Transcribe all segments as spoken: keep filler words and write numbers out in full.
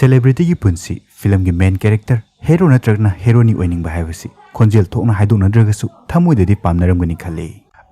Celebrityꯒꯤ ꯄꯨꯟꯁꯤ, ꯐꯤꯂꯝꯒꯤ main character, hero ꯅꯠꯇ꯭ꯔꯒꯅ heroineꯅꯤ ꯑꯣꯏꯅꯤꯡꯕ ꯍꯥꯏꯕꯁꯤ ꯈꯣꯟꯖꯦꯜ ꯊꯣꯛꯅ ꯍꯥꯏꯗꯣꯛꯅꯗ꯭ꯔꯒꯁꯨ ꯊꯃꯣꯏꯗꯗꯤ ꯄꯥꯝꯅꯔꯝꯒꯅꯤ ꯈꯜꯂꯤ꯫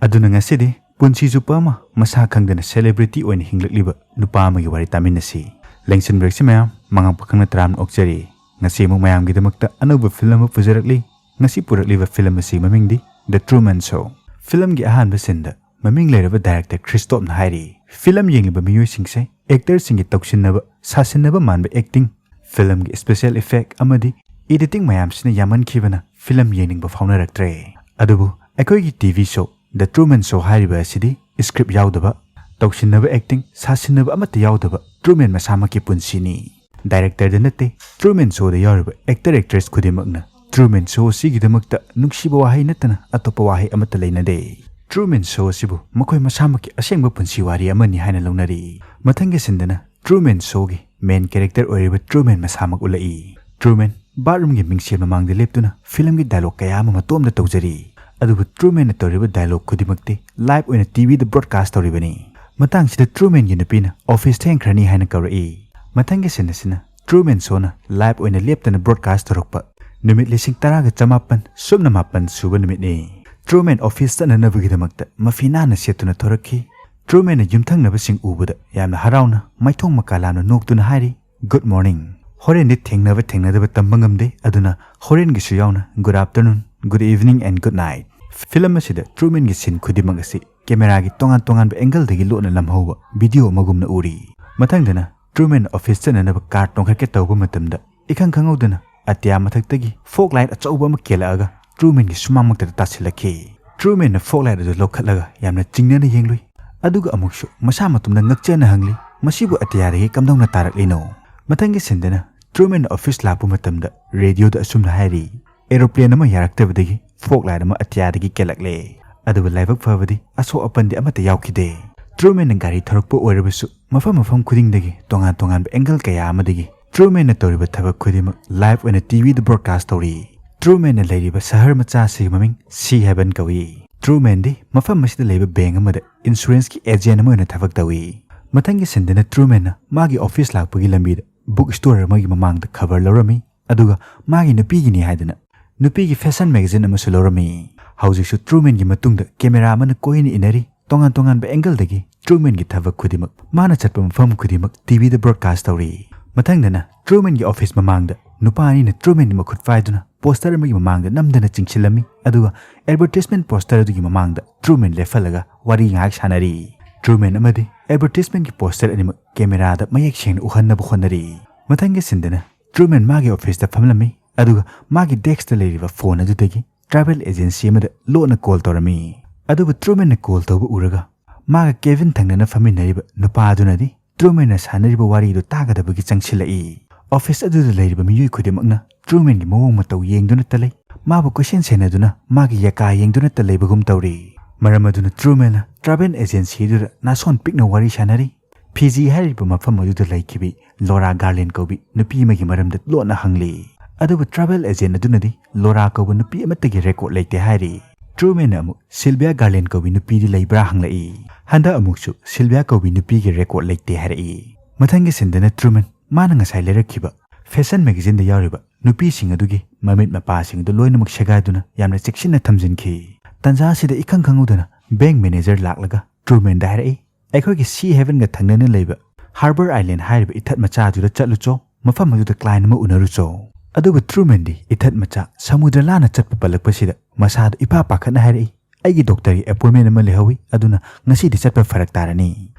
ꯑꯗꯨꯅ ꯉꯁꯤꯗꯤ ꯄꯨꯟꯁꯤ ꯆꯨꯞꯄ ꯑꯃ ꯃꯁꯥ ꯈꯪꯗꯅ celebrity ꯑꯣꯏꯅ ꯍꯤꯡꯂꯛꯂꯤꯕ ꯅꯨꯄꯥ ꯑꯃꯒꯤ ꯋꯥꯔꯤ ꯇꯥꯃꯤꯟꯅꯁꯤ꯫ ꯂꯦꯡꯁꯤꯟꯕꯤꯔꯛꯁꯤ ꯃꯌꯥꯝ, ꯃꯉꯥꯡ ꯄꯥꯈꯪꯅ ꯇꯔꯥꯝꯅ ꯑꯣꯛꯆꯔꯤ꯫ ꯉꯁꯤ ꯑꯃꯨꯛ ꯃꯌꯥꯝꯒꯤꯗꯃꯛꯇ ꯑꯅꯧꯕ ꯐꯤꯂꯝ ꯑꯃ ꯄꯨꯖꯔꯛꯂꯤ꯫ ꯉꯁꯤ ꯄꯨꯔꯛꯂꯤꯕ ꯐꯤꯂꯝ ꯑꯁꯤ ꯃꯃꯤꯡꯗꯤ The Truman Show꯫ ꯐꯤꯂꯝꯒꯤ ꯑꯍꯥꯟꯕ sceneꯗ ꯃꯃꯤꯡ ꯂꯩꯔꯕ director ꯈ꯭ꯔꯤꯁꯇꯣꯞꯅ ꯍꯥꯏꯔꯤ, ꯐꯤꯂꯝ ꯌꯦꯡꯂꯤꯕ ꯃꯤꯑꯣꯏꯁꯤꯡꯁꯦ actorꯁꯤꯡꯒꯤ ꯇꯧꯁꯤꯟꯅꯕ, ꯁꯥꯁꯤꯟꯅꯕ ꯃꯥꯟꯕ acting, ꯐꯤꯂꯝꯒꯤ special effect ꯑꯃꯗꯤ editing ꯃꯌꯥꯝꯁꯤꯅ ꯌꯥꯝꯃꯟꯈꯤꯕꯅ ꯐꯤꯂꯝ ꯌꯦꯡꯅꯤꯡꯕ ꯐꯥꯎꯅꯔꯛꯇ꯭ꯔꯦ꯫ ꯑꯗꯨꯕꯨ ꯑꯩꯈꯣꯏꯒꯤ TV show The Truman Show ꯍꯥꯏꯔꯤꯕ ꯑꯁꯤꯗꯤ script ꯌꯥꯎꯗꯕ, ꯇꯧꯁꯤꯟꯅꯕ acting, ꯁꯥꯁꯤꯟꯅꯕ ꯑꯃꯠꯇ ꯌꯥꯎꯗꯕ Truman ꯃꯁꯥꯃꯛꯀꯤ ꯄꯨꯟꯁꯤꯅꯤ꯫ Directorꯗ ꯅꯠꯇꯦ, Truman Showꯗ ꯌꯥꯎꯔꯤꯕ actor actress ꯈꯨꯗꯤꯡꯃꯛꯅ Truman Show ꯑꯁꯤꯒꯤꯗꯃꯛꯇ ꯅꯨꯡꯁꯤꯕ ꯋꯥꯍꯩ ꯅꯠꯇꯅ ꯑꯇꯣꯞꯄ ꯋꯥꯍꯩ ꯑꯃꯠꯇ ꯂꯩꯅꯗꯦ꯫ Truman Show ꯑꯁꯤꯕꯨ ꯃꯈꯣꯏ ꯃꯁꯥꯃꯛꯀꯤ ꯑꯁꯦꯡꯕ ꯄꯨꯟꯁꯤ ꯋꯥꯔꯤ ꯑꯃꯅꯤ ꯍꯥꯏꯅ ꯂꯧꯅꯔꯤ꯫ ꯃꯊꯪꯒꯤ sceneꯗꯅ Truman Showꯒꯤ main character ꯑꯣꯏꯔꯤꯕ Truman ꯃꯁꯥꯃꯛ ꯎꯠꯂꯛꯏ꯫ Truman bathroomꯒꯤ ꯃꯤꯡꯁꯦꯜ ꯃꯃꯥꯡꯗ ꯂꯦꯞꯇꯨꯅ ꯐꯤꯂꯝꯒꯤ dialogue ꯀꯌꯥ ꯑꯃ ꯃꯇꯣꯝꯗ ꯇꯧꯖꯔꯤ꯫ ꯑꯗꯨꯕꯨ Trumanꯅ ꯇꯧꯔꯤꯕ dialogue ꯈꯨꯗꯤꯡꯃꯛꯇꯤ live ꯑꯣꯏꯅ TVꯗ broadcast ꯇꯧꯔꯤꯕꯅꯤ꯫ ꯃꯇꯥꯡꯁꯤꯗ Trumanꯒꯤ ꯅꯨꯄꯤꯅ office ꯊꯦꯡꯈ꯭ꯔꯅꯤ ꯍꯥꯏꯅ ꯀꯧꯔꯛꯏ꯫ ꯃꯊꯪꯒꯤ scene ꯑꯁꯤꯅ Truman Showꯅ live ꯑꯣꯏꯅ ꯂꯦꯞꯇꯅ broadcast ꯇꯧꯔꯛꯄ ꯅꯨꯃꯤꯠ ꯂꯤꯁꯤꯡ ꯇꯔꯥꯒ ꯆꯃꯥꯄꯟ ꯁꯨꯞꯅ ꯃꯥꯄꯟ ꯁꯨꯕ ꯅꯨꯃꯤꯠꯅꯤ꯫ Truman office ꯆꯠꯅꯅꯕꯒꯤꯗꯃꯛꯇ ꯃꯐꯤ ꯅꯥꯟꯅ ꯁꯦꯠꯇꯨꯅ ꯊꯣꯔꯛꯈꯤ꯫ Trumanꯅ ꯌꯨꯝꯊꯪꯅꯕꯁꯤꯡ ꯎꯕꯗ ꯌꯥꯝꯅ ꯍꯔꯥꯎꯅ ꯃꯥꯏꯊꯣꯡ ꯃꯀꯥ ꯂꯥꯝꯅ ꯅꯣꯛꯇꯨꯅ ꯍꯥꯏꯔꯤ, "Good morning." ꯍꯣꯔꯦꯟꯗꯤ ꯊꯦꯡꯅꯕ ꯊꯦꯡꯅꯗꯕ ꯇꯝꯕ ꯉꯝꯗꯦ, ꯑꯗꯨꯅ ꯍꯣꯔꯦꯟꯒꯤꯁꯨ ꯌꯥꯎꯅ good afternoon, good evening and good night꯫ Film ꯑꯁꯤꯗ Trumanꯒꯤ scene ꯈꯨꯗꯤꯡꯃꯛ ꯑꯁꯤ cameraꯒꯤ ꯇꯣꯉꯥꯟ ꯇꯣꯉꯥꯟꯕ angleꯗꯒꯤ ꯂꯣꯠꯅ ꯅꯝꯍꯧꯕ video ꯑꯃꯒꯨꯝꯅ ꯎꯔꯤ꯫ ꯃꯊꯪꯗꯅ Truman office ꯆꯠꯅꯅꯕ car ꯇꯣꯡꯈꯠꯀꯦ ꯇꯧꯕ ꯃꯇꯝꯗ ꯏꯈꯪ ꯈꯪꯍꯧꯗꯅ ꯑꯇꯤꯌꯥ ꯃꯊꯛꯇꯒꯤ fog light ꯑꯆꯧꯕ ꯑꯃ ꯀꯦꯜꯂꯛꯑꯒ Trumanꯒꯤ ꯁꯨꯃꯥꯡꯃꯛꯇꯗ ꯇꯥꯁꯤꯜꯂꯛꯈꯤ꯫ Trumanꯅ fog light ꯑꯗꯨ ꯂꯧꯈꯠꯂꯒ ꯌꯥꯝꯅ ꯆꯤꯡꯅꯅ ꯌꯦꯡꯂꯨꯏ꯫ ꯑꯗꯨꯒ ꯑꯃꯨꯛꯁꯨ ꯃꯁꯥ ꯃꯇꯣꯝꯗ ꯉꯛꯆꯅ ꯍꯪꯂꯤ, "ꯃꯁꯤꯕꯨ ꯑꯇꯤꯌꯥꯗꯒꯤ ꯀꯝꯗꯧꯅ ꯇꯥꯔꯛꯂꯤꯅꯣ?" ꯃꯊꯪꯒꯤ sceneꯗꯅ Trumanꯅ office ꯂꯥꯛꯄ ꯃꯇꯝꯗ radioꯗ ꯑꯁꯨꯝꯅ ꯍꯥꯏꯔꯤ, "Aeroplane ꯑꯃ ꯌꯥꯔꯛꯇꯕꯗꯒꯤ fog light ꯑꯃ ꯑꯇꯤꯌꯥꯗꯒꯤ ꯀꯦꯜꯂꯛꯂꯦ꯫ ꯑꯗꯨꯕꯨ ꯂꯥꯏꯕꯛ ꯐꯕꯗꯤ ꯑꯁꯣꯛ ꯑꯄꯟꯗꯤ ꯑꯃꯠꯇ ꯌꯥꯎꯈꯤꯗꯦ꯫" Trumanꯅ ꯒꯥꯔꯤ ꯊꯧꯔꯛꯄ ꯑꯣꯏꯔꯕꯁꯨ ꯃꯐꯝ ꯃꯐꯝ ꯈꯨꯗꯤꯡꯗꯒꯤ ꯇꯣꯉꯥꯟ ꯇꯣꯉꯥꯟꯕ angle ꯀꯌꯥ ꯑꯃꯗꯒꯤ Trumanꯅ ꯇꯧꯔꯤꯕ ꯊꯕꯛ ꯈꯨꯗꯤꯡꯃꯛ live ꯑꯣꯏꯅ TVꯗ broadcast ꯇꯧꯔꯤ꯫ Trumanꯅ ꯂꯩꯔꯤꯕ ꯁꯍꯔ ꯃꯆꯥ ꯑꯁꯤꯒꯤ ꯃꯃꯤꯡ Sea Haven ꯀꯧꯏ꯫ Trumanꯗꯤ ꯃꯐꯝ ꯑꯁꯤꯗ ꯂꯩꯕ bank ꯑꯃꯗ insuranceꯀꯤ agent ꯑꯃ ꯑꯣꯏꯅ ꯊꯕꯛ ꯇꯧꯏ꯫ ꯃꯊꯪꯒꯤ sceneꯗꯅ Trumanꯅ ꯃꯥꯒꯤ office ꯂꯥꯛꯄꯒꯤ ꯂꯝꯕꯤꯗ ꯕꯨꯛ ꯁ꯭ꯇꯣꯔ ꯑꯃꯒꯤ ꯃꯃꯥꯡꯗ ꯈꯕꯔ ꯂꯧꯔꯝꯃꯤ, ꯑꯗꯨꯒ ꯃꯥꯒꯤ ꯅꯨꯄꯤꯒꯤꯅꯤ ꯍꯥꯏꯗꯨꯅ ꯅꯨꯄꯤꯒꯤ ꯐꯦꯁꯟ ꯃꯦꯒꯥꯖꯤꯟ ꯑꯃꯁꯨ ꯂꯧꯔꯝꯃꯤ꯫ ꯍꯧꯖꯤꯛꯁꯨ ꯇ꯭ꯔꯨꯃꯦꯟꯒꯤ ꯃꯇꯨꯡꯗ ꯀꯦꯃꯦꯔꯥ ꯑꯃꯅ ꯀꯣꯏꯅ ꯏꯟꯅꯔꯤ꯫ ꯇꯣꯉꯥꯟ ꯇꯣꯉꯥꯟꯕ ꯑꯦꯡꯒꯜꯗꯒꯤ ꯇ꯭ꯔꯨꯃꯦꯟꯒꯤ ꯊꯕꯛ ꯈꯨꯗꯤꯡꯃꯛ, ꯃꯥꯅ ꯆꯠꯄ ꯃꯐꯝ ꯈꯨꯗꯤꯡꯃꯛ ꯇꯤꯚꯤꯗ ꯕ꯭ꯔꯣꯗꯀꯥꯁ ꯇꯧꯔꯤ꯫ ꯃꯊꯪꯗꯅ ꯇ꯭ꯔꯨꯃꯦꯟꯒꯤ ꯑꯣꯐꯤꯁ ꯃꯃꯥꯡꯗ ꯅꯨꯄꯥ ꯑꯅꯤꯅ ꯇ꯭ꯔꯨꯃꯦꯟꯒꯤ ꯃꯈꯨꯠ ꯄꯥꯏꯗꯨꯅ ꯄꯣꯁꯇꯔ ꯑꯃꯒꯤ ꯃꯃꯥꯡꯗ ꯅꯝꯗꯅ ꯆꯤꯡꯁꯤꯜꯂꯝꯃꯤ, ꯑꯗꯨꯒ ꯑꯦꯗꯚꯔꯇꯤꯁꯃꯦꯟ ꯄꯣꯁꯇꯔ ꯑꯗꯨꯒꯤ ꯃꯃꯥꯡꯗ ꯇ꯭ꯔꯨꯃꯦꯟ ꯂꯦꯞꯍꯜꯂꯒ ꯋꯥꯔꯤ ꯉꯥꯏꯍꯥꯛ ꯁꯥꯟꯅꯔꯤ꯫ ꯇ꯭ꯔꯨꯃꯦꯟ ꯑꯃꯗꯤ ꯑꯦꯗꯚꯔꯇꯤꯁꯃꯦꯟꯒꯤ ꯄꯣꯁꯇꯔ ꯑꯅꯤꯃꯛ ꯀꯦꯃꯦꯔꯥꯗ ꯃꯌꯦꯛ ꯁꯦꯡꯅ ꯎꯍꯟꯅꯕ ꯍꯣꯠꯅꯔꯤ꯫ ꯃꯊꯪꯒꯤ ꯁꯤꯟꯗꯅ ꯇ꯭ꯔꯨꯃꯦꯟ ꯃꯥꯒꯤ ꯑꯣꯐꯤꯁꯇ ꯐꯝꯂꯝꯃꯤ, ꯑꯗꯨꯒ ꯃꯥꯒꯤ ꯗꯦꯁꯛꯇ ꯂꯩꯔꯤꯕ ꯐꯣꯟ ꯑꯗꯨꯗꯒꯤ ꯇ꯭ꯔꯥꯚꯦꯜ ꯑꯦꯖꯦꯟꯁꯤ ꯑꯃꯗ ꯂꯣꯟꯅ ꯀꯣꯜ ꯇꯧꯔꯝꯃꯤ꯫ ꯑꯗꯨꯕꯨ ꯇ꯭ꯔꯨꯃꯦꯟꯅ ꯀꯣꯜ ꯇꯧꯕ ꯎꯔꯒ ꯃꯥꯒ ꯀꯦꯕꯤꯟ ꯊꯪꯅꯅ ꯐꯝꯃꯤꯟꯅꯔꯤꯕ ꯅꯨꯄꯥ ꯑꯗꯨꯅꯗꯤ ꯇ꯭ꯔꯨꯃꯦꯟꯅ ꯁꯥꯟꯅꯔꯤꯕ ꯋꯥꯔꯤꯗꯨ ꯇꯥꯒꯗꯕꯒꯤ ꯆꯪꯁꯤꯜꯂꯛꯏ꯫ ꯑꯣꯐꯤꯁ ꯑꯗꯨꯗ ꯂꯩꯔꯤꯕ ꯃꯤꯑꯣꯏ ꯈꯨꯗꯤꯡꯃꯛꯅ ꯇ꯭ꯔꯨꯃꯦꯟꯒꯤ ꯃꯑꯣꯡ ꯃꯇꯧ ꯌꯦꯡꯗꯨꯅꯇ ꯂꯩ꯫ ꯃꯥꯕꯨ ꯀꯣꯏꯁꯦꯟ ꯁꯦꯟꯅꯗꯨꯅ ꯃꯥꯒꯤ ꯌꯥꯀꯥ ꯌꯦꯡꯗꯨꯅꯇ ꯂꯩꯕꯒꯨꯝ ꯇꯧꯔꯤ꯫ ꯃꯔꯝ ꯑꯗꯨꯅ ꯇ꯭ꯔꯨꯃꯦꯟꯅ ꯇ꯭ꯔꯥꯚꯦꯜ ꯑꯦꯖꯦꯟꯁꯤ ꯑꯗꯨꯗ ꯅꯥꯁꯣꯟ ꯄꯤꯛꯅ ꯋꯥꯔꯤ ꯁꯥꯟꯅꯔꯤ꯫ ꯐꯤꯖꯤ ꯍꯥꯏꯔꯤꯕ ꯃꯐꯝ ꯑꯗꯨꯗ ꯂꯩꯈꯤꯕꯤ ꯂꯣꯔꯥ ꯒꯥꯔꯂꯦꯟ ꯀꯧꯕꯤ ꯅꯨꯄꯤ ꯑꯃꯒꯤ ꯃꯔꯝꯗ ꯂꯣꯟꯅ ꯍꯪꯂꯤ꯫ ꯑꯗꯨꯕꯨ ꯇ꯭ꯔꯥꯚꯦꯜ ꯑꯦꯖꯦꯟ ꯑꯗꯨꯅꯗꯤ ꯂꯣꯔꯥ ꯀꯧꯕ ꯅꯨꯄꯤ ꯑꯃꯠꯇꯒꯤ ꯔꯦꯀꯣꯔꯗ ꯂꯩꯇꯦ ꯍꯥꯏꯔꯤ꯫ ꯇ꯭ꯔꯨꯃꯦꯟꯅ ꯑꯃꯨꯛ ꯁꯤꯜꯚꯤꯌꯥ ꯒꯥꯔꯂꯦꯟ ꯀꯧꯕꯤ ꯅꯨꯄꯤꯗꯤ ꯂꯩꯕ꯭ꯔꯥ ꯍꯪꯂꯛꯏ꯫ ꯍꯟꯗꯛ ꯑꯃꯨꯛꯁꯨ ꯁꯤꯜꯚꯤꯌꯥ ꯀꯧꯕꯤ ꯅꯨꯄꯤꯒꯤ ꯔꯦꯀꯣꯔꯗ ꯂꯩꯇꯦ ꯍꯥꯏꯔꯛꯏ꯫ ꯃꯊꯪꯒꯤ ꯁꯤꯟꯗꯅ ꯇ꯭ꯔꯨꯃꯦꯟ ꯃꯥꯅ ꯉꯁꯥꯏ ꯂꯩꯔꯛꯈꯤꯕ ꯐꯦꯁꯟ ꯃꯦꯒꯥꯖꯤꯟꯗ ꯌꯥꯎꯔꯤꯕ ꯅꯨꯄꯤꯁꯤꯡ ꯑꯗꯨꯒꯤ ꯃꯃꯤꯠ ꯃꯄꯥꯁꯤꯡ ꯑꯗꯨ ꯂꯣꯏꯅꯃꯛ ꯁꯦꯒꯥꯏꯗꯨꯅ ꯌꯥꯝꯅ ꯆꯦꯛꯁꯤꯟꯅ ꯊꯝꯖꯤꯟꯈꯤ꯫ ꯇꯟꯖꯥ ꯑꯁꯤꯗ ꯏꯈꯪ ꯈꯪꯍꯧꯗꯅ ꯕꯦꯡꯛ ꯃꯦꯅꯦꯖꯔ ꯂꯥꯛꯂꯒ ꯇ꯭ꯔꯨꯃꯦꯟꯗ ꯍꯥꯏꯔꯛꯏ, "ꯑꯩꯈꯣꯏꯒꯤ ꯁꯤ ꯍꯦꯚꯦꯟꯒ ꯊꯪꯅꯅ ꯂꯩꯕ ꯍꯥꯔꯕꯔ ꯑꯥꯏꯂꯦꯟ ꯍꯥꯏꯔꯤꯕ ꯏꯊꯠ ꯃꯆꯥ ꯑꯗꯨꯗ ꯆꯠꯂꯨꯆꯣ, ꯃꯐꯝ ꯑꯗꯨꯗ ꯀ꯭ꯂꯥꯏꯟ ꯑꯃ ꯎꯅꯔꯨꯆꯣ"꯫ ꯑꯗꯨꯕꯨ ꯇ꯭ꯔꯨꯃꯦꯟꯗꯤ ꯏꯊꯠ ꯃꯆꯥ ꯁꯃꯨꯗ꯭ꯔ ꯂꯥꯟꯅ ꯆꯠꯄ ꯄꯜꯂꯛꯄꯁꯤꯗ ꯃꯁꯥꯗꯨ ꯏꯄꯥ ꯄꯥꯈꯠꯅ ꯍꯥꯏꯔꯛꯏ, "ꯑꯩꯒꯤ ꯗꯣꯛꯇꯔꯒꯤ ꯑꯦꯄꯣꯏꯟꯃꯦꯟ ꯑꯃ ꯂꯩꯍꯧꯏ, ꯑꯗꯨꯅ ꯉꯁꯤꯗꯤ ꯆꯠꯄ ꯐꯔꯛ ꯇꯥꯔꯅꯤ"꯫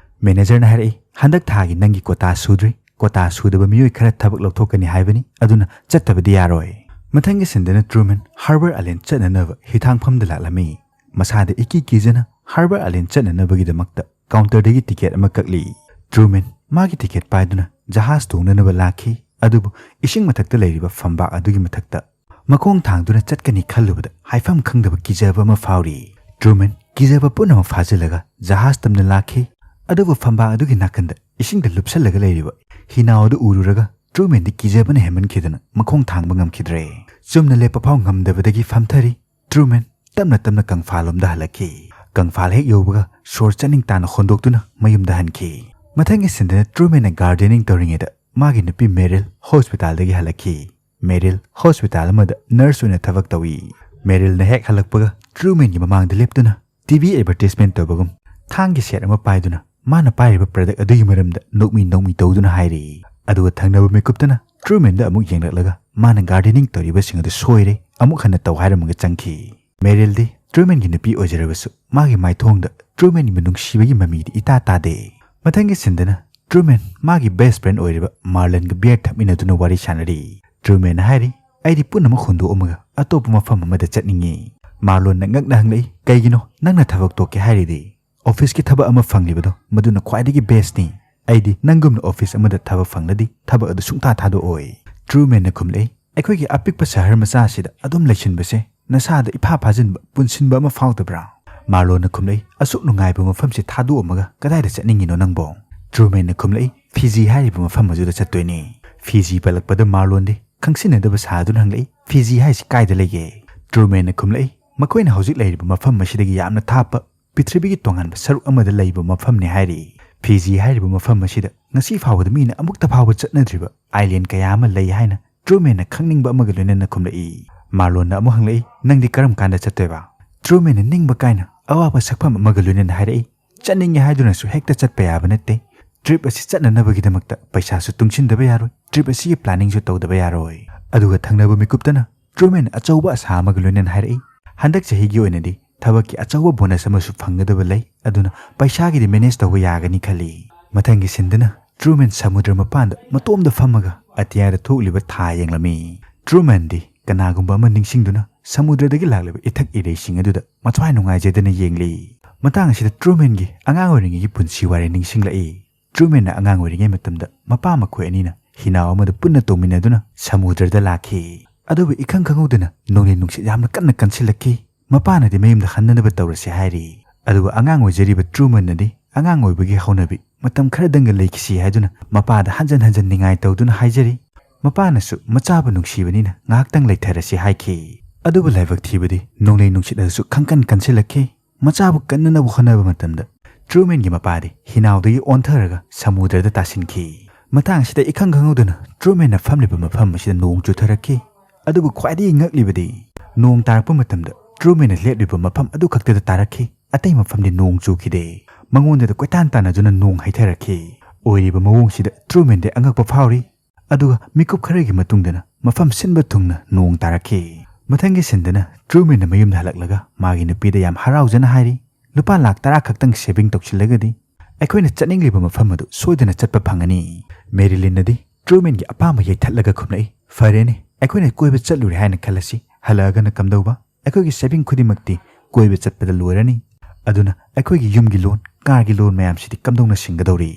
ꯃꯦꯅꯦꯖꯔꯅ ꯍꯥꯏꯔꯛꯏ, "ꯍꯟꯗꯛ ꯊꯥꯒꯤ ꯅꯪꯒꯤ ꯀꯣꯇꯥ ꯁꯨꯗ꯭ꯔꯤ, ꯀꯣꯇꯥ ꯁꯨꯗꯕ ꯃꯤꯑꯣꯏ ꯈꯔ ꯊꯕꯛ ꯂꯧꯊꯣꯛꯀꯅꯤ ꯍꯥꯏꯕꯅꯤ, ꯑꯗꯨꯅ ꯆꯠꯇꯕꯗꯤ ꯌꯥꯔꯣꯏ"꯫ ꯃꯊꯪꯒꯤ ꯁꯤꯟꯗꯅ ꯇ꯭ꯔꯨꯃꯦꯟ ꯍꯥꯔꯕꯔ ꯑꯥꯏꯂꯦꯟ ꯆꯠꯅꯅꯕ ꯍꯤꯊꯥꯡꯐꯝꯗ ꯂꯥꯛꯂꯝꯃꯤ꯫ ꯃꯁꯥꯗ ꯏꯀꯤ ꯀꯤꯖꯅ ꯍꯥꯔꯕꯔ ꯑꯥꯏꯂꯦꯟ ꯆꯠꯅꯅꯕꯒꯤꯗꯃꯛꯇ ꯀꯥꯎꯟꯇꯔꯗꯒꯤ ꯇꯤꯀꯦꯠ ꯑꯃ ꯀꯛꯂꯤ꯫ ꯇ꯭ꯔꯨꯃꯦꯟ ꯃꯥꯒꯤ ꯇꯤꯀꯦꯠ ꯄꯥꯏꯗꯨꯅ ꯖꯍꯥꯖ ꯇꯣꯡꯅꯅꯕ ꯂꯥꯛꯈꯤ, ꯑꯗꯨꯕꯨ ꯏꯁꯤꯡ ꯃꯊꯛꯇ ꯂꯩꯔꯤꯕ ꯐꯝꯕꯥꯛ ꯑꯗꯨꯒꯤ ꯃꯊꯛꯇ ꯃꯈꯣꯡ ꯊꯥꯡꯗꯨꯅ ꯆꯠꯀꯅꯤ ꯈꯜꯂꯨꯕꯗ ꯍꯥꯏꯐꯝ ꯈꯪꯗꯕ ꯀꯤꯖꯕ ꯑꯃ ꯐꯥꯎꯔꯤ꯫ ꯇ꯭ꯔꯨꯃꯦꯟ ꯀꯤꯖꯕ ꯄꯨꯝꯅꯃꯛ ꯐꯥꯖꯤꯜꯂꯒ ꯖꯍꯥꯖ ꯇꯝꯅ ꯂꯥꯛꯈꯤ꯫ ꯑꯗꯨꯕꯨ ꯐꯝꯕꯥꯛ ꯑꯗꯨꯒꯤ ꯅꯥꯀꯟꯗ ꯏꯁꯤꯡꯗ ꯂꯨꯞꯁꯜꯂꯒ ꯂꯩꯔꯤꯕ ꯍꯤꯅꯥꯎ ꯑꯗꯨ ꯎꯔꯨꯔꯒ ꯇ꯭ꯔꯨꯃꯦꯟꯗꯤ ꯀꯤꯖꯕꯅ ꯍꯦꯟꯃꯟꯈꯤꯗꯅ ꯃꯈꯣꯡ ꯊꯥꯡꯕ ꯉꯝꯈꯤꯗ꯭ꯔꯦ꯫ ꯆꯨꯝꯅ ꯂꯦꯞꯄ ꯐꯥꯎ ꯉꯝꯗꯕꯗꯒꯤ ꯐꯝꯊꯔꯤ꯫ ꯇ꯭ꯔꯨꯃꯦꯟ ꯇꯞꯅ ꯇꯞꯅ ꯀꯪꯐꯥꯜꯂꯣꯝꯗ ꯍꯜꯂꯛꯈꯤ꯫ ꯀꯪꯐꯥꯜ ꯍꯦꯛ ꯌꯧꯕꯒ ꯁꯣꯔ ꯆꯥꯅꯤꯡ ꯇꯥꯅ ꯍꯣꯟꯗꯣꯛꯇꯨꯅ ꯃꯌꯨꯝꯗ ꯍꯟꯈꯤ꯫ ꯃꯊꯪꯒꯤ ꯁꯤꯟꯗꯅ ꯇ꯭ꯔꯨꯃꯦꯟꯅ ꯒꯥꯔꯗꯦꯅꯤꯡ ꯇꯧꯔꯤꯉꯩꯗ ꯃꯥꯒꯤ ꯅꯨꯄꯤ ꯃꯦꯔꯤꯜ ꯍꯣꯁꯄꯤꯇꯥꯜꯗꯒꯤ ꯍꯜꯂꯛꯈꯤ꯫ ꯃꯦꯔꯤꯜ ꯍꯣꯁꯄꯤꯇꯥꯜ ꯑꯃꯗ ꯅꯔꯁ ꯑꯣꯏꯅ ꯊꯕꯛ ꯇꯧꯏ꯫ ꯃꯦꯔꯤꯜꯅ ꯍꯦꯛ ꯍꯜꯂꯛꯄꯒ ꯇ꯭ꯔꯨꯃꯦꯟꯒꯤ ꯃꯃꯥꯡꯗ ꯂꯦꯞꯇꯨꯅ ꯇꯤ ꯚꯤ ꯑꯦꯗꯚꯔꯇꯤꯁꯃꯦꯟ ꯇꯧꯕꯒꯨꯝ ꯊꯥꯡꯒꯤ ꯁꯦꯠ ꯑꯃ ꯄꯥꯏꯗꯨꯅ ꯃꯥꯅ ꯄꯥꯏꯔꯤꯕ ꯄ꯭ꯔꯗꯛ ꯑꯗꯨꯒꯤ ꯃꯔꯝꯗ ꯅꯣꯛꯃꯤ ꯅꯣꯛꯃꯤ ꯇꯧꯗꯨꯅ ꯍꯥꯏꯔꯤ꯫ ꯑꯗꯨꯒ ꯊꯪꯅꯕ ꯃꯤꯀꯨꯞꯇꯅ ꯇ꯭ꯔꯨꯃꯦꯟꯗ ꯑꯃꯨꯛ ꯌꯦꯡꯂꯛꯂꯒ ꯃꯥꯅ ꯒꯥꯔꯗꯦꯅꯤꯡ ꯇꯧꯔꯤꯕꯁꯤꯡ ꯑꯗꯨ ꯁꯣꯏꯔꯦ, ꯑꯃꯨꯛ ꯍꯟꯅ ꯇꯧ ꯍꯥꯏꯔꯝꯃꯒ ꯆꯪꯈꯤ꯫ ꯃꯦꯔꯤꯜꯗꯤ ꯇ꯭ꯔꯨꯃꯦꯟꯒꯤ ꯅꯨꯄꯤ ꯑꯣꯏꯖꯔꯕꯁꯨ ꯃꯥꯒꯤ ꯃꯥꯏꯊꯣꯡꯗ ꯇ꯭ꯔꯨꯃꯦꯟꯒꯤ ꯅꯨꯡꯁꯤꯕꯒꯤ ꯃꯃꯤꯗꯤ ꯏꯇꯥ ꯇꯥꯗꯦ꯫ ꯃꯊꯪꯒꯤ ꯁꯤꯟꯗꯅ ꯇ꯭ꯔꯨꯃꯦꯟ ꯃꯥꯒꯤ ꯕꯦꯁ ꯐ꯭ꯔꯦꯟ ꯑꯣꯏꯔꯤꯕ ꯃꯥꯔꯂꯟꯒ ꯕꯤꯌꯔ ꯊꯛꯃꯤꯟꯅꯗꯨꯅ ꯋꯥꯔꯤ ꯁꯥꯟꯅꯔꯤ꯫ ꯇ꯭ꯔꯨꯃꯦꯟꯅ ꯍꯥꯏꯔꯤ, "ꯑꯩꯗꯤ ꯄꯨꯝꯅꯃꯛ ꯍꯨꯟꯗꯣꯛꯑꯝꯃꯒ ꯑꯇꯣꯞꯄ ꯃꯐꯝ ꯑꯃꯗ ꯆꯠꯅꯤꯡꯉꯤ꯫" ꯃꯥꯔꯂꯣꯟꯅ ꯉꯛꯅ ꯍꯪꯂꯛꯏ, "ꯀꯩꯒꯤꯅꯣ ꯅꯪꯅ ꯊꯕꯛ ꯇꯣꯛꯀꯦ ꯍꯥꯏꯔꯤꯗꯤ? ꯑꯣꯐꯤꯁꯀꯤ ꯊꯕꯛ ꯑꯃ ꯐꯪꯂꯤꯕꯗꯣ ꯃꯗꯨꯅ ꯈ꯭ꯋꯥꯏꯗꯒꯤ ꯕꯦꯁꯅꯤ꯫ ꯑꯩꯗꯤ ꯅꯪꯒꯨꯝꯅ ꯑꯣꯐꯤꯁ ꯑꯃꯗ ꯊꯕꯛ ꯐꯪꯂꯗꯤ ꯊꯕꯛ ꯑꯗꯨ ꯁꯨꯡꯊꯥ ꯊꯥꯗꯣꯛꯑꯣꯏ꯫" ꯇ꯭ꯔꯨꯃꯦꯟꯅ ꯈꯨꯝꯂꯛꯏ, "ꯑꯩꯈꯣꯏꯒꯤ ꯑꯄꯤꯛꯄ ꯁꯍꯔ ꯃꯆꯥ ꯑꯁꯤꯗ ꯑꯗꯨꯝ ꯂꯩꯁꯤꯟꯕꯁꯦ ꯅꯁꯥꯗ ꯏꯐꯥ ꯐꯥꯖꯤꯟꯕ, ꯄꯨꯟꯁꯤꯟꯕ ꯑꯃ ꯐꯥꯎꯗꯕ꯭ꯔꯥ?" ꯃꯥꯔꯂꯣꯟꯅ ꯈꯨꯝꯂꯛꯏ, "ꯑꯁꯨꯛ ꯅꯨꯡꯉꯥꯏꯕ ꯃꯐꯝꯁꯤ ꯊꯥꯗꯣꯛꯑꯝꯃꯒ ꯀꯗꯥꯏꯗ ꯆꯠꯅꯤꯡꯉꯤꯅꯣ ꯅꯪꯕꯣ?" ꯇ꯭ꯔꯨꯃꯦꯟꯅ ꯈꯨꯝꯂꯛꯏ, "ꯐꯤꯖꯤ ꯍꯥꯏꯔꯤꯕ ꯃꯐꯝ ꯑꯗꯨꯗ ꯆꯠꯇꯣꯏꯅꯤ꯫" ꯐꯤꯖꯤ ꯄꯜꯂꯛꯄꯗ ꯃꯥꯔꯂꯣꯟꯗꯤ ꯈꯪꯁꯤꯟꯅꯗꯕ ꯁꯥꯗꯨꯅ ꯍꯪꯂꯛꯏ, "ꯐꯤꯖꯤ ꯍꯥꯏꯁꯤ ꯀꯥꯏꯗ ꯂꯩꯒꯦ?" ꯇ꯭ꯔꯨꯃꯦꯟꯅ ꯈꯨꯝꯂꯛꯏ, "ꯃꯈꯣꯏꯅ ꯍꯧꯖꯤꯛ ꯂꯩꯔꯤꯕ ꯃꯐꯝ ꯑꯁꯤꯗꯒꯤ ꯌꯥꯝꯅ ꯊꯥꯞꯄ ꯄ꯭ꯔꯤꯊꯤꯕꯤꯒꯤ ꯇꯣꯉꯥꯟꯕ ꯁꯔꯨꯛ ꯑꯃꯗ ꯂꯩꯕ ꯃꯐꯝꯅꯤ" ꯍꯥꯏꯔꯤ꯫ ꯐꯤꯖꯤ ꯍꯥꯏꯔꯤꯕ ꯃꯐꯝ ꯑꯁꯤꯗ ꯉꯁꯤ ꯐꯥꯎꯕꯗ ꯃꯤꯅ ꯑꯃꯨꯛꯇ ꯐꯥꯎꯕ ꯆꯠꯅꯗ꯭ꯔꯤꯕ ꯑꯥꯏꯂꯦꯟ ꯀꯌꯥ ꯑꯃ ꯂꯩ ꯍꯥꯏꯅ ꯇ꯭ꯔꯨꯃꯦꯟꯅ ꯈꯪꯅꯤꯡꯕ ꯑꯃꯒ ꯂꯣꯏꯅꯅ ꯈꯨꯝꯂꯛꯏ꯫ ꯃꯥꯔꯂꯣꯟꯅ ꯑꯃꯨꯛ ꯍꯪꯂꯛꯏ, "ꯅꯪꯗꯤ ꯀꯔꯝ ꯀꯥꯟꯗ ꯆꯠꯇꯣꯏꯕ?" ꯇ꯭ꯔꯨꯃꯦꯟꯅ ꯅꯤꯡꯕ ꯀꯥꯏꯅ ꯑꯋꯥꯕ ꯁꯛꯐꯝ ꯑꯃꯒ ꯂꯣꯏꯅꯅ ꯍꯥꯏꯔꯛꯏ, "ꯆꯠꯅꯤꯡꯉꯦ ꯍꯥꯏꯗꯨꯅꯁꯨ ꯍꯦꯛꯇ ꯆꯠꯄ ꯌꯥꯕ ꯅꯠꯇꯦ꯫ ꯇ꯭ꯔꯤꯞ ꯑꯁꯤ ꯆꯠꯅꯅꯕꯒꯤꯗꯃꯛꯇ ꯄꯩꯁꯥꯁꯨ ꯇꯨꯡꯁꯤꯟꯗꯕ ꯌꯥꯔꯣꯏ, ꯇ꯭ꯔꯤꯞ ꯑꯁꯤꯒꯤ ꯄ꯭ꯂꯥꯅꯤꯡꯁꯨ ꯇꯧꯗꯕ ꯌꯥꯔꯣꯏ꯫" ꯑꯗꯨꯒ ꯊꯪꯅꯕ ꯃꯤꯀꯨꯞꯇꯅ ꯇ꯭ꯔꯨꯃꯦꯟ ꯑꯆꯧꯕ ꯑꯁꯥ ꯑꯃꯒ ꯂꯣꯏꯅꯅ ꯍꯥꯏꯔꯛꯏ, "ꯍꯟꯗꯛ ꯆꯍꯤꯒꯤ ꯑꯣꯏꯅꯗꯤ ꯊꯕꯛꯀꯤ ꯑꯆꯧꯕ ꯕꯣꯅꯁ ꯑꯃꯁꯨ ꯐꯪꯒꯗꯕ ꯂꯩ, ꯑꯗꯨꯅ ꯄꯩꯁꯥꯒꯤꯗꯤ ꯃꯦꯅꯦꯖ ꯇꯧꯕ ꯌꯥꯒꯅꯤ ꯈꯜꯂꯤ꯫" ꯃꯊꯪꯒꯤ ꯁꯤꯟꯗꯅ ꯇ꯭ꯔꯨꯃꯦꯟ ꯁꯃꯨꯗ꯭ꯔ ꯃꯄꯥꯟꯗ ꯃꯇꯣꯝꯗ ꯐꯝꯃꯒ ꯑꯇꯤꯌꯥꯗ ꯊꯣꯛꯂꯤꯕ ꯊꯥ ꯌꯦꯡꯂꯝꯃꯤ꯫ ꯇ꯭ꯔꯨꯃꯦꯟꯗꯤ ꯀꯅꯥꯒꯨꯝꯕ ꯑꯃ ꯅꯤꯡꯁꯤꯡꯗꯨꯅ ꯁꯃꯨꯗ꯭ꯔꯗꯒꯤ ꯂꯥꯛꯂꯤꯕ ꯏꯊꯛ ꯏꯔꯩꯁꯤꯡ ꯑꯗꯨꯗ ꯃꯊ꯭ꯋꯥꯏ ꯅꯨꯡꯉꯥꯏꯖꯗꯅ ꯌꯦꯡꯂꯤ꯫ ꯃꯇꯥꯡ ꯑꯁꯤꯗ ꯇ꯭ꯔꯨꯃꯦꯟꯒꯤ ꯑꯉꯥꯡ ꯑꯣꯏꯔꯤꯉꯩꯒꯤ ꯄꯨꯟꯁꯤ ꯋꯥꯔꯤ ꯅꯤꯡꯁꯤꯡꯂꯛꯏ꯫ ꯇ꯭ꯔꯨꯃꯦꯟꯅ ꯑꯉꯥꯡ ꯑꯣꯏꯔꯤꯉꯩ ꯃꯇꯝꯗ ꯃꯄꯥ ꯃꯈꯣꯏ ꯑꯅꯤꯅ ꯍꯤꯅꯥꯎ ꯑꯃꯗ ꯄꯨꯟꯅ ꯇꯣꯡꯃꯤꯟꯅꯗꯨꯅ ꯁꯃꯨꯗ꯭ꯔꯗ ꯂꯥꯛꯈꯤ꯫ ꯑꯗꯨꯕꯨ ꯏꯈꯪ ꯈꯪꯍꯧꯗꯅ ꯅꯣꯡꯂꯩ ꯅꯨꯡꯁꯤꯠ ꯌꯥꯝꯅ ꯀꯟꯅ ꯀꯟꯁꯤꯜꯂꯛꯈꯤ꯫ ꯃꯄꯥꯅꯗꯤ ꯃꯌꯨꯝꯗ ꯍꯟꯅꯅꯕ ꯇꯧꯔꯁꯤ ꯍꯥꯏꯔꯤ꯫ ꯑꯗꯨꯕꯨ ꯑꯉꯥꯡ ꯑꯣꯏꯖꯔꯤꯕ ꯇ꯭ꯔꯨꯃꯟꯅꯗꯤ ꯑꯉꯥꯡ ꯑꯣꯏꯕꯒꯤ ꯍꯧꯅꯕꯤ ꯃꯇꯝ ꯈꯔꯗꯪꯒ ꯂꯩꯈꯤꯁꯤ ꯍꯥꯏꯗꯨꯅ ꯃꯄꯥꯗ ꯍꯟꯖꯟ ꯍꯟꯖꯟ ꯅꯤꯡꯉꯥꯏ ꯇꯧꯗꯨꯅ ꯍꯥꯏꯖꯔꯤ꯫ ꯃꯄꯥꯅꯁꯨ ꯃꯆꯥꯕꯨ ꯅꯨꯡꯁꯤꯕꯅꯤꯅ ꯉꯥꯏꯍꯥꯛꯇꯪ ꯂꯩꯊꯔꯁꯤ ꯍꯥꯏꯈꯤ꯫ ꯑꯗꯨꯕꯨ ꯂꯥꯏꯕꯛ ꯊꯤꯕꯗꯤ ꯅꯣꯡꯂꯩ ꯅꯨꯡꯁꯤꯠ ꯑꯗꯨꯁꯨ ꯈꯪꯀꯟ ꯀꯟꯁꯤꯜꯂꯛꯈꯤ꯫ ꯃꯆꯥꯕꯨ ꯀꯟꯅꯅꯕ ꯍꯣꯠꯅꯕ ꯃꯇꯝꯗ ꯇ꯭ꯔꯨꯃꯦꯟꯒꯤ ꯃꯄꯥꯗꯤ ꯍꯤꯅꯥꯎꯗꯒꯤ ꯑꯣꯟꯊꯔꯒ ꯁꯃꯨꯗ꯭ꯔꯗ ꯇꯥꯁꯤꯟꯈꯤ꯫ ꯃꯇꯥꯡ ꯑꯁꯤꯗ ꯏꯈꯪ ꯈꯪꯍꯧꯗꯅ ꯇ꯭ꯔꯨꯃꯦꯟꯅ ꯐꯝꯂꯤꯕ ꯃꯐꯝ ꯑꯁꯤꯗ ꯅꯣꯡ ꯆꯨꯊꯔꯛꯈꯤ꯫ ꯑꯗꯨꯕꯨ ꯈ꯭ꯋꯥꯏꯗꯒꯤ ꯉꯛꯂꯤꯕꯗꯤ, ꯅꯣꯡ ꯇꯥꯔꯛꯄ ꯃꯇꯝꯗ ꯇ꯭ꯔꯨꯃꯦꯟꯅ ꯂꯦꯞꯂꯤꯕ ꯃꯐꯝ ꯑꯗꯨ ꯈꯛꯇꯗ ꯇꯥꯔꯛꯈꯤ꯫ ꯑꯇꯩ ꯃꯐꯝꯗꯤ ꯅꯣꯡ ꯆꯨꯈꯤꯗꯦ꯫ ꯃꯉꯣꯟꯗ ꯀꯣꯏꯇꯥꯟ ꯇꯥꯟꯅꯗꯨꯅ ꯅꯣꯡ ꯍꯩꯊꯔꯛꯈꯤ꯫ ꯑꯣꯏꯔꯤꯕ ꯃꯑꯣꯡꯁꯤꯗ ꯇ꯭ꯔꯨꯃꯦꯟꯗꯤ ꯑꯉꯛꯄ ꯐꯥꯎꯔꯤ꯫ ꯑꯗꯨꯒ ꯃꯤꯀꯨꯞ ꯈꯔꯒꯤ ꯃꯇꯨꯡꯗꯅ ꯃꯐꯝ ꯁꯤꯟꯕ ꯊꯨꯡꯅ ꯅꯣꯡ ꯇꯥꯔꯛꯈꯤ꯫ ꯃꯊꯪꯒꯤ ꯁꯤꯟꯗꯅ ꯇ꯭ꯔꯨꯃꯦꯟꯅ ꯃꯌꯨꯝꯗ ꯍꯜꯂꯛꯂꯒ ꯃꯥꯒꯤ ꯅꯨꯄꯤꯗ ꯌꯥꯝ ꯍꯔꯥꯎꯖꯅ ꯍꯥꯏꯔꯤ, "ꯂꯨꯄꯥ ꯂꯥꯈ ꯇꯔꯥ ꯈꯛꯇꯪ ꯁꯦꯚꯤꯡ ꯇꯧꯁꯤꯜꯂꯒꯗꯤ ꯑꯩꯈꯣꯏꯅ ꯆꯠꯅꯤꯡꯂꯤꯕ ꯃꯐꯝ ꯑꯗꯨ ꯁꯣꯏꯗꯅ ꯆꯠꯄ ꯐꯪꯒꯅꯤ꯫ ꯃꯦꯔꯤꯂꯤꯟꯅꯗꯤ ꯇ꯭ꯔꯨꯃꯦꯟꯒꯤ ꯑꯄꯥꯝꯕ ꯌꯩꯊꯠꯂꯒ ꯈꯨꯝꯂꯛꯏ, "ꯐꯔꯦꯅꯦ, ꯑꯩꯈꯣꯏꯅ ꯀꯣꯏꯕ ꯆꯠꯂꯨꯔꯦ ꯍꯥꯏꯅ ꯈꯜꯂꯁꯤ, ꯍꯜꯂꯛꯑꯒꯅ ꯀꯝꯗꯧꯕ? ꯑꯩꯈꯣꯏꯒꯤ ꯁꯦꯚꯤꯡ ꯈꯨꯗꯤꯡꯃꯛꯇꯤ ꯀꯣꯏꯕ ꯆꯠꯄꯗ ꯂꯣꯏꯔꯅꯤ꯫ ꯑꯗꯨꯅ ꯑꯩꯈꯣꯏꯒꯤ ꯌꯨꯝꯒꯤ ꯂꯣꯟ, ꯀꯥꯔꯒꯤ ꯂꯣꯟ ꯃꯌꯥꯝꯁꯤꯗꯤ ꯀꯝꯗꯧꯅ ꯁꯤꯡꯒꯗꯧꯔꯤ?"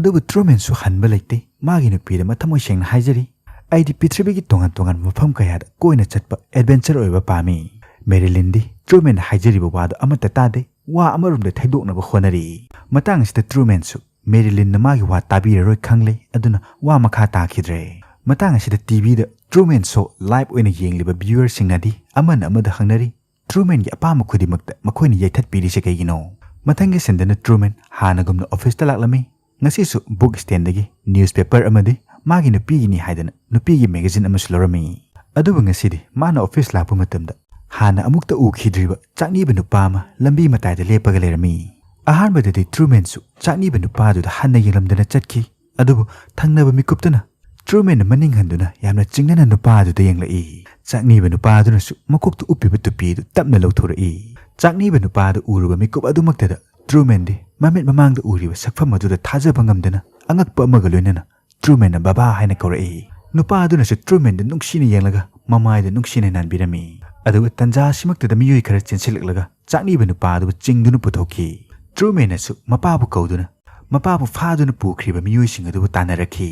ꯑꯗꯨꯕꯨ ꯇ꯭ꯔꯨꯃꯦꯟꯁꯨ ꯍꯟꯕ ꯂꯩꯇꯦ꯫ ꯃꯥꯒꯤ ꯅꯨꯄꯤꯗ ꯃꯊꯃꯣꯏ ꯁꯦꯡꯅ ꯍꯥꯏꯖꯔꯤ, "ꯑꯩꯗꯤ ꯄ꯭ꯔꯤꯊꯤꯕꯤꯒꯤ ꯇꯣꯉꯥꯟ ꯇꯣꯉꯥꯟꯕ ꯃꯐꯝ ꯀꯌꯥꯗ ꯀꯣꯏꯅ ꯆꯠꯄ ꯑꯦꯗꯚꯦꯟꯆꯔ ꯑꯣꯏꯕ ꯄꯥꯝꯃꯤ꯫" ꯃꯦꯔꯤꯂꯤꯟꯗꯤ ꯇ꯭ꯔꯨꯃꯦꯟꯅ ꯍꯥꯏꯖꯔꯤꯕ ꯋꯥꯗꯨ ꯑꯃꯠꯇ ꯇꯥꯗꯦ꯫ ꯋꯥ ꯑꯃꯔꯣꯝꯗ ꯊꯩꯗꯣꯛꯅꯕ ꯍꯣꯠꯅꯔꯤ꯫ ꯃꯇꯥꯡ ꯑꯁꯤꯗ ꯇ꯭ꯔꯨꯃꯦꯟꯁꯨ ꯃꯦꯔꯤꯂꯤꯟꯅ ꯃꯥꯒꯤ ꯋꯥ ꯇꯥꯕꯤꯔꯔꯣꯏ ꯈꯪꯂꯦ, ꯑꯗꯨꯅ ꯋꯥ ꯃꯈꯥ ꯇꯥꯈꯤꯗ꯭ꯔꯦ꯫ ꯃꯇꯥꯡ ꯑꯁꯤꯗ ꯇꯤꯚꯤꯗ ꯇ꯭ꯔꯨꯃꯦꯟ ꯁꯣ ꯂꯥꯏꯚ ꯑꯣꯏꯅ ꯌꯦꯡꯂꯤꯕ ꯚ꯭ꯌꯨꯋꯔꯁꯤꯡꯅꯗꯤ ꯑꯃꯅ ꯑꯃꯗ ꯍꯪꯅꯔꯤ, "ꯇ꯭ꯔꯨꯃꯦꯟꯒꯤ ꯑꯄꯥꯝꯕ ꯈꯨꯗꯤꯡꯃꯛꯇ ꯃꯈꯣꯏꯅ ꯌꯩꯊꯠꯄꯤꯔꯤꯁꯦ ꯀꯩꯒꯤꯅꯣ?" ꯃꯊꯪꯒꯤ ꯁꯤꯟꯗꯅ ꯇ꯭ꯔꯨꯃꯦꯟ ꯍꯥꯟꯅꯒꯨꯝꯅ ꯑꯣꯐꯤꯁꯇ ꯂꯥꯛꯂꯝꯃꯤ꯫ ꯉꯁꯤꯁꯨ ꯕꯨꯛ ꯁ꯭ꯇꯦꯟꯗꯒꯤ ꯅ꯭ꯌꯨꯁꯄꯦꯄꯔ ꯑꯃꯗꯤ ꯃꯥꯒꯤ ꯅꯨꯄꯤꯒꯤꯅꯤ ꯍꯥꯏꯗꯅ ꯅꯨꯄꯤꯒꯤ ꯃꯦꯒꯥꯖꯤꯟ ꯑꯃꯁꯨ ꯂꯧꯔꯝꯃꯤ꯫ ꯑꯗꯨꯕꯨ ꯉꯁꯤꯗꯤ ꯃꯥꯅ ꯑꯣꯐꯤꯁ ꯂꯥꯛꯄ ꯃꯇꯝꯗ ꯍꯥꯟꯅ ꯑꯃꯨꯛꯇ ꯎꯈꯤꯗ꯭ꯔꯤꯕ ꯆꯥꯛꯅꯤꯕ ꯅꯨꯄꯥ ꯑꯃ ꯂꯝꯕꯤ ꯃꯇꯥꯏꯗ ꯂꯦꯞꯄꯒ ꯂꯩꯔꯝꯃꯤ꯫ ꯑꯍꯥꯟꯕꯗꯗꯤ ꯇ꯭ꯔꯨꯃꯦꯟꯁꯨ ꯆꯥꯛꯅꯤꯕ ꯅꯨꯄꯥꯗꯨꯗ ꯍꯟꯅ ꯌꯦꯡꯂꯝꯗꯅ ꯆꯠꯈꯤ꯫ ꯑꯗꯨꯕꯨ ꯊꯪꯅꯕ ꯃꯤꯀꯨꯞꯇꯅ ꯇ꯭ꯔꯨꯃꯦꯟꯅ ꯃꯅꯤꯡ ꯍꯟꯗꯨꯅ ꯌꯥꯝꯅ ꯆꯤꯡꯅꯅ ꯅꯨꯄꯥꯗꯨꯗ ꯌꯦꯡꯂꯛꯏ꯫ ꯆꯥꯛꯅꯤꯕ ꯅꯨꯄꯥꯗꯨꯅꯁꯨ ꯃꯀꯣꯛꯇ ꯎꯞꯄꯤꯕ ꯇꯨꯄꯤꯗꯨ ꯇꯞꯅ ꯂꯧꯊꯣꯔꯛꯏ꯫ ꯆꯥꯛꯅꯤꯕ ꯅꯨꯄꯥꯗꯨ ꯎꯔꯨꯕ ꯃꯤꯀꯨꯞ ꯑꯗꯨꯃꯛꯇꯗ ꯇ꯭ꯔꯨꯃꯦꯟꯗꯤ ꯃꯃꯤꯠ ꯃꯃꯥꯡꯗ ꯎꯔꯤꯕ ꯁꯛꯐꯝ ꯑꯗꯨꯗ ꯊꯥꯖꯕ ꯉꯝꯗꯅ ꯑꯉꯛꯄ ꯑꯃꯒ ꯂꯣꯏꯅꯅ ꯇ꯭ꯔꯨꯃꯦꯟꯅ "ꯕꯕꯥ" ꯍꯥꯏꯅ ꯀꯧꯔꯛꯏ꯫ ꯅꯨꯄꯥ ꯑꯗꯨꯅꯁꯨ ꯇ꯭ꯔꯨꯃꯦꯟꯗ ꯅꯨꯡꯁꯤꯅ ꯌꯦꯡꯂꯒ ꯃꯃꯥꯏꯗ ꯅꯨꯡꯁꯤꯅ ꯅꯥꯟꯕꯤꯔꯝꯃꯤ꯫ ꯑꯗꯨꯒ ꯇꯟꯖꯥ ꯑꯁꯤꯃꯛꯇꯗ ꯃꯤꯑꯣꯏ ꯈꯔ ꯆꯦꯟꯁꯤꯜꯂꯛꯂꯒ ꯆꯥꯛꯅꯤꯕ ꯅꯨꯄꯥ ꯑꯗꯨꯕꯨ ꯆꯤꯡꯗꯨꯅ ꯄꯨꯊꯣꯛꯈꯤ꯫ ꯇ꯭ꯔꯨꯃꯦꯟꯅꯁꯨ ꯃꯄꯥꯕꯨ ꯀꯧꯗꯨꯅ ꯃꯄꯥꯕꯨ ꯐꯥꯗꯨꯅ ꯄꯨꯈ꯭ꯔꯤꯕ ꯃꯤꯑꯣꯏꯁꯤꯡ ꯑꯗꯨꯕꯨ ꯇꯥꯟꯅꯔꯛꯈꯤ꯫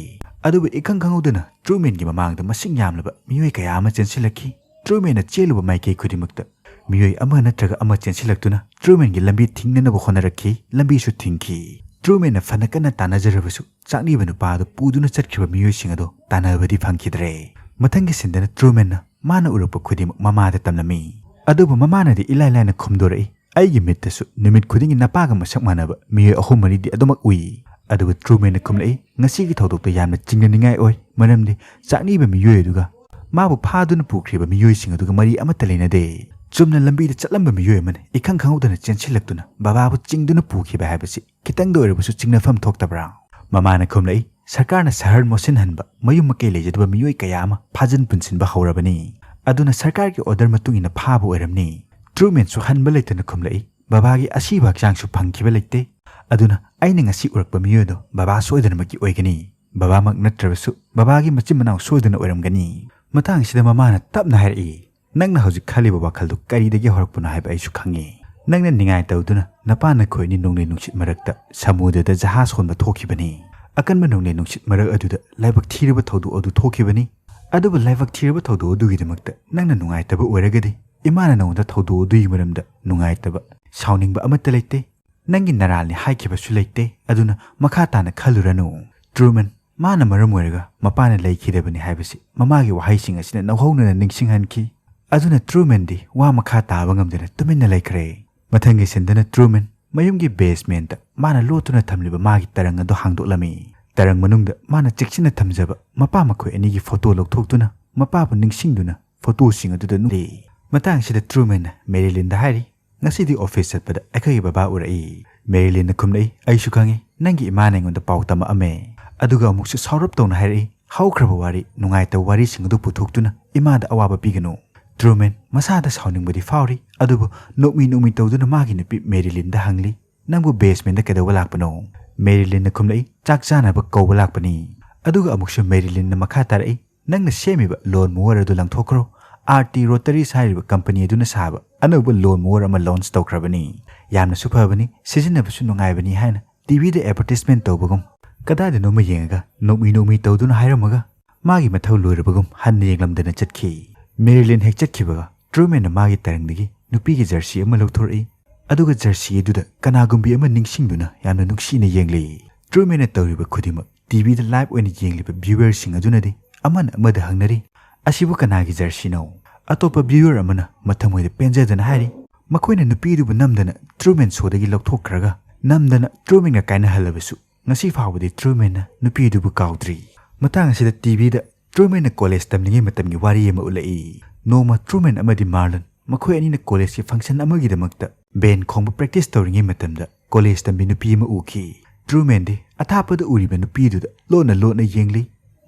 ꯑꯗꯨꯕꯨ ꯏꯈꯪ ꯈꯪꯍꯧꯗꯅ ꯇ꯭ꯔꯨꯃꯦꯟꯒꯤ ꯃꯃꯥꯡꯗ ꯃꯁꯤꯡ ꯌꯥꯝꯂꯕ ꯃꯤꯑꯣꯏ ꯀꯌꯥ ꯑꯃ ꯆꯦꯟꯁꯤꯜꯂꯛꯈꯤ꯫ ꯇ꯭ꯔꯨꯃꯦꯟꯅ ꯆꯦꯜꯂꯨꯕ ꯃꯥꯏꯀꯩ ꯈꯨꯗꯤꯡꯃꯛꯇ ꯃꯤꯑꯣꯏ ꯑꯃ ꯅꯠꯇ꯭ꯔꯒ ꯑꯃ ꯆꯦꯟꯁꯤꯜꯂꯛꯇꯨꯅ ꯇ꯭ꯔꯨꯃꯦꯟꯒꯤ ꯂꯝꯕꯤ ꯊꯤꯡꯅꯅꯕ ꯍꯣꯠꯅꯔꯛꯈꯤ꯫ ꯂꯝꯕꯤꯁꯨ ꯊꯤꯡꯈꯤ꯫ ꯇ꯭ꯔꯨꯃꯦꯟꯅ ꯐꯅ ꯀꯟꯅ ꯇꯥꯟꯅꯖꯔꯕꯁꯨ ꯆꯥꯛꯅꯤꯕ ꯅꯨꯄꯥ ꯑꯗꯨ ꯄꯨꯗꯨꯅ ꯆꯠꯈꯤꯕ ꯃꯤꯑꯣꯏꯁꯤꯡ ꯑꯗꯨ ꯇꯥꯟꯅꯕꯗꯤ ꯐꯪꯈꯤꯗ꯭ꯔꯦ꯫ ꯃꯊꯪꯒꯤ ꯁꯤꯟꯗꯅ ꯇ꯭ꯔꯨꯃꯦꯟꯅ ꯃꯥꯅ ꯎꯔꯛꯄ ꯈꯨꯗꯤꯡꯃꯛ ꯃꯃꯥꯗ ꯇꯝꯂꯝꯃꯤ꯫ ꯑꯗꯨꯕꯨ ꯃꯃꯥꯅꯗꯤ ꯏꯂꯥꯏ ꯂꯥꯏꯅ ꯈꯨꯝꯗꯣꯔꯛꯏ, "ꯑꯩꯒꯤ ꯃꯤꯠꯇꯁꯨ ꯅꯨꯃꯤꯠ ꯈꯨꯗꯤꯡꯒꯤ ꯅꯄꯥꯒ ꯃꯁꯛ ꯃꯥꯟꯅꯕ ꯃꯤꯑꯣꯏ ꯑꯍꯨꯝ ꯃꯔꯤꯗꯤ ꯑꯗꯨꯃꯛ ꯎꯏ꯫ ꯑꯗꯨꯒ ꯇ꯭ꯔꯨꯃꯦꯟꯅ ꯈꯨꯝꯂꯛꯏ, "ꯉꯁꯤꯒꯤ ꯊꯧꯗꯣꯛꯇꯣ ꯌꯥꯝꯅ ꯆꯤꯡꯅꯅꯤꯡꯉꯥꯏ ꯑꯣꯏ, ꯃꯔꯝꯗꯤ ꯆꯥꯛꯅꯤꯕ ꯃꯤꯑꯣꯏ ꯑꯗꯨꯒ ꯃꯥꯕꯨ ꯐꯥꯗꯨꯅ ꯄꯨꯈ꯭ꯔꯤꯕ ꯃꯤꯑꯣꯏꯁꯤꯡ ꯑꯗꯨꯒ ꯃꯔꯤ ꯑꯃꯠꯇ ꯂꯩꯅꯗꯦ꯫ ꯆꯨꯝꯅ ꯂꯝꯕꯤꯗ ꯆꯠꯂꯝꯕ ꯃꯤꯑꯣꯏ ꯑꯃꯅ ꯏꯈꯪ ꯈꯪꯍꯧꯗꯅ ꯆꯦꯟꯁꯤꯜꯂꯛꯇꯨꯅ ꯕꯕꯥꯕꯨ ꯆꯤꯡꯗꯨꯅ ꯄꯨꯈꯤꯕ ꯍꯥꯏꯕꯁꯤ ꯈꯤꯇꯪꯗ ꯑꯣꯏꯔꯕꯁꯨ ꯆꯤꯡꯅꯐꯝ ꯊꯣꯛꯇꯕ꯭ꯔꯥ?" ꯃꯃꯥꯅ ꯈꯨꯝꯂꯛꯏ, "ꯁꯔꯀꯥꯔꯅ ꯁꯍꯔ ꯃꯣꯠꯁꯤꯟꯍꯟꯕ, ꯃꯌꯨꯝ ꯃꯀꯩ ꯂꯩꯖꯗꯕ ꯃꯤꯑꯣꯏ ꯀꯌꯥ ꯑꯃ ꯐꯥꯖꯤꯟ ꯄꯨꯟꯁꯤꯟꯕ ꯍꯧꯔꯕꯅꯤ꯫ ꯑꯗꯨꯅ ꯁꯔꯀꯥꯔꯒꯤ ꯑꯣꯔꯗꯔ ꯃꯇꯨꯡ ꯏꯟꯅ ꯐꯥꯕ ꯑꯣꯏꯔꯝꯅꯤ꯫" ꯇ꯭ꯔꯨꯃꯦꯟꯁꯨ ꯍꯟꯕ ꯂꯩꯇꯅ ꯈꯨꯝꯂꯛꯏ, "ꯕꯕꯥꯒꯤ ꯑꯁꯤꯕ ꯍꯛꯆꯥꯡꯁꯨ ꯐꯪꯈꯤꯕ ꯂꯩꯇꯦ꯫ ꯑꯗꯨꯅ ꯑꯩꯅ ꯉꯁꯤ ꯎꯔꯛꯄ ꯃꯤꯑꯣꯏꯗꯣ ꯕꯕꯥ ꯁꯣꯏꯗꯅꯃꯛꯀꯤ ꯑꯣꯏꯒꯅꯤ꯫ ꯕꯕꯥꯃꯛ ꯅꯠꯇ꯭ꯔꯕꯁꯨ ꯕꯕꯥꯒꯤ ꯃꯆꯤꯟ ꯃꯅꯥꯎ ꯁꯣꯏꯗꯅ ꯑꯣꯏꯔꯝꯒꯅꯤ꯫" ꯃꯇꯥꯡꯁꯤꯗ ꯃꯃꯥꯅ ꯇꯞꯅ ꯍꯥꯏꯔꯛꯏ, "ꯅꯪꯅ ꯍꯧꯖꯤꯛ ꯈꯜꯂꯤꯕ ꯋꯥꯈꯜꯗꯨ ꯀꯔꯤꯗꯒꯤ ꯍꯧꯔꯛꯄꯅꯣ ꯍꯥꯏꯕ ꯑꯩꯁꯨ ꯈꯪꯉꯤ꯫ ꯅꯪꯅ ꯅꯤꯡꯉꯥꯏ ꯇꯧꯗꯨꯅ ꯅꯄꯥ ꯅꯈꯣꯏ ꯑꯅꯤ ꯅꯣꯡꯂꯩ ꯅꯨꯡꯁꯤꯠ ꯃꯔꯛꯇ ꯁꯃꯨꯗ꯭ꯔꯗ ꯖꯍꯥꯖ ꯍꯣꯟꯕ ꯊꯣꯛꯈꯤꯕꯅꯤ꯫ ꯑꯀꯟꯕ ꯅꯣꯡꯂꯩ ꯅꯨꯡꯁꯤꯠ ꯃꯔꯛ ꯑꯗꯨꯗ ꯂꯥꯏꯕꯛ ꯊꯤꯔꯕ ꯊꯧꯗꯣꯛ ꯑꯗꯨ ꯊꯣꯛꯈꯤꯕꯅꯤ꯫ ꯑꯗꯨꯕꯨ ꯂꯥꯏꯕꯛ ꯊꯤꯔꯕ ꯊꯧꯗꯣꯛ ꯑꯗꯨꯒꯤꯗꯃꯛꯇ ꯅꯪꯅ ꯅꯨꯡꯉꯥꯏꯇꯕ ꯑꯣꯏꯔꯒꯗꯤ ꯏꯃꯥꯅ ꯅꯉꯣꯟꯗ ꯊꯧꯗꯣꯛ ꯑꯗꯨꯒꯤ ꯃꯔꯝꯗ ꯅꯨꯡꯉꯥꯏꯇꯕ, ꯁꯥꯎꯅꯤꯡꯕ ꯑꯃꯠꯇ ꯂꯩꯇꯦ꯫ ꯅꯪꯒꯤ ꯅꯔꯥꯜꯅꯤ ꯍꯥꯏꯈꯤꯕꯁꯨ ꯂꯩꯇꯦ꯫ ꯑꯗꯨꯅ ꯃꯈꯥ ꯇꯥꯅ ꯈꯜꯂꯨꯔꯅꯨ꯫" ꯇ꯭ꯔꯨꯃꯦꯟ ꯃꯥꯅ ꯃꯔꯝ ꯑꯣꯏꯔꯒ ꯃꯄꯥꯅ ꯂꯩꯈꯤꯗꯕꯅꯤ ꯍꯥꯏꯕꯁꯤ ꯃꯃꯥꯒꯤ ꯋꯥꯍꯩꯁꯤꯡ ꯑꯁꯤꯅ ꯅꯧꯍꯧꯅꯅ ꯅꯤꯡꯁꯤꯡꯍꯟꯈꯤ꯫ ꯑꯗꯨꯅ ꯇ꯭ꯔꯨꯃꯦꯟꯗꯤ ꯋꯥ ꯃꯈꯥ ꯇꯥꯕ ꯉꯝꯗꯅ ꯇꯨꯃꯤꯟꯅ ꯂꯩꯈ꯭ꯔꯦ꯫ ꯃꯊꯪꯒꯤ ꯁꯤꯟꯗꯅ ꯇ꯭ꯔꯨꯃꯦꯟ ꯃꯌꯨꯝꯒꯤ ꯕꯦꯁꯃꯦꯟꯇ ꯃꯥꯅ ꯂꯣꯠꯇꯨꯅ ꯊꯝꯂꯤꯕ ꯃꯥꯒꯤ ꯇꯔꯪ ꯑꯗꯨ ꯍꯥꯡꯗꯣꯛꯂꯝꯃꯤ꯫ ꯇꯔꯪ ꯃꯅꯨꯡꯗ ꯃꯥꯅ ꯆꯦꯛꯁꯤꯟꯅ ꯊꯝꯖꯕ ꯃꯄꯥ ꯃꯈꯣꯏ ꯑꯅꯤꯒꯤ ꯐꯣꯇꯣ ꯂꯧꯊꯣꯛꯇꯨꯅ ꯃꯄꯥꯕꯨ ꯅꯤꯡꯁꯤꯡꯗꯨꯅ ꯐꯣꯇꯣꯁꯤꯡ ꯑꯗꯨꯗ ꯅꯨꯡꯗꯤ꯫ ꯃꯇꯥꯡꯁꯤꯗ ꯇ꯭ꯔꯨꯃꯦꯟꯅ ꯃꯦꯔꯤꯂꯤꯟꯗ ꯍꯥꯏꯔꯤ, "ꯉꯁꯤꯗꯤ ꯑꯣꯐꯤꯁ ꯆꯠꯄꯗ ꯑꯩꯈꯣꯏꯒꯤ ꯕꯕꯥ ꯎꯔꯛꯏ꯫" ꯃꯦꯔꯤꯂꯤꯟꯅ ꯈꯨꯝꯂꯛꯏ, "ꯑꯩꯁꯨ ꯈꯪꯉꯤ, ꯅꯪꯒꯤ ꯏꯃꯥꯅ ꯑꯩꯉꯣꯟꯗ ꯄꯥꯎ ꯇꯝꯃꯛꯑꯝꯃꯦ꯫" ꯑꯗꯨꯒ ꯑꯃꯨꯛꯁꯨ ꯁꯥꯎꯔꯞ ꯇꯧꯅ ꯍꯥꯏꯔꯛꯏ, "ꯍꯧꯈ꯭ꯔꯕ ꯋꯥꯔꯤ, ꯅꯨꯡꯉꯥꯏꯇꯕ ꯋꯥꯔꯤꯁꯤꯡ ꯑꯗꯨ ꯄꯨꯊꯣꯛꯇꯨꯅ ꯏꯃꯥꯗ ꯑꯋꯥꯕ ꯄꯤꯒꯅꯨ꯫" ꯇ꯭ꯔꯨꯃꯦꯟ ꯃꯁꯥꯗ ꯁꯥꯎꯅꯤꯡꯕꯗꯤ ꯐꯥꯎꯔꯤ, ꯑꯗꯨꯕꯨ ꯅꯣꯛꯃꯤ ꯅꯣꯛꯃꯤ ꯇꯧꯗꯨꯅ ꯃꯥꯒꯤ ꯅꯨꯄꯤ ꯃꯦꯔꯤꯂꯤꯟꯗ ꯍꯪꯂꯤ, "ꯅꯪꯕꯨ ꯕꯦꯁꯃꯦꯟꯗ ꯀꯩꯗꯧꯕ ꯂꯥꯛꯄꯅꯣ?" ꯃꯦꯔꯤꯂꯤꯟꯅ ꯈꯨꯝꯂꯛꯏ, "ꯆꯥꯛ ꯆꯥꯅꯕ ꯀꯧꯕ ꯂꯥꯛꯄꯅꯤ꯫" ꯑꯗꯨꯒ ꯑꯃꯨꯛꯁꯨ ꯃꯦꯔꯤꯂꯤꯟꯅ ꯃꯈꯥ ꯇꯥꯔꯛꯏ, "ꯅꯪꯅ ꯁꯦꯝꯃꯤꯕ ꯂꯣꯟ ꯃꯣꯋꯔ ꯑꯗꯨ ꯂꯪꯊꯣꯛꯈ꯭ꯔꯣ꯫ ꯑꯥꯔ ꯇꯤ ꯔꯣꯇꯔꯤꯁ ꯍꯥꯏꯔꯤꯕ ꯀꯝꯄꯅꯤ ꯑꯗꯨꯅ ꯁꯥꯕ ꯑꯅꯧꯕ ꯂꯣꯟ ꯃꯣꯋꯔ ꯑꯃ ꯂꯣꯟꯆ ꯇꯧꯈ꯭ꯔꯕꯅꯤ꯫ ꯌꯥꯝꯅꯁꯨ ꯐꯕꯅꯤ, ꯁꯤꯖꯤꯟꯅꯕꯁꯨ ꯅꯨꯡꯉꯥꯏꯕꯅꯤ" ꯍꯥꯏꯅ ꯇꯤꯚꯤꯗ ꯑꯦꯗꯚꯔꯇꯤꯁꯃꯦꯟ ꯇꯧꯕꯒꯨꯝ ꯀꯗꯥꯏꯗꯅꯣꯃ ꯌꯦꯡꯉꯒ ꯅꯣꯛꯃꯤ ꯅꯣꯛꯃꯤ ꯇꯧꯗꯨꯅ ꯍꯥꯏꯔꯝꯃꯒ ꯃꯥꯒꯤ ꯃꯊꯧ ꯂꯣꯏꯔꯕꯒꯨꯝ ꯍꯟꯅ ꯌꯦꯡꯂꯝꯗꯅ ꯆꯠꯈꯤ꯫ ꯃꯦꯔꯤꯂꯤꯟ ꯍꯦꯛ ꯆꯠꯈꯤꯕꯒ ꯇ꯭ꯔꯨꯃꯦꯟꯅ ꯃꯥꯒꯤ ꯇꯔꯪꯗꯒꯤ ꯅꯨꯄꯤꯒꯤ ꯖꯔꯁꯤ ꯑꯃ ꯂꯧꯊꯣꯔꯛꯏ꯫ ꯑꯗꯨꯒ ꯖꯔꯁꯤ ꯑꯗꯨꯗ ꯀꯅꯥꯒꯨꯝꯕꯤ ꯑꯃ ꯅꯤꯡꯁꯤꯡꯗꯨꯅ ꯌꯥꯝꯅ ꯅꯨꯡꯁꯤꯅ ꯌꯦꯡꯂꯤ꯫ ꯇ꯭ꯔꯨꯃꯦꯟꯅ ꯇꯧꯔꯤꯕ ꯈꯨꯗꯤꯡꯃꯛ ꯇꯤꯚꯤꯗ ꯂꯥꯏꯚ ꯑꯣꯏꯅ ꯌꯦꯡꯂꯤꯕ ꯚ꯭ꯌꯨꯋꯔꯁꯤꯡ ꯑꯗꯨꯅꯗꯤ ꯑꯃꯅ ꯑꯃꯗ ꯍꯪꯅꯔꯤ, "ꯑꯁꯤꯕꯨ ꯀꯅꯥꯒꯤ ꯖꯔꯁꯤꯅꯣ?" ꯑꯇꯣꯞꯄ ꯚ꯭ꯌꯨꯋꯔ ꯑꯃꯅ ꯃꯊꯃꯣꯏꯗ ꯄꯦꯟꯖꯗꯅ ꯍꯥꯏꯔꯤ, "ꯃꯈꯣꯏꯅ ꯅꯨꯄꯤꯗꯨꯕꯨ ꯅꯝꯗꯅ ꯇ꯭ꯔꯨꯃꯦꯟ ꯁꯣꯗꯒꯤ ꯂꯧꯊꯣꯛꯈ꯭ꯔꯒ ꯅꯝꯗꯅ ꯇ꯭ꯔꯨꯃꯦꯟꯒ ꯀꯥꯏꯅꯍꯜꯂꯕꯁꯨ ꯉꯁꯤ ꯐꯥꯎꯕꯗꯤ ꯇ꯭ꯔꯨꯃꯦꯟꯅ ꯅꯨꯄꯤꯗꯨꯕꯨ ꯀꯥꯎꯗ꯭ꯔꯤ꯫ ꯃꯇꯥꯡ ꯑꯁꯤꯗ ꯇꯤꯚꯤꯗ ꯇ꯭ꯔꯨꯃꯦꯟꯅ ꯀꯣꯂꯦꯖ ꯇꯝꯂꯤꯉꯩ ꯃꯇꯝꯒꯤ ꯋꯥꯔꯤ ꯑꯃ ꯎꯠꯂꯛꯏ꯫ ꯅꯣꯡꯃ ꯇ꯭ꯔꯨꯃꯦꯟ ꯑꯃꯗꯤ ꯃꯥꯔꯂꯟ ꯃꯈꯣꯏ ꯑꯅꯤꯅ ꯀꯣꯂꯦꯖꯀꯤ ꯐꯪꯁꯟ ꯑꯃꯒꯤꯗꯃꯛꯇ ꯕꯦꯟ ꯈꯣꯡꯕ ꯄ꯭ꯔꯦꯛꯇꯤꯁ ꯇꯧꯔꯤꯉꯩ ꯃꯇꯝꯗ ꯀꯣꯂꯦꯖ ꯇꯝꯕꯤ ꯅꯨꯄꯤ ꯑꯃ ꯎꯈꯤ꯫ ꯇ꯭ꯔꯨꯃꯦꯟꯗꯤ ꯑꯊꯥꯞꯄꯗ ꯎꯔꯤꯕ ꯅꯨꯄꯤꯗꯨꯗ ꯂꯣꯟꯅ ꯂꯣꯟꯅ ꯌꯦꯡꯂꯤ꯫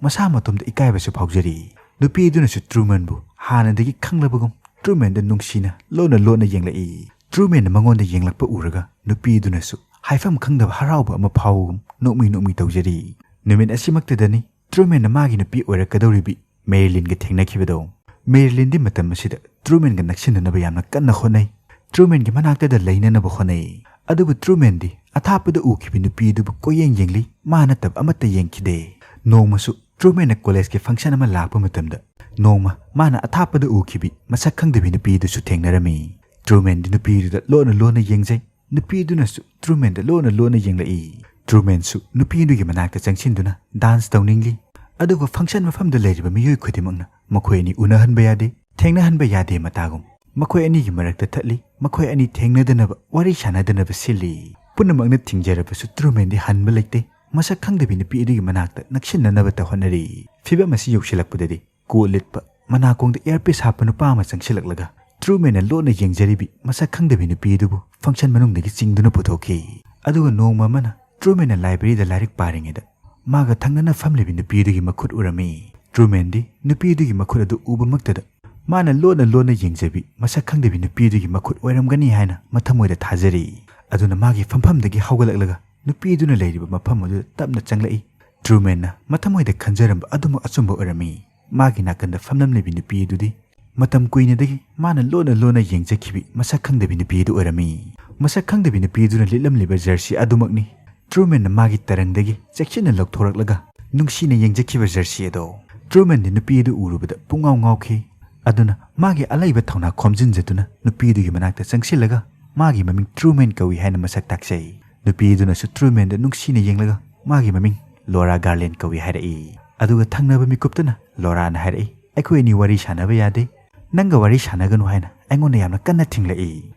ꯃꯁꯥ ꯃꯇꯣꯝꯗ ꯏꯀꯥꯏꯕꯁꯨ ꯐꯥꯎꯖꯔꯤ꯫ ꯅꯨꯄꯤꯗꯨꯅꯁꯨ ꯇ꯭ꯔꯨꯃꯦꯟꯕꯨ ꯍꯥꯟꯅꯗꯒꯤ ꯈꯪꯂꯕꯒꯨꯝ ꯇ꯭ꯔꯨꯃꯦꯟꯗ ꯅꯨꯡꯁꯤꯅ ꯂꯣꯟꯅ ꯂꯣꯟꯅ ꯌꯦꯡꯂꯛꯏ꯫ ꯇ꯭ꯔꯨꯃꯦꯟꯅ ꯃꯉꯣꯟꯗ ꯌꯦꯡꯂꯛꯄ ꯎꯔꯒ ꯅꯨꯄꯤꯗꯨꯅꯁꯨ ꯍꯥꯏꯐꯝ ꯈꯪꯗꯕ ꯍꯔꯥꯎꯕ ꯑꯃ ꯐꯥꯎꯕꯒꯨꯝ ꯅꯣꯛꯃꯤ ꯅꯣꯛꯃꯤ ꯇꯧꯖꯔꯤ꯫ ꯅꯨꯃꯤꯠ ꯑꯁꯤꯃꯛꯇꯗꯅꯤ ꯇ꯭ꯔꯨꯃꯦꯟꯅ ꯃꯥꯒꯤ ꯅꯨꯄꯤ ꯑꯣꯏꯔꯛꯀꯗꯧꯔꯤꯕꯤ ꯃꯦꯔꯤꯂꯤꯟꯒ ꯊꯦꯡꯅꯈꯤꯕꯗꯣ꯫ ꯃꯦꯔꯤꯂꯤꯟꯗꯤ ꯃꯇꯝ ꯑꯁꯤꯗ ꯇ꯭ꯔꯨꯃꯦꯟꯒ ꯅꯛꯁꯤꯟꯅꯅꯕ ꯌꯥꯝꯅ ꯀꯟꯅ ꯍꯣꯠꯅꯩ꯫ ꯇ꯭ꯔꯨꯃꯦꯟꯒꯤ ꯃꯅꯥꯛꯇꯗ ꯂꯩꯅꯅꯕ ꯍꯣꯠꯅꯩ꯫ ꯑꯗꯨꯕꯨ ꯇ꯭ꯔꯨꯃꯦꯟꯗꯤ ꯑꯊꯥꯞꯄꯗ ꯎꯈꯤꯕ ꯅꯨꯄꯤ ꯑꯗꯨꯕꯨ ꯀꯣꯏꯌꯦꯡ ꯌꯦꯡꯂꯤ, ꯃꯥ ꯅꯠꯇꯕ ꯑꯃꯠꯇ ꯌꯦꯡꯈꯤꯗꯦ꯫ ꯅꯣꯡꯃꯁꯨ ꯇ꯭ꯔꯨꯃꯦꯟꯅ ꯀꯣꯂꯦꯖꯀꯤ ꯐꯪꯁꯟ ꯑꯃ ꯂꯥꯛꯄ ꯃꯇꯝꯗ ꯅꯣꯡꯃ ꯃꯥꯅ ꯑꯊꯥꯞꯄꯗ ꯎꯈꯤꯕꯤ ꯃꯁꯛ ꯈꯪꯗꯕꯤ ꯅꯨꯄꯤ ꯑꯗꯨꯁꯨ ꯊꯦꯡꯅꯔꯝꯃꯤ꯫ ꯇ꯭ꯔꯨꯃꯦꯟꯗꯤ ꯅꯨꯄꯤ ꯑꯗꯨꯗ ꯂꯣꯟꯅ ꯂꯣꯟꯅ ꯌꯦꯡꯖꯩ꯫ ꯅꯨꯄꯤ ꯑꯗꯨꯅꯁꯨ ꯇ꯭ꯔꯨꯃꯦꯟꯗ ꯂꯣꯟꯅ ꯂꯣꯟꯅ ꯌꯦꯡꯂꯛꯏ꯫ ꯇ꯭ꯔꯨꯃꯦꯟꯁꯨ ꯅꯨꯄꯤ ꯑꯗꯨꯒꯤ ꯃꯅꯥꯛꯇ ꯆꯪꯁꯤꯟꯗꯨꯅ ꯗꯥꯟꯁ ꯇꯧꯅꯤꯡꯂꯤ꯫ ꯑꯗꯨꯕꯨ ꯐꯪꯁꯟ ꯃꯐꯝꯗ ꯂꯩꯔꯤꯕ ꯃꯤꯑꯣꯏ ꯈꯨꯗꯤꯡꯃꯛꯅ ꯃꯈꯣꯏ ꯑꯅꯤ ꯎꯅꯍꯟꯕ ꯌꯥꯗꯦ, ꯊꯦꯡꯅꯍꯟꯕ ꯌꯥꯗꯦ ꯃꯇꯥꯒꯨꯝ꯫ ꯃꯈꯣꯏ ꯑꯅꯤꯒꯤ ꯃꯔꯛꯇ ꯊꯠꯂꯤ꯫ ꯃꯈꯣꯏ ꯑꯅꯤ ꯊꯦꯡꯅꯗꯅꯕ, ꯋꯥꯔꯤ ꯁꯥꯟꯅꯗꯅꯕ ꯁꯤꯜꯂꯤ꯫ ꯄꯨꯝꯅꯃꯛꯅ ꯊꯤꯡꯖꯔꯕꯁꯨ ꯇ꯭ꯔꯨꯃꯦꯟꯗꯤ ꯍꯟꯕ ꯂꯩꯇꯦ꯫ ꯃꯁꯛ ꯈꯪꯗꯕꯤ ꯅꯨꯄꯤ ꯑꯗꯨꯒꯤ ꯃꯅꯥꯛꯇ ꯅꯛꯁꯤꯟꯅꯅꯕꯇ ꯍꯣꯠꯅꯔꯤ꯫ ꯐꯤꯚꯝ ꯑꯁꯤ ꯌꯧꯁꯤꯜꯂꯛꯄꯗꯗꯤ ꯀꯣꯠ ꯂꯤꯠꯄ, ꯃꯅꯥꯀꯣꯡꯗ ꯏꯌꯔꯄꯤꯁ ꯍꯥꯞꯄ ꯅꯨꯄꯥ ꯑꯃ ꯆꯪꯁꯤꯜꯂꯛꯂꯒ ꯇ꯭ꯔꯨꯃꯦꯟꯅ ꯂꯣꯟꯅ ꯌꯦꯡꯖꯔꯤꯕꯤ ꯃꯁꯛ ꯈꯪꯗꯕꯤ ꯅꯨꯄꯤ ꯑꯗꯨꯕꯨ ꯐꯪꯁꯟ ꯃꯅꯨꯡꯗꯒꯤ ꯆꯤꯡꯗꯨꯅ ꯄꯨꯊꯣꯛꯈꯤ꯫ ꯑꯗꯨꯒ ꯅꯣꯡꯃ ꯑꯃꯅ ꯇ꯭ꯔꯨꯃꯦꯟꯅ ꯂꯥꯏꯕ꯭ꯔꯦꯔꯤꯗ ꯂꯥꯏꯔꯤꯛ ꯄꯥꯔꯤꯉꯩꯗ ꯃꯥꯒ ꯊꯪꯅꯅ ꯐꯝꯂꯤꯕꯤ ꯅꯨꯄꯤ ꯑꯗꯨꯒꯤ ꯃꯈꯨꯠ ꯎꯔꯝꯃꯤ꯫ ꯇ꯭ꯔꯨꯃꯦꯟꯗꯤ ꯅꯨꯄꯤ ꯑꯗꯨꯒꯤ ꯃꯈꯨꯠ ꯑꯗꯨ ꯎꯕꯃꯛꯇꯗ ꯃꯥꯅ ꯂꯣꯟꯅ ꯂꯣꯟꯅ ꯌꯦꯡꯖꯕꯤ ꯃꯁꯛ ꯈꯪꯗꯕꯤ ꯅꯨꯄꯤ ꯑꯗꯨꯒꯤ ꯃꯈꯨꯠ ꯑꯣꯏꯔꯝꯒꯅꯤ ꯍꯥꯏꯅ ꯃꯊꯃꯣꯏꯗ ꯊꯥꯖꯔꯤ꯫ ꯑꯗꯨꯅ ꯃꯥꯒꯤ ꯐꯝꯐꯝꯗꯒꯤ ꯍꯧꯒꯠꯂꯛꯂꯒ ꯅꯨꯄꯤ ꯑꯗꯨꯅ ꯂꯩꯔꯤꯕ ꯃꯐꯝ ꯑꯗꯨꯗ ꯇꯞꯅ ꯆꯪꯂꯛꯏ꯫ ꯇ꯭ꯔꯨꯃꯦꯟꯅ ꯃꯊꯃꯣꯏꯗ ꯈꯟꯖꯔꯝꯕ ꯑꯗꯨꯃꯛ ꯑꯆꯨꯝꯕ ꯑꯣꯏꯔꯝꯃꯤ꯫ ꯃꯥꯒꯤ ꯅꯥꯀꯟꯗ ꯐꯝꯂꯝꯂꯤꯕꯤ ꯅꯨꯄꯤ ꯑꯗꯨꯗꯤ ꯃꯇꯝ ꯀꯨꯏꯅꯗꯒꯤ ꯃꯥꯅ ꯂꯣꯟꯅ ꯂꯣꯟꯅ ꯌꯦꯡꯖꯈꯤꯕꯤ ꯃꯁꯛ ꯈꯪꯗꯕꯤ ꯅꯨꯄꯤ ꯑꯗꯨ ꯑꯣꯏꯔꯝꯃꯤ꯫ ꯃꯁꯛ ꯈꯪꯗꯕꯤ ꯅꯨꯄꯤ ꯑꯗꯨꯅ ꯂꯤꯠꯂꯝꯂꯤꯕ ꯖꯔꯁꯤ ꯑꯗꯨꯃꯛꯅꯤ꯫ ꯇ꯭ꯔꯨꯃꯦꯟꯅ ꯃꯥꯒꯤ ꯇꯔꯪꯗꯒꯤ ꯆꯦꯛꯁꯤꯟꯅ ꯂꯧꯊꯣꯔꯛꯂꯒ ꯅꯨꯡꯁꯤꯅ ꯌꯦꯡꯖꯈꯤꯕ ꯖꯔꯁꯤ ꯑꯗꯣ꯫ ꯇ꯭ꯔꯨꯃꯦꯟꯗꯤ ꯅꯨꯄꯤ ꯑꯗꯨ ꯎꯔꯨꯕꯗ ꯄꯨꯡꯉꯥꯎ ꯉꯥꯎꯈꯤ꯫ ꯑꯗꯨꯅ ꯃꯥꯒꯤ ꯑꯂꯩꯕ ꯊꯧꯅꯥ ꯈꯣꯝꯖꯤꯟꯖꯗꯨꯅ ꯅꯨꯄꯤ ꯑꯗꯨꯒꯤ ꯃꯅꯥꯛꯇ ꯆꯪꯁꯤꯜꯂꯒ ꯃꯥꯒꯤ ꯃꯃꯤꯡ ꯇ꯭ꯔꯨꯃꯦꯟ ꯀꯧꯏ ꯍꯥꯏꯅ ꯃꯁꯛ ꯇꯥꯛꯆꯩ꯫ ꯅꯨꯄꯤ ꯑꯗꯨꯅꯁꯨ ꯇ꯭ꯔꯨꯃꯦꯟꯗ ꯅꯨꯡꯁꯤꯅ ꯌꯦꯡꯂꯒ ꯃꯥꯒꯤ ꯃꯃꯤꯡ ꯂꯣꯔꯥ ꯒꯥꯔꯂꯦꯟ ꯀꯧꯏ ꯍꯥꯏꯔꯛꯏ꯫ ꯑꯗꯨꯒ ꯊꯪꯅꯕ ꯃꯤꯀꯨꯞꯇꯅ ꯂꯣꯔꯥꯅ ꯍꯥꯏꯔꯛꯏ, "ꯑꯩꯈꯣꯏ ꯑꯅꯤ ꯋꯥꯔꯤ ꯁꯥꯟꯅꯕ ꯌꯥꯗꯦ꯫ ꯅꯪꯒ ꯋꯥꯔꯤ ꯁꯥꯟꯅꯒꯅꯨ" ꯍꯥꯏꯅ ꯑꯩꯉꯣꯟꯗ ꯌꯥꯝꯅ ꯀꯟꯅ ꯊꯤꯡꯂꯛꯏ꯫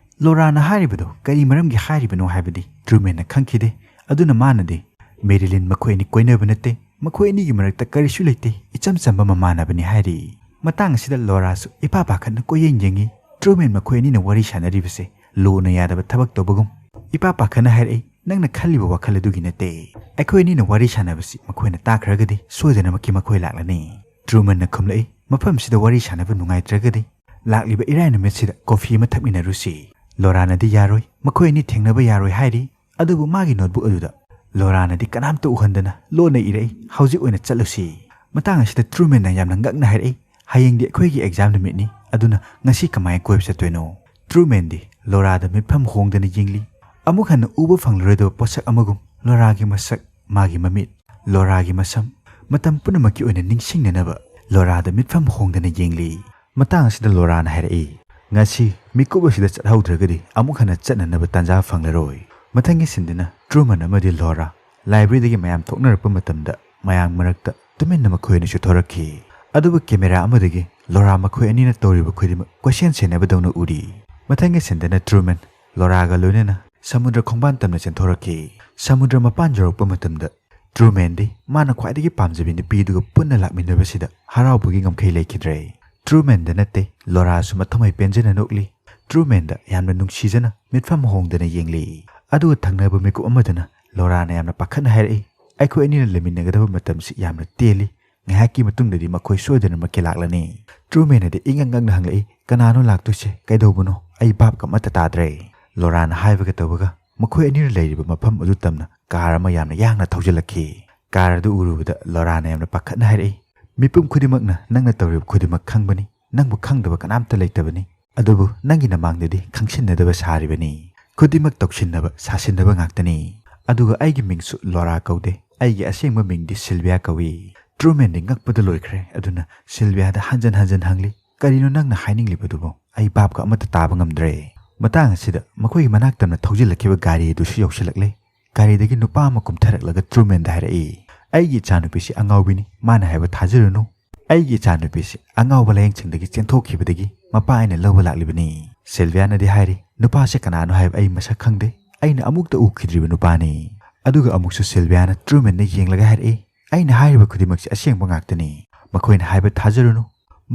ꯂꯣꯔꯥꯅ ꯍꯥꯏꯔꯤꯕꯗꯨ ꯀꯔꯤ ꯃꯔꯝꯒꯤ ꯍꯥꯏꯔꯤꯕꯅꯣ ꯍꯥꯏꯕꯗꯤ ꯇ꯭ꯔꯨꯃꯦꯟꯅ ꯈꯪꯈꯤꯗꯦ꯫ ꯑꯗꯨꯅ ꯃꯥꯅꯗꯤ, "ꯃꯦꯔꯤꯂꯤꯟ ꯃꯈꯣꯏ ꯑꯅꯤ ꯀꯣꯏꯅꯕ ꯅꯠꯇꯦ, ꯃꯈꯣꯏ ꯑꯅꯤꯒꯤ ꯃꯔꯛꯇ ꯀꯔꯤꯁꯨ ꯂꯩꯇꯦ, ꯏꯆꯝ ꯆꯝꯕ ꯃꯃꯥꯟꯅꯕꯅꯤ" ꯍꯥꯏꯔꯤ꯫ ꯃꯇꯥꯡ ꯑꯁꯤꯗ ꯂꯣꯔꯥꯁꯨ ꯏꯄꯥ ꯄꯥꯈꯠꯅ ꯀꯣꯏꯌꯦꯡ ꯌꯦꯡꯉꯤ꯫ ꯇ꯭ꯔꯨꯃꯦꯟ ꯃꯈꯣꯏ ꯑꯅꯤꯅ ꯋꯥꯔꯤ ꯁꯥꯟꯅꯔꯤꯕꯁꯦ ꯂꯣꯅ ꯌꯥꯗꯕ ꯊꯕꯛ ꯇꯧꯕꯒꯨꯝ꯫ ꯏꯄꯥ ꯄꯥꯈꯠꯅ ꯍꯥꯏꯔꯛꯏ, "ꯅꯪꯅ ꯈꯜꯂꯤꯕ ꯋꯥꯈꯜ ꯑꯗꯨꯒꯤ ꯅꯠꯇꯦ꯫ ꯑꯩꯈꯣꯏ ꯑꯅꯤꯅ ꯋꯥꯔꯤ ꯁꯥꯟꯅꯕꯁꯤ ꯃꯈꯣꯏꯅ ꯇꯥꯈ꯭ꯔꯒꯗꯤ ꯁꯣꯏꯗꯅꯃꯛꯀꯤ ꯃꯈꯣꯏ ꯂꯥꯛꯂꯅꯤ"꯫ ꯇ꯭ꯔꯨꯃꯟꯅ ꯈꯨꯝꯂꯛꯏ, "ꯃꯐꯝꯁꯤꯗ ꯋꯥꯔꯤ ꯁꯥꯟꯅꯕ ꯅꯨꯡꯉꯥꯏꯇ꯭ꯔꯒꯗꯤ ꯂꯥꯛꯂꯤꯕ ꯏꯔꯥꯏ ꯅꯨꯃꯤꯠꯁꯤꯗ ꯀꯣꯐꯤ ꯑꯃ ꯊꯛꯃꯤꯟꯅꯔꯨꯁꯤ"꯫ ꯂꯣꯔꯥꯅꯗꯤ ꯌꯥꯔꯣꯏ, ꯃꯈꯣꯏ ꯑꯅꯤ ꯊꯦꯡꯅꯕ ꯌꯥꯔꯣꯏ ꯍꯥꯏꯔꯤ꯫ ꯑꯗꯨꯕꯨ ꯃꯥꯒꯤ ꯅꯣꯠꯕꯨꯛ ꯑꯗꯨꯗ ꯂꯣꯔꯥꯅꯗꯤ ꯀꯅꯥꯝꯇ ꯎꯍꯟꯗꯅ ꯂꯣꯟꯅ ꯏꯔꯛꯏ, "ꯍꯧꯖꯤꯛ ꯑꯣꯏꯅ ꯆꯠꯂꯨꯁꯤ"꯫ ꯃꯇꯥꯡ ꯑꯁꯤꯗ ꯇ꯭ꯔꯨꯃꯦꯟꯅ ꯌꯥꯝꯅ ꯉꯛꯅ ꯍꯥꯏꯔꯛꯏ, "ꯍꯌꯦꯡꯗꯤ ꯑꯩꯈꯣꯏꯒꯤ ꯑꯦꯛꯖꯥꯝ ꯅꯨꯃꯤꯠꯅꯤ, ꯑꯗꯨꯅ ꯉꯁꯤ ꯀꯃꯥꯏꯅ ꯀꯣꯏꯕ ꯆꯠꯇꯣꯏꯅꯣ?" ꯇ꯭ꯔꯨꯃꯦꯟꯗꯤ ꯂꯣꯔꯥꯗ ꯃꯤꯠꯐꯝ ꯍꯣꯡꯗꯅ ꯌꯦꯡꯂꯤ꯫ ꯑꯃꯨꯛ ꯍꯟꯅ ꯎꯕ ꯐꯪꯂꯔꯣꯏꯗꯕ ꯄꯣꯠꯁꯛ ꯑꯃꯒꯨꯝ ꯂꯣꯔꯥꯒꯤ ꯃꯁꯛ, ꯃꯥꯒꯤ ꯃꯃꯤꯠ, ꯂꯣꯔꯥꯒꯤ ꯃꯁꯝ, ꯃꯇꯝ ꯄꯨꯝꯅꯃꯛꯀꯤ ꯑꯣꯏꯅ ꯅꯤꯡꯁꯤꯡꯅꯅꯕ ꯂꯣꯔꯥꯗ ꯃꯤꯠꯐꯝ ꯍꯣꯡꯗꯅ ꯌꯦꯡꯂꯤ꯫ ꯃꯇꯥꯡ ꯑꯁꯤꯗ ꯂꯣꯔꯥꯅ ꯍꯥꯏꯔꯛꯏ, "ꯉꯁꯤ ꯃꯤꯀꯨꯞ ꯑꯁꯤꯗ ꯆꯠꯍꯧꯗ꯭ꯔꯒꯗꯤ ꯑꯃꯨꯛ ꯍꯟꯅ ꯆꯠꯅꯅꯕ ꯇꯥꯟꯖꯥ ꯐꯪꯂꯔꯣꯏ"꯫ ꯃꯊꯪꯒꯤ ꯁꯤꯟꯗꯅ ꯇ꯭ꯔꯨꯃꯟ ꯑꯃꯗꯤ ꯂꯣꯔꯥ ꯂꯥꯏꯕ꯭ꯔꯦꯔꯤꯗꯒꯤ ꯃꯌꯥꯝ ꯊꯣꯛꯅꯔꯛꯄ ꯃꯇꯝꯗ ꯃꯌꯥꯝ ꯃꯔꯛꯇ ꯇꯨꯃꯤꯟꯅ ꯃꯈꯣꯏ ꯑꯅꯤꯁꯨ ꯊꯣꯔꯛꯈꯤ꯫ ꯑꯗꯨꯕꯨ ꯀꯦꯃꯦꯔꯥ ꯑꯃꯗꯒꯤ ꯂꯣꯔꯥ ꯃꯈꯣꯏ ꯑꯅꯤꯅ ꯇꯧꯔꯤꯕ ꯈꯨꯗꯤꯡꯃꯛ ꯀꯣꯏꯁꯦꯟ ꯁꯦꯟꯅꯕꯗꯧꯅ ꯎꯔꯤ꯫ ꯃꯊꯪꯒꯤ ꯁꯤꯟꯗꯅ ꯇ꯭ꯔꯨꯃꯦꯟ ꯂꯣꯔꯥꯒ ꯂꯣꯏꯅꯅ ꯁꯃꯨꯗ꯭ꯔ ꯈꯣꯡꯕꯥꯟ ꯇꯝꯅ ꯆꯦꯟꯊꯣꯔꯛꯈꯤ꯫ ꯁꯃꯨꯗ꯭ꯔ ꯃꯄꯥꯟ ꯌꯧꯔꯛꯄ ꯃꯇꯝꯗ ꯇ꯭ꯔꯨꯃꯦꯟꯗꯤ ꯃꯥꯅ ꯈ꯭ꯋꯥꯏꯗꯒꯤ ꯄꯥꯝꯖꯕꯤ ꯅꯨꯄꯤꯗꯨꯒ ꯄꯨꯟꯅ ꯂꯥꯛꯃꯤꯟꯅꯕꯁꯤꯗ ꯍꯔꯥꯎꯕꯒꯤ ꯉꯝꯈꯩ ꯂꯩꯈꯤꯗ꯭ꯔꯦ꯫ ꯇ꯭ꯔꯨꯃꯦꯟꯗ ꯅꯠꯇꯦ, ꯂꯣꯔꯥꯁꯨ ꯃꯊꯃꯣꯏ ꯄꯦꯟꯖꯅ ꯅꯣꯛꯂꯤ꯫ ꯇ꯭ꯔꯨꯃꯦꯟꯗ ꯌꯥꯝꯅ ꯅꯨꯡꯁꯤꯖꯅ ꯃꯤꯠꯐꯝ ꯍꯣꯡꯗꯅ ꯌꯦꯡꯂꯤ꯫ ꯑꯗꯨꯒ ꯊꯪꯅꯕ ꯃꯤꯀꯨꯞ ꯑꯃꯗꯅ ꯂꯣꯔꯥꯅ ꯌꯥꯝꯅ ꯄꯥꯈꯠꯅ ꯍꯥꯏꯔꯛꯏ, "ꯑꯩꯈꯣꯏ ꯑꯅꯤꯅ ꯂꯩꯃꯤꯟꯅꯒꯗꯕ ꯃꯇꯝꯁꯤ ꯌꯥꯝꯅ ꯇꯦꯜꯂꯤ꯫ ꯉꯥꯏꯍꯥꯛꯀꯤ ꯃꯇꯨꯡꯗꯗꯤ ꯃꯈꯣꯏ ꯁꯣꯏꯗꯅꯃꯛꯀꯤ ꯂꯥꯛꯂꯅꯤ"꯫ ꯇ꯭ꯔꯨꯃꯦꯟꯅꯗꯤ ꯏꯉꯛ ꯉꯛꯅ ꯍꯪꯂꯛꯏ, "ꯀꯅꯥꯅꯣ ꯂꯥꯛꯇꯣꯏꯁꯦ? ꯀꯩꯗꯧꯕꯅꯣ? ꯑꯩ ꯚꯥꯞꯀ ꯑꯃꯠꯇ ꯇꯥꯗ꯭ꯔꯦ"꯫ ꯂꯣꯔꯥꯅ ꯍꯥꯏꯕꯒ ꯇꯧꯕꯒ ꯃꯈꯣꯏ ꯑꯅꯤꯅ ꯂꯩꯔꯤꯕ ꯃꯐꯝ ꯑꯗꯨ ꯇꯝꯅ ꯀꯥꯔ ꯑꯃ ꯌꯥꯝꯅ ꯌꯥꯡꯅ ꯊꯧꯖꯤꯜꯂꯛꯈꯤ꯫ ꯀꯥꯔ ꯑꯗꯨ ꯎꯔꯨꯕꯗ ꯂꯣꯔꯥꯅ ꯌꯥꯝꯅ ꯄꯥꯈꯠꯅ ꯍꯥꯏꯔꯛꯏ, "ꯃꯤꯄꯨꯝ ꯈꯨꯗꯤꯡꯃꯛꯅ ꯅꯪꯅ ꯇꯧꯔꯤꯕ ꯈꯨꯗꯤꯡꯃꯛ ꯈꯪꯕꯅꯤ꯫ ꯅꯪꯕꯨ ꯈꯪꯗꯕ ꯀꯅꯥꯝꯇ ꯂꯩꯇꯕꯅꯤ꯫ ꯑꯗꯨꯕꯨ ꯅꯪꯒꯤ ꯅꯃꯥꯡꯗꯗꯤ ꯈꯪꯁꯤꯟꯅꯗꯕ ꯁꯥꯔꯤꯕꯅꯤ꯫ ꯈꯨꯗꯤꯡꯃꯛ ꯇꯧꯁꯤꯟꯅꯕ, ꯁꯥꯁꯤꯟꯅꯕ ꯉꯥꯛꯇꯅꯤ꯫ ꯑꯗꯨꯒ ꯑꯩꯒꯤ ꯃꯤꯡꯁꯨ ꯂꯣꯔꯥ ꯀꯧꯗꯦ꯫ ꯑꯩꯒꯤ ꯑꯁꯦꯡꯕ ꯃꯤꯡꯗꯤ ꯁꯤꯜꯚꯤꯌꯥ ꯀꯧꯏ"꯫ ꯇ꯭ꯔꯨꯃꯦꯟꯗꯤ ꯉꯛꯄꯗ ꯂꯣꯏꯈ꯭ꯔꯦ꯫ ꯑꯗꯨꯅ ꯁꯤꯜꯚꯤꯌꯥꯗ ꯍꯟꯖꯟ ꯍꯟꯖꯟ ꯍꯪꯂꯤ, "ꯀꯔꯤꯅꯣ ꯅꯪꯅ ꯍꯥꯏꯅꯤꯡꯂꯤꯕꯗꯨꯕꯣ? ꯑꯩ ꯚꯥꯞꯀ ꯑꯃꯠꯇ ꯇꯥꯕ ꯉꯝꯗ꯭ꯔꯦ"꯫ ꯃꯇꯥꯡ ꯑꯁꯤꯗ ꯃꯈꯣꯏꯒꯤ ꯃꯅꯥꯛ ꯇꯝꯅ ꯊꯧꯖꯤꯜꯂꯛꯈꯤꯕ ꯒꯥꯔꯤ ꯑꯗꯨꯁꯨ ꯌꯧꯁꯤꯜꯂꯛꯂꯦ꯫ ꯒꯥꯔꯤꯗꯒꯤ ꯅꯨꯄꯥ ꯑꯃ ꯀꯨꯝꯊꯔꯛꯂꯒ ꯇ꯭ꯔꯨꯃꯦꯟꯗ ꯍꯥꯏꯔꯛꯏ, "ꯑꯩꯒꯤ ꯏꯆꯥꯅꯨꯄꯤꯁꯤ ꯑꯉꯥꯎꯕꯤꯅꯤ, ꯃꯥꯅ ꯍꯥꯏꯕ ꯊꯥꯖꯔꯨꯅꯨ꯫ ꯑꯩꯒꯤ ꯏꯆꯥꯅꯨꯄꯤꯁꯤ ꯑꯉꯥꯎꯕ ꯂꯥꯌꯦꯡꯁꯪꯗꯒꯤ ꯆꯦꯟꯊꯣꯛꯈꯤꯕꯗꯒꯤ ꯃꯄꯥ ꯑꯩꯅ ꯂꯧꯕ ꯂꯥꯛꯂꯤꯕꯅꯤ"꯫ ꯁꯤꯜꯚꯤꯌꯥꯅꯗꯤ ꯍꯥꯏꯔꯤ, "ꯅꯨꯄꯥꯁꯦ ꯀꯅꯥꯅꯣ ꯍꯥꯏꯕ ꯑꯩ ꯃꯁꯛ ꯈꯪꯗꯦ, ꯑꯩꯅ ꯑꯃꯨꯛꯇ ꯎꯈꯤꯗ꯭ꯔꯤꯕ ꯅꯨꯄꯥꯅꯤ"꯫ ꯑꯗꯨꯒ ꯑꯃꯨꯛꯁꯨ ꯁꯤꯜꯚꯤꯌꯥꯅ ꯇ꯭ꯔꯨꯃꯦꯟꯗ ꯌꯦꯡꯂꯒ ꯍꯥꯏꯔꯛꯏ, "ꯑꯩꯅ ꯍꯥꯏꯔꯤꯕ ꯈꯨꯗꯤꯡꯃꯛꯁꯤ ꯑꯁꯦꯡꯕ ꯉꯥꯛꯇꯅꯤ꯫ ꯃꯈꯣꯏꯅ ꯍꯥꯏꯕ ꯊꯥꯖꯔꯨꯅꯨ꯫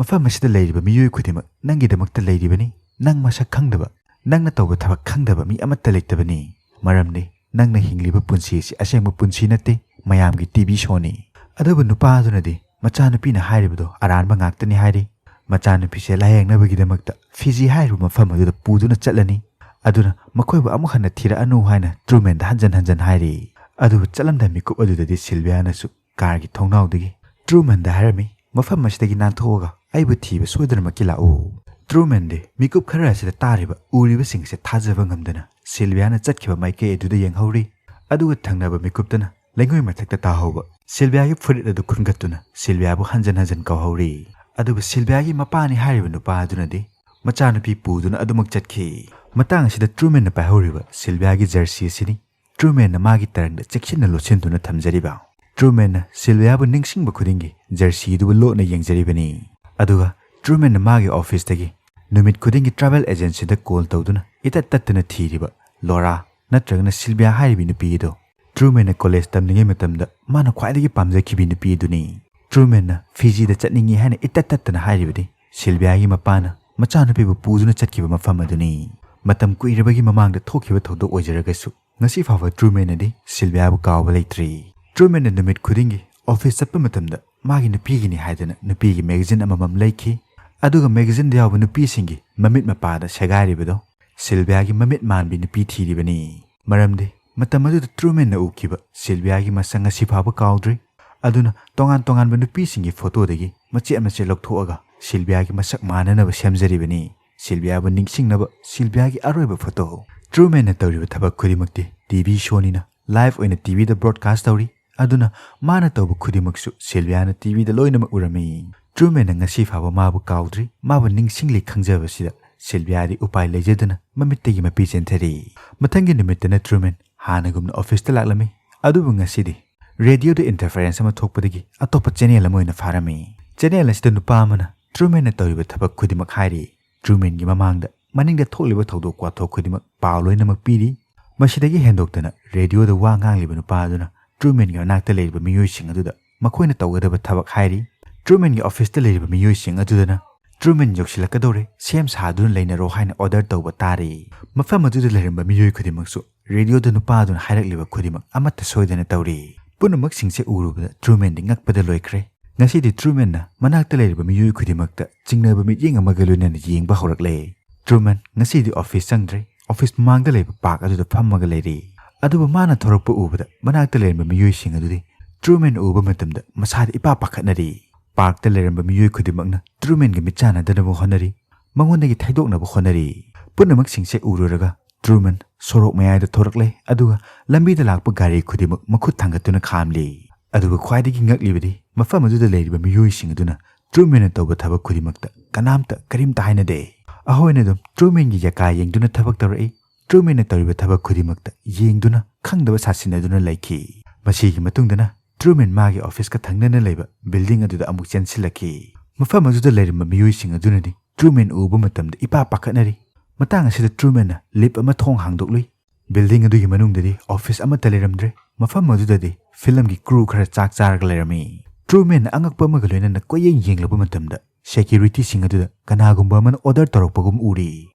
ꯃꯐꯝ ꯑꯁꯤꯗ ꯂꯩꯔꯤꯕ ꯃꯤꯑꯣꯏ ꯈꯨꯗꯤꯡꯃꯛ ꯅꯪꯒꯤꯗꯃꯛꯇ ꯂꯩꯔꯤꯕꯅꯤ꯫ ꯅꯪ ꯃꯁꯛ ꯈꯪꯗꯕ, ꯅꯪꯅ ꯇꯧꯕ ꯊꯕꯛ ꯈꯪꯗꯕ ꯃꯤ ꯑꯃꯠꯇ ꯂꯩꯇꯕꯅꯤ꯫ ꯃꯔꯝꯗꯤ ꯅꯪꯅ ꯍꯤꯡꯂꯤꯕ ꯄꯨꯟꯁꯤ ꯑꯁꯤ ꯑꯁꯦꯡꯕ ꯄꯨꯟꯁꯤ ꯅꯠꯇꯦ, ꯃꯌꯥꯝꯒꯤ ꯇꯤꯚꯤ ꯁꯣꯅꯤ"꯫ ꯑꯗꯨꯕꯨ ꯅꯨꯄꯥ ꯑꯗꯨꯅꯗꯤ ꯃꯆꯥꯅꯨꯄꯤꯅ ꯍꯥꯏꯔꯤꯕꯗꯣ ꯑꯔꯥꯟꯕ ꯉꯥꯛꯇꯅꯤ ꯍꯥꯏꯔꯤ꯫ ꯃꯆꯥꯅꯨꯄꯤꯁꯦ ꯂꯥꯌꯦꯡꯅꯕꯒꯤꯗꯃꯛꯇ ꯐꯤꯖꯤ ꯍꯥꯏꯔꯤꯕ ꯃꯐꯝ ꯑꯗꯨꯗ ꯄꯨꯗꯨꯅ ꯆꯠꯂꯅꯤ꯫ ꯑꯗꯨꯅ ꯃꯈꯣꯏꯕꯨ ꯑꯃꯨꯛ ꯍꯟꯅ ꯊꯤꯔꯛꯑꯅꯨ ꯍꯥꯏꯅ ꯇ꯭ꯔꯨꯃꯦꯟꯗ ꯍꯟꯖꯟ ꯍꯟꯖꯟ ꯍꯥꯏꯔꯤ꯫ ꯑꯗꯨꯕꯨ ꯆꯠꯂꯝꯗꯥꯏ ꯃꯤꯀꯨꯞ ꯑꯗꯨꯗꯗꯤ ꯁꯤꯜꯚꯤꯌꯥꯅꯁꯨ ꯀꯥꯔꯒꯤ ꯊꯣꯡꯅꯥꯎꯗꯒꯤ ꯇ꯭ꯔꯨꯃꯦꯟꯗ ꯍꯥꯏꯔꯝꯃꯤ, "ꯃꯐꯝ ꯑꯁꯤꯗꯒꯤ ꯅꯥꯟꯊꯣꯛꯑꯒ ꯑꯩꯕꯨ ꯊꯤꯕ ꯁꯣꯏꯗꯅꯃꯛꯀꯤ ꯂꯥꯛꯎ"꯫ ꯇ꯭ꯔꯨꯃꯦꯟꯗꯤ ꯃꯤꯀꯨꯞ ꯈꯔ ꯑꯁꯤꯗ ꯇꯥꯔꯤꯕ, ꯎꯔꯤꯕꯁꯤꯡꯁꯦ ꯊꯥꯖꯕ ꯉꯝꯗꯅ ꯁꯤꯜꯚꯤꯌꯥꯅ ꯆꯠꯈꯤꯕ ꯃꯥꯏꯀꯩ ꯑꯗꯨꯗ ꯌꯦꯡꯍꯧꯔꯤ꯫ ꯑꯗꯨꯒ ꯊꯪꯅꯕ ꯃꯤꯀꯨꯞꯇꯅ ꯂꯩꯉꯣꯏ ꯃꯊꯛꯇ ꯇꯥꯍꯧꯕ ꯁꯤꯜꯚꯤꯌꯥꯒꯤ ꯐꯨꯔꯤꯠ ꯑꯗꯨ ꯈꯨꯟꯒꯠꯇꯨꯅ ꯁꯤꯜꯚꯤꯌꯥꯕꯨ ꯍꯟꯖꯟ ꯍꯟꯖꯟ ꯀꯧꯍꯧꯔꯤ꯫ ꯑꯗꯨꯕꯨ ꯁꯤꯜꯚꯤꯌꯥꯒꯤ ꯃꯄꯥꯅꯤ ꯍꯥꯏꯔꯤꯕ ꯅꯨꯄꯥ ꯑꯗꯨꯅꯗꯤ ꯃꯆꯥꯅꯨꯄꯤ ꯄꯨꯗꯨꯅ ꯑꯗꯨꯃꯛ ꯆꯠꯈꯤ꯫ ꯃꯇꯥꯡ ꯑꯁꯤꯗ ꯇ꯭ꯔꯨꯃꯦꯟꯅ ꯄꯥꯏꯍꯧꯔꯤꯕ ꯁꯤꯜꯚꯤꯌꯥꯒꯤ ꯖꯔꯁꯤ ꯑꯁꯤꯅꯤ꯫ ꯇ꯭ꯔꯨꯃꯦꯟꯅ ꯃꯥꯒꯤ ꯇꯔꯪꯗ ꯆꯦꯛꯁꯤꯟꯅ ꯂꯣꯠꯁꯤꯟꯗꯨꯅ ꯊꯝꯖꯔꯤꯕ꯫ ꯇ꯭ꯔꯨꯃꯦꯟꯅ ꯁꯤꯜꯚꯤꯌꯥꯕꯨ ꯅꯤꯡꯁꯤꯡꯕ ꯈꯨꯗꯤꯡꯒꯤ ꯖꯔꯁꯤ ꯑꯗꯨꯕꯨ ꯂꯣꯠꯅ ꯌꯦꯡꯖꯔꯤꯕꯅꯤ꯫ ꯑꯗꯨꯒ ꯇ꯭ꯔꯨꯃꯦꯟꯅ ꯃꯥꯒꯤ ꯑꯣꯐꯤꯁꯇꯒꯤ ꯅꯨꯃꯤꯠ ꯈꯨꯗꯤꯡꯒꯤ ꯇ꯭ꯔꯥꯚꯦꯜ ꯑꯦꯖꯦꯟꯁꯤꯗ ꯀꯣꯜ ꯇꯧꯗꯨꯅ ꯏꯇꯠ ꯇꯠꯇꯅ ꯊꯤꯔꯤꯕ ꯂꯣꯔꯥ ꯅꯠꯇ꯭ꯔꯒꯅ ꯁꯤꯜꯚꯤꯌꯥ ꯍꯥꯏꯔꯤꯕꯤ ꯅꯨꯄꯤ ꯑꯗꯣ ꯇ꯭ꯔꯨꯃꯦꯟꯅ ꯀꯣꯂꯦꯖ ꯇꯝꯂꯤꯉꯩ ꯃꯇꯝꯗ ꯃꯥꯅ ꯈ꯭ꯋꯥꯏꯗꯒꯤ ꯄꯥꯝꯖꯈꯤꯕꯤ ꯅꯨꯄꯤ ꯑꯗꯨꯅꯤ꯫ ꯇ꯭ꯔꯨꯃꯦꯟꯅ ꯐꯤꯖꯤꯗ ꯆꯠꯅꯤꯡꯏ ꯍꯥꯏꯅ ꯏꯇꯠ ꯇꯠꯇꯅ ꯍꯥꯏꯔꯤꯕꯗꯤ ꯁꯤꯜꯚꯤꯌꯥꯒꯤ ꯃꯄꯥꯅ ꯃꯆꯥꯅꯨꯄꯤꯕꯨ ꯄꯨꯗꯨꯅ ꯆꯠꯈꯤꯕ ꯃꯐꯝ ꯑꯗꯨꯅꯤ꯫ ꯃꯇꯝ ꯀꯨꯏꯔꯕꯒꯤ ꯃꯃꯥꯡꯗ ꯊꯣꯛꯈꯤꯕ ꯊꯧꯗꯣꯛ ꯑꯣꯏꯖꯔꯒꯁꯨ ꯉꯁꯤ ꯐꯥꯎꯕ ꯇ꯭ꯔꯨꯃꯦꯟꯅꯗꯤ ꯁꯤꯜꯚꯤꯌꯥꯕꯨ ꯀꯥꯎꯕ ꯂꯩꯇ꯭ꯔꯤ꯫ ꯇ꯭ꯔꯨꯃꯦꯟꯅ ꯅꯨꯃꯤꯠ ꯈꯨꯗꯤꯡꯒꯤ ꯑꯣꯐꯤꯁ ꯆꯠꯄ ꯃꯇꯝꯗ ꯃꯥꯒꯤ ꯅꯨꯄꯤꯒꯤꯅꯤ ꯍꯥꯏꯗꯨꯅ ꯅꯨꯄꯤꯒꯤ ꯃꯦꯒꯥꯖꯤꯟ ꯑꯃꯃꯝ ꯂꯩꯈꯤ꯫ ꯑꯗꯨꯒ ꯃꯦꯒꯥꯖꯤꯟꯗ ꯌꯥꯎꯕ ꯅꯨꯄꯤꯁꯤꯡꯒꯤ ꯃꯃꯤꯠ ꯃꯄꯥꯗ ꯁꯦꯒꯥꯏꯔꯤꯕꯗꯣ ꯁꯤꯜꯚꯤꯌꯥꯒꯤ ꯃꯃꯤꯠ ꯃꯥꯟꯕꯤ ꯅꯨꯄꯤ ꯊꯤꯔꯤꯕꯅꯤ꯫ ꯃꯔꯝꯗꯤ ꯃꯇꯝ ꯑꯗꯨꯗ ꯇ꯭ꯔꯨꯃꯦꯟꯅ ꯎꯈꯤꯕ ꯁꯤꯜꯚꯤꯌꯥꯒꯤ ꯃꯁꯛ ꯉꯁꯤ ꯐꯥꯎꯕ ꯀꯥꯎꯗ꯭ꯔꯤ꯫ ꯑꯗꯨꯅ ꯇꯣꯉꯥꯟ ꯇꯣꯉꯥꯟꯕ ꯅꯨꯄꯤꯁꯤꯡꯒꯤ ꯐꯣꯇꯣꯗꯒꯤ ꯃꯆꯦꯠ ꯃꯆꯦꯠ ꯂꯧꯊꯣꯛꯑꯒ ꯁꯤꯜꯚꯤꯌꯥꯒꯤ ꯃꯁꯛ ꯃꯥꯟꯅꯅꯕ ꯁꯦꯝꯖꯔꯤꯕꯅꯤ꯫ ꯁꯤꯜꯚꯤꯌꯥꯕꯨ ꯅꯤꯡꯁꯤꯡꯅꯕ ꯁꯤꯜꯚꯤꯌꯥꯒꯤ ꯑꯔꯣꯏꯕ ꯐꯣꯇꯣ꯫ ꯇ꯭ꯔꯨꯃꯦꯟꯅ ꯇꯧꯔꯤꯕ ꯊꯕꯛ ꯈꯨꯗꯤꯡꯃꯛꯇꯤ ꯇꯤꯚꯤ ꯁꯣꯅꯤꯅ ꯂꯥꯏꯚ ꯑꯣꯏꯅ ꯇꯤꯚꯤꯗ ꯕ꯭ꯔꯣꯗꯀꯥꯁ ꯇꯧꯔꯤ꯫ ꯑꯗꯨꯅ ꯃꯥꯅ ꯇꯧꯕ ꯈꯨꯗꯤꯡꯃꯛꯁꯨ ꯁꯤꯜꯚꯤꯌꯥꯅ ꯇꯤꯚꯤꯗ ꯂꯣꯏꯅꯃꯛ ꯎꯔꯝꯃꯤ꯫ ꯇ꯭ꯔꯨꯃꯦꯟꯅ ꯉꯁꯤ ꯐꯥꯎꯕ ꯃꯥꯕꯨ ꯀꯥꯎꯗ꯭ꯔꯤ, ꯃꯥꯕꯨ ꯅꯤꯡꯁꯤꯡꯂꯤ ꯈꯪꯖꯕꯁꯤꯗ ꯁꯤꯜꯚꯤꯌꯥꯗꯤ ꯎꯄꯥꯏ ꯂꯩꯖꯗꯅ ꯃꯃꯤꯠꯇꯒꯤ ꯃꯄꯤ ꯆꯦꯟꯊꯔꯤ꯫ ꯃꯊꯪꯒꯤ ꯅꯨꯃꯤꯠꯇꯅ ꯇ꯭ꯔꯨꯃꯦꯟ ꯍꯥꯟꯅꯒꯨꯝꯅ ꯑꯣꯐꯤꯁꯇ ꯂꯥꯛꯂꯝꯃꯤ꯫ ꯑꯗꯨꯕꯨ ꯉꯁꯤꯗꯤ ꯔꯦꯗꯤꯑꯣꯗ ꯏꯟꯇꯔꯐꯦꯔꯦꯟꯁ ꯑꯃ ꯊꯣꯛꯄꯗꯒꯤ ꯑꯇꯣꯞꯄ ꯆꯦꯅꯦꯜ ꯑꯃ ꯑꯣꯏꯅ ꯐꯥꯔꯝꯃꯤ꯫ ꯆꯦꯅꯦꯜ ꯑꯁꯤꯗ ꯅꯨꯄꯥ ꯑꯃꯅ ꯇ꯭ꯔꯨꯃꯦꯟꯅ ꯇꯧꯔꯤꯕ ꯊꯕꯛ ꯈꯨꯗꯤꯡꯃꯛ ꯍꯥꯏꯔꯤ꯫ ꯇ꯭ꯔꯨꯃꯦꯟꯒꯤ ꯃꯃꯥꯡꯗ ꯃꯅꯤꯡꯗ ꯊꯣꯛꯂꯤꯕ ꯊꯧꯗꯣꯛ ꯋꯥꯊꯣꯛ ꯈꯨꯗꯤꯡꯃꯛ ꯄꯥꯎ ꯂꯣꯏꯅꯃꯛ ꯄꯤꯔꯤ꯫ ꯃꯁꯤꯗꯒꯤ ꯍꯦꯟꯗꯣꯛꯇꯅ ꯔꯦꯗꯤꯑꯣꯗ ꯋꯥ ꯉꯥꯡꯂꯤꯕ ꯅꯨꯄꯥ ꯑꯗꯨꯅ ꯇ꯭ꯔꯨꯃꯦꯟꯒꯤ ꯃꯅꯥꯛꯇ ꯂꯩꯔꯤꯕ ꯃꯤꯑꯣꯏꯁꯤꯡ ꯑꯗꯨꯗ ꯃꯈꯣꯏꯅ ꯇꯧꯒꯗꯕ ꯊꯕꯛ ꯍꯥꯏꯔꯤ꯫ ꯇ꯭ꯔꯨꯃꯦꯟꯒꯤ ꯑꯣꯐꯤꯁꯇ ꯂꯩꯔꯤꯕ ꯃꯤꯑꯣꯏꯁꯤꯡ ꯑꯗꯨꯗꯅ "ꯇ꯭ꯔꯨꯃꯦꯟ ꯌꯧꯁꯤꯜꯂꯛꯀꯗꯧꯔꯦ, ꯁꯦꯝ ꯁꯥꯗꯨꯅ ꯂꯩꯅꯔꯣ" ꯍꯥꯏꯅ ꯑꯣꯔꯗꯔ ꯇꯧꯕ ꯇꯥꯔꯤ꯫ ꯃꯐꯝ ꯑꯗꯨꯗ ꯂꯩꯔꯝꯕ ꯃꯤꯑꯣꯏ ꯈꯨꯗꯤꯡꯃꯛꯁꯨ ꯔꯦꯗꯤꯑꯣꯗ ꯅꯨꯄꯥ ꯑꯗꯨꯅ ꯍꯥꯏꯔꯛꯂꯤꯕ ꯈꯨꯗꯤꯡꯃꯛ ꯑꯃꯠꯇ ꯁꯣꯏꯗꯅ ꯇꯧꯔꯤ꯫ ꯄꯨꯝꯅꯃꯛꯁꯤꯡꯁꯦ ꯎꯔꯨꯕꯗ ꯇ꯭ꯔꯨꯃꯦꯟꯗꯤ ꯉꯛꯄꯗ ꯂꯣꯏꯈ꯭ꯔꯦ꯫ ꯉꯁꯤꯗꯤ ꯇ꯭ꯔꯨꯃꯦꯟꯅ ꯃꯅꯥꯛꯇ ꯂꯩꯔꯤꯕ ꯃꯤꯑꯣꯏ ꯈꯨꯗꯤꯡꯃꯛꯇ ꯆꯤꯡꯅꯕ ꯃꯤꯠꯌꯦꯡ ꯑꯃꯒ ꯂꯣꯏꯅꯅ ꯌꯦꯡꯕ ꯍꯧꯔꯛꯂꯦ꯫ ꯇ꯭ꯔꯨꯃꯦꯟ ꯉꯁꯤꯗꯤ ꯑꯣꯐꯤꯁ ꯆꯪꯗ꯭ꯔꯦ, ꯑꯣꯐꯤꯁ ꯃꯃꯥꯡꯗ ꯂꯩꯕ ꯄꯥꯔꯛ ꯑꯗꯨꯗ ꯐꯝꯃꯒ ꯂꯩꯔꯤ꯫ ꯑꯗꯨꯕꯨ ꯃꯥꯅ ꯊꯣꯔꯛꯄ ꯎꯕꯗ ꯃꯅꯥꯛꯇ ꯂꯩꯔꯝꯕ ꯃꯤꯑꯣꯏꯁꯤꯡ ꯑꯗꯨꯗꯤ ꯇ꯭ꯔꯨꯃꯦꯟ ꯎꯕ ꯃꯇꯝꯗ ꯃꯁꯥꯗ ꯏꯄꯥ ꯄꯥꯈꯠꯅꯔꯤ꯫ ꯄꯥꯔꯛꯇ ꯂꯩꯔꯝꯕ ꯃꯤꯑꯣꯏ ꯈꯨꯗꯤꯡꯃꯛꯅ ꯇ꯭ꯔꯨꯃꯦꯟꯒ ꯃꯤꯠꯆꯥꯟꯅꯗꯅꯕ ꯍꯣꯠꯅꯔꯤ, ꯃꯉꯣꯟꯗꯒꯤ ꯊꯩꯗꯣꯛꯅꯕ ꯍꯣꯠꯅꯔꯤ꯫ ꯄꯨꯝꯅꯃꯛꯁꯤꯡꯁꯦ ꯎꯔꯨꯔꯒ ꯇ꯭ꯔꯨꯃꯦꯟ ꯁꯣꯔꯣꯛ ꯃꯌꯥꯏꯗ ꯊꯣꯔꯛꯂꯦ, ꯑꯗꯨꯒ ꯂꯝꯕꯤꯗ ꯂꯥꯛꯄ ꯒꯥꯔꯤ ꯈꯨꯗꯤꯡꯃꯛ ꯃꯈꯨꯠ ꯊꯥꯡꯒꯠꯇꯨꯅ ꯈꯥꯝꯂꯤ꯫ ꯑꯗꯨꯒ ꯈ꯭ꯋꯥꯏꯗꯒꯤ ꯉꯛꯂꯤꯕꯗꯤ ꯃꯐꯝ ꯑꯗꯨꯗ ꯂꯩꯔꯤꯕ ꯃꯤꯑꯣꯏꯁꯤꯡ ꯑꯗꯨꯅ ꯇ꯭ꯔꯨꯃꯦꯟꯅ ꯇꯧꯕ ꯊꯕꯛ ꯈꯨꯗꯤꯡꯃꯛꯇ ꯀꯅꯥꯝꯇ ꯀꯔꯤꯝꯇ ꯍꯥꯏꯅꯗꯦ꯫ ꯑꯩꯈꯣꯏꯅ ꯑꯗꯨꯝ ꯇ꯭ꯔꯨꯃꯦꯟꯒꯤ ꯌꯥꯀꯥ ꯌꯦꯡꯗꯨꯅ ꯊꯕꯛ ꯇꯧꯔꯛꯏ꯫ ꯇ꯭ꯔꯨꯃꯦꯟꯅ ꯇꯧꯔꯤꯕ ꯊꯕꯛ ꯈꯨꯗꯤꯡꯃꯛꯇ ꯌꯦꯡꯗꯨꯅ ꯈꯪꯗꯕ ꯁꯥꯁꯤꯟꯅꯗꯨꯅ ꯂꯩꯈꯤ꯫ ꯃꯁꯤꯒꯤ ꯃꯇꯨꯡꯗꯅ ꯇ꯭ꯔꯨꯃꯦꯟ ꯃꯥꯒꯤ ꯑꯣꯐꯤꯁꯀ ꯊꯪꯅꯅ ꯂꯩꯕ ꯕꯤꯜꯗꯤꯡ ꯑꯗꯨꯗ ꯑꯃꯨꯛ ꯆꯦꯟꯁꯤꯜꯂꯛꯈꯤ꯫ ꯃꯐꯝ ꯑꯗꯨꯗ ꯂꯩꯔꯝꯕ ꯃꯤꯑꯣꯏꯁꯤꯡ ꯑꯗꯨꯅꯗꯤ ꯇ꯭ꯔꯨꯃꯦꯟ ꯎꯕ ꯃꯇꯝꯗ ꯏꯄꯥ ꯄꯥꯈꯠꯅꯔꯤ꯫ ꯃꯇꯥꯡ ꯑꯁꯤꯗ ꯇ꯭ꯔꯨꯃꯦꯟꯅ ꯂꯤꯐ ꯑꯃ ꯊꯣꯡ ꯍꯥꯡꯗꯣꯛꯂꯨꯏ꯫ ꯕꯤꯜꯗꯤꯡ ꯑꯗꯨꯒꯤ ꯃꯅꯨꯡꯗꯗꯤ ꯑꯣꯐꯤꯁ ꯑꯃꯠꯇ ꯂꯩꯔꯝꯗ꯭ꯔꯦ꯫ ꯃꯐꯝ ꯑꯗꯨꯗꯗꯤ ꯐꯤꯂꯝꯒꯤ ꯀ꯭ꯔꯨ ꯈꯔ ꯆꯥꯛ ꯆꯥꯔꯒ ꯂꯩꯔꯝꯃꯤ꯫ ꯇ꯭ꯔꯨꯃꯦꯟꯅ ꯑꯉꯛꯄ ꯑꯃꯒ ꯂꯣꯏꯅꯅ ꯀꯣꯏꯌꯦꯡ ꯌꯦꯡꯂꯨꯕ ꯃꯇꯝꯗ ꯁꯦꯀ꯭ꯌꯨꯔꯤꯇꯤꯁꯤꯡ ꯑꯗꯨꯗ ꯀꯅꯥꯒꯨꯝꯕ ꯑꯃꯅ ꯑꯣꯔꯗꯔ ꯇꯧꯔꯛꯄꯒꯨꯝ ꯎꯔꯤ꯫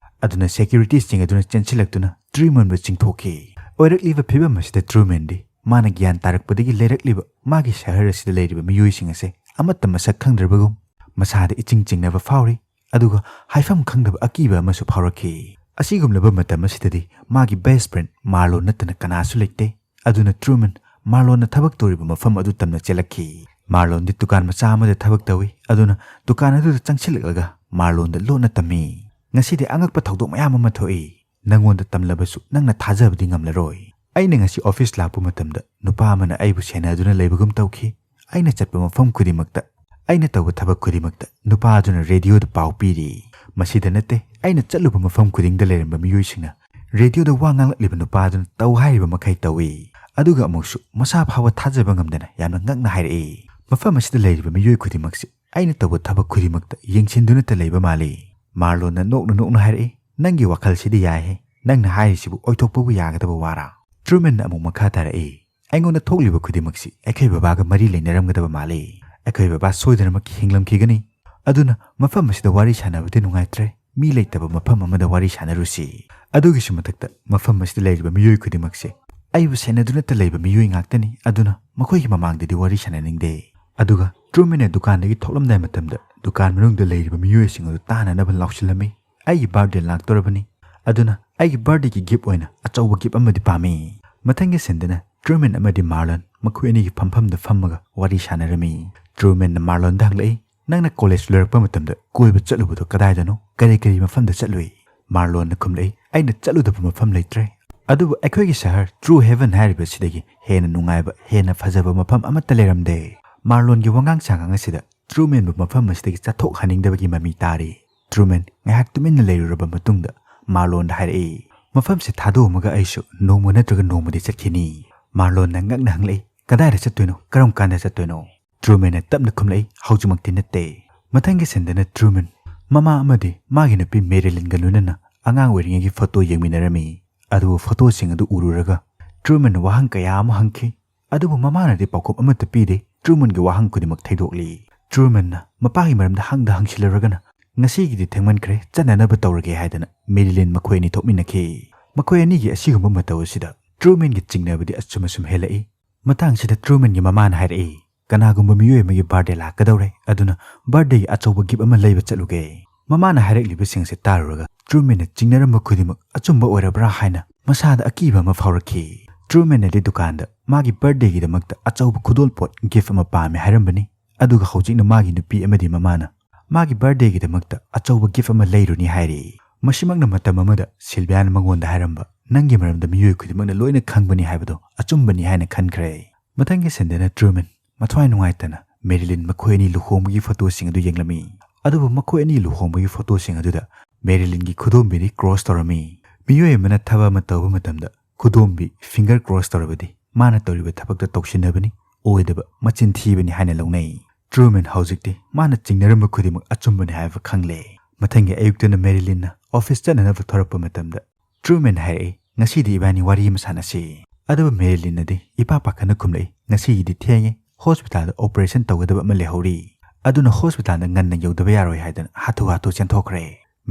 ꯑꯗꯨꯅ ꯁꯦꯀ꯭ꯌꯨꯔꯤꯇꯤꯁꯤꯡ ꯑꯗꯨꯅ ꯆꯦꯟꯁꯤꯜꯂꯛꯇꯨꯅ ꯇ꯭ꯔꯨꯃꯦꯟꯕꯨ ꯆꯤꯡꯊꯣꯛꯈꯤ꯫ ꯑꯣꯏꯔꯛꯂꯤꯕ ꯐꯤꯕꯝ ꯑꯁꯤꯗ ꯇ꯭ꯔꯨꯃꯦꯟꯗꯤ ꯃꯥꯅ ꯒ꯭ꯌꯥꯟ ꯇꯥꯔꯛꯄꯗꯒꯤ ꯂꯩꯔꯛꯂꯤꯕ ꯃꯥꯒꯤ ꯁꯍꯔ ꯑꯁꯤꯗ ꯂꯩꯔꯤꯕ ꯃꯤꯑꯣꯏꯁꯤꯡ ꯑꯁꯦ ꯑꯃꯠꯇ ꯃꯁꯛ ꯈꯪꯗ꯭ꯔꯕꯒꯨꯝ ꯃꯁꯥꯗ ꯏꯆꯤꯡ ꯆꯤꯡꯅꯕ ꯐꯥꯎꯔꯤ꯫ ꯑꯗꯨꯒ ꯍꯥꯏꯐꯝ ꯈꯪꯗꯕ ꯑꯀꯤꯕ ꯑꯃꯁꯨ ꯐꯥꯎꯔꯛꯈꯤ꯫ ꯑꯁꯤꯒꯨꯝꯂꯕ ꯃꯇꯝ ꯑꯁꯤꯗꯗꯤ ꯃꯥꯒꯤ ꯕꯦꯁ ꯐ꯭ꯔꯦꯟ ꯃꯥꯔꯂꯣꯟ ꯅꯠꯇꯅ ꯀꯅꯥꯁꯨ ꯂꯩꯇꯦ꯫ ꯑꯗꯨꯅ ꯇ꯭ꯔꯨꯃꯦꯟ ꯃꯥꯔꯂꯣꯟꯅ ꯊꯕꯛ ꯇꯧꯔꯤꯕ ꯃꯐꯝ ꯑꯗꯨ ꯇꯝꯅ ꯆꯦꯜꯂꯛꯈꯤ꯫ ꯃꯥꯔꯂꯣꯟꯗꯤ ꯗꯨꯀꯥꯟ ꯃꯆꯥ ꯑꯃꯗ ꯊꯕꯛ ꯇꯧꯏ꯫ ꯑꯗꯨꯅ ꯗꯨꯀꯥꯟ ꯑꯗꯨꯗ ꯆꯪꯁꯤꯜꯂꯛꯂꯒ ꯃꯥꯔꯂꯣꯟꯗ ꯂꯣꯟꯅ ꯇꯝꯃꯤ꯫ "ꯉꯁꯤꯗꯤ ꯑꯉꯛꯄ ꯊꯧꯗꯣꯛ ꯃꯌꯥꯝ ꯑꯃ ꯊꯣꯛꯏ꯫ ꯅꯪꯉꯣꯟꯗ ꯇꯝꯂꯕꯁꯨ ꯅꯪꯅ ꯊꯥꯖꯕꯗꯤ ꯉꯝꯂꯔꯣꯏ꯫ ꯑꯩꯅ ꯉꯁꯤ ꯑꯣꯐꯤꯁ ꯂꯥꯛꯄ ꯃꯇꯝꯗ ꯅꯨꯄꯥ ꯑꯃꯅ ꯑꯩꯕꯨ ꯁꯦꯟꯅꯗꯨꯅ ꯂꯩꯕꯒꯨꯝ ꯇꯧꯈꯤ꯫ ꯑꯩꯅ ꯆꯠꯄ ꯃꯐꯝ ꯈꯨꯗꯤꯡꯃꯛꯇ, ꯑꯩꯅ ꯇꯧꯕ ꯊꯕꯛ ꯈꯨꯗꯤꯡꯃꯛꯇ ꯅꯨꯄꯥ ꯑꯗꯨꯅ ꯔꯦꯗꯤꯑꯣꯗ ꯄꯥꯎ ꯄꯤꯔꯤ꯫ ꯃꯁꯤꯗ ꯅꯠꯇꯦ, ꯑꯩꯅ ꯆꯠꯂꯨꯕ ꯃꯐꯝ ꯈꯨꯗꯤꯡꯗ ꯂꯩꯔꯝꯕ ꯃꯤꯑꯣꯏꯁꯤꯡꯅ ꯔꯦꯗꯤꯑꯣꯗ ꯋꯥ ꯉꯥꯡꯂꯛꯂꯤꯕ ꯅꯨꯄꯥ ꯑꯗꯨꯅ ꯇꯧ ꯍꯥꯏꯔꯤꯕ ꯃꯈꯩ ꯇꯧꯏ꯫ ꯑꯗꯨꯒ ꯑꯃꯨꯛꯁꯨ ꯃꯁꯥ ꯐꯥꯎꯕ ꯊꯥꯖꯕ ꯉꯝꯗꯅ ꯌꯥꯝꯅ ꯉꯛꯅ ꯍꯥꯏꯔꯛꯏ꯫ ꯃꯐꯝ ꯑꯁꯤꯗ ꯂꯩꯔꯤꯕ ꯃꯤꯑꯣꯏ ꯈꯨꯗꯤꯡꯃꯛꯁꯤ ꯑꯩꯅ ꯇꯧꯕ ꯊꯕꯛ ꯈꯨꯗꯤꯡꯃꯛꯇ ꯌꯦꯡꯁꯤꯟꯗꯨꯅꯇ ꯂꯩꯕ ꯃꯥꯜꯂꯤ꯫" ꯃꯥꯔꯂꯣꯟꯅ ꯅꯣꯛꯅ ꯅꯣꯛꯅ ꯍꯥꯏꯔꯛꯏ, "ꯅꯪꯒꯤ ꯋꯥꯈꯜꯁꯤꯗꯤ ꯌꯥꯏꯍꯦ꯫ "ꯅꯪꯅ ꯍꯥꯏꯔꯤꯁꯤꯕꯨ ꯑꯣꯏꯊꯣꯛꯄꯕꯨ ꯌꯥꯒꯗꯕ ꯋꯥꯔꯥ?" ꯇ꯭ꯔꯨꯃꯦꯟꯅ ꯑꯃꯨꯛ ꯃꯈꯥ ꯇꯥꯔꯛꯏ, "ꯑꯩꯉꯣꯟꯗ ꯊꯣꯛꯂꯤꯕ ꯈꯨꯗꯤꯡꯃꯛꯁꯤ ꯑꯩꯈꯣꯏ ꯕꯕꯥꯒ ꯃꯔꯤ ꯂꯩꯅꯔꯝꯒꯗꯕ ꯃꯥꯜꯂꯤ꯫ ꯑꯩꯈꯣꯏ ꯕꯕꯥ ꯁꯣꯏꯗꯅꯃꯛꯀꯤ ꯍꯤꯡꯂꯝꯈꯤꯒꯅꯤ꯫ ꯑꯗꯨꯅ ꯃꯐꯝ ꯑꯁꯤꯗ ꯋꯥꯔꯤ ꯁꯥꯟꯅꯕꯗꯤ ꯅꯨꯡꯉꯥꯏꯇ꯭ꯔꯦ꯫ ꯃꯤ ꯂꯩꯇꯕ ꯃꯐꯝ ꯑꯃꯗ ꯋꯥꯔꯤ ꯁꯥꯟꯅꯔꯨꯁꯤ꯫ ꯑꯗꯨꯒꯤꯁꯨ ꯃꯊꯛꯇ ꯃꯐꯝ ꯑꯁꯤꯗ ꯂꯩꯔꯤꯕ ꯃꯤꯑꯣꯏ ꯈꯨꯗꯤꯡꯃꯛꯁꯦ ꯑꯩꯕꯨ ꯁꯦꯟꯅꯗꯨꯅꯇ ꯂꯩꯕ ꯃꯤꯑꯣꯏ ꯉꯥꯛꯇꯅꯤ꯫ ꯑꯗꯨꯅ ꯃꯈꯣꯏꯒꯤ ꯃꯃꯥꯡꯗꯗꯤ ꯋꯥꯔꯤ ꯁꯥꯟꯅꯅꯤꯡꯗꯦ"꯫ ꯑꯗꯨꯒ ꯇ꯭ꯔꯨꯃꯦꯟꯅ ꯗꯨꯀꯥꯟꯗꯒꯤ ꯊꯣꯛꯂꯝꯗꯥꯏ ꯃꯇꯝꯗ ꯗꯨꯀꯥꯟ ꯃꯅꯨꯡꯗ ꯂꯩꯔꯤꯕ ꯃꯤꯑꯣꯏꯁꯤꯡ ꯑꯗꯨ ꯇꯥꯅꯅꯕ ꯂꯥꯎꯁꯤꯜꯂꯝꯃꯤ, "ꯑꯩꯒꯤ ꯕꯥꯔꯗꯦ ꯂꯥꯛꯇꯣꯔꯕꯅꯤ, ꯑꯗꯨꯅ ꯑꯩꯒꯤ ꯕꯥꯔꯗꯦꯒꯤ ꯒꯤꯐ ꯑꯣꯏꯅ ꯑꯆꯧꯕ ꯒꯤꯐ ꯑꯃꯗꯤ ꯄꯥꯝꯃꯤ"꯫ ꯃꯊꯪꯒꯤ ꯁꯤꯟꯗꯅ ꯇ꯭ꯔꯨꯃꯦꯟ ꯑꯃꯗꯤ ꯃꯥꯔꯂꯣꯟ ꯃꯈꯣꯏ ꯑꯅꯤꯒꯤ ꯐꯝꯐꯝꯗ ꯐꯝꯃꯒ ꯋꯥꯔꯤ ꯁꯥꯟꯅꯔꯝꯃꯤ꯫ ꯇ꯭ꯔꯨꯃꯦꯟꯅ ꯃꯥꯔꯂꯣꯟꯗ ꯍꯪꯂꯛꯏ, "ꯅꯪꯅ ꯀꯣꯂꯦꯖ ꯂꯣꯏꯔꯛꯄ ꯃꯇꯝꯗ ꯀꯣꯏꯕ ꯆꯠꯂꯨꯕꯗꯣ ꯀꯗꯥꯏꯗꯅꯣ? ꯀꯔꯤ ꯀꯔꯤ ꯃꯐꯝꯗ ꯆꯠꯂꯨꯏ?" ꯃꯥꯔꯂꯣꯟꯅ ꯈꯨꯝꯂꯛꯏ, "ꯑꯩꯅ ꯆꯠꯂꯨꯗꯕ ꯃꯐꯝ ꯂꯩꯇ꯭ꯔꯦ꯫ ꯑꯗꯨꯕꯨ ꯑꯩꯈꯣꯏꯒꯤ ꯁꯍꯔ ꯇ꯭ꯔꯨ ꯍꯦꯚꯟ ꯍꯥꯏꯔꯤꯕꯁꯤꯗꯒꯤ ꯍꯦꯟꯅ ꯅꯨꯡꯉꯥꯏꯕ, ꯍꯦꯟꯅ ꯐꯖꯕ ꯃꯐꯝ ꯑꯃꯠꯇ ꯂꯩꯔꯝꯗꯦ"꯫ ꯃꯥꯔꯂꯣꯟꯒꯤ ꯋꯥꯉꯥꯡ ꯁꯉꯥꯡ ꯑꯁꯤꯗ ꯇ꯭ꯔꯨꯃꯦꯟꯕꯨ ꯃꯐꯝ ꯑꯁꯤꯗꯒꯤ ꯆꯠꯊꯣꯛꯍꯟꯅꯤꯡꯗꯕꯒꯤ ꯃꯃꯤ ꯇꯥꯔꯤ꯫ ꯇ꯭ꯔꯨꯃꯦꯟ ꯉꯥꯏꯍꯥꯛ ꯇꯨꯃꯤꯟꯅ ꯂꯩꯔꯨꯔꯕ ꯃꯇꯨꯡꯗ ꯃꯥꯔꯂꯣꯟꯗ ꯍꯥꯏꯔꯛꯏ, "ꯃꯐꯝꯁꯦ ꯊꯥꯗꯣꯛꯑꯝꯃꯒ ꯑꯩꯁꯨ ꯅꯣꯡꯃ ꯅꯠꯇ꯭ꯔꯒ ꯅꯣꯡꯃꯗꯤ ꯆꯠꯈꯤꯅꯤ"꯫ ꯃꯥꯔꯂꯣꯟꯅ ꯉꯛꯅ ꯍꯪꯂꯛꯏ, "ꯀꯗꯥꯏꯗ ꯆꯠꯇꯣꯏꯅꯣ? ꯀꯔꯝ ꯀꯥꯟꯗ ꯆꯠꯇꯣꯏꯅꯣ?" ꯇ꯭ꯔꯨꯃꯦꯟꯅ ꯇꯞꯅ ꯈꯨꯝꯂꯛꯏ, "ꯍꯧꯖꯤꯛꯃꯛꯇꯤ ꯅꯠꯇꯦ"꯫ ꯃꯊꯪꯒꯤ ꯁꯤꯟꯗꯅ ꯇ꯭ꯔꯨꯃꯦꯟ ꯃꯃꯥ ꯑꯃꯗꯤ ꯃꯥꯒꯤ ꯅꯨꯄꯤ ꯃꯦꯔꯤꯂꯤꯟꯒ ꯂꯣꯏꯅꯅ ꯑꯉꯥꯡ ꯑꯣꯏꯔꯤꯉꯩꯒꯤ ꯐꯣꯇꯣ ꯌꯦꯡꯃꯤꯟꯅꯔꯝꯃꯤ꯫ ꯑꯗꯨꯕꯨ ꯐꯣꯇꯣꯁꯤꯡ ꯑꯗꯨ ꯎꯔꯨꯔꯒ ꯇ꯭ꯔꯨꯃꯦꯟ ꯋꯥꯍꯪ ꯀꯌꯥ ꯑꯃ ꯍꯪꯈꯤ꯫ ꯑꯗꯨꯕꯨ ꯃꯃꯥꯅꯗꯤ ꯄꯥꯎꯈꯨꯝ ꯑꯃꯠꯇ ꯄꯤꯗꯦ꯫ ꯇ꯭ꯔꯨꯃꯦꯟꯒꯤ ꯋꯥꯍꯪ ꯈꯨꯗꯤꯡꯃꯛ ꯊꯩꯗꯣꯛꯂꯤ꯫ ꯇ꯭ꯔꯨꯃꯦꯟꯅ ꯃꯄꯥꯒꯤ ꯃꯔꯝꯗ ꯍꯪꯗ ꯍꯪꯁꯤꯜꯂꯨꯔꯒꯅ, "ꯉꯁꯤꯒꯤꯗꯤ ꯊꯦꯡꯃꯟꯈ꯭ꯔꯦ, ꯆꯠꯅꯅꯕ ꯇꯧꯔꯒꯦ" ꯍꯥꯏꯗꯅ ꯃꯦꯔꯤꯂꯤꯟ ꯃꯈꯣꯏ ꯑꯅꯤ ꯊꯣꯛꯃꯤꯟꯅꯈꯤ꯫ ꯃꯈꯣꯏ ꯑꯅꯤꯒꯤ ꯑꯁꯤꯒꯨꯝꯕ ꯃꯇꯧ ꯑꯁꯤꯗ ꯇ꯭ꯔꯨꯃꯦꯟꯒꯤ ꯆꯤꯡꯅꯕꯗꯤ ꯑꯁꯨꯝ ꯑꯁꯨꯝ ꯍꯦꯜꯂꯛꯏ꯫ ꯃꯇꯥꯡꯁꯤꯗ ꯇ꯭ꯔꯨꯃꯦꯟꯒꯤ ꯃꯃꯥꯅ ꯍꯥꯏꯔꯛꯏ, "ꯀꯅꯥꯒꯨꯝꯕ ꯃꯤꯑꯣꯏ ꯑꯃꯒꯤ ꯕꯥꯔꯗꯦ ꯂꯥꯛꯀꯗꯧꯔꯦ, ꯑꯗꯨꯅ ꯕꯥꯔꯗꯦꯒꯤ ꯑꯆꯧꯕ ꯒꯤꯐ ꯑꯃ ꯂꯩꯕ ꯆꯠꯂꯨꯒꯦ"꯫ ꯃꯃꯥꯅ ꯍꯥꯏꯔꯛꯂꯤꯕꯁꯤꯡꯁꯦ ꯇꯥꯔꯨꯔꯒ ꯇ꯭ꯔꯨꯃꯦꯟꯅ ꯆꯤꯡꯅꯔꯝꯕ ꯈꯨꯗꯤꯡꯃꯛ ꯑꯆꯨꯝꯕ ꯑꯣꯏꯔꯕ꯭ꯔꯥ ꯍꯥꯏꯅ ꯃꯁꯥꯗ ꯑꯀꯤꯕ ꯑꯃ ꯐꯥꯎꯔꯛꯈꯤ꯫ ꯇ꯭ꯔꯨꯃꯦꯟꯅꯗꯤ ꯗꯨꯀꯥꯟꯗ ꯃꯥꯒꯤ ꯕꯥꯔꯗꯦꯒꯤꯗꯃꯛꯇ ꯑꯆꯧꯕ ꯈꯨꯗꯣꯜꯄꯣꯠ ꯒꯤꯐ ꯑꯃ ꯄꯥꯝꯃꯦ ꯍꯥꯏꯔꯝꯕꯅꯤ꯫ ꯑꯗꯨꯒ ꯍꯧꯖꯤꯛꯅ ꯃꯥꯒꯤ ꯅꯨꯄꯤ ꯑꯃꯗꯤ ꯃꯃꯥꯅ ꯃꯥꯒꯤ ꯕꯥꯔꯗꯦꯒꯤꯗꯃꯛꯇ ꯑꯆꯧꯕ ꯒꯤꯐ ꯑꯃ ꯂꯩꯔꯨꯅꯤ ꯍꯥꯏꯔꯤ꯫ ꯃꯁꯤꯃꯛꯅ ꯃꯇꯝ ꯑꯃꯗ ꯁꯤꯜꯚꯤꯌꯥꯅ ꯃꯉꯣꯟꯗ ꯍꯥꯏꯔꯝꯕ, "ꯅꯪꯒꯤ ꯃꯔꯝꯗ ꯃꯤꯑꯣꯏ ꯈꯨꯗꯤꯡꯃꯛꯅ ꯂꯣꯏꯅ ꯈꯪꯕꯅꯤ" ꯍꯥꯏꯕꯗꯣ ꯑꯆꯨꯝꯕꯅꯤ ꯍꯥꯏꯅ ꯈꯟꯈ꯭ꯔꯦ꯫ ꯃꯊꯪꯒꯤ ꯁꯤꯟꯗꯅ ꯇ꯭ꯔꯨꯃꯦꯟ ꯃꯊ꯭ꯋꯥꯏ ꯅꯨꯡꯉꯥꯏꯇꯅ ꯃꯦꯔꯤꯂꯤꯟ ꯃꯈꯣꯏ ꯑꯅꯤ ꯂꯨꯍꯣꯡꯕꯒꯤ ꯐꯣꯇꯣꯁꯤꯡ ꯑꯗꯨ ꯌꯦꯡꯂꯝꯃꯤ꯫ ꯑꯗꯨꯕꯨ ꯃꯈꯣꯏ ꯑꯅꯤ ꯂꯨꯍꯣꯡꯕꯒꯤ ꯐꯣꯇꯣꯁꯤꯡ ꯑꯗꯨꯗ ꯃꯦꯔꯤꯂꯤꯟꯒꯤ ꯈꯨꯗꯣꯝꯕꯤꯗꯤ ꯀ꯭ꯔꯣꯁ ꯇꯧꯔꯝꯃꯤ꯫ ꯃꯤꯑꯣꯏ ꯑꯃꯅ ꯊꯕꯛ ꯑꯃ ꯇꯧꯕ ꯃꯇꯝꯗ ꯈꯨꯗꯣꯝꯕꯤ ꯐꯤꯡꯒꯔ ꯀ꯭ꯔꯣꯁ ꯇꯧꯔꯕꯗꯤ ꯃꯥꯅ ꯇꯧꯔꯤꯕ ꯊꯕꯛꯇ ꯇꯧꯁꯤꯟꯅꯕꯅꯤ, ꯑꯣꯏꯗꯕ ꯃꯆꯤꯟ ꯊꯤꯕꯅꯤ ꯍꯥꯏꯅ ꯂꯧꯅꯩ꯫ ꯇ꯭ꯔꯨꯃꯦꯟ ꯍꯧꯖꯤꯛꯇꯤ ꯃꯥꯅ ꯆꯤꯡꯅꯔꯝꯕ ꯈꯨꯗꯤꯡꯃꯛ ꯑꯆꯨꯝꯕꯅꯤ ꯍꯥꯏꯕ ꯈꯪꯂꯦ꯫ ꯃꯊꯪꯒꯤ ꯑꯌꯨꯛꯇꯅ ꯃꯦꯔꯤꯂꯤꯟꯅ ꯑꯣꯐꯤꯁ ꯆꯠꯅꯅꯕ ꯊꯣꯔꯛꯄ ꯃꯇꯝꯗ ꯇ꯭ꯔꯨꯃꯦꯟ ꯍꯥꯏꯔꯛꯏ, "ꯉꯁꯤꯗꯤ ꯏꯕꯥꯅꯤ ꯋꯥꯔꯤ ꯑꯃ ꯁꯥꯟꯅꯁꯤ"꯫ ꯑꯗꯨꯕꯨ ꯃꯦꯔꯤꯂꯤꯟꯅꯗꯤ, "ꯏꯄꯥ ꯄꯥꯈꯠꯅ ꯈꯨꯝꯂꯛꯏ, ꯉꯁꯤꯒꯤꯗꯤ ꯊꯦꯡꯉꯦ, ꯍꯣꯁꯄꯤꯇꯥꯜꯗ ꯑꯣꯄꯔꯦꯁꯟ ꯇꯧꯒꯗꯕ ꯑꯃ ꯂꯩꯍꯧꯔꯤ꯫ ꯑꯗꯨꯅ ꯍꯣꯁꯄꯤꯇꯥꯜꯗ ꯉꯟꯅ ꯌꯧꯗꯕ ꯌꯥꯔꯣꯏ" ꯍꯥꯏꯗꯨꯅ ꯍꯥꯊꯨ ꯍꯥꯊꯨ ꯆꯦꯟꯊꯣꯛꯈ꯭ꯔꯦ꯫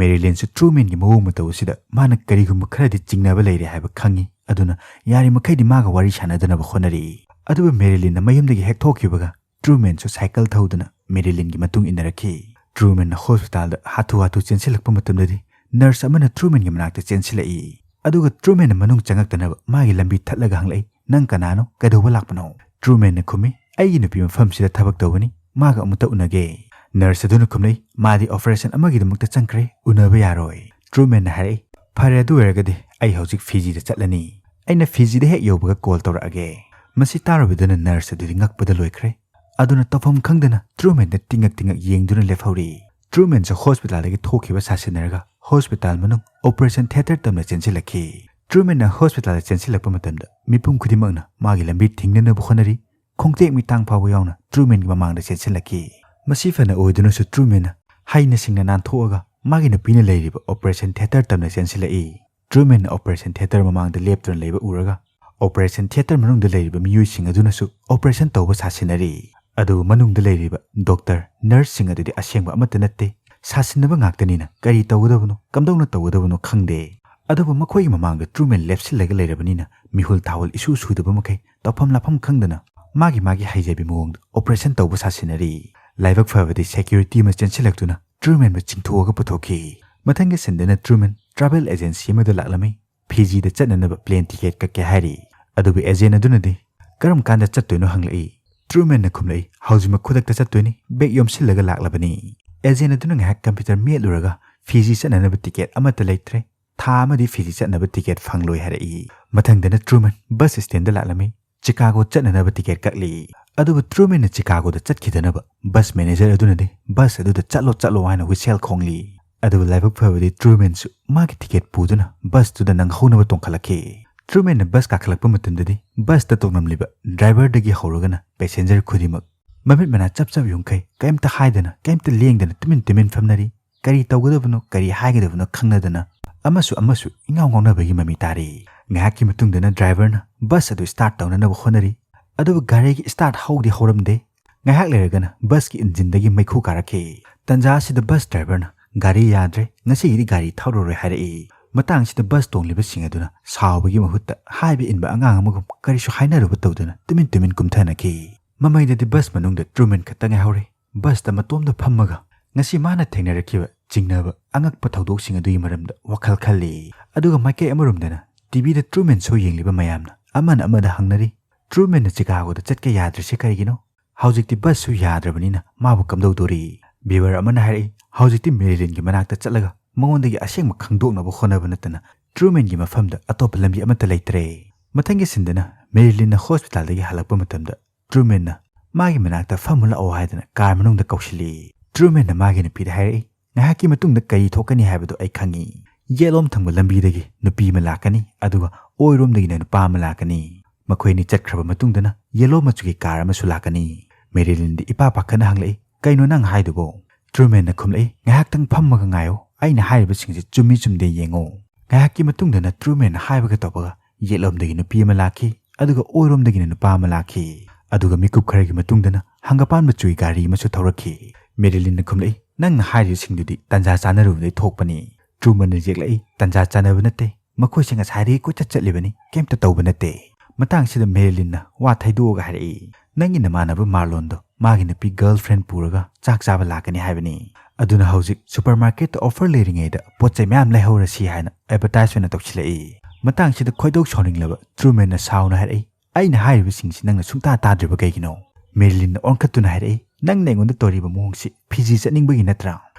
ꯃꯦꯔꯤꯂꯤꯟꯁꯨ ꯇ꯭ꯔꯨꯃꯦꯟꯒꯤ ꯃꯑꯣꯡ ꯃꯇꯧ ꯑꯁꯤꯗ ꯃꯥꯅ ꯀꯔꯤꯒꯨꯝꯕ ꯈꯔꯗꯤ ꯆꯤꯡꯅꯕ ꯂꯩꯔꯦ ꯍꯥꯏꯕ ꯈꯪꯉꯤ, ꯑꯗꯨꯅ ꯌꯥꯔꯤꯃꯈꯩꯗꯤ ꯃꯥꯒ ꯋꯥꯔꯤ ꯁꯥꯟꯅꯗꯅꯕ ꯍꯣꯠꯅꯔꯤ꯫ ꯑꯗꯨꯕꯨ ꯃꯦꯔꯤꯂꯤꯟꯅ ꯃꯌꯨꯝꯗꯒꯤ ꯍꯦꯛ ꯊꯣꯛꯈꯤꯕꯒ ꯇ꯭ꯔꯨꯃꯦꯟꯁꯨ ꯁꯥꯏꯀꯜ ꯊꯧꯗꯨꯅ ꯃꯦꯔꯤꯂꯤꯟꯒꯤ ꯃꯇꯨꯡ ꯏꯟꯅꯔꯛꯈꯤ꯫ ꯇ꯭ꯔꯨꯃꯦꯟꯅ ꯍꯣꯁꯄꯤꯇꯥꯜꯗ ꯍꯥꯊꯨ ꯍꯥꯊꯨ ꯆꯦꯟꯁꯤꯜꯂꯛꯄ ꯃꯇꯝꯗꯗꯤ ꯅꯔꯁ ꯑꯃꯅ ꯇ꯭ꯔꯨꯃꯦꯟꯒꯤ ꯃꯅꯥꯛꯇ ꯆꯦꯟꯁꯤꯜꯂꯛꯏ꯫ ꯑꯗꯨꯒ ꯇ꯭ꯔꯨꯃꯦꯟꯅ ꯃꯅꯨꯡ ꯆꯪꯉꯛꯇꯅꯕ ꯃꯥꯒꯤ ꯂꯝꯕꯤ ꯊꯠꯂꯒ ꯍꯪꯂꯛꯏ, "ꯅꯪ ꯀꯅꯥꯅꯣ? ꯀꯩꯗꯧꯕ ꯂꯥꯛꯄꯅꯣ?" ꯇ꯭ꯔꯨꯃꯦꯟꯅ ꯈꯨꯝꯃꯤ, "ꯑꯩꯒꯤ ꯅꯨꯄꯤ ꯃꯐꯝꯁꯤꯗ ꯊꯕꯛ ꯇꯧꯕꯅꯤ, ꯃꯥꯒ ꯑꯃꯨꯛꯇ ꯎꯅꯒꯦ"꯫ ꯅꯔꯁ ꯑꯗꯨꯅ ꯈꯨꯝꯂꯛꯏ, "ꯃꯥꯗꯤ ꯑꯣꯄꯔꯦꯁꯟ ꯑꯃꯒꯤꯗꯃꯛꯇ ꯆꯪꯈ꯭ꯔꯦ, ꯎꯅꯕ ꯌꯥꯔꯣꯏ"꯫ ꯇ꯭ꯔꯨꯃꯦꯟꯅ ꯍꯥꯏꯔꯛꯏ, "ꯐꯔꯦ, ꯑꯗꯨ ꯑꯣꯏꯔꯒꯗꯤ ꯑꯩ ꯍꯧꯖꯤꯛ ꯐꯤꯖꯤꯗ ꯆꯠꯂꯅꯤ꯫ ꯑꯩꯅ ꯐꯤꯖꯤꯗ ꯍꯦꯛ ꯌꯧꯕꯒ ꯀꯣꯜ ꯇꯧꯔꯛꯑꯒꯦ"꯫ ꯃꯁꯤ ꯇꯥꯔꯨꯕꯗꯨꯅ ꯅꯔꯁ ꯑꯗꯨꯗꯤ ꯉꯛꯄꯗ ꯂꯣꯏꯈ꯭ꯔꯦ꯫ ꯑꯗꯨꯅ ꯇꯧꯐꯝ ꯈꯪꯗꯅ ꯇ꯭ꯔꯨꯃꯦꯟꯗ ꯇꯤꯡꯉꯛ ꯇꯤꯡꯉꯛ ꯌꯦꯡꯗꯨꯅ ꯂꯦꯞꯍꯧꯔꯤ꯫ ꯇ꯭ꯔꯨꯃꯦꯟꯁꯨ ꯍꯣꯁꯄꯤꯇꯥꯜꯗꯒꯤ ꯊꯣꯛꯈꯤꯕ ꯁꯥꯁꯤꯟꯅꯔꯒ ꯍꯣꯁꯄꯤꯇꯥꯜ ꯃꯅꯨꯡ ꯑꯣꯄꯔꯦꯁꯟ ꯊꯤꯌꯦꯇꯔ ꯇꯝꯅ ꯆꯦꯟꯁꯤꯜꯂꯛꯈꯤ꯫ ꯇ꯭ꯔꯨꯃꯦꯟꯅ ꯍꯣꯁꯄꯤꯇꯥꯜꯗ ꯆꯦꯟꯁꯤꯜꯂꯛꯄ ꯃꯇꯝꯗ ꯃꯤꯄꯨꯝ ꯈꯨꯗꯤꯡꯃꯛꯅ ꯃꯥꯒꯤ ꯂꯝꯕꯤ ꯊꯤꯡꯅꯅꯕ ꯍꯣꯠꯅꯔꯤ꯫ ꯈꯣꯡꯇꯦꯛ ꯃꯤꯇꯥꯡ ꯐꯥꯎꯕ ꯌꯥꯎꯅ ꯇ꯭ꯔꯨꯃꯦꯟꯒꯤ ꯃꯃꯥꯡꯗ ꯆꯦꯟꯁꯤꯜꯂꯛꯈꯤ꯫ ꯃꯁꯤ ꯐꯅ ꯑꯣꯏꯗꯨꯅꯁꯨ ꯇ꯭ꯔꯨꯃꯦꯟꯅ ꯍꯩꯅ ꯁꯤꯡꯅ ꯅꯥꯟꯊꯣꯛꯑꯒ ꯃꯥꯒꯤ ꯅꯨꯄꯤꯅ ꯂꯩꯔꯤꯕ ꯑꯣꯄꯔꯦꯁꯟ ꯊꯤꯌꯦꯇꯔ ꯇꯝꯅ ꯆꯦꯟꯁꯤꯜꯂꯛꯏ꯫ ꯇ꯭ꯔꯨꯃꯦꯟꯅ ꯑꯣꯄꯔꯦꯁꯟ ꯊꯤꯌꯦꯇꯔ ꯃꯃꯥꯡꯗ ꯂꯦꯞꯇꯨꯅ ꯂꯩꯕ ꯎꯔꯒ ꯑꯣꯄꯔꯦꯁꯟ ꯊꯤꯌꯦꯇꯔ ꯃꯅꯨꯡꯗ ꯂꯩꯔꯤꯕ ꯃꯤꯑꯣꯏꯁꯤꯡ ꯑꯗꯨꯅꯁꯨ ꯑꯣꯄꯔꯦꯁꯟ ꯇꯧꯕ ꯁꯥꯁꯤꯟꯅꯔꯤ꯫ ꯑꯗꯨꯕꯨ ꯃꯅꯨꯡꯗ ꯂꯩꯔꯤꯕ ꯗꯣꯛꯇꯔ, ꯅꯔꯁꯁꯤꯡ ꯑꯗꯨꯗꯤ ꯑꯁꯦꯡꯕ ꯑꯃꯠꯇ ꯅꯠꯇꯦ꯫ ꯁꯥꯁꯤꯟꯅꯕ ꯉꯥꯛꯇꯅꯤꯅ ꯀꯔꯤ ꯇꯧꯒꯗꯕꯅꯣ, ꯀꯝꯗꯧꯅ ꯇꯧꯒꯗꯕꯅꯣ ꯈꯪꯗꯦ꯫ ꯑꯗꯨꯕꯨ ꯃꯈꯣꯏꯒꯤ ꯃꯃꯥꯡꯗ ꯇ꯭ꯔꯨꯃꯦꯟ ꯂꯦꯞꯁꯤꯜꯂꯒ ꯂꯩꯔꯕꯅꯤꯅ ꯃꯤꯍꯨꯜ ꯊꯥꯍꯨꯜ ꯏꯁꯨ ꯁꯨꯗꯕ ꯃꯈꯩ ꯇꯧꯐꯝ ꯂꯥꯛꯐꯝ ꯈꯪꯗꯅ ꯃꯥꯒꯤ ꯃꯥꯒꯤ ꯍꯩꯖꯕꯤ ꯃꯑꯣꯡꯗ ꯑꯣꯄꯔꯦꯁꯟ ꯇꯧꯕ ꯁꯥꯁꯤꯟꯅꯔꯤ꯫ ꯂꯥꯏꯕꯛ ꯐꯕꯗꯤ ꯁꯦꯀ꯭ꯌꯨꯔꯤꯇꯤ ꯑꯃ ꯆꯦꯟꯁꯤꯜꯂꯛꯇꯨꯅ ꯇ꯭ꯔꯨꯃꯦꯟꯕꯨ ꯆꯤꯡꯊꯣꯛꯑꯒ ꯄꯨꯊꯣꯛꯈꯤ꯫ ꯃꯊꯪꯒꯤ ꯁꯤꯟꯗꯅ ꯇ꯭ꯔꯨꯃꯦꯟ ꯇ꯭ꯔꯥꯚꯦꯜ ꯑꯦꯖꯦꯟꯁꯤ ꯑꯃꯗ ꯂꯥꯛꯂꯝꯃꯤ꯫ ꯐꯤꯖꯤꯗ ꯆꯠꯅꯅꯕ ꯄ꯭ꯂꯦꯟ ꯇꯤꯀꯦꯠ ꯀꯛꯀꯦ ꯍꯥꯏꯔꯤ꯫ ꯑꯗꯨꯕꯨ ꯑꯦꯖꯦꯟ ꯑꯗꯨꯅꯗꯤ, "ꯀꯔꯝ ꯀꯥꯟꯗ ꯆꯠꯇꯣꯏꯅꯣ?" ꯍꯪꯂꯛꯏ꯫ ꯇ꯭ꯔꯨꯃꯦꯟꯅ ꯈꯨꯝꯂꯛꯏ, "ꯍꯧꯖꯤꯛꯃꯛ ꯈꯨꯗꯛꯇ ꯆꯠꯇꯣꯏꯅꯤ, ꯕꯦꯒ ꯌꯣꯝꯁꯤꯜꯂꯒ ꯂꯥꯛꯂꯕꯅꯤ"꯫ ꯑꯦꯖꯦꯟ ꯑꯗꯨꯅ ꯉꯥꯏꯍꯥꯛ ꯀꯝꯄ꯭ꯌꯨꯇꯔ ꯃꯦꯠꯂꯨꯔꯒ, "ꯐꯤꯖꯤ ꯆꯠꯅꯅꯕ ꯇꯤꯀꯦꯠ ꯑꯃꯠꯇ ꯂꯩꯇ꯭ꯔꯦ, ꯊꯥ ꯑꯃꯗꯤ ꯐꯤꯖꯤ ꯆꯠꯅꯕ ꯇꯤꯀꯦꯠ ꯐꯪꯂꯣꯏ" ꯍꯥꯏꯔꯛꯏ꯫ ꯃꯊꯪꯗꯅ ꯇ꯭ꯔꯨꯃꯦꯟ ꯕꯁ ꯁ꯭ꯇꯦꯟꯗ ꯂꯥꯛꯂꯝꯃꯤ꯫ ꯆꯤꯀꯥꯒꯣ ꯆꯠꯅꯅꯕ ꯇꯤꯀꯦꯠ ꯀꯛꯂꯤ꯫ ꯑꯗꯨꯕꯨ ꯇ꯭ꯔꯨꯃꯦꯟꯅ ꯆꯤꯀꯥꯒꯣꯗ ꯆꯠꯈꯤꯗꯅꯕ ꯕꯁ ꯃꯦꯅꯦꯖꯔ ꯑꯗꯨꯅꯗꯤ, "ꯕꯁ ꯑꯗꯨꯗ ꯆꯠꯂꯣ, ꯆꯠꯂꯣ" ꯍꯥꯏꯅ ꯍꯨꯏꯁꯦꯜ ꯈꯣꯡꯂꯤ꯫ ꯑꯗꯨꯕꯨ ꯂꯥꯏꯕꯛ ꯐꯕꯗꯤ ꯇ꯭ꯔꯨꯃꯦꯟꯁꯨ ꯃꯥꯒꯤ ꯇꯤꯀꯦꯠ ꯄꯨꯗꯨꯅ ꯕꯁꯇꯨꯗ ꯅꯪꯍꯧꯅꯕ ꯇꯣꯡꯈꯠꯂꯛꯈꯤ꯫ ꯇ꯭ꯔꯨꯃꯦꯟꯅ ꯕꯁ ꯀꯥꯈꯠꯂꯛꯄ ꯃꯇꯝꯗꯗꯤ ꯕꯁꯇ ꯇꯣꯡꯂꯝꯂꯤꯕ ꯗ꯭ꯔꯥꯏꯚꯔꯗꯒꯤ ꯍꯧꯔꯒꯅ ꯄꯦꯁꯦꯟꯖꯔ ꯈꯨꯗꯤꯡꯃꯛ ꯃꯃꯤꯠ ꯃꯅꯥ ꯆꯞ ꯆꯞ ꯌꯨꯡꯈꯩ, ꯀꯔꯤꯝꯇ ꯍꯥꯏꯗꯅ, ꯀꯔꯤꯝꯇ ꯂꯦꯡꯗꯅ ꯇꯨꯃꯤꯟ ꯇꯨꯃꯤꯟ ꯐꯝꯅꯔꯤ꯫ ꯀꯔꯤ ꯇꯧꯒꯗꯕꯅꯣ, ꯀꯔꯤ ꯍꯥꯏꯒꯗꯕꯅꯣ ꯈꯪꯅꯗꯅ ꯑꯃꯁꯨ ꯑꯃꯁꯨ ꯏꯉꯥꯎ ꯉꯥꯎꯅꯕꯒꯤ ꯃꯃꯤ ꯇꯥꯔꯤ꯫ ꯉꯥꯏꯍꯥꯛꯀꯤ ꯃꯇꯨꯡꯗꯅ ꯗ꯭ꯔꯥꯏꯚꯔꯅ ꯕꯁ ꯑꯗꯨ ꯁ꯭ꯇꯥꯔꯠ ꯇꯧꯅꯅꯕ ꯍꯣꯠꯅꯔꯤ, ꯑꯗꯨꯕꯨ ꯒꯥꯔꯤꯒꯤ ꯁ꯭ꯇꯥꯔꯠ ꯍꯧꯗꯤ ꯍꯧꯔꯝꯗꯦ꯫ ꯉꯥꯏꯍꯥꯛ ꯂꯩꯔꯒꯅ ꯕꯁꯀꯤ ꯏꯟꯖꯤꯟꯗꯒꯤ ꯃꯩꯈꯨ ꯀꯥꯔꯛꯈꯤ꯫ ꯇꯟꯖꯥ ꯑꯁꯤꯗ ꯕꯁ ꯗ꯭ꯔꯥꯏꯚꯔꯅ "ꯒꯥꯔꯤ ꯌꯥꯗ꯭ꯔꯦ, ꯉꯁꯤꯒꯤꯗꯤ ꯒꯥꯔꯤ ꯊꯧꯔꯔꯣꯏ" ꯍꯥꯏꯔꯛꯏ꯫ ꯃꯇꯥꯡꯁꯤꯗ ꯕꯁ ꯇꯣꯡꯂꯤꯕꯁꯤꯡ ꯑꯗꯨꯅ ꯁꯥꯎꯕꯒꯤ ꯃꯍꯨꯠꯇ ꯍꯥꯏꯕ ꯏꯟꯕ ꯑꯉꯥꯡ ꯑꯃꯒꯨꯝ ꯀꯔꯤꯁꯨ ꯍꯥꯏꯅꯔꯨꯕ ꯇꯧꯗꯅ ꯇꯨꯃꯤꯟ ꯇꯨꯃꯤꯟ ꯀꯨꯝꯊꯅꯈꯤ꯫ ꯃꯃꯩꯗꯗꯤ ꯕꯁ ꯃꯅꯨꯡꯗ ꯇ꯭ꯔꯨꯃꯦꯟ ꯈꯛꯇ ꯉꯥꯏꯍꯧꯔꯦ꯫ ꯕꯁꯇ ꯃꯇꯣꯝꯗ ꯐꯝꯃꯒ ꯉꯁꯤ ꯃꯥꯅ ꯊꯦꯡꯅꯔꯛꯈꯤꯕ ꯆꯤꯡꯅꯕ ꯑꯉꯛꯄ ꯊꯧꯗꯣꯛꯁꯤꯡ ꯑꯗꯨꯒꯤ ꯃꯔꯝꯗ ꯋꯥꯈꯜ ꯈꯜꯂꯤ꯫ ꯑꯗꯨꯒ ꯃꯥꯏꯀꯩ ꯑꯃꯔꯣꯝꯗꯅ ꯇꯤꯚꯤꯗ ꯇ꯭ꯔꯨꯃꯦꯟ ꯁꯣ ꯌꯦꯡꯂꯤꯕ ꯃꯌꯥꯝꯅ ꯑꯃꯅ ꯑꯃꯗ ꯍꯪꯅꯔꯤ, "ꯇ꯭ꯔꯨꯃꯦꯟꯅ ꯆꯤꯀꯥꯒꯣꯗ ꯆꯠꯀꯦ ꯌꯥꯗ꯭ꯔꯤꯁꯦ ꯀꯔꯤꯒꯤꯅꯣ? ꯍꯧꯖꯤꯛꯇꯤ ꯕꯁꯁꯨ ꯌꯥꯗ꯭ꯔꯕꯅꯤꯅ ꯃꯥꯕꯨ ꯀꯝꯗꯧꯗꯣꯔꯤ?" ꯚꯤꯌꯨꯋꯔ ꯑꯃꯅ ꯍꯥꯏꯔꯛꯏ, "ꯍꯧꯖꯤꯛꯇꯤ ꯃꯦꯔꯤꯂꯤꯟꯒꯤ ꯃꯅꯥꯛꯇ ꯆꯠꯂꯒ ꯃꯉꯣꯟꯗꯒꯤ ꯑꯁꯦꯡꯕ ꯈꯪꯗꯣꯛꯅꯕ ꯍꯣꯠꯅꯕ ꯅꯠꯇꯅ ꯇ꯭ꯔꯨꯃꯦꯟꯒꯤ ꯃꯐꯝꯗ ꯑꯇꯣꯞꯄ ꯂꯝꯕꯤ ꯑꯃꯠꯇ ꯂꯩꯇ꯭ꯔꯦ꯫" ꯃꯊꯪꯒꯤ ꯁꯤꯟꯗꯅ ꯃꯦꯔꯤꯂꯤꯟꯅ ꯍꯣꯁꯄꯤꯇꯥꯜꯗꯒꯤ ꯍꯜꯂꯛꯄ ꯃꯇꯝꯗ ꯇ꯭ꯔꯨꯃꯦꯟꯅ ꯃꯥꯒꯤ ꯃꯅꯥꯛꯇ "ꯐꯝꯃꯨ ꯂꯥꯛꯑꯣ" ꯍꯥꯏꯗꯅ ꯀꯥꯔ ꯃꯅꯨꯡꯗ ꯀꯧꯁꯤꯜꯂꯤ꯫ ꯇ꯭ꯔꯨꯃꯦꯟꯅ ꯃꯥꯒꯤ ꯅꯨꯄꯤꯗ ꯍꯥꯏꯔꯛꯏ, "ꯉꯥꯏꯍꯥꯛꯀꯤ ꯃꯇꯨꯡꯗ ꯀꯔꯤ ꯊꯣꯛꯀꯅꯤ ꯍꯥꯏꯕꯗꯨ ꯑꯩ ꯈꯪꯉꯤ꯫ ꯌꯦꯠꯂꯣꯝ ꯊꯪꯕ ꯂꯝꯕꯤꯗꯒꯤ ꯅꯨꯄꯤ ꯑꯃ ꯂꯥꯛꯀꯅꯤ, ꯑꯗꯨꯒ ꯑꯣꯏꯔꯣꯝꯗꯒꯤꯅ ꯅꯨꯄꯥ ꯑꯃ ꯂꯥꯛꯀꯅꯤ꯫ ꯃꯈꯣꯏ ꯑꯅꯤ ꯆꯠꯈ꯭ꯔꯕ ꯃꯇꯨꯡꯗꯅ ꯌꯦꯜꯂꯣ ꯃꯆꯨꯒꯤ ꯀꯥꯔ ꯑꯃꯁꯨ ꯂꯥꯛꯀꯅꯤ꯫" ꯃꯦꯔꯤꯂꯤꯟꯗꯤ ꯏꯄꯥ ꯄꯥꯈꯠꯅ ꯍꯪꯂꯛꯏ, "ꯀꯩꯅꯣ ꯅꯪ ꯍꯥꯏꯗꯨꯕꯣ?" ꯇ꯭ꯔꯨꯃꯦꯟꯅ ꯈꯨꯝꯂꯛꯏ, "ꯉꯥꯏꯍꯥꯛꯇꯪ ꯐꯝꯃꯒ ꯉꯥꯏꯌꯣ, ꯑꯩꯅ ꯍꯥꯏꯔꯤꯕꯁꯤꯡꯁꯦ ꯆꯨꯝꯃꯤ ꯆꯨꯝꯗꯦ ꯌꯦꯡꯉꯣ꯫" ꯉꯥꯏꯍꯥꯛꯀꯤ ꯃꯇꯨꯡꯗꯅ ꯇ꯭ꯔꯨꯃꯦꯟꯅ ꯍꯥꯏꯕꯒ ꯇꯧꯕꯒ ꯌꯦꯠꯂꯣꯝꯗꯒꯤ ꯅꯨꯄꯤ ꯑꯃ ꯂꯥꯛꯈꯤ, ꯑꯗꯨꯒ ꯑꯣꯏꯔꯣꯝꯗꯒꯤꯅ ꯅꯨꯄꯥ ꯑꯃ ꯂꯥꯛꯈꯤ꯫ ꯑꯗꯨꯒ ꯃꯤꯀꯨꯞ ꯈꯔꯒꯤ ꯃꯇꯨꯡꯗꯅ ꯍꯪꯒꯄꯥꯟ ꯃꯆꯨꯒꯤ ꯒꯥꯔꯤ ꯑꯃꯁꯨ ꯊꯧꯔꯛꯈꯤ꯫ ꯃꯦꯔꯤꯂꯤꯟꯅ ꯈꯨꯝꯂꯛꯏ, "ꯅꯪꯅ ꯍꯥꯏꯔꯤꯕꯁꯤꯡꯗꯨꯗꯤ ꯇꯟꯖꯥ ꯆꯥꯅꯔꯨꯕꯗꯩ ꯊꯣꯛꯄꯅꯤ꯫" ꯇ꯭ꯔꯨꯃꯟꯅ ꯌꯦꯛꯂꯛꯏ, "ꯇꯟꯖꯥ ꯆꯥꯅꯕ ꯅꯠꯇꯦ, ꯃꯈꯣꯏꯁꯦ ꯉꯁꯥꯏꯗꯒꯤ ꯀꯣꯏꯆꯠ ꯆꯠꯂꯤꯕꯅꯤ, ꯀꯩꯝꯇ ꯇꯧꯕ ꯅꯠꯇꯦ꯫" ꯃꯇꯥꯡꯁꯤꯗ ꯃꯦꯔꯤꯂꯤꯟꯅ ꯋꯥ ꯊꯩꯗꯣꯛꯑꯒ ꯍꯥꯏꯔꯛꯏ, "ꯅꯪꯒꯤ ꯅꯃꯥꯟꯅꯕ ꯃꯥꯔꯂꯣꯟꯗꯣ ꯃꯥꯒꯤ ꯅꯨꯄꯤ ꯒꯔꯜꯐ꯭ꯔꯦꯟ ꯄꯨꯔꯒ ꯆꯥꯛ ꯆꯥꯕ ꯂꯥꯛꯀꯅꯤ ꯍꯥꯏꯕꯅꯤ꯫ ꯑꯗꯨꯅ ꯍꯧꯖꯤꯛ ꯁꯨꯄꯔꯃꯥꯔꯀꯦꯠꯇ ꯑꯣꯐꯔ ꯂꯩꯔꯤꯉꯩꯗ ꯄꯣꯠ ꯆꯩ ꯃꯌꯥꯝ ꯂꯩꯍꯧꯔꯁꯤ" ꯍꯥꯏꯅ ꯑꯦꯗꯚꯔꯇꯥꯏꯖ ꯑꯣꯏꯅ ꯇꯧꯁꯤꯜꯂꯛꯏ꯫ ꯃꯇꯥꯡꯁꯤꯗ ꯈꯣꯏꯗꯧ ꯁꯥꯎꯅꯤꯡꯂꯕ ꯇ꯭ꯔꯨꯃꯦꯟꯅ ꯁꯥꯎꯅ ꯍꯥꯏꯔꯛꯏ, "ꯑꯩꯅ ꯍꯥꯏꯔꯤꯕꯁꯤꯡꯁꯤ ꯅꯪꯅ ꯁꯨꯡꯇꯥ ꯇꯥꯗ꯭ꯔꯤꯕ ꯀꯩꯒꯤꯅꯣ?" ꯃꯦꯔꯤꯂꯤꯟꯅ ꯑꯣꯟꯈꯠꯇꯨꯅ ꯍꯥꯏꯔꯛꯏ, "ꯅꯪꯅ ꯑꯩꯉꯣꯟꯗ ꯇꯧꯔꯤꯕ ꯃꯑꯣꯡꯁꯤ ꯐꯤꯖꯤ ꯆꯠꯅꯤꯡꯕꯒꯤ ꯅꯠꯇ꯭ꯔꯥ?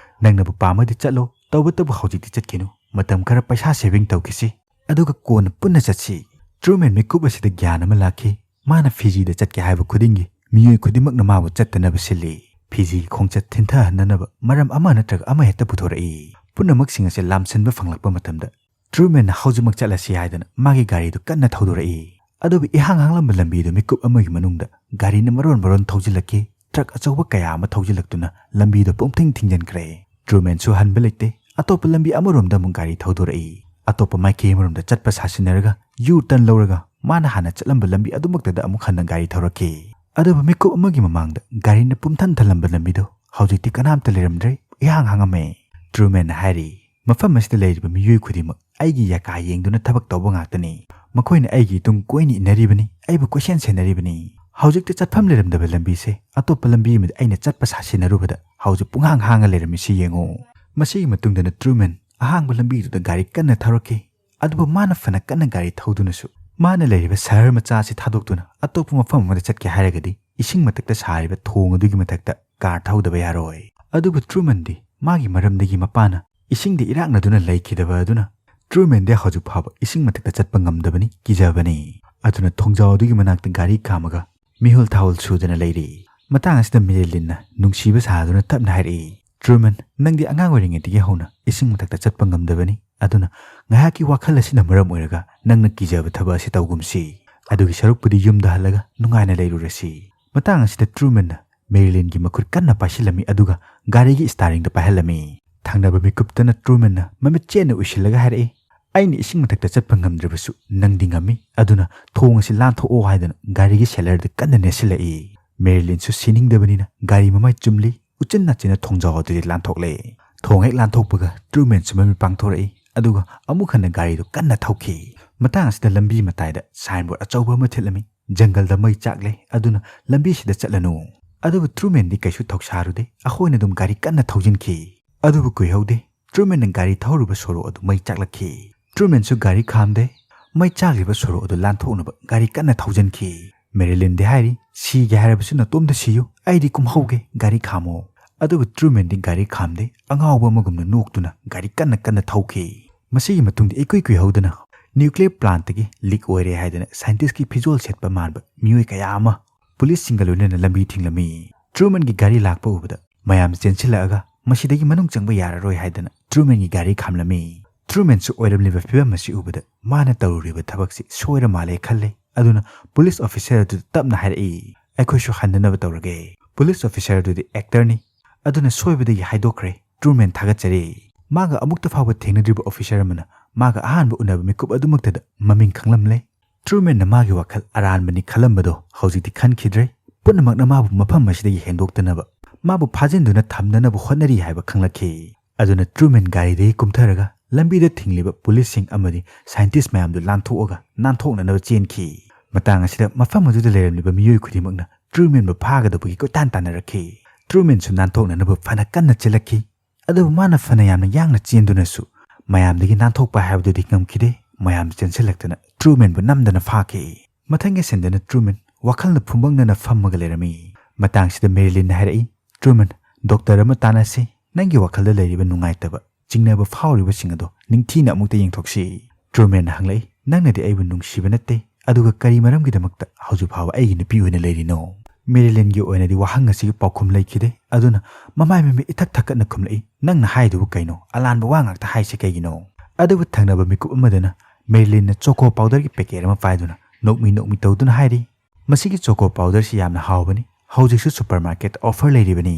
ꯅꯪꯅꯕꯨ ꯄꯥꯝꯃꯗꯤ ꯆꯠꯂꯣ, ꯇꯧꯕꯇꯕꯨ ꯍꯧꯖꯤꯛꯇꯤ ꯆꯠꯈꯤꯅꯨ꯫ ꯃꯇꯝ ꯈꯔ ꯄꯩꯁꯥ ꯁꯦꯚꯤꯡ ꯇꯧꯈꯤꯁꯤ, ꯑꯗꯨꯒ ꯀꯣꯟꯅ ꯄꯨꯟꯅ ꯆꯠꯁꯤ꯫" ꯇ꯭ꯔꯨꯃꯦꯟ ꯃꯤꯀꯨꯞ ꯑꯁꯤꯗ ꯒ꯭ꯌꯥꯟ ꯑꯃ ꯂꯥꯛꯈꯤ꯫ ꯃꯥꯅ ꯐꯤꯖꯤꯗ ꯆꯠꯀꯦ ꯍꯥꯏꯕ ꯈꯨꯗꯤꯡꯒꯤ ꯃꯤꯑꯣꯏ ꯈꯨꯗꯤꯡꯃꯛꯅ ꯃꯥꯕꯨ ꯆꯠꯇꯅꯕ ꯁꯤꯜꯂꯤ꯫ ꯐꯤꯖꯤꯒꯤ ꯈꯣꯡꯆꯠ ꯊꯤꯟꯊꯍꯟꯅꯅꯕ ꯃꯔꯝ ꯑꯃ ꯅꯠꯇ꯭ꯔꯒ ꯑꯃ ꯍꯦꯛꯇ ꯄꯨꯊꯣꯔꯛꯏ꯫ ꯄꯨꯝꯅꯃꯛꯁꯤꯡ ꯑꯁꯤ ꯂꯥꯝꯁꯤꯟꯕ ꯐꯪꯂꯛꯄ ꯃꯇꯝꯗ ꯇ꯭ꯔꯨꯃꯦꯟꯅ "ꯍꯧꯖꯤꯛꯃꯛ ꯆꯠꯂꯁꯤ" ꯍꯥꯏꯗꯅ ꯃꯥꯒꯤ ꯒꯥꯔꯤꯗꯨ ꯀꯟꯅ ꯊꯧꯗꯣꯔꯛꯏ꯫ ꯑꯗꯨꯕꯨ ꯏꯍꯥꯡ ꯍꯥꯡꯂꯝꯕ ꯂꯝꯕꯤꯗꯨ ꯃꯤꯀꯨꯞ ꯑꯃꯒꯤ ꯃꯅꯨꯡꯗ ꯒꯥꯔꯤꯅ ꯃꯔꯣꯟ ꯃꯔꯣꯟ ꯊꯧꯖꯤꯜꯂꯛꯈꯤ꯫ ꯇ꯭ꯔꯛ ꯑꯆꯧꯕ ꯀꯌꯥ ꯑꯃ ꯊꯧꯖꯤꯜꯂꯛꯇꯨꯅ ꯂꯝꯕꯤꯗꯨ ꯄꯨꯡꯊꯤꯡ ꯊꯤꯡꯖꯤꯟꯈ꯭ꯔꯦ꯫ ꯇ꯭ꯔꯨꯃꯦꯟꯁꯨ ꯍꯟꯕ ꯂꯩꯇꯦ꯫ ꯑꯇꯣꯞꯄ ꯂꯝꯕꯤ ꯑꯃꯔꯣꯝꯗ ꯑꯃꯨꯛ ꯒꯥꯔꯤ ꯊꯧꯗꯣꯔꯛꯏ꯫ ꯑꯇꯣꯞꯄ ꯃꯥꯏꯀꯩ ꯑꯃꯔꯣꯝꯗ ꯆꯠꯄ ꯁꯥꯁꯤꯟꯅꯔꯒ ꯌꯨ ꯇꯔꯟ ꯂꯧꯔꯒ ꯃꯥꯅ ꯍꯥꯟꯅ ꯆꯠꯂꯝꯕ ꯂꯝꯕꯤ ꯑꯗꯨꯃꯛꯇꯗ ꯑꯃꯨꯛ ꯍꯟꯅ ꯒꯥꯔꯤ ꯊꯧꯔꯛꯈꯤ꯫ ꯑꯗꯨꯕꯨ ꯃꯤꯀꯨꯞ ꯑꯃꯒꯤ ꯃꯃꯥꯡꯗ ꯒꯥꯔꯤꯅ ꯄꯨꯝꯊꯟ ꯊꯜꯂꯝꯕ ꯂꯝꯕꯤꯗꯨ ꯍꯧꯖꯤꯛꯇꯤ ꯀꯅꯥꯝꯇ ꯂꯩꯔꯝꯗ꯭ꯔꯦ, ꯏꯍꯥꯡ ꯍꯥꯡꯉꯝꯃꯦ꯫ ꯇ꯭ꯔꯨꯃꯦꯟꯅ ꯍꯥꯏꯔꯤ, "ꯃꯐꯝ ꯑꯁꯤꯗ ꯂꯩꯔꯤꯕ ꯃꯤꯑꯣꯏ ꯈꯨꯗꯤꯡꯃꯛ ꯑꯩꯒꯤ ꯌꯥꯀꯥ ꯌꯦꯡꯗꯨꯅ ꯊꯕꯛ ꯇꯧꯕ ꯉꯥꯛꯇꯅꯤ꯫ ꯃꯈꯣꯏꯅ ꯑꯩꯒꯤ ꯇꯨꯡ ꯀꯣꯏꯅ ꯏꯟꯅꯔꯤꯕꯅꯤ, ꯑꯩꯕꯨ ꯀꯣꯏꯁꯦꯟ ꯁꯦꯟꯅꯔꯤꯕꯅꯤ꯫ ꯍꯧꯖꯤꯛꯇ ꯆꯠꯐꯝ ꯂꯩꯔꯝꯗꯕ ꯂꯝꯕꯤꯁꯦ ꯑꯇꯣꯞꯄ ꯂꯝꯕꯤ ꯑꯃꯗ ꯑꯩꯅ ꯆꯠꯄ ꯁꯥꯁꯤꯟꯅꯔꯨꯕꯗ ꯍꯧꯖꯤꯛ ꯄꯨꯡꯍꯥꯡ ꯍꯥꯡꯉ ꯂꯩꯔꯝꯃꯤꯁꯤ ꯌꯦꯡꯉꯨ꯫" ꯃꯁꯤꯒꯤ ꯃꯇꯨꯡꯗꯅ ꯇ꯭ꯔꯨꯃꯦꯟ ꯑꯍꯥꯡꯕ ꯂꯝꯕꯤꯗꯨꯗ ꯒꯥꯔꯤ ꯀꯟꯅ ꯊꯧꯔꯛꯈꯤ꯫ ꯑꯗꯨꯕꯨ ꯃꯥꯅ ꯐꯅ ꯀꯟꯅ ꯒꯥꯔꯤ ꯊꯧꯗꯨꯅꯁꯨ, ꯃꯥꯅ ꯂꯩꯔꯤꯕ ꯁꯍꯔ ꯃꯆꯥ ꯑꯁꯤ ꯊꯥꯗꯣꯛꯇꯨꯅ ꯑꯇꯣꯞꯄ ꯃꯐꯝ ꯑꯃꯗ ꯆꯠꯀꯦ ꯍꯥꯏꯔꯒꯗꯤ ꯏꯁꯤꯡ ꯃꯊꯛꯇ ꯁꯥꯔꯤꯕ ꯊꯣꯡ ꯑꯗꯨꯒꯤ ꯃꯊꯛꯇ ꯀꯥꯔ ꯊꯧꯗꯕ ꯌꯥꯔꯣꯏ꯫ ꯑꯗꯨꯕꯨ ꯇ꯭ꯔꯨꯃꯟꯗꯤ ꯃꯥꯒꯤ ꯃꯔꯝꯗꯒꯤ ꯃꯄꯥꯅ ꯏꯁꯤꯡꯗ ꯏꯔꯥꯛꯅꯗꯨꯅ ꯂꯩꯈꯤꯗꯕ ꯑꯗꯨꯅ ꯇ꯭ꯔꯨꯃꯟꯗꯤ ꯍꯧꯖꯤꯛ ꯐꯥꯎꯕ ꯏꯁꯤꯡ ꯃꯊꯛꯇ ꯆꯠꯄ ꯉꯝꯗꯕꯅꯤ, ꯀꯤꯖꯕꯅꯤ꯫ ꯑꯗꯨꯅ ꯊꯣꯡꯖꯥꯎ ꯑꯗꯨꯒꯤ ꯃꯅꯥꯛꯇ ꯒꯥꯔꯤ ꯈꯥꯝꯃꯒ ꯃꯤꯍꯨꯜ ꯊꯥꯍꯨꯜ ꯁꯨꯗꯅ ꯂꯩꯔꯤ꯫ ꯃꯇꯥꯡ ꯑꯁꯤꯗ ꯃꯦꯔꯤꯂꯤꯟꯅ ꯅꯨꯡꯁꯤꯕ ꯁꯥꯗꯨꯅ ꯇꯞꯅ ꯍꯥꯏꯔꯛꯏ, "ꯇ꯭ꯔꯨꯃꯟ, ꯅꯪꯗꯤ ꯑꯉꯥꯡ ꯑꯣꯏꯔꯤꯉꯩꯗꯒꯤ ꯍꯧꯅ ꯏꯁꯤꯡ ꯃꯊꯛꯇ ꯆꯠꯄ ꯉꯝꯗꯕꯅꯤ꯫ ꯑꯗꯨꯅ ꯉꯥꯏꯍꯥꯛꯀꯤ ꯋꯥꯈꯜ ꯑꯁꯤꯅ ꯃꯔꯝ ꯑꯣꯏꯔꯒ ꯅꯪꯅ ꯀꯤꯖꯕ ꯊꯕꯛ ꯑꯁꯤ ꯇꯧꯒꯨꯝꯁꯤ꯫ ꯑꯗꯨꯒꯤ ꯁꯔꯨꯛꯄꯨꯗꯤ ꯌꯨꯝꯗ ꯍꯜꯂꯒ ꯅꯨꯡꯉꯥꯏꯅ ꯂꯩꯔꯨꯔꯁꯤ꯫" ꯃꯇꯥꯡ ꯑꯁꯤꯗ ꯇ꯭ꯔꯨꯃꯟꯅ ꯃꯦꯔꯤꯂꯤꯟꯒꯤ ꯃꯈꯨꯠ ꯀꯟꯅ ꯄꯥꯏꯁꯤꯜꯂꯝꯃꯤ, ꯑꯗꯨꯒ ꯒꯥꯔꯤꯒꯤ ꯁ꯭ꯇꯥꯔꯤꯡꯗ ꯄꯥꯏꯍꯜꯂꯝꯃꯤ꯫ ꯊꯪꯅꯕ ꯃꯤꯀꯨꯞꯇꯅ ꯇ꯭ꯔꯨꯃꯟꯅ ꯃꯃꯤꯠ ꯆꯦꯠꯅ ꯎꯏꯁꯤꯜꯂꯒ ꯍꯥꯏꯔꯛꯏ, "ꯑꯩꯅ ꯏꯁꯤꯡ ꯃꯊꯛꯇ ꯆꯠꯄ ꯉꯝꯗ꯭ꯔꯕꯁꯨ ꯅꯪꯗꯤ ꯉꯝꯃꯤ, ꯑꯗꯨꯅ ꯊꯣꯡ ꯑꯁꯤ ꯂꯥꯟꯊꯣꯛꯑꯣ" ꯍꯥꯏꯗꯨꯅ ꯒꯥꯔꯤꯒꯤ ꯁꯦꯂꯔꯗ ꯀꯟꯅ ꯅꯦꯠꯁꯤꯜꯂꯛꯏ꯫ ꯃꯦꯔꯤꯂꯤꯟꯁꯨ ꯁꯤꯅꯤꯡꯗꯕꯅꯤꯅ ꯒꯥꯔꯤ ꯃꯃꯥꯏ ꯆꯨꯝꯂꯤ, ꯎꯆꯤꯟ ꯅꯥꯆꯤꯟꯅ ꯊꯣꯡꯖꯥꯎ ꯑꯗꯨꯗꯤ ꯂꯥꯟꯊꯣꯛꯂꯦ꯫ ꯊꯣꯡ ꯍꯦꯛ ꯂꯥꯟꯊꯣꯛꯄꯒ ꯇ꯭ꯔꯨꯃꯦꯟꯁꯨ ꯃꯃꯤꯠ ꯄꯥꯡꯊꯣꯔꯛꯏ, ꯑꯗꯨꯒ ꯑꯃꯨꯛ ꯍꯟꯅ ꯒꯥꯔꯤꯗꯨ ꯀꯟꯅ ꯊꯧꯈꯤ꯫ ꯃꯇꯥꯡ ꯑꯁꯤꯗ ꯂꯝꯕꯤ ꯃꯇꯥꯏꯗ ꯁꯥꯏꯟꯕꯣꯔꯗ ꯑꯆꯧꯕ ꯑꯃ ꯊꯦꯠꯂꯝꯃꯤ, "ꯖꯪꯒꯜꯗ ꯃꯩ ꯆꯥꯛꯂꯦ, ꯑꯗꯨꯅ ꯂꯝꯕꯤꯁꯤꯗ ꯆꯠꯂꯅꯨ꯫" ꯑꯗꯨꯕꯨ ꯇ꯭ꯔꯨꯃꯦꯟꯗꯤ ꯀꯩꯁꯨ ꯊꯧꯁꯥꯔꯨꯗꯦ, ꯑꯩꯈꯣꯏꯅ ꯑꯗꯨꯝ ꯒꯥꯔꯤ ꯀꯟꯅ ꯊꯧꯖꯤꯟꯈꯤ꯫ ꯑꯗꯨꯕꯨ ꯀꯨꯏꯍꯧꯗꯦ, ꯇ꯭ꯔꯨꯃꯦꯟꯅ ꯒꯥꯔꯤ ꯊꯧꯔꯨꯕ ꯁꯣꯔꯣꯛ ꯑꯗꯨ ꯃꯩ ꯆꯥꯛꯂꯛꯈꯤ꯫ ꯇ꯭ꯔꯨꯃꯦꯟꯁꯨ ꯒꯥꯔꯤ ꯈꯥꯝꯗꯦ, ꯃꯩ ꯆꯥꯛꯂꯤꯕ ꯁꯣꯔꯣꯛ ꯑꯗꯨ ꯂꯥꯟꯊꯣꯛꯅꯕ ꯒꯥꯔꯤ ꯀꯟꯅ ꯊꯧꯖꯤꯟꯈꯤ꯫ ꯃꯦꯔꯤꯂꯤꯟꯗꯤ ꯍꯥꯏꯔꯤ, "ꯁꯤꯒꯦ ꯍꯥꯏꯔꯕꯁꯨ ꯅꯇꯣꯝꯗ ꯁꯤꯌꯨ, ꯑꯩꯗꯤ ꯀꯨꯝꯍꯧꯒꯦ, ꯒꯥꯔꯤ ꯈꯥꯝꯃꯣ꯫" ꯑꯗꯨꯕꯨ ꯇ꯭ꯔꯨꯃꯦꯟꯗꯤ ꯒꯥꯔꯤ ꯈꯥꯝꯗꯦ, ꯑꯉꯥꯎꯕ ꯑꯃꯒꯨꯝꯅ ꯅꯣꯛꯇꯨꯅ ꯒꯥꯔꯤ ꯀꯟꯅ ꯀꯟꯅ ꯊꯧꯈꯤ꯫ ꯃꯁꯤꯒꯤ ꯃꯇꯨꯡꯗ ꯏꯀꯨꯏ ꯀꯨꯏꯍꯧꯗꯅ ꯅ꯭ꯌꯨꯀ꯭ꯂꯤꯌꯔ ꯄ꯭ꯂꯥꯟꯠꯇꯒꯤ ꯂꯤꯛ ꯑꯣꯏꯔꯦ ꯍꯥꯏꯗꯅ ꯁꯥꯏꯟꯇꯤꯁꯀꯤ ꯐꯤꯖꯣꯜ ꯁꯦꯠꯄ ꯃꯥꯟꯕ ꯃꯤꯑꯣꯏ ꯀꯌꯥ ꯑꯃ ꯄꯨꯂꯤꯁꯁꯤꯡꯒ ꯂꯣꯏꯅꯅ ꯂꯝꯕꯤ ꯊꯤꯡꯂꯝꯃꯤ꯫ ꯇ꯭ꯔꯨꯃꯟꯒꯤ ꯒꯥꯔꯤ ꯂꯥꯛꯄ ꯎꯕꯗ ꯃꯌꯥꯝ ꯆꯦꯟꯁꯤꯜꯂꯛꯑꯒ ꯃꯁꯤꯗꯒꯤ ꯃꯅꯨꯡ ꯆꯪꯕ ꯌꯥꯔꯔꯣꯏ ꯍꯥꯏꯗꯅ ꯇ꯭ꯔꯨꯃꯟꯒꯤ ꯒꯥꯔꯤ ꯈꯥꯝꯂꯝꯃꯤ꯫ ꯇ꯭ꯔꯨꯃꯟꯁꯨ ꯑꯣꯏꯔꯝꯂꯤꯕ ꯐꯤꯕꯝ ꯑꯁꯤ ꯎꯕꯗ ꯃꯥꯅ ꯇꯧꯔꯨꯔꯤꯕ ꯊꯕꯛꯁꯤ ꯁꯣꯏꯔ ꯃꯥꯜꯂꯦ ꯈꯜꯂꯦ꯫ ꯑꯗꯨꯅ ꯄꯨꯂꯤꯁ ꯑꯣꯐꯤꯁꯔ ꯑꯗꯨꯗ ꯇꯞꯅ ꯍꯥꯏꯔꯛꯏ, "ꯑꯩꯈꯣꯏꯁꯨ ꯍꯟꯅꯅꯕ ꯇꯧꯔꯒꯦ꯫" ꯄꯨꯂꯤꯁ ꯑꯣꯐꯤꯁꯔ ꯑꯗꯨꯗꯤ ꯑꯦꯛꯇꯔꯅꯤ, ꯑꯗꯨꯅ ꯁꯣꯏꯕꯗꯒꯤ ꯍꯥꯏꯗꯣꯛꯈ꯭ꯔꯦ꯫ ꯇ꯭ꯔꯨꯃꯦꯟ ꯊꯥꯒꯠꯆꯔꯤ꯫ ꯃꯥꯒ ꯑꯃꯨꯛꯇ ꯐꯥꯎꯕ ꯊꯦꯡꯅꯗ꯭ꯔꯤꯕ ꯑꯣꯐꯤꯁꯔ ꯑꯃꯅ ꯃꯥꯒ ꯑꯍꯥꯟꯕ ꯎꯅꯕ ꯃꯤꯀꯨꯞ ꯑꯗꯨꯃꯛꯇꯗ ꯃꯃꯤꯡ ꯈꯪꯂꯝꯂꯦ꯫ ꯇ꯭ꯔꯨꯃꯦꯟꯅ ꯃꯥꯒꯤ ꯋꯥꯈꯜ ꯑꯔꯥꯟꯕꯅꯤ ꯈꯜꯂꯝꯕꯗꯣ ꯍꯧꯖꯤꯛꯇꯤ ꯈꯟꯈꯤꯗ꯭ꯔꯦ꯫ ꯄꯨꯝꯅꯃꯛꯅ ꯃꯥꯕꯨ ꯃꯐꯝ ꯑꯁꯤꯗꯒꯤ ꯍꯦꯟꯗꯣꯛꯇꯅꯕ, ꯃꯥꯕꯨ ꯐꯥꯖꯤꯟꯗꯨꯅ ꯊꯝꯅꯅꯕ ꯍꯣꯠꯅꯔꯤ ꯍꯥꯏꯕ ꯈꯪꯂꯛꯈꯤ꯫ ꯑꯗꯨꯅ ꯇ꯭ꯔꯨꯃꯦꯟ ꯒꯥꯔꯤꯗꯒꯤ ꯀꯨꯝꯊꯔꯒ ꯂꯝꯕꯤꯗ ꯊꯤꯡꯂꯤꯕ ꯄꯨꯂꯤꯁꯁꯤꯡ ꯑꯃꯗꯤ ꯁꯥꯏꯟꯇꯤꯁ ꯃꯌꯥꯝꯗꯨ ꯂꯥꯟꯊꯣꯛꯑꯒ ꯅꯥꯟꯊꯣꯛꯅꯅꯕ ꯆꯦꯟꯈꯤ꯫ ꯃꯇꯥꯡ ꯑꯁꯤꯗ ꯃꯐꯝ ꯑꯗꯨꯗ ꯂꯩꯔꯝꯂꯤꯕ ꯃꯤꯑꯣꯏ ꯈꯨꯗꯤꯡꯃꯛꯅ ꯇ꯭ꯔꯨꯃꯦꯟꯕꯨ ꯐꯥꯒꯗꯕꯒꯤ ꯀꯣꯏꯇꯥꯟ ꯇꯥꯟꯅꯔꯛꯈꯤ꯫ ꯇ꯭ꯔꯨꯃꯦꯟꯁꯨ ꯅꯥꯟꯊꯣꯛꯅꯅꯕ ꯐꯅ ꯀꯟꯅ ꯆꯦꯜꯂꯛꯈꯤ꯫ ꯑꯗꯨꯕꯨ ꯃꯥꯅ ꯐꯅ ꯌꯥꯝꯅ ꯌꯥꯡꯅ ꯆꯦꯟꯗꯨꯅꯁꯨ ꯃꯌꯥꯝꯗꯒꯤ ꯅꯥꯟꯊꯣꯛꯄ ꯍꯥꯏꯕꯗꯨꯗꯤ ꯉꯝꯈꯤꯗꯦ꯫ ꯃꯌꯥꯝ ꯆꯦꯟꯁꯤꯜꯂꯛꯇꯨꯅ ꯇ꯭ꯔꯨꯃꯦꯟꯕꯨ ꯅꯝꯗꯅ ꯐꯥꯈꯤ꯫ ꯃꯊꯪꯒꯤ ꯁꯤꯟꯗꯅ ꯇ꯭ꯔꯨꯃꯦꯟ ꯋꯥꯈꯜꯅ ꯐꯨꯝꯕꯪꯅꯅ ꯐꯝꯃꯒ ꯂꯩꯔꯝꯃꯤ꯫ ꯃꯇꯥꯡꯁꯤꯗ ꯃꯦꯔꯤꯂꯤꯟꯅ ꯍꯥꯏꯔꯛꯏ, "ꯇ꯭ꯔꯨꯃꯦꯟ, ꯗꯣꯛꯇꯔ ꯑꯃ ꯇꯥꯟꯅꯁꯤ꯫ ꯅꯪꯒꯤ ꯋꯥꯈꯜꯗ ꯂꯩꯔꯤꯕ ꯅꯨꯡꯉꯥꯏꯇꯕ, ꯆꯤꯡꯅꯕ ꯐꯥꯎꯔꯤꯕꯁꯤꯡ ꯑꯗꯣ ꯅꯤꯡꯊꯤꯅ ꯑꯃꯨꯛꯇ ꯌꯦꯡꯊꯣꯛꯁꯤ꯫" ꯇ꯭ꯔꯨꯃꯦꯟꯅ ꯍꯪꯂꯛꯏ, "ꯅꯪꯅꯗꯤ ꯑꯩꯕꯨ ꯅꯨꯡꯁꯤꯕ ꯅꯠꯇꯦ, ꯑꯗꯨꯒ ꯀꯔꯤ ꯃꯔꯝꯒꯤꯗꯃꯛꯇ ꯍꯧꯖꯤꯛ ꯐꯥꯎꯕ ꯑꯩꯒꯤ ꯅꯨꯄꯤ ꯑꯣꯏꯅ ꯂꯩꯔꯤꯅꯣ?" ꯃꯦꯔꯤꯂꯤꯟꯒꯤ ꯑꯣꯏꯅꯗꯤ ꯋꯥꯍꯪ ꯑꯁꯤꯒꯤ ꯄꯥꯎꯈꯨꯝ ꯂꯩꯈꯤꯗꯦ꯫ ꯑꯗꯨꯅ ꯃꯃꯥꯏ ꯃꯃꯤꯠ ꯏꯊꯛ ꯊꯛꯀꯠꯅ ꯈꯨꯝꯂꯛꯏ, "ꯅꯪꯅ ꯍꯥꯏꯗꯨꯕꯨ ꯀꯩꯅꯣ? ꯑꯂꯥꯟꯕ ꯋꯥ ꯉꯥꯛꯇ ꯍꯥꯏꯁꯤ ꯀꯩꯒꯤꯅꯣ?" ꯑꯗꯨꯕꯨ ꯊꯪꯅꯕ ꯃꯤꯀꯨꯞ ꯑꯃꯗꯅ ꯃꯦꯔꯤꯂꯤꯟꯅ ꯆꯣꯀꯣ ꯄꯥꯎꯗꯔꯒꯤ ꯄꯦꯀꯦꯠ ꯑꯃ ꯄꯥꯏꯗꯨꯅ ꯅꯣꯛꯃꯤ ꯅꯣꯛꯃꯤ ꯇꯧꯗꯨꯅ ꯍꯥꯏꯔꯤ, "ꯃꯁꯤꯒꯤ ꯆꯣꯀꯣ ꯄꯥꯎꯗꯔꯁꯤ ꯌꯥꯝꯅ ꯍꯥꯎꯕꯅꯤ꯫ ꯍꯧꯖꯤꯛꯁꯨ ꯁꯨꯄꯔ ꯃꯥꯔꯀꯦꯠꯇ ꯑꯣꯐꯔ ꯂꯩꯔꯤꯕꯅꯤ꯫"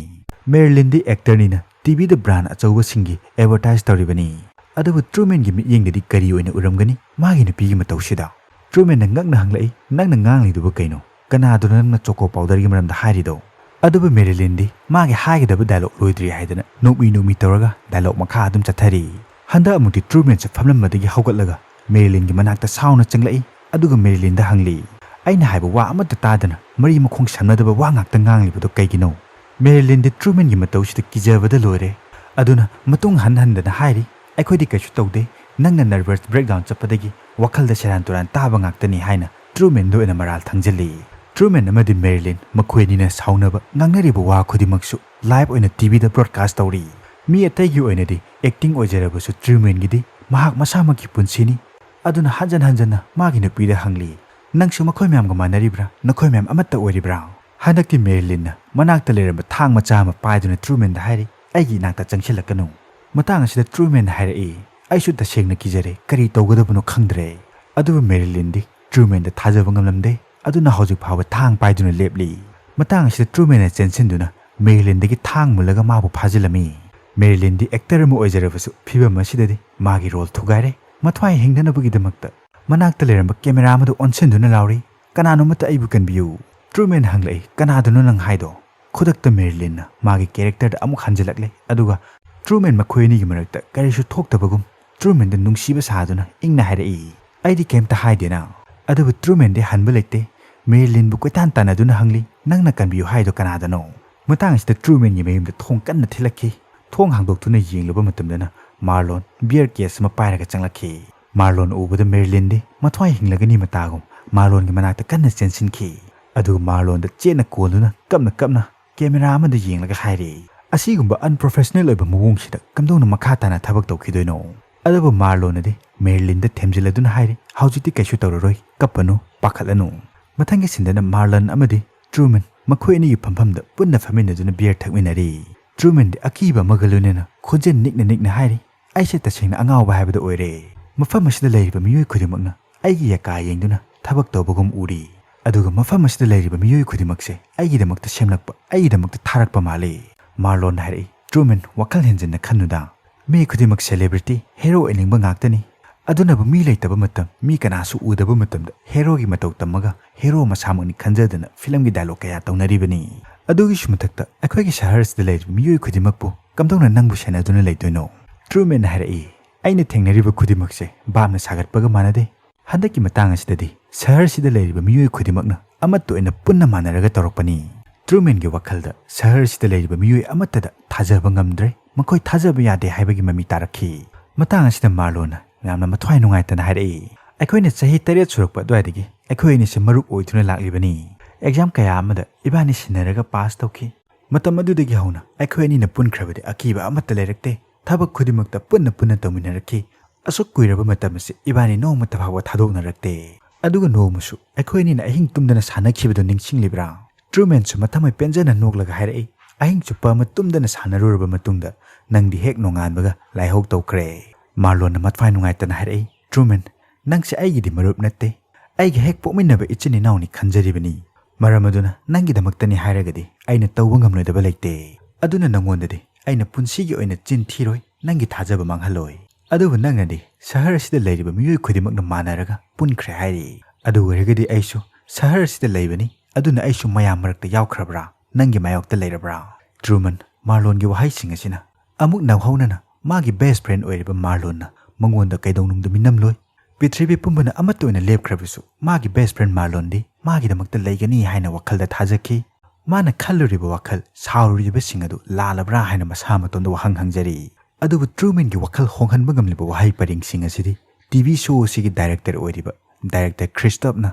ꯃꯦꯔꯤꯂꯤꯟꯗꯤ ꯑꯦꯛꯇꯔꯅꯤꯅ ꯇꯤꯚꯤꯗ ꯕ꯭ꯔꯥꯟ ꯑꯆꯧꯕꯁꯤꯡꯒꯤ ꯑꯦꯗꯚꯔꯇꯥꯏꯖ ꯇꯧꯔꯤꯕꯅꯤ꯫ ꯑꯗꯨꯕꯨ ꯇ꯭ꯔꯨꯃꯦꯟꯒꯤ ꯃꯤꯠꯌꯦꯡꯗꯗꯤ ꯀꯔꯤ ꯑꯣꯏꯅ ꯎꯔꯝꯒꯅꯤ? ꯃꯥꯒꯤ ꯅꯨꯄꯤꯒꯤ ꯃꯇꯧꯁꯤꯗ꯫ ꯇ꯭ꯔꯨꯃꯦꯟꯅ ꯉꯛꯅ ꯍꯪꯂꯛꯏ, "ꯅꯪꯅ ꯉꯥꯡꯂꯤꯗꯨꯕꯨ ꯀꯩꯅꯣ? ꯀꯅꯥꯗꯨꯅꯣ ꯅꯪꯅ ꯆꯣꯀꯣ ꯄꯥꯎꯗꯔꯒꯤ ꯃꯔꯝꯗ ꯍꯥꯏꯔꯤꯗꯣ?" ꯑꯗꯨꯕꯨ ꯃꯦꯔꯤꯂꯤꯟꯗꯤ ꯃꯥꯒꯤ ꯍꯥꯏꯒꯗꯕ ꯗꯥꯏꯂꯣꯛ ꯂꯣꯏꯗ꯭ꯔꯤ ꯍꯥꯏꯗꯅ ꯅꯣꯛꯃꯤ ꯅꯣꯛꯃꯤ ꯇꯧꯔꯒ ꯗꯥꯏꯂꯣꯛ ꯃꯈꯥ ꯑꯗꯨꯝ ꯆꯠꯊꯔꯤ꯫ ꯍꯟꯗꯛ ꯑꯃꯨꯛꯇꯤ ꯇ꯭ꯔꯨꯃꯦꯟꯁꯨ ꯐꯝꯂꯝꯕꯗꯒꯤ ꯍꯧꯒꯠꯂꯒ ꯃꯦꯔꯤꯂꯤꯟꯒꯤ ꯃꯅꯥꯛꯇ ꯁꯥꯎꯅ ꯆꯪꯂꯛꯏ꯫ ꯑꯗꯨꯒ ꯃꯦꯔꯤꯂꯤꯟꯗ ꯍꯪꯂꯤ, "ꯑꯩꯅ ꯍꯥꯏꯕ ꯋꯥ ꯑꯃꯠꯇ ꯇꯥꯗꯅ ꯃꯔꯤ ꯃꯈꯣꯡ ꯁꯝꯅꯗꯕ ꯋꯥ ꯉꯥꯛꯇ ꯉꯥꯡꯂꯤꯕꯗꯣ ꯀꯩꯒꯤꯅꯣ?" ꯃꯦꯔꯤꯂꯤꯟꯗꯤ ꯇ꯭ꯔꯨꯃꯦꯟꯒꯤ ꯃꯇꯧꯁꯤꯗ ꯀꯤꯖꯕꯗ ꯂꯣꯏꯔꯦ꯫ ꯑꯗꯨꯅ ꯃꯇꯨꯡ ꯍꯟ ꯍꯟꯗꯅ ꯍꯥꯏꯔꯤ, "ꯑꯩꯈꯣꯏꯗꯤ ꯀꯩꯁꯨ ꯇꯧꯗꯦ꯫ ꯅꯪꯅ ꯅꯔꯚꯁ ꯕ꯭ꯔꯦꯛꯗꯥꯎꯟ ꯆꯠꯄꯗꯒꯤ ꯋꯥꯈꯜꯗ ꯁꯦꯔꯥꯟ ꯇꯨꯔꯥꯟ ꯇꯥꯕ ꯉꯥꯛꯇꯅꯤ" ꯍꯥꯏꯅ ꯇ꯭ꯔꯨꯃꯦꯟꯗ ꯑꯣꯏꯅ ꯃꯔꯥꯜ ꯊꯪꯖꯤꯜꯂꯤ꯫ ꯇ꯭ꯔꯨꯃꯦꯟ ꯑꯃꯗꯤ ꯃꯦꯔꯤꯂꯤꯟ ꯃꯈꯣꯏ ꯑꯅꯤꯅ ꯁꯥꯎꯅꯕ, ꯉꯥꯡꯅꯔꯤꯕ ꯋꯥ ꯈꯨꯗꯤꯡꯃꯛꯁꯨ ꯂꯥꯏꯚ ꯑꯣꯏꯅ ꯇꯤꯚꯤꯗ ꯕ꯭ꯔꯣꯗꯀꯥꯁ ꯇꯧꯔꯤ꯫ ꯃꯤ ꯑꯇꯩꯒꯤ ꯑꯣꯏꯅꯗꯤ ꯑꯦꯛꯇꯤꯡ ꯑꯣꯏꯖꯔꯕꯁꯨ ꯇ꯭ꯔꯨꯃꯦꯟꯒꯤꯗꯤ ꯃꯍꯥꯛ ꯃꯁꯥꯃꯛꯀꯤ ꯄꯨꯟꯁꯤꯅꯤ꯫ ꯑꯗꯨꯅ ꯍꯟꯖꯟ ꯍꯟꯖꯟꯅ ꯃꯥꯒꯤ ꯅꯨꯄꯤꯗ ꯍꯪꯂꯤ, "ꯅꯪꯁꯨ ꯃꯈꯣꯏ ꯃꯌꯥꯝꯒ ꯃꯥꯟꯅꯔꯤꯕ꯭ꯔꯥ? ꯅꯈꯣꯏ ꯃꯌꯥꯝ ꯑꯃꯠꯇ ꯑꯣꯏꯔꯤꯕ꯭ꯔꯥ?" ꯍꯟꯗꯛꯇꯤ ꯃꯦꯔꯤꯂꯤꯟꯅ ꯃꯅꯥꯛꯇ ꯂꯩꯔꯝꯕ ꯊꯥꯡ ꯃꯆꯥ ꯑꯃ ꯄꯥꯏꯗꯨꯅ ꯇ꯭ꯔꯨꯃꯦꯟꯗ ꯍꯥꯏꯔꯤ, "ꯑꯩꯒꯤ ꯏꯅꯥꯛꯇ ꯆꯪꯁꯤꯜꯂꯛꯀꯅꯨ꯫" ꯃꯇꯥꯡ ꯑꯁꯤꯗ ꯇ꯭ꯔꯨꯃꯦꯟꯅ ꯍꯥꯏꯔꯛꯏ, "ꯑꯩꯁꯨ ꯇꯁꯦꯡꯅ ꯀꯤꯖꯔꯦ, ꯀꯔꯤ ꯇꯧꯒꯗꯕꯅꯣ ꯈꯪꯗ꯭ꯔꯦ꯫" ꯑꯗꯨꯕꯨ ꯃꯦꯔꯤꯂꯤꯟꯗꯤ ꯇ꯭ꯔꯨꯃꯦꯟꯗ ꯊꯥꯖꯕ ꯉꯝꯂꯝꯗꯦ꯫ ꯑꯗꯨꯅ ꯍꯧꯖꯤꯛ ꯐꯥꯎꯕ ꯊꯥꯡ ꯄꯥꯏꯗꯨꯅ ꯂꯦꯞꯂꯤ꯫ ꯃꯇꯥꯡ ꯑꯁꯤꯗ ꯇ꯭ꯔꯨꯃꯦꯟꯅ ꯆꯦꯟꯁꯤꯟꯗꯨꯅ ꯃꯦꯔꯤꯂꯤꯟꯗꯒꯤ ꯊꯥꯡ ꯃꯨꯜꯂꯒ ꯃꯥꯕꯨ ꯐꯥꯖꯤꯜꯂꯝꯃꯤ꯫ ꯃꯦꯔꯤꯂꯤꯟꯗꯤ ꯑꯦꯛꯇꯔ ꯑꯃ ꯑꯣꯏꯖꯔꯕꯁꯨ ꯐꯤꯚꯝ ꯑꯁꯤꯗꯗꯤ ꯃꯥꯒꯤ ꯔꯣꯜ ꯊꯨꯒꯥꯏꯔꯦ꯫ ꯃꯊ꯭ꯋꯥꯏ ꯍꯤꯡꯅꯅꯕꯒꯤꯗꯃꯛꯇ ꯃꯅꯥꯛꯇ ꯂꯩꯔꯝꯕ ꯀꯦꯃꯦꯔꯥ ꯑꯃꯗ ꯑꯣꯟꯁꯤꯟꯗꯨꯅ ꯂꯥꯎꯔꯤ, "ꯀꯅꯥꯅꯣꯃꯠꯇ ꯑꯩꯕꯨ ꯀꯟꯕꯤꯌꯨ!" ꯇ꯭ꯔꯨꯃꯦꯟ ꯍꯪꯂꯛꯏ, "ꯀꯅꯥꯗꯅꯣ ꯅꯪ ꯍꯥꯏꯗꯣ?" ꯈꯨꯗꯛꯇ ꯃꯦꯔꯤꯂꯤꯟꯅ ꯃꯥꯒꯤ ꯀꯦꯔꯦꯛꯇꯔꯗ ꯑꯃꯨꯛ ꯍꯟꯖꯤꯜꯂꯛꯂꯦ, ꯑꯗꯨꯒ ꯇ꯭ꯔꯨꯃꯦꯟ ꯃꯈꯣꯏ ꯑꯅꯤꯒꯤ ꯃꯔꯛꯇ ꯀꯔꯤꯁꯨ ꯊꯣꯛꯇꯕꯒꯨꯝ ꯇ꯭ꯔꯨꯃꯦꯟꯗ ꯅꯨꯡꯁꯤꯕ ꯁꯥꯗꯨꯅ ꯏꯪꯅ ꯍꯥꯏꯔꯛꯏ, "ꯑꯩꯗꯤ ꯀꯩꯝꯇ ꯍꯥꯏꯗꯦꯅ꯫" ꯑꯗꯨꯕꯨ ꯇ꯭ꯔꯨꯃꯦꯟꯗꯤ ꯍꯟꯕ ꯂꯩꯇꯦ꯫ ꯃꯦꯔꯤꯂꯤꯟꯕꯨ ꯀꯣꯏꯇꯥꯟ ꯇꯥꯟꯅꯗꯨꯅ ꯍꯪꯂꯤ, "ꯅꯪꯅ ꯀꯟꯕꯤꯌꯨ ꯍꯥꯏꯗꯣ ꯀꯅꯥꯗꯅꯣ?" ꯃꯇꯥꯡ ꯑꯁꯤꯗ ꯇ꯭ꯔꯨꯃꯦꯟꯒꯤ ꯃꯌꯨꯝꯗ ꯊꯣꯡ ꯀꯟꯅ ꯊꯤꯜꯂꯛꯈꯤ꯫ ꯊꯣꯡ ꯍꯥꯡꯗꯣꯛꯇꯨꯅ ꯌꯦꯡꯂꯨꯕ ꯃꯇꯝꯗꯅ ꯃꯥꯔꯂꯣꯟ ꯕꯤꯌꯔ ꯀꯦꯁ ꯑꯃ ꯄꯥꯏꯔꯒ ꯆꯪꯂꯛꯈꯤ꯫ ꯃꯥꯔꯂꯣꯟ ꯎꯕꯗ ꯃꯦꯔꯤꯂꯤꯟꯗꯤ ꯃꯊ꯭ꯋꯥꯏ ꯍꯤꯡꯂꯒꯅꯤ ꯃꯇꯥꯒꯨꯝ ꯃꯥꯔꯂꯣꯟꯒꯤ ꯃꯅꯥꯛꯇ ꯀꯟꯅ ꯆꯦꯟꯁꯤꯟꯈꯤ꯫ ꯑꯗꯨꯒ ꯃꯥꯔꯂꯣꯟꯗ ꯆꯦꯠꯅ ꯀꯣꯟꯗꯨꯅ ꯀꯞꯅ ꯀꯞꯅ ꯀꯦꯃꯦꯔꯥ ꯑꯃꯗ ꯌꯦꯡꯂꯒ ꯍꯥꯏꯔꯤ, "ꯑꯁꯤꯒꯨꯝꯕ ꯑꯟꯄ꯭ꯔꯣꯐꯦꯁꯅꯦꯜ ꯑꯣꯏꯕ ꯃꯑꯣꯡꯁꯤꯗ ꯀꯝꯗꯧꯅ ꯃꯈꯥ ꯇꯥꯅ ꯊꯕꯛ ꯇꯧꯈꯤꯗꯣꯏꯅꯣ?" ꯑꯗꯨꯕꯨ ꯃꯥꯔꯂꯣꯟꯅꯗꯤ ꯃꯦꯔꯤꯂꯤꯟꯗ ꯊꯦꯝꯖꯤꯜꯂꯗꯨꯅ ꯍꯥꯏꯔꯤ, "ꯍꯧꯖꯤꯛꯇꯤ ꯀꯩꯁꯨ ꯇꯧꯔꯔꯣꯏ, ꯀꯞꯄꯅꯨ, ꯄꯥꯈꯠꯂꯅꯨ꯫" ꯃꯊꯪꯒꯤ ꯁꯤꯟꯗꯅ ꯃꯥꯔꯂꯟ ꯑꯃꯗꯤ ꯇ꯭ꯔꯨꯃꯦꯟ ꯃꯈꯣꯏ ꯑꯅꯤꯒꯤ ꯐꯝꯐꯝꯗ ꯄꯨꯟꯅ ꯐꯝꯃꯤꯟꯅꯗꯨꯅ ꯕꯤꯌꯔ ꯊꯛꯃꯤꯟꯅꯔꯤ꯫ ꯇ꯭ꯔꯨꯃꯦꯟꯗꯤ ꯑꯀꯤꯕ ꯑꯃꯒ ꯂꯣꯏꯅꯅ ꯈꯣꯟꯖꯦꯜ ꯅꯤꯛꯅ ꯅꯤꯛꯅ ꯍꯥꯏꯔꯤ, "ꯑꯩꯁꯦ ꯇꯁꯦꯡꯅ ꯑꯉꯥꯎꯕ ꯍꯥꯏꯕꯗꯨ ꯑꯣꯏꯔꯦ꯫ ꯃꯐꯝ ꯑꯁꯤꯗ ꯂꯩꯔꯤꯕ ꯃꯤꯑꯣꯏ ꯈꯨꯗꯤꯡꯃꯛꯅ ꯑꯩꯒꯤ ꯌꯥꯀꯥ ꯌꯦꯡꯗꯨꯅ ꯊꯕꯛ ꯇꯧꯕꯒꯨꯝ ꯎꯔꯤ꯫ ꯑꯗꯨꯒ ꯃꯐꯝ ꯑꯁꯤꯗ ꯂꯩꯔꯤꯕ ꯃꯤꯑꯣꯏ ꯈꯨꯗꯤꯡꯃꯛꯁꯦ ꯑꯩꯒꯤꯗꯃꯛꯇ ꯁꯦꯝꯂꯛꯄ, ꯑꯩꯒꯤꯗꯃꯛꯇ ꯊꯥꯔꯛꯄ ꯃꯥꯜꯂꯤ꯫" ꯃꯥꯔꯂꯣꯟꯅ ꯍꯥꯏꯔꯛꯏ, "ꯇ꯭ꯔꯨꯃꯦꯟ, ꯋꯥꯈꯜ ꯍꯦꯟꯖꯤꯟꯅ ꯈꯟꯅꯨꯗ꯫ ꯃꯤ ꯈꯨꯗꯤꯡꯃꯛ ꯁꯦꯂꯦꯕ꯭ꯔꯤꯇꯤ, ꯍꯦꯔꯣ ꯑꯣꯏꯅꯤꯡꯕ ꯉꯥꯛꯇꯅꯤ꯫ ꯑꯗꯨꯅꯕꯨ ꯃꯤ ꯂꯩꯇꯕ ꯃꯇꯝ, ꯃꯤ ꯀꯅꯥꯁꯨ ꯎꯗꯕ ꯃꯇꯝꯗ ꯍꯦꯔꯣꯒꯤ ꯃꯇꯧ ꯇꯝꯃꯒ ꯍꯦꯔꯣ ꯃꯁꯥꯃꯛꯅꯤ ꯈꯟꯖꯗꯨꯅ ꯐꯤꯂꯝꯒꯤ ꯗꯥꯏꯂꯣꯒ ꯀꯌꯥ ꯇꯧꯅꯔꯤꯕꯅꯤ꯫ ꯑꯗꯨꯒꯤꯁꯨ ꯃꯊꯛꯇ ꯑꯩꯈꯣꯏꯒꯤ ꯁꯍꯔꯁꯤꯗ ꯂꯩꯔꯤꯕ ꯃꯤꯑꯣꯏ ꯈꯨꯗꯤꯡꯃꯛꯄꯨ ꯀꯝꯗꯧꯅ ꯅꯪꯕꯨ ꯁꯦꯟꯅꯗꯨꯅ ꯂꯩꯗꯣꯏꯅꯣ?" ꯇ꯭ꯔꯨꯃꯦꯟꯅ ꯍꯥꯏꯔꯛꯏ, "ꯑꯩꯅ ꯊꯦꯡꯅꯔꯤꯕ ꯈꯨꯗꯤꯡꯃꯛꯁꯦ ꯚꯥꯞꯅ ꯁꯥꯒꯠꯄꯒ ꯃꯥꯟꯅꯗꯦ꯫ ꯍꯟꯗꯛꯀꯤ ꯃꯇꯥꯡ ꯑꯁꯤꯗꯗꯤ ꯁꯍꯔꯁꯤꯗ ꯂꯩꯔꯤꯕ ꯃꯤꯑꯣꯏ ꯈꯨꯗꯤꯡꯃꯛꯅ ꯑꯃꯠꯇ ꯑꯣꯏꯅ ꯄꯨꯟꯅ ꯃꯥꯟꯅꯔꯒ ꯇꯧꯔꯛꯄꯅꯤ꯫" ꯇ꯭ꯔꯨꯃꯦꯟꯒꯤ ꯋꯥꯈꯜꯗ ꯁꯍꯔꯁꯤꯗ ꯂꯩꯔꯤꯕ ꯃꯤꯑꯣꯏ ꯑꯃꯠꯇꯗ ꯊꯥꯖꯕ ꯉꯝꯗ꯭ꯔꯦ, ꯃꯈꯣꯏ ꯊꯥꯖꯕ ꯌꯥꯗꯦ ꯍꯥꯏꯕꯒꯤ ꯃꯃꯤ ꯇꯥꯔꯛꯈꯤ꯫ ꯃꯇꯥꯡ ꯑꯁꯤꯗ ꯃꯥꯔꯂꯣꯟꯅ ꯌꯥꯝꯅ ꯃꯊ꯭ꯋꯥꯏ ꯅꯨꯡꯉꯥꯏꯇꯅ ꯍꯥꯏꯔꯛꯏ, "ꯑꯩꯈꯣꯏꯅ ꯆꯍꯤ ꯇꯔꯦꯠ ꯁꯨꯔꯛꯄ ꯑꯗꯨꯋꯥꯏꯗꯒꯤ ꯑꯩꯈꯣꯏ ꯑꯅꯤꯁꯦ ꯃꯔꯨꯞ ꯑꯣꯏꯗꯨꯅ ꯂꯥꯛꯂꯤꯕꯅꯤ꯫ ꯑꯦꯛꯖꯥꯝ ꯀꯌꯥ ꯑꯃꯗ ꯏꯕꯥꯅꯤ ꯁꯤꯟꯅꯔꯒ ꯄꯥꯁ ꯇꯧꯈꯤ꯫ ꯃꯇꯝ ꯑꯗꯨꯗꯒꯤ ꯍꯧꯅ ꯑꯩꯈꯣꯏ ꯑꯅꯤꯅ ꯄꯨꯟꯈ꯭ꯔꯕꯗꯤ ꯑꯀꯤꯕ ꯑꯃꯠꯇ ꯂꯩꯔꯛꯇꯦ꯫ ꯊꯕꯛ ꯈꯨꯗꯤꯡꯃꯛꯇ ꯄꯨꯟꯅ ꯄꯨꯟꯅ ꯇꯧꯃꯤꯟꯅꯔꯛꯈꯤ꯫ ꯑꯁꯨꯛ ꯀꯨꯏꯔꯕ ꯃꯇꯝ ꯑꯁꯤ ꯏꯕꯥꯅꯤ ꯅꯣꯡꯃꯇ ꯐꯥꯎꯕ ꯊꯥꯗꯣꯛꯅꯔꯛꯇꯦ꯫ ꯑꯗꯨꯒ ꯅꯣꯡꯃꯁꯨ ꯑꯩꯈꯣꯏ ꯑꯅꯤꯅ ꯑꯍꯤꯡ ꯇꯨꯝꯗꯅ ꯁꯥꯟꯅꯈꯤꯕꯗꯨ ꯅꯤꯡꯁꯤꯡꯂꯤꯕ꯭ꯔꯥ?" ꯇ꯭ꯔꯨꯃꯦꯟꯁꯨ ꯃꯊꯃꯣꯏ ꯄꯦꯟꯖꯅ ꯅꯣꯛꯂꯒ ꯍꯥꯏꯔꯛꯏ, "ꯑꯍꯤꯡ ꯆꯨꯞꯄ ꯑꯃ ꯇꯨꯝꯗꯅ ꯁꯥꯟꯅꯔꯨꯔꯕ ꯃꯇꯨꯡꯗ ꯅꯪꯗꯤ ꯍꯦꯛ ꯅꯣꯡꯉꯥꯟꯕꯒ ꯂꯥꯏꯍꯧ ꯇꯧꯈ꯭ꯔꯦ꯫" ꯃꯥꯔꯂꯣꯟꯅ ꯃꯊ꯭ꯋꯥꯏ ꯅꯨꯡꯉꯥꯏꯇꯅ ꯍꯥꯏꯔꯛꯏ, "ꯇ꯭ꯔꯨꯃꯦꯟ, ꯅꯪꯁꯦ ꯑꯩꯒꯤꯗꯤ ꯃꯔꯨꯞ ꯅꯠꯇꯦ, ꯑꯩꯒ ꯍꯦꯛ ꯄꯣꯛꯃꯤꯟꯅꯕ ꯏꯆꯤꯟ ꯏꯅꯥꯎꯅꯤ ꯈꯟꯖꯔꯤꯕꯅꯤ꯫ ꯃꯔꯝ ꯑꯗꯨꯅ ꯅꯪꯒꯤꯗꯃꯛꯇꯅꯤ ꯍꯥꯏꯔꯒꯗꯤ ꯑꯩꯅ ꯇꯧꯕ ꯉꯝꯂꯣꯏꯗꯕ ꯂꯩꯇꯦ꯫ ꯑꯗꯨꯅ ꯅꯪꯉꯣꯟꯗꯗꯤ ꯑꯩꯅ ꯄꯨꯟꯁꯤꯒꯤ ꯑꯣꯏꯅ ꯆꯤꯟ ꯊꯤꯔꯣꯏ, ꯅꯪꯒꯤ ꯊꯥꯖꯕ ꯃꯥꯡꯍꯜꯂꯣꯏ꯫ ꯑꯗꯨꯕꯨ ꯅꯪꯅꯗꯤ ꯁꯍꯔ ꯑꯁꯤꯗ ꯂꯩꯔꯤꯕ ꯃꯤꯑꯣꯏ ꯈꯨꯗꯤꯡꯃꯛꯅ ꯃꯥꯟꯅꯔꯒ ꯄꯨꯟꯈ꯭ꯔꯦ ꯍꯥꯏꯔꯤ꯫ ꯑꯗꯨ ꯑꯣꯏꯔꯒꯗꯤ ꯑꯩꯁꯨ ꯁꯍꯔ ꯑꯁꯤꯗ ꯂꯩꯕꯅꯤ, ꯑꯗꯨꯅ ꯑꯩꯁꯨ ꯃꯌꯥꯝ ꯃꯔꯛꯇ ꯌꯥꯎꯈ꯭ꯔꯕ꯭ꯔꯥ? ꯅꯪꯒꯤ ꯃꯥꯌꯣꯛꯇ ꯂꯩꯔꯕ꯭ꯔꯥ? ꯇ꯭ꯔꯨꯃꯟ, ꯃꯥꯔꯂꯣꯟꯒꯤ ꯋꯥꯍꯩꯁꯤꯡ ꯑꯁꯤꯅ ꯑꯃꯨꯛ ꯅꯧꯍꯧꯅꯅ ꯃꯥꯒꯤ ꯕꯦꯁ ꯐ꯭ꯔꯦꯟ ꯑꯣꯏꯔꯤꯕ ꯃꯥꯔꯂꯣꯟꯅ ꯃꯉꯣꯟꯗ ꯀꯩꯗꯧꯅꯨꯡꯗ ꯃꯤꯅꯝꯂꯣꯏ꯫ ꯄ꯭ꯔꯤꯊꯤꯕꯤ ꯄꯨꯝꯕꯅ ꯑꯃꯠꯇ ꯑꯣꯏꯅ ꯂꯦꯞꯈ꯭ꯔꯕꯁꯨ ꯃꯥꯒꯤ ꯕꯦꯁ ꯐ꯭ꯔꯦꯟ ꯃꯥꯔꯂꯣꯟꯗꯤ ꯃꯥꯒꯤꯗꯃꯛꯇ ꯂꯩꯒꯅꯤ ꯍꯥꯏꯅ ꯋꯥꯈꯜꯗ ꯊꯥꯖꯈꯤ꯫ ꯃꯥꯅ ꯈꯜꯂꯨꯔꯤꯕ ꯋꯥꯈꯜ ꯁꯥꯎꯔꯨꯔꯤꯕꯁꯤꯡ ꯑꯗꯨ ꯂꯥꯜꯂꯕ꯭ꯔꯥ ꯍꯥꯏꯅ ꯃꯁꯥ ꯃꯇꯣꯝꯗ ꯋꯥꯍꯪ ꯍꯪꯖꯔꯤ꯫ ꯑꯗꯨꯕꯨ ꯇ꯭ꯔꯨꯃꯦꯟꯒꯤ ꯋꯥꯈꯜ ꯍꯣꯡꯍꯟꯕ ꯉꯝꯂꯤꯕ ꯋꯥꯍꯩ ꯄꯔꯦꯡꯁꯤꯡ ꯑꯁꯤꯗꯤ ꯇꯤ ꯚꯤ ꯁꯣ ꯑꯁꯤꯒꯤ ꯗꯥꯏꯔꯦꯛꯇꯔ ꯑꯣꯏꯔꯤꯕ ꯗꯥꯏꯔꯦꯛꯇꯔ ꯈ꯭ꯔꯤꯁꯇꯞꯅ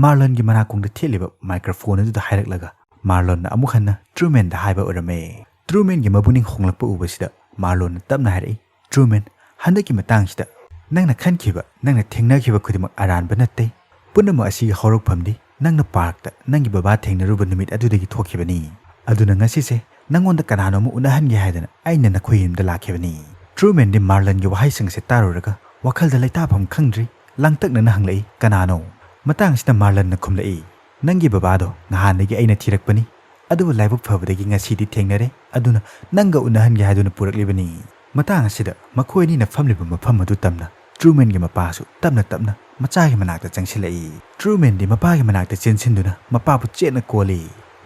ꯃꯥꯔꯂꯟꯒꯤ ꯃꯅꯥꯀꯣꯡꯗ ꯊꯦꯠꯂꯤꯕ ꯃꯥꯏꯀ꯭ꯔꯣꯐꯣꯟ ꯑꯗꯨꯗ ꯍꯥꯏꯔꯛꯂꯒ ꯃꯥꯔꯂꯟꯅ ꯑꯃꯨꯛ ꯍꯟꯅ ꯇ꯭ꯔꯨꯃꯦꯟꯗ ꯍꯥꯏꯕ ꯑꯣꯏꯔꯝꯃꯦ꯫ ꯇ꯭ꯔꯨꯃꯦꯟꯒꯤ ꯃꯕꯨꯛꯅꯤꯡ ꯍꯣꯡꯂꯛꯄ ꯎꯕꯁꯤꯗ ꯃꯥꯔꯂꯣꯟꯅ ꯇꯞꯅ ꯍꯥꯏꯔꯛꯏ, "ꯇ꯭ꯔꯨꯃꯦꯟ, ꯍꯟꯗꯛꯀꯤ ꯃꯇꯥꯡꯁꯤꯗ ꯅꯪꯅ ꯈꯟꯈꯤꯕ, ꯅꯪꯅ ꯊꯦꯡꯅꯈꯤꯕ ꯈꯨꯗꯤꯡꯃꯛ ꯑꯔꯥꯟꯕ ꯅꯠꯇꯦ꯫ ꯄꯨꯝꯅꯃꯛ ꯑꯁꯤꯒꯤ ꯍꯧꯔꯛꯐꯝꯗꯤ ꯅꯪꯅ ꯄꯥꯔꯛꯇ ꯅꯪꯒꯤ ꯕꯕꯥ ꯊꯦꯡꯅꯔꯨꯕ ꯅꯨꯃꯤꯠ ꯑꯗꯨꯗꯒꯤ ꯊꯣꯛꯈꯤꯕꯅꯤ꯫ ꯑꯗꯨꯅ ꯉꯁꯤꯁꯦ ꯅꯪꯉꯣꯟꯗ ꯀꯅꯥꯅꯣꯝ ꯎꯅꯍꯟꯒꯦ ꯍꯥꯏꯗꯅ ꯑꯩꯅ ꯅꯈꯣꯏ ꯌꯨꯝꯗ ꯂꯥꯛꯈꯤꯕꯅꯤ"꯫ ꯇ꯭ꯔꯨꯃꯦꯟꯗꯤ ꯃꯥꯔꯂꯟꯒꯤ ꯋꯥꯍꯩꯁꯤꯡꯁꯦ ꯇꯥꯔꯨꯔꯒ ꯋꯥꯈꯜꯗ ꯂꯩꯇꯥꯐꯝ ꯈꯪꯗ꯭ꯔꯤ꯫ ꯂꯥꯡꯇꯛꯅꯅ ꯍꯪꯂꯛꯏ, "ꯀꯅꯥꯅꯣ?" ꯃꯇꯥꯡ ꯑꯁꯤꯗ ꯃꯥꯔꯂꯟꯅ ꯈꯨꯝꯂꯛꯏ, "ꯅꯪꯒꯤ ꯕꯕꯥꯗꯣ ꯅꯍꯥꯟꯗꯒꯤ ꯑꯩꯅ ꯊꯤꯔꯛꯄꯅꯤ, ꯑꯗꯨꯕꯨ ꯂꯥꯏꯕꯛ ꯐꯕꯗꯒꯤ ꯉꯁꯤꯗꯤ ꯊꯦꯡꯅꯔꯦ, ꯑꯗꯨꯅ ꯅꯪꯒ ꯎꯅꯍꯟꯒꯦ ꯍꯥꯏꯗꯨꯅ ꯄꯨꯔꯛꯂꯤꯕꯅꯤ"꯫ ꯃꯇꯥꯡ ꯑꯁꯤꯗ ꯃꯈꯣꯏ ꯑꯅꯤꯅ ꯐꯝꯂꯤꯕ ꯃꯐꯝ ꯑꯗꯨ ꯇꯝꯅ ꯇ꯭ꯔꯨꯃꯦꯟꯒꯤ ꯃꯄꯥꯁꯨ ꯇꯞꯅ ꯇꯞꯅ ꯃꯆꯥꯒꯤ ꯃꯅꯥꯛꯇ ꯆꯪꯁꯤꯜꯂꯛꯏ꯫ ꯇ꯭ꯔꯨꯃꯦꯟꯗꯤ ꯃꯄꯥꯒꯤ ꯃꯅꯥꯛꯇ ꯆꯦꯟꯁꯤꯟꯗꯨꯅ ꯃꯄꯥꯕꯨ ꯆꯦꯠꯅ ꯀꯣꯜꯂꯤ꯫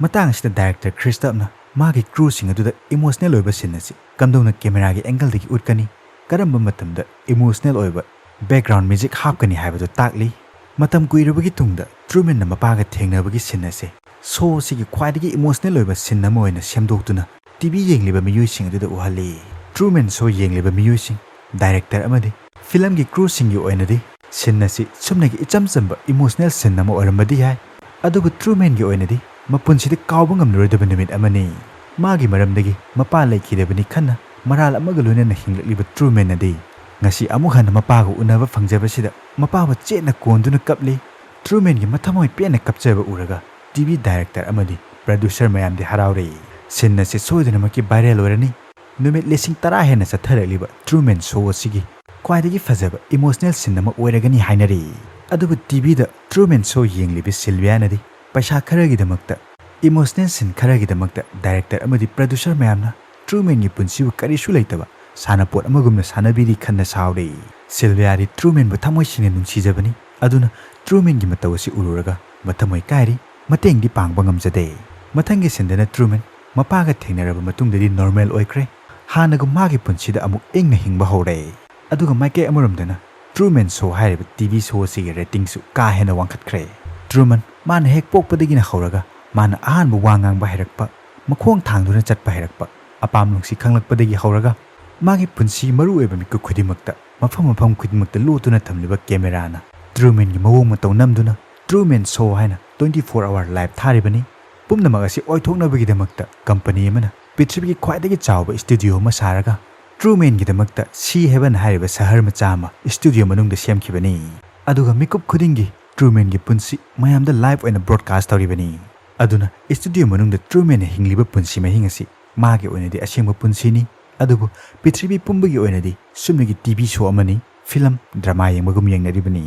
ꯃꯇꯥꯡ ꯑꯁꯤꯗ ꯗꯥꯏꯔꯦꯛꯇꯔ ꯈ꯭ꯔꯤꯁꯇꯞꯅ ꯃꯥꯒꯤ ꯀ꯭ꯔꯨꯁꯤꯡ ꯑꯗꯨꯗ ꯏꯃꯣꯁꯅꯦꯜ ꯑꯣꯏꯕ ꯁꯤꯟ ꯑꯁꯤ ꯀꯝꯗꯧꯅ ꯀꯦꯃꯦꯔꯥꯒꯤ ꯑꯦꯡꯒꯜꯗꯒꯤ ꯎꯠꯀꯅꯤ, ꯀꯔꯝꯕ ꯃꯇꯝꯗ ꯏꯃꯣꯁꯅꯦꯜ ꯑꯣꯏꯕ ꯕꯦꯛꯒ꯭ꯔꯥꯎꯟ ꯃ꯭ꯌꯨꯖꯤꯛ ꯍꯥꯞꯀꯅꯤ ꯍꯥꯏꯕꯗꯨ ꯇꯥꯛꯂꯤ꯫ ꯃꯇꯝ ꯀꯨꯏꯔꯕꯒꯤ ꯇꯨꯡꯗ ꯇ꯭ꯔꯨꯃꯦꯟꯅ ꯃꯄꯥꯒ ꯊꯦꯡꯅꯕꯒꯤ ꯁꯤꯟ ꯑꯁꯤ ꯁꯣ ꯑꯁꯤꯒꯤ ꯈ꯭ꯋꯥꯏꯗꯒꯤ ꯏꯃꯣꯁꯅꯦꯜ ꯑꯣꯏꯕ ꯁꯤꯟ ꯑꯃ ꯑꯣꯏꯅ ꯁꯦꯝꯗꯣꯛꯇꯨꯅ ꯇꯤ ꯚꯤ ꯌꯦꯡꯂꯤꯕ ꯃꯤꯑꯣꯏꯁꯤꯡ ꯑꯗꯨꯗ ꯎꯍꯜꯂꯤ꯫ ꯇ꯭ꯔꯨꯃꯦꯟ ꯁꯣ ꯌꯦꯡꯂꯤꯕ ꯃꯤꯑꯣꯏꯁꯤꯡ, ꯗꯥꯏꯔꯦꯛꯇꯔ ꯑꯃꯗꯤ ꯐꯤꯂꯝꯒꯤ ꯀ꯭ꯔꯨꯁꯤꯡꯒꯤ ꯑꯣꯏꯅꯗꯤ ꯁꯤꯟ ꯑꯁꯤ ꯁꯨꯞꯅꯒꯤ ꯏꯆꯝ ꯆꯝꯕ ꯏꯃꯣꯁꯅꯦꯜ ꯁꯤꯟ ꯑꯃ ꯑꯣꯏꯔꯝꯕꯗꯤ ꯌꯥꯏ, ꯑꯗꯨꯕꯨ ꯇ꯭ꯔꯨꯃꯦꯟꯒꯤ ꯑꯣꯏꯅꯗꯤ ꯃꯄꯨꯟꯁꯤꯗ ꯀꯥꯎꯕ ꯉꯝꯂꯔꯣꯏꯗꯕ ꯅꯨꯃꯤꯠ ꯑꯃꯅꯤ꯫ ꯃꯥꯒꯤ ꯃꯔꯝꯗꯒꯤ ꯃꯄꯥ ꯂꯩꯈꯤꯗꯕꯅꯤ ꯈꯟꯅ ꯃꯔꯥꯜ ꯑꯃꯒ ꯂꯣꯏꯅꯅ ꯍꯤꯡꯂꯛꯂꯤꯕ ꯇ꯭ꯔꯨꯃꯦꯟ ꯑꯗꯤ ꯉꯁꯤ ꯑꯃꯨꯛ ꯍꯟꯅ ꯃꯄꯥꯒ ꯎꯅꯕ ꯐꯪꯖꯕꯁꯤꯗ ꯃꯄꯥꯕꯨ ꯆꯦꯠꯅ ꯀꯣꯟꯗꯨꯅ ꯀꯞꯂꯤ꯫ ꯇ꯭ꯔꯨꯃꯦꯟꯒꯤ ꯃꯊꯃꯣꯏ ꯄꯦꯟꯅ ꯀꯞꯆꯕ ꯎꯔꯒ ꯇꯤ ꯚꯤ ꯗꯥꯏꯔꯦꯛꯇꯔ ꯑꯃꯗꯤ ꯄ꯭ꯔꯗ꯭ꯌꯨꯁꯔ ꯃꯌꯥꯝꯗꯤ ꯍꯔꯥꯎꯔꯦ꯫ ꯁꯤꯟ ꯑꯁꯤ ꯁꯣꯏꯗꯅꯃꯛꯀꯤ ꯚꯥꯏꯔꯦꯜ ꯑꯣꯏꯔꯅꯤ꯫ ꯅꯨꯃꯤꯠ ꯂꯤꯁꯤꯡ ꯇꯔꯥ ꯍꯦꯟꯅ ꯆꯠꯊꯔꯛꯂꯤꯕ ꯇ꯭ꯔꯨꯃꯦꯟ ꯁꯣ ꯑꯁꯤꯒꯤ ꯈ꯭ꯋꯥꯏꯗꯒꯤ ꯐꯖꯕ ꯏꯃꯣꯁꯅꯦꯜ ꯁꯤꯟ ꯑꯃ ꯑꯣꯏꯔꯒꯅꯤ ꯍꯥꯏꯅꯔꯤ꯫ ꯑꯗꯨꯕꯨ ꯇꯤ ꯚꯤꯗ ꯇ꯭ꯔꯨꯃꯦꯟ ꯁꯣ ꯌꯦꯡꯂꯤꯕꯤ ꯁꯤꯜꯚꯤꯌꯥꯅꯗꯤ ꯄꯩꯁꯥ ꯈꯔꯒꯤꯗꯃꯛꯇ, ꯏꯃꯣꯁꯅꯦꯜ ꯁꯤꯟ ꯈꯔꯒꯤꯗꯃꯛꯇ ꯗꯥꯏꯔꯦꯛꯇꯔ ꯑꯃꯗꯤ ꯄ꯭ꯔꯗ꯭ꯌꯨꯁꯔ ꯃꯌꯥꯝꯅ ꯇ꯭ꯔꯨꯃꯦꯟꯒꯤ ꯄꯨꯟꯁꯤꯕꯨ ꯀꯔꯤꯁꯨ ꯂꯩꯇꯕ ꯁꯥꯟꯅꯄꯣꯠ ꯑꯃꯒꯨꯝꯅ ꯁꯥꯟꯅꯕꯤꯔꯤ ꯈꯟꯅ ꯁꯥꯎꯔꯤ꯫ ꯁꯤꯜꯚꯤꯌꯥꯗꯤ ꯇ꯭ꯔꯨꯃꯦꯟꯕꯨ ꯊꯃꯣꯏ ꯁꯦꯡꯅ ꯅꯨꯡꯁꯤꯖꯕꯅꯤ꯫ ꯑꯗꯨꯅ ꯇ꯭ꯔꯨꯃꯦꯟꯒꯤ ꯃꯇꯧ ꯑꯁꯤ ꯎꯔꯨꯔꯒ ꯃꯊꯃꯣꯏ ꯀꯥꯏꯔꯤ꯫ ꯃꯇꯦꯡꯗꯤ ꯄꯥꯡꯕ ꯉꯝꯖꯗꯦ꯫ ꯃꯊꯪꯒꯤ ꯁꯤꯟꯗꯅ ꯇ꯭ꯔꯨꯃꯦꯟ ꯃꯄꯥꯒ ꯊꯦꯡꯅꯔꯕ ꯃꯇꯨꯡꯗꯗꯤ ꯅꯣꯔꯃꯦꯜ ꯑꯣꯏꯈ꯭ꯔꯦ꯫ ꯍꯥꯟꯅꯒꯨꯝ ꯃꯥꯒꯤ ꯄꯨꯟꯁꯤꯗ ꯑꯃꯨꯛ ꯏꯪꯅ ꯍꯤꯡꯕ ꯍꯧꯔꯦ꯫ ꯑꯗꯨꯒ ꯃꯥꯏꯀꯩ ꯑꯃꯔꯣꯝꯗꯅ ꯇ꯭ꯔꯨꯃꯦꯟ ꯁꯣ ꯍꯥꯏꯔꯤꯕ ꯇꯤ ꯚꯤ ꯁꯣ ꯑꯁꯤꯒꯤ ꯔꯦꯇꯤꯡꯁꯨ ꯀꯥ ꯍꯦꯟꯅ ꯋꯥꯡꯈꯠꯈ꯭ꯔꯦ꯫ ꯇ꯭ꯔꯨꯃꯟ ꯃꯥꯅ ꯍꯦꯛ ꯄꯣꯛꯄꯗꯒꯤꯅ ꯍꯧꯔꯒ ꯃꯥꯅ ꯑꯍꯥꯟꯕ ꯋꯥ ꯉꯥꯡꯕ ꯍꯩꯔꯛꯄ, ꯃꯈꯣꯡ ꯊꯥꯡꯗꯨꯅ ꯆꯠꯄ ꯍꯩꯔꯛꯄ, ꯑꯄꯥꯝ ꯅꯨꯡꯁꯤ ꯈꯪꯂꯛꯄꯗꯒꯤ ꯍꯧꯔꯒ ꯃꯥꯒꯤ ꯄꯨꯟꯁꯤ ꯃꯔꯨꯑꯣꯏꯕ ꯃꯤꯀꯨꯞ ꯈꯨꯗꯤꯡꯃꯛꯇ, ꯃꯐꯝ ꯃꯐꯝ ꯈꯨꯗꯤꯡꯃꯛꯇ ꯂꯣꯠꯇꯨꯅ ꯊꯝꯂꯤꯕ ꯀꯦꯃꯦꯔꯥꯅ ꯇ꯭ꯔꯨꯃꯦꯟꯒꯤ ꯃꯑꯣꯡ ꯃꯇꯧ ꯅꯝꯗꯨꯅ ꯇ꯭ꯔꯨꯃꯦꯟ ꯁꯣ ꯍꯥꯏꯅ ꯇ꯭ꯋꯦꯟꯇꯤ ꯐꯣꯔ ꯑꯋꯥꯔ ꯂꯥꯏꯚ ꯊꯥꯔꯤꯕꯅꯤ꯫ ꯄꯨꯝꯅꯃꯛ ꯑꯁꯤ ꯑꯣꯏꯊꯣꯛꯅꯕꯒꯤꯗꯃꯛꯇ ꯀꯝꯄꯅꯤ ꯑꯃꯅ ꯄ꯭ꯔꯤꯊꯤꯕꯤꯒꯤ ꯈ꯭ꯋꯥꯏꯗꯒꯤ ꯆꯥꯎꯕ ꯁ꯭ꯇꯨꯗꯤꯑꯣ ꯑꯃ ꯁꯥꯔꯒ ꯇ꯭ꯔꯨꯃꯦꯟꯒꯤꯗꯃꯛꯇ ꯁꯤ ꯍꯦꯕꯟ ꯍꯥꯏꯔꯤꯕ ꯁꯍꯔ ꯃꯆꯥ ꯑꯃ ꯁ꯭ꯇꯨꯗꯤꯑꯣ ꯃꯅꯨꯡꯗ ꯁꯦꯝꯈꯤꯕꯅꯤ꯫ ꯑꯗꯨꯒ ꯃꯤꯀꯨꯞ ꯈꯨꯗꯤꯡꯒꯤ ꯇ꯭ꯔꯨꯃꯦꯟꯒꯤ ꯄꯨꯟꯁꯤ ꯃꯌꯥꯝꯗ ꯂꯥꯏꯚ ꯑꯣꯏꯅ ꯕ꯭ꯔꯣꯗꯀꯥꯁ ꯇꯧꯔꯤꯕꯅꯤ꯫ ꯑꯗꯨꯅ ꯁ꯭ꯇꯨꯗꯤꯑꯣ ꯃꯅꯨꯡꯗ ꯇ꯭ꯔꯨꯃꯦꯟꯅ ꯍꯤꯡꯂꯤꯕ ꯄꯨꯟꯁꯤ ꯃꯍꯤꯡ ꯑꯁꯤ ꯃꯥꯒꯤ ꯑꯣꯏꯅꯗꯤ ꯑꯁꯦꯡꯕ ꯄꯨꯟꯁꯤꯅꯤ, ꯑꯗꯨꯕꯨ ꯄ꯭ꯔꯤꯊꯤꯕꯤ ꯄꯨꯝꯕꯒꯤ ꯑꯣꯏꯅꯗꯤ ꯁꯨꯞꯅꯒꯤ ꯇꯤ ꯚꯤ ꯁꯣ ꯑꯃꯅꯤ, ꯐꯤꯂꯝ, ꯗ꯭ꯔꯃꯥ ꯌꯦꯡꯕꯒꯨꯝ ꯌꯦꯡꯅꯔꯤꯕꯅꯤ꯫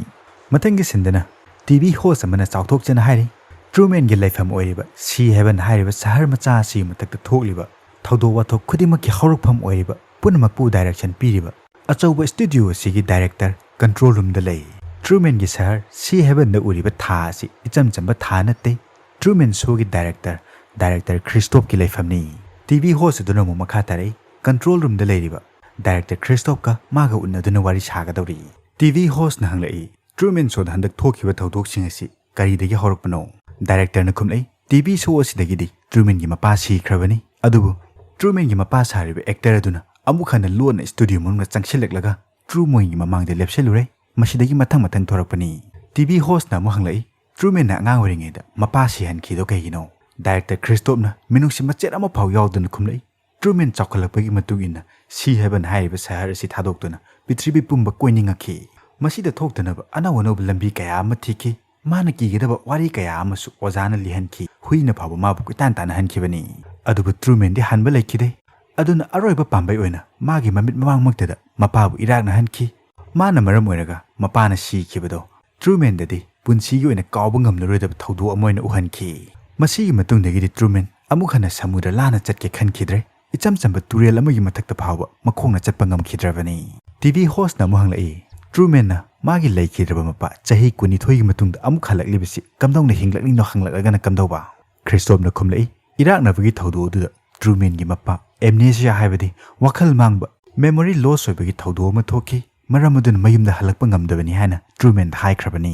ꯃꯊꯪꯒꯤ ꯁꯤꯟꯗꯅ ꯇꯤ ꯚꯤ ꯍꯣꯁ ꯑꯃꯅ ꯆꯥꯎꯊꯣꯛꯆꯅ ꯍꯥꯏꯔꯤ, ꯇ꯭ꯔꯨꯃꯦꯟꯒꯤ ꯂꯩꯐꯝ ꯑꯣꯏꯔꯤꯕ ꯁꯤ ꯍꯦꯕꯟ ꯍꯥꯏꯔꯤꯕ ꯁꯍꯔ ꯃꯆꯥ ꯑꯁꯤꯒꯤ ꯃꯊꯛꯇ ꯊꯣꯛꯂꯤꯕ ꯊꯧꯗꯣꯛ ꯋꯥꯊꯣꯛ ꯈꯨꯗꯤꯡꯃꯛꯀꯤ ꯍꯧꯔꯛꯐꯝ ꯑꯣꯏꯔꯤꯕ ꯄꯨꯝꯅꯃꯛꯄꯨ ꯗꯥꯏꯔꯦꯛꯁꯟ ꯄꯤꯔꯤꯕ ꯑꯆꯧꯕ ꯁ꯭ꯇꯨꯗꯤꯑꯣ ꯑꯁꯤꯒꯤ ꯗꯥꯏꯔꯦꯛꯇꯔ ꯀꯟꯇ꯭ꯔꯣꯜ ꯔꯨꯝꯗ ꯂꯩ꯫ ꯇ꯭ꯔꯨꯃꯦꯟꯒꯤ ꯁꯍꯔ ꯁꯤ ꯍꯦꯕꯟꯗ ꯎꯔꯤꯕ ꯊꯥ ꯑꯁꯤ ꯏꯆꯝ ꯆꯝꯕ ꯊꯥ ꯅꯠꯇꯦ꯫ ꯇ꯭ꯔꯨꯃꯦꯟ ꯁꯣꯒꯤ ꯗꯥꯏꯔꯦꯛꯇꯔ, ꯗꯥꯏꯔꯦꯛꯇꯔ ꯈ꯭ꯔꯤꯁꯇꯣꯞꯀꯤ ꯂꯩꯐꯝꯅꯤ꯫ ꯇꯤ ꯚꯤ ꯍꯣꯁ ꯑꯗꯨꯅ ꯑꯃꯨꯛ ꯃꯈꯥ ꯇꯥꯔꯛꯏ, ꯀꯟꯇ꯭ꯔꯣꯜ ꯔꯨꯝꯗ ꯂꯩꯔꯤꯕ ꯗꯥꯏꯔꯦꯛꯇꯔ ꯈ꯭ꯔꯤꯁꯇꯣꯞꯀ ꯃꯥꯒ ꯎꯅꯗꯨꯅ ꯋꯥꯔꯤ ꯁꯥꯒꯗꯧꯔꯤ꯫ ꯇꯤ ꯚꯤ ꯍꯣꯁꯅ ꯍꯪꯂꯛꯏ, ꯇ꯭ꯔꯨꯃꯦꯟ ꯁꯣꯗ ꯍꯟꯗꯛ ꯊꯣꯛꯈꯤꯕ ꯊꯧꯗꯣꯛꯁꯤꯡ ꯑꯁꯤ ꯀꯔꯤꯗꯒꯤ ꯍꯧꯔꯛꯄꯅꯣ? ꯗꯥꯏꯔꯦꯛꯇꯔꯅ ꯈꯨꯝꯂꯛꯏ, ꯇꯤ ꯚꯤ ꯁꯣ ꯑꯁꯤꯗꯒꯤꯗꯤ ꯇ꯭ꯔꯨꯃꯦꯟꯒꯤ ꯃꯄꯥ ꯁꯤꯈ꯭ꯔꯕꯅꯤ, ꯑꯗꯨꯕꯨ ꯇ꯭ꯔꯨꯃꯦꯟꯒꯤ ꯃꯄꯥ ꯁꯥꯔꯤꯕ ꯑꯦꯛꯇꯔ ꯑꯗꯨꯅ ꯑꯃꯨꯛ ꯍꯟꯅ ꯂꯣꯟꯅ ꯁ꯭ꯇꯨꯗꯤꯑꯣ ꯃꯅꯨꯡꯗ ꯆꯪꯁꯤꯜꯂꯛꯂꯒ ꯇ꯭ꯔꯨꯃꯦꯟꯒꯤ ꯃꯃꯥꯡꯗ ꯂꯦꯞꯁꯤꯜꯂꯨꯔꯦ꯫ ꯃꯁꯤꯗꯒꯤ ꯃꯊꯪ ꯃꯊꯪ ꯊꯣꯔꯛꯄꯅꯤ꯫ ꯇꯤ ꯚꯤ ꯍꯣꯁꯅ ꯑꯃꯨꯛ ꯍꯪꯂꯛꯏ, ꯇ꯭ꯔꯨꯃꯦꯟꯅ ꯑꯉꯥꯡ ꯑꯣꯏꯔꯤꯉꯩꯗ ꯃꯄꯥ ꯁꯤꯍꯟꯈꯤꯗꯣ ꯀꯩꯒꯤꯅꯣ? ꯗꯥꯏꯔꯦꯛꯇꯔ ꯈ꯭ꯔꯤꯁꯇꯣꯞꯅ ꯃꯤꯅꯨꯡꯁꯤ ꯃꯆꯦꯠ ꯑꯃꯐꯥꯎ ꯌꯥꯎꯗꯅ ꯈꯨꯝꯂꯛꯏ, ꯇ꯭ꯔꯨꯃꯦꯟ ꯆꯥꯎꯈꯠꯂꯛꯄꯒꯤ ꯃꯇꯨꯡ ꯏꯟꯅ ꯁꯤ ꯍꯦꯕꯟ ꯍꯥꯏꯔꯤꯕ ꯁꯍꯔ ꯑꯁꯤ ꯊꯥꯗꯣꯛꯇꯨꯅ ꯄ꯭ꯔꯤꯊꯤꯕꯤ ꯄꯨꯝꯕ ꯀꯣꯏꯅꯤꯡꯉꯛꯈꯤ꯫ ꯃꯁꯤꯗ ꯊꯣꯛꯇꯅꯕ ꯑꯅꯧ ꯑꯅꯧꯕ ꯂꯝꯕꯤ ꯀꯌꯥ ꯑꯃ ꯊꯤꯈꯤ꯫ ꯃꯥꯅ ꯀꯤꯒꯗꯕ ꯋꯥꯔꯤ ꯀꯌꯥ ꯑꯃꯁꯨ ꯑꯣꯖꯥꯅ ꯂꯤꯍꯟꯈꯤ꯫ ꯍꯨꯏꯅ ꯐꯥꯎꯕ ꯃꯥꯕꯨ ꯀꯣꯏꯇꯥꯟ ꯇꯥꯟꯅꯍꯟꯈꯤꯕꯅꯤ꯫ ꯑꯗꯨꯕꯨ ꯇ꯭ꯔꯨꯃꯦꯟꯗꯤ ꯍꯟꯕ ꯂꯩꯈꯤꯗꯦ꯫ ꯑꯗꯨꯅ ꯑꯔꯣꯏꯕ ꯄꯥꯝꯕꯩ ꯑꯣꯏꯅ ꯃꯥꯒꯤ ꯃꯃꯤꯠ ꯃꯃꯥꯡꯃꯛꯇꯗ ꯃꯄꯥꯕꯨ ꯏꯔꯥꯛꯅꯍꯟꯈꯤ꯫ ꯃꯥꯅ ꯃꯔꯝ ꯑꯣꯏꯔꯒ ꯃꯄꯥꯅ ꯁꯤꯈꯤꯕꯗꯣ ꯇ꯭ꯔꯨꯃꯦꯟꯗꯗꯤ ꯄꯨꯟꯁꯤꯒꯤ ꯑꯣꯏꯅ ꯀꯥꯎꯕ ꯉꯝꯂꯔꯣꯏꯗꯕ ꯊꯧꯗꯣꯛ ꯑꯃ ꯑꯣꯏꯅ ꯎꯍꯟꯈꯤ꯫ ꯃꯁꯤꯒꯤ ꯃꯇꯨꯡꯗꯒꯤꯗꯤ ꯇ꯭ꯔꯨꯃꯦꯟ ꯑꯃꯨꯛ ꯍꯟꯅ ꯁꯃꯨꯗ꯭ꯔ ꯂꯥꯟꯅ ꯆꯠꯀꯦ ꯈꯟꯈꯤꯗ꯭ꯔꯦ꯫ ꯏꯆꯝ ꯆꯝꯕ ꯇꯨꯔꯦꯜ ꯑꯃꯒꯤ ꯃꯊꯛꯇ ꯐꯥꯎꯕ ꯃꯈꯣꯡꯅ ꯆꯠꯄ ꯉꯝꯈꯤꯗ꯭ꯔꯕꯅꯤ꯫ ꯇꯤ ꯚꯤ ꯍꯣꯁꯅ ꯑꯃꯨꯛ ꯍꯪꯂꯛꯏ, "ꯇ꯭ꯔꯨꯃꯦꯟꯅ ꯃꯥꯒꯤ ꯂꯩꯈꯤꯗ꯭ꯔꯕ ꯃꯄꯥ ꯆꯍꯤ ꯀꯨꯟꯅꯤꯊꯣꯏꯒꯤ ꯃꯇꯨꯡꯗ ꯑꯃꯨꯛ ꯍꯜꯂꯛꯂꯤꯕꯁꯤ ꯀꯝꯗꯧꯅ ꯍꯤꯡꯂꯛꯂꯤꯅꯣ ꯍꯪꯂꯛꯂꯒꯅ ꯀꯝꯗꯧꯕ?" ꯈ꯭ꯔꯤꯁꯇꯣꯞꯅ ꯈꯨꯝꯂꯛꯏ, "ꯏꯔꯥꯛꯅꯕꯒꯤ ꯊꯧꯗꯣꯛ ꯑꯗꯨꯗ ꯇ꯭ꯔꯨꯃꯦꯟꯒꯤ ꯃꯄꯥ ꯑꯦꯝꯅꯦꯁꯤꯌꯥ ꯍꯥꯏꯕꯗꯤ ꯋꯥꯈꯜ ꯃꯥꯡꯕ, memory loss ꯑꯣꯏꯕꯒꯤ ꯊꯧꯗꯣꯛ ꯑꯃ ꯊꯣꯛꯈꯤ꯫ ꯃꯔꯝ ꯑꯗꯨꯅ ꯃꯌꯨꯝꯗ ꯍꯜꯂꯛꯄ ꯉꯝꯗꯕꯅꯤ" ꯍꯥꯏꯅ ꯇ꯭ꯔꯨꯃꯦꯟꯗ ꯍꯥꯏꯈ꯭ꯔꯕꯅꯤ꯫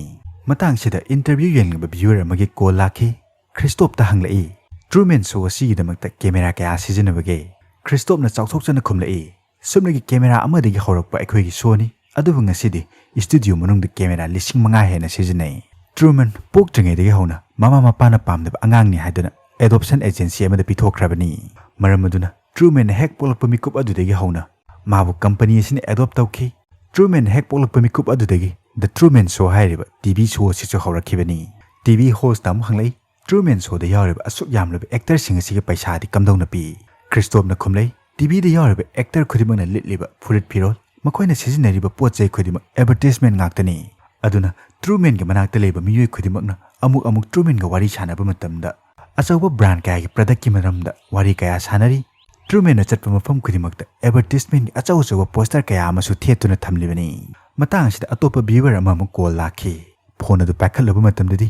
ꯃꯇꯥꯡꯁꯤꯗ interview ꯌꯦꯡꯂꯤꯕ viewer ꯑꯃꯒꯤ call ꯂꯥꯛꯈꯤ꯫ ꯈ꯭ꯔꯤꯁꯇꯣꯞꯇ ꯍꯪꯂꯛꯏ, "ꯇ꯭ꯔꯨꯃꯦꯟ ꯁꯣ ꯑꯁꯤꯒꯤꯗꯃꯛꯇ ꯀꯦꯃꯦꯔꯥ ꯀꯌꯥ ꯁꯤꯖꯤꯟꯅꯕꯒꯦ?" ꯈ꯭ꯔꯤꯁꯇꯣꯞꯅ ꯆꯥꯎꯊꯣꯛꯆꯅ ꯈꯨꯝꯂꯛꯏ, "ꯁꯨꯞꯅꯒꯤ ꯀꯦꯃꯦꯔꯥ ꯑꯃꯗꯒꯤ ꯍꯧꯔꯛꯄ ꯑꯩꯈꯣꯏꯒꯤ ꯁꯣꯅꯤ, ꯑꯗꯨꯕꯨ ꯉꯁꯤꯗꯤ studio ꯃꯅꯨꯡꯗ ꯀꯦꯃꯦꯔꯥ ꯂꯤꯁꯤꯡ ꯃꯉꯥ ꯍꯦꯟꯅ ꯁꯤꯖꯤꯟꯅꯩ꯫ ꯇ꯭ꯔꯨꯃꯦꯟ ꯄꯣꯛꯇ꯭ꯔꯤꯉꯩꯗꯒꯤ ꯍꯧꯅ ꯃꯃꯥ ꯃꯄꯥꯅ ꯄꯥꯝꯗꯕ ꯑꯉꯥꯡꯅꯤ ꯍꯥꯏꯗꯨꯅ adoption agency ꯑꯃꯗ ꯄꯤꯊꯣꯛꯈ꯭ꯔꯕꯅꯤ꯫ ꯃꯔꯝ ꯑꯗꯨꯅ ꯇ꯭ꯔꯨꯃꯦꯟꯅ ꯍꯦꯛ ꯄꯣꯛꯂꯛꯄ ꯃꯤꯀꯨꯞ ꯑꯗꯨꯗꯒꯤ ꯍꯧꯅ ꯃꯥꯕꯨ company ꯑꯁꯤꯅ adopt ꯇꯧꯈꯤ꯫ ꯇ꯭ꯔꯨꯃꯦꯟ ꯍꯦꯛ ꯄꯣꯛꯂꯛꯄ ꯃꯤꯀꯨꯞ ꯑꯗꯨꯗꯒꯤ The Truman Show ꯍꯥꯏꯔꯤꯕ ꯇꯤ ꯚꯤ ꯁꯣ ꯑꯁꯤꯁꯨ ꯍꯧꯔꯛꯈꯤꯕꯅꯤ꯫" ꯇꯤ ꯚꯤ ꯍꯣꯁꯅ ꯑꯃꯨꯛ ꯍꯪꯂꯛꯏ, "ꯇ꯭ꯔꯨꯃꯦꯟ ꯁꯣꯗ ꯌꯥꯎꯔꯤꯕ ꯑꯁꯨꯛ ꯌꯥꯝꯂꯕ actorꯁꯤꯡ ꯑꯁꯤꯒꯤ ꯄꯩꯁꯥꯗꯤ ꯀꯝꯗꯧꯅ ꯄꯤ?" ꯈ꯭ꯔꯤꯁꯇꯣꯞꯅ ꯈꯨꯝꯂꯩ, "ꯇꯤ ꯚꯤꯗ ꯌꯥꯎꯔꯤꯕ actor ꯈꯨꯗꯤꯡꯃꯛꯅ ꯂꯤꯠꯂꯤꯕ ꯐꯨꯔꯤꯠ ꯐꯤꯔꯣꯜ, ꯃꯈꯣꯏꯅ ꯁꯤꯖꯤꯟꯅꯔꯤꯕ ꯄꯣꯠ ꯆꯩ ꯈꯨꯗꯤꯡꯃꯛ advertisement ꯉꯥꯛꯇꯅꯤ꯫ ꯑꯗꯨꯅ ꯇ꯭ꯔꯨꯃꯦꯟꯒꯤ ꯃꯅꯥꯛꯇ ꯂꯩꯕ ꯃꯤꯑꯣꯏ ꯈꯨꯗꯤꯡꯃꯛꯅ ꯑꯃꯨꯛ ꯑꯃꯨꯛ ꯇ꯭ꯔꯨꯃꯦꯟꯒ ꯋꯥꯔꯤ ꯁꯥꯟꯅꯕ ꯃꯇꯝꯗ ꯑꯆꯧꯕ brand ꯀꯌꯥꯒꯤ productꯀꯤ ꯃꯔꯝꯗ ꯋꯥꯔꯤ ꯀꯌꯥ ꯁꯥꯟꯅꯔꯤ꯫ ꯇ꯭ꯔꯨꯃꯦꯟꯅ ꯆꯠꯄ ꯃꯐꯝ ꯈꯨꯗꯤꯡꯃꯛꯇ advertisementꯀꯤ ꯑꯆꯧ ꯑꯆꯧꯕ poster ꯀꯌꯥ ꯑꯃꯁꯨ ꯊꯦꯠꯇꯨꯅ ꯊꯝꯂꯤꯕꯅꯤ꯫" ꯃꯇꯥꯡ ꯑꯁꯤꯗ ꯑꯇꯣꯞꯄ viewer ꯑꯃꯃꯨꯛ call ꯂꯥꯛꯈꯤ꯫ Phone ꯑꯗꯨ ꯄꯥꯏꯈꯠꯂꯨꯕ ꯃꯇꯝꯗꯗꯤ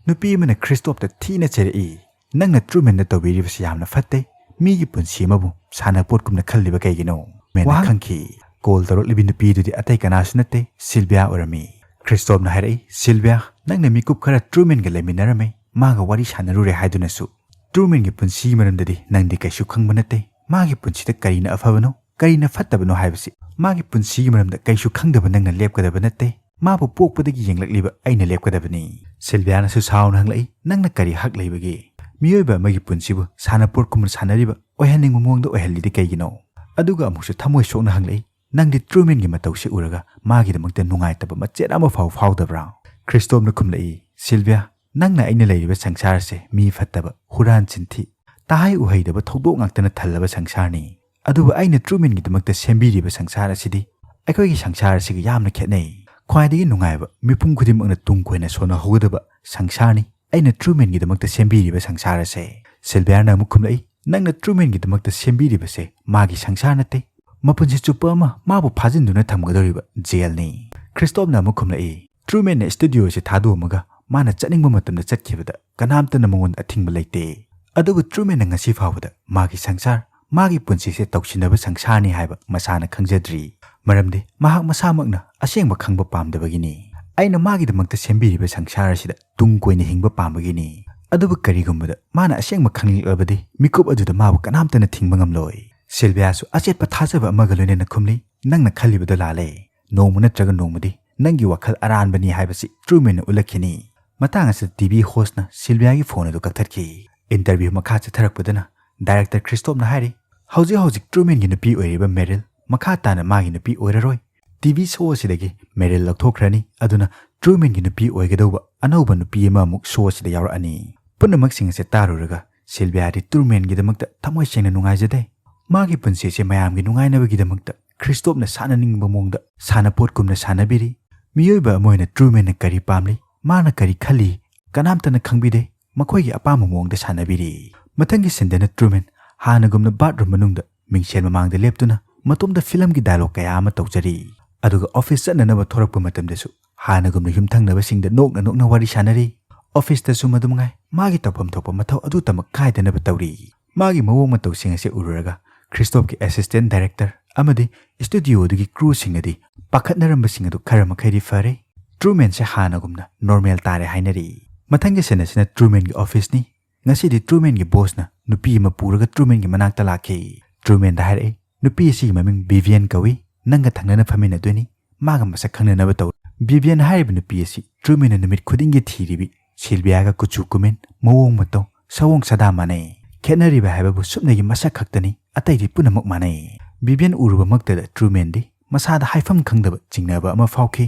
ꯅꯨꯄꯤ ꯑꯃꯅ ꯈ꯭ꯔꯤꯁꯇꯣꯞꯇ ꯊꯤꯅ ꯆꯩꯔꯛꯏ, "ꯅꯪꯅ ꯇ꯭ꯔꯨꯃꯦꯟꯗ ꯇꯧꯕꯤꯔꯤꯕꯁꯤ ꯌꯥꯝꯅ ꯐꯠꯇꯦ꯫ ꯃꯤꯒꯤ ꯄꯨꯟꯁꯤ ꯑꯃꯕꯨ ꯁꯥꯟꯅꯄꯣꯠꯀꯨꯝꯅ ꯈꯜꯂꯤꯕ ꯀꯩꯒꯤꯅꯣ?" ꯃꯦꯟꯅ ꯋꯥꯍꯪ ꯈꯪꯈꯤ꯫ Call ꯇꯧꯔꯛꯂꯤꯕꯤ ꯅꯨꯄꯤꯗꯨꯗꯤ ꯑꯇꯩ ꯀꯅꯥꯁꯨ ꯅꯠꯇꯦ, ꯁꯤꯜꯚꯤꯌꯥ ꯑꯣꯏꯔꯝꯃꯤ꯫ ꯈ꯭ꯔꯤꯁꯇꯣꯞꯅ ꯍꯥꯏꯔꯛꯏ, "ꯁꯤꯜꯚꯤꯌꯥ, ꯅꯪꯅ ꯃꯤꯀꯨꯞ ꯈꯔ ꯇ꯭ꯔꯨꯃꯦꯟꯒ ꯂꯩꯃꯤꯟꯅꯔꯝꯃꯦ, ꯃꯥꯒ ꯋꯥꯔꯤ ꯁꯥꯟꯅꯔꯨꯔꯦ ꯍꯥꯏꯗꯨꯅꯁꯨ ꯇ꯭ꯔꯨꯃꯦꯟꯒꯤ ꯄꯨꯟꯁꯤꯒꯤ ꯃꯔꯝꯗꯗꯤ ꯅꯪꯗꯤ ꯀꯩꯁꯨ ꯈꯪꯕ ꯅꯠꯇꯦ꯫ ꯃꯥꯒꯤ ꯄꯨꯟꯁꯤꯗ ꯀꯔꯤꯅ ꯑꯐꯕꯅꯣ, ꯀꯔꯤꯅ ꯐꯠꯇꯕꯅꯣ ꯍꯥꯏꯕꯁꯤ ꯃꯥꯒꯤ ꯄꯨꯟꯁꯤꯒꯤ ꯃꯔꯝꯗ ꯀꯩꯁꯨ ꯈꯪꯗꯕ ꯅꯪꯅ ꯂꯦꯞꯀꯗꯕ ꯅꯠꯇꯦ꯫ ꯃꯥꯕꯨ ꯄꯣꯛꯄꯗꯒꯤ ꯌꯦꯡꯂꯛꯂꯤꯕ ꯑꯩꯅ ꯂꯦꯞꯀꯗꯕꯅꯤ꯫" ꯁꯤꯜꯚꯤꯌꯥꯅꯁꯨ ꯁꯥꯎꯅ ꯍꯪꯂꯛꯏ, "ꯅꯪꯅ ꯀꯔꯤ ꯍꯛ ꯂꯩꯕꯒꯦ? ꯃꯤꯑꯣꯏꯕ ꯑꯃꯒꯤ ꯄꯨꯟꯁꯤꯕꯨ ꯁꯥꯟꯅꯄꯣꯠꯀꯨꯝꯅ ꯁꯥꯟꯅꯔꯤꯕ, ꯑꯣꯏꯍꯟꯅꯤꯡꯕ ꯃꯑꯣꯡꯗ ꯑꯣꯏꯍꯜꯂꯤꯗꯤ ꯀꯩꯒꯤꯅꯣ?" ꯑꯗꯨꯒ ꯑꯃꯨꯛꯁꯨ ꯊꯃꯣꯏ ꯁꯣꯛꯅ ꯍꯪꯂꯛꯏ, "ꯅꯪꯗꯤ ꯇ꯭ꯔꯨꯃꯦꯟꯒꯤ ꯃꯇꯧꯁꯦ ꯎꯔꯒ ꯃꯥꯒꯤꯗꯃꯛꯇ ꯅꯨꯡꯉꯥꯏꯇꯕ ꯃꯆꯦꯠ ꯑꯃ ꯐꯥꯎ ꯐꯥꯎꯗꯕ꯭ꯔꯥ?" ꯈ꯭ꯔꯤꯁꯇꯣꯞꯅ ꯈꯨꯝꯂꯛꯏ, "ꯁꯤꯜꯚꯤꯌꯥ, ꯅꯪꯅ ꯑꯩꯅ ꯂꯩꯔꯤꯕ ꯁꯪꯁꯥꯔ ꯑꯁꯦ ꯃꯤ ꯐꯠꯇꯕ, ꯍꯨꯔꯥꯟ ꯆꯤꯟꯊꯤ, ꯇꯥꯍꯩ ꯎꯍꯩꯗꯕ ꯊꯧꯗꯣꯛ ꯉꯥꯛꯇꯅ ꯊꯜꯂꯕ ꯁꯪꯁꯥꯔꯅꯤ꯫ ꯑꯗꯨꯕꯨ ꯑꯩꯅ ꯇ꯭ꯔꯨꯃꯦꯟꯒꯤꯗꯃꯛꯇ ꯁꯦꯝꯕꯤꯔꯤꯕ ꯁꯪꯁꯥꯔ ꯑꯁꯤꯗꯤ ꯑꯩꯈꯣꯏꯒꯤ ꯁꯪꯁꯥꯔ ꯑꯁꯤꯒ ꯌꯥꯝꯅ ꯈꯦꯠꯅꯩ꯫ ꯈ꯭ꯋꯥꯏꯗꯒꯤ ꯅꯨꯡꯉꯥꯏꯕ, ꯃꯤꯄꯨꯝ ꯈꯨꯗꯤꯡꯃꯛꯅ ꯇꯨꯡ ꯀꯣꯏꯅ ꯁꯣꯟꯅꯍꯧꯒꯗꯕ ꯁꯪꯁꯥꯔꯅꯤ ꯑꯩꯅ ꯇ꯭ꯔꯨꯃꯦꯟꯒꯤꯗꯃꯛꯇ ꯁꯦꯝꯕꯤꯔꯤꯕ ꯁꯪꯁꯥꯔ ꯑꯁꯦ꯫" ꯁꯤꯜꯚꯤꯌꯥꯅ ꯑꯃꯨꯛ ꯈꯨꯝꯂꯛꯏ, "ꯅꯪꯅ ꯇ꯭ꯔꯨꯃꯦꯟꯒꯤꯗꯃꯛꯇ ꯁꯦꯝꯕꯤꯔꯤꯕꯁꯦ ꯃꯥꯒꯤ ꯁꯪꯁꯥꯔ ꯅꯠꯇꯦ, ꯃꯄꯨꯟꯁꯤ ꯆꯨꯞꯄ ꯑꯃ ꯃꯥꯕꯨ ꯐꯥꯖꯤꯟꯗꯨꯅ ꯊꯝꯒꯗꯧꯔꯤꯕ ꯖꯦꯜꯅꯤ"꯫ ꯈ꯭ꯔꯤꯁꯇꯣꯞꯅ ꯑꯃꯨꯛ ꯈꯨꯝꯂꯛꯏ, "ꯇ꯭ꯔꯨꯃꯦꯟꯅ ꯁ꯭ꯇꯨꯗꯤꯑꯣꯁꯤ ꯊꯥꯗꯣꯛꯑꯝꯃꯒ ꯃꯥꯅ ꯆꯠꯅꯤꯡꯕ ꯃꯇꯝꯗ ꯆꯠꯈꯤꯕꯗ ꯀꯅꯥꯝꯇꯅ ꯃꯉꯣꯟꯗ ꯑꯊꯤꯡꯕ ꯂꯩꯇꯦ꯫ ꯑꯗꯨꯕꯨ ꯇ꯭ꯔꯨꯃꯦꯟꯅ ꯉꯁꯤ ꯐꯥꯎꯕꯗ ꯃꯥꯒꯤ ꯁꯪꯁꯥꯔ, ꯃꯥꯒꯤ ꯄꯨꯟꯁꯤꯁꯦ ꯇꯧꯁꯤꯟꯅꯕ ꯁꯪꯁꯥꯔꯅꯤ ꯍꯥꯏꯕ ꯃꯁꯥꯅ ꯈꯪꯖꯗ꯭ꯔꯤ꯫ ꯃꯔꯝꯗꯤ ꯃꯍꯥꯛ ꯃꯁꯥꯃꯛꯅ ꯑꯁꯦꯡꯕ ꯈꯪꯕ ꯄꯥꯝꯗꯕꯒꯤꯅꯤ꯫ ꯑꯩꯅ ꯃꯥꯒꯤꯗꯃꯛꯇ ꯁꯦꯝꯕꯤꯔꯤꯕ ꯁꯪꯁꯥꯔ ꯑꯁꯤꯗ ꯇꯨꯡ ꯀꯣꯏꯅ ꯍꯤꯡꯕ ꯄꯥꯝꯕꯒꯤꯅꯤ꯫ ꯑꯗꯨꯕꯨ ꯀꯔꯤꯒꯨꯝꯕꯗ ꯃꯥꯅ ꯑꯁꯦꯡꯕ ꯈꯪꯂꯛꯂꯕꯗꯤ ꯃꯤꯀꯨꯞ ꯑꯗꯨꯗ ꯃꯥꯕꯨ ꯀꯅꯥꯝꯇꯅ ꯊꯤꯡꯕ ꯉꯝꯂꯣꯏ"꯫ ꯁꯤꯜꯚꯤꯌꯥꯁꯨ ꯑꯆꯦꯠꯄ ꯊꯥꯖꯕ ꯑꯃꯒ ꯂꯣꯏꯅꯅ ꯈꯨꯝꯂꯤ, "ꯅꯪꯅ ꯈꯜꯂꯤꯕꯗꯨ ꯂꯥꯜꯂꯦ꯫ ꯅꯣꯡꯃ ꯅꯠꯇ꯭ꯔꯒ ꯅꯣꯡꯃꯗꯤ ꯅꯪꯒꯤ ꯋꯥꯈꯜ ꯑꯔꯥꯟꯕꯅꯤ ꯍꯥꯏꯕꯁꯤ ꯇ꯭ꯔꯨꯃꯦꯟꯅ ꯎꯠꯂꯛꯈꯤꯅꯤ"꯫ ꯃꯇꯥꯡ ꯑꯁꯤꯗ ꯇꯤ ꯚꯤ ꯍꯣꯁꯅ ꯁꯤꯜꯚꯤꯌꯥꯒꯤ ꯐꯣꯟ ꯑꯗꯨ ꯀꯛꯊꯠꯈꯤ꯫ ꯏꯟꯇꯔꯚ꯭ꯌꯨ ꯃꯈꯥ ꯆꯠꯊꯔꯛꯄꯗꯅ ꯗꯥꯏꯔꯦꯛꯇꯔ ꯈ꯭ꯔꯤꯁꯇꯣꯞꯅ ꯍꯥꯏꯔꯤ, "ꯍꯧꯖꯤꯛ ꯍꯧꯖꯤꯛ ꯇ꯭ꯔꯨꯃꯦꯟꯒꯤ ꯅꯨꯄꯤ ꯑꯣꯏꯔꯤꯕ ꯃꯦꯔꯤꯜ ꯃꯈꯥ ꯇꯥꯅ ꯃꯥꯒꯤ ꯅꯨꯄꯤ ꯑꯣꯏꯔꯔꯣꯏ꯫ ꯇꯤ ꯚꯤ ꯁꯣ ꯑꯁꯤꯗꯒꯤ ꯃꯦꯔꯤꯜ ꯂꯧꯊꯣꯛꯈ꯭ꯔꯅꯤ, ꯑꯗꯨꯅ ꯇ꯭ꯔꯨꯃꯦꯟꯒꯤ ꯅꯨꯄꯤ ꯑꯣꯏꯒꯗꯧꯕ ꯑꯅꯧꯕ ꯅꯨꯄꯤ ꯑꯃ ꯑꯃꯨꯛ ꯁꯣ ꯑꯁꯤꯗ ꯌꯥꯎꯔꯛꯑꯅꯤ"꯫ ꯄꯨꯝꯅꯃꯛꯁꯤꯡ ꯑꯁꯤ ꯇꯥꯔꯨꯔꯒ ꯁꯤꯜꯚꯤꯌꯥꯗꯤ ꯇ꯭ꯔꯨꯃꯦꯟꯒꯤꯗꯃꯛꯇ ꯊꯃꯣꯏ ꯁꯦꯡꯅ ꯅꯨꯡꯉꯥꯏꯖꯗꯦ꯫ ꯃꯥꯒꯤ ꯄꯨꯟꯁꯤꯁꯦ ꯃꯌꯥꯝꯒꯤ ꯅꯨꯡꯉꯥꯏꯅꯕꯒꯤꯗꯃꯛꯇ ꯈ꯭ꯔꯤꯁꯇꯣꯞꯅ ꯁꯥꯟꯅꯅꯤꯡꯕ ꯃꯑꯣꯡꯗ ꯁꯥꯟꯅꯄꯣꯠꯀꯨꯝꯅ ꯁꯥꯟꯅꯕꯤꯔꯤ꯫ ꯃꯤꯑꯣꯏꯕ ꯑꯃ ꯑꯣꯏꯅ ꯇ꯭ꯔꯨꯃꯦꯟꯅ ꯀꯔꯤ ꯄꯥꯝꯂꯤ, ꯃꯥꯅ ꯀꯔꯤ ꯈꯜꯂꯤ, ꯀꯅꯥꯝꯇꯅ ꯈꯪꯕꯤꯗꯦ꯫ ꯃꯈꯣꯏꯒꯤ ꯑꯄꯥꯝꯕ ꯃꯑꯣꯡꯗ ꯁꯥꯟꯅꯕꯤꯔꯤ꯫ ꯃꯊꯪꯒꯤ ꯁꯤꯟꯗꯅ ꯇ꯭ꯔꯨꯃꯦꯟ ꯍꯥꯟꯅꯒꯨꯝꯅ ꯕꯥꯠꯔꯨꯝ ꯃꯅꯨꯡꯗ ꯃꯤꯡꯁꯦꯜ ꯃꯃꯥꯡꯗ ꯂꯦꯞꯇꯨꯅ ꯃꯇꯣꯝꯇ ꯐꯤꯂꯝꯒꯤ ꯗꯥꯏꯂꯣꯒ ꯀꯌꯥ ꯑꯃ ꯇꯧꯖꯔꯤ꯫ ꯑꯗꯨꯒ ꯑꯣꯐꯤꯁ ꯆꯠꯅꯅꯕ ꯊꯣꯔꯛꯄ ꯃꯇꯝꯗꯁꯨ ꯍꯥꯟꯅꯒꯨꯝꯅ ꯌꯨꯝꯊꯪꯅꯕꯁꯤꯡꯗ ꯅꯣꯛꯅ ꯅꯣꯛꯅ ꯋꯥꯔꯤ ꯁꯥꯟꯅꯔꯤ꯫ ꯑꯣꯐꯤꯁꯇꯁꯨ ꯃꯗꯨ ꯃꯉꯥꯏ, ꯃꯥꯒꯤ ꯇꯧꯐꯝ ꯊꯣꯛꯄ ꯃꯊꯧ ꯑꯗꯨ ꯇꯃꯛ ꯀꯥꯏꯗꯅꯕ ꯇꯧꯔꯤ꯫ ꯃꯥꯒꯤ ꯃꯑꯣꯡ ꯃꯇꯧꯁꯤꯡ ꯑꯁꯤ ꯎꯔꯨꯔꯒ ꯈ꯭ꯔꯤꯁꯇꯣꯞꯀꯤ ꯑꯦꯁꯤꯁꯇꯦꯟ ꯗꯥꯏꯔꯦꯛꯇꯔ ꯑꯃꯗꯤ ꯁ꯭ꯇꯨꯗꯤꯑꯣꯗꯨꯒꯤ ꯀ꯭ꯔꯨꯁꯤꯡꯅꯗꯤ ꯄꯥꯈꯠꯅꯔꯝꯕꯁꯤꯡ ꯑꯗꯨ ꯈꯔ ꯃꯈꯩꯗꯤ ꯐꯔꯦ꯫ ꯇ꯭ꯔꯨꯃꯦꯟꯁꯦ ꯍꯥꯟꯅꯒꯨꯝꯅ ꯅꯣꯔꯃꯦꯜ ꯇꯥꯔꯦ ꯍꯥꯏꯅꯔꯤ꯫ ꯃꯊꯪꯒꯤ ꯁꯤꯟ ꯑꯁꯤꯅ ꯇ꯭ꯔꯨꯃꯦꯟꯒꯤ ꯑꯣꯐꯤꯁꯅꯤ꯫ ꯉꯁꯤꯗꯤ ꯇ꯭ꯔꯨꯃꯦꯟꯒꯤ ꯕꯣꯁꯅ ꯅꯨꯄꯤ ꯑꯃ ꯄꯨꯔꯒ ꯇ꯭ꯔꯨꯃꯦꯟꯒꯤ ꯃꯅꯥꯛꯇ ꯂꯥꯛꯈꯤ꯫ ꯇ꯭ꯔꯨꯃꯦꯟꯗ ꯍꯥꯏꯔꯛꯏ, "ꯅꯨꯄꯤ ꯑꯁꯤꯒꯤ ꯃꯃꯤꯡ ꯚꯤꯚꯤꯌꯟ ꯀꯧꯏ, ꯅꯪꯒ ꯊꯪꯅꯅ ꯐꯝꯃꯤꯟꯅꯗꯣꯏꯅꯤ, ꯃꯥꯒ ꯃꯁꯛ ꯈꯪꯅꯅꯕ ꯇꯧ"꯫ ꯚꯤꯚꯤꯌꯟ ꯍꯥꯏꯔꯤꯕ ꯅꯨꯄꯤ ꯑꯁꯤ ꯇ꯭ꯔꯨꯃꯦꯟꯅ ꯅꯨꯃꯤꯠ ꯈꯨꯗꯤꯡꯒꯤ ꯊꯤꯔꯤꯕꯤ ꯁꯤꯜꯚꯤꯌꯥꯒ ꯀꯨꯆꯨ ꯀꯨꯃꯦꯟ, ꯃꯑꯣꯡ ꯃꯇꯧ, ꯁꯑꯣꯡ ꯁꯥꯗꯥ ꯃꯥꯟꯅꯩ꯫ ꯈꯦꯠꯅꯔꯤꯕ ꯍꯥꯏꯕꯕꯨ ꯁꯨꯞꯅꯒꯤ ꯃꯁꯛ ꯈꯛꯇꯅꯤ, ꯑꯇꯩꯗꯤ ꯄꯨꯝꯅꯃꯛ ꯃꯥꯟꯅꯩ꯫ ꯚꯤꯚꯤꯌꯟ ꯎꯔꯨꯕꯃꯛꯇꯗ ꯇ꯭ꯔꯨꯃꯦꯟꯗꯤ ꯃꯁꯥꯗ ꯍꯥꯏꯐꯝ ꯈꯪꯗꯕ ꯆꯤꯡꯅꯕ ꯑꯃ ꯐꯥꯎꯈꯤ꯫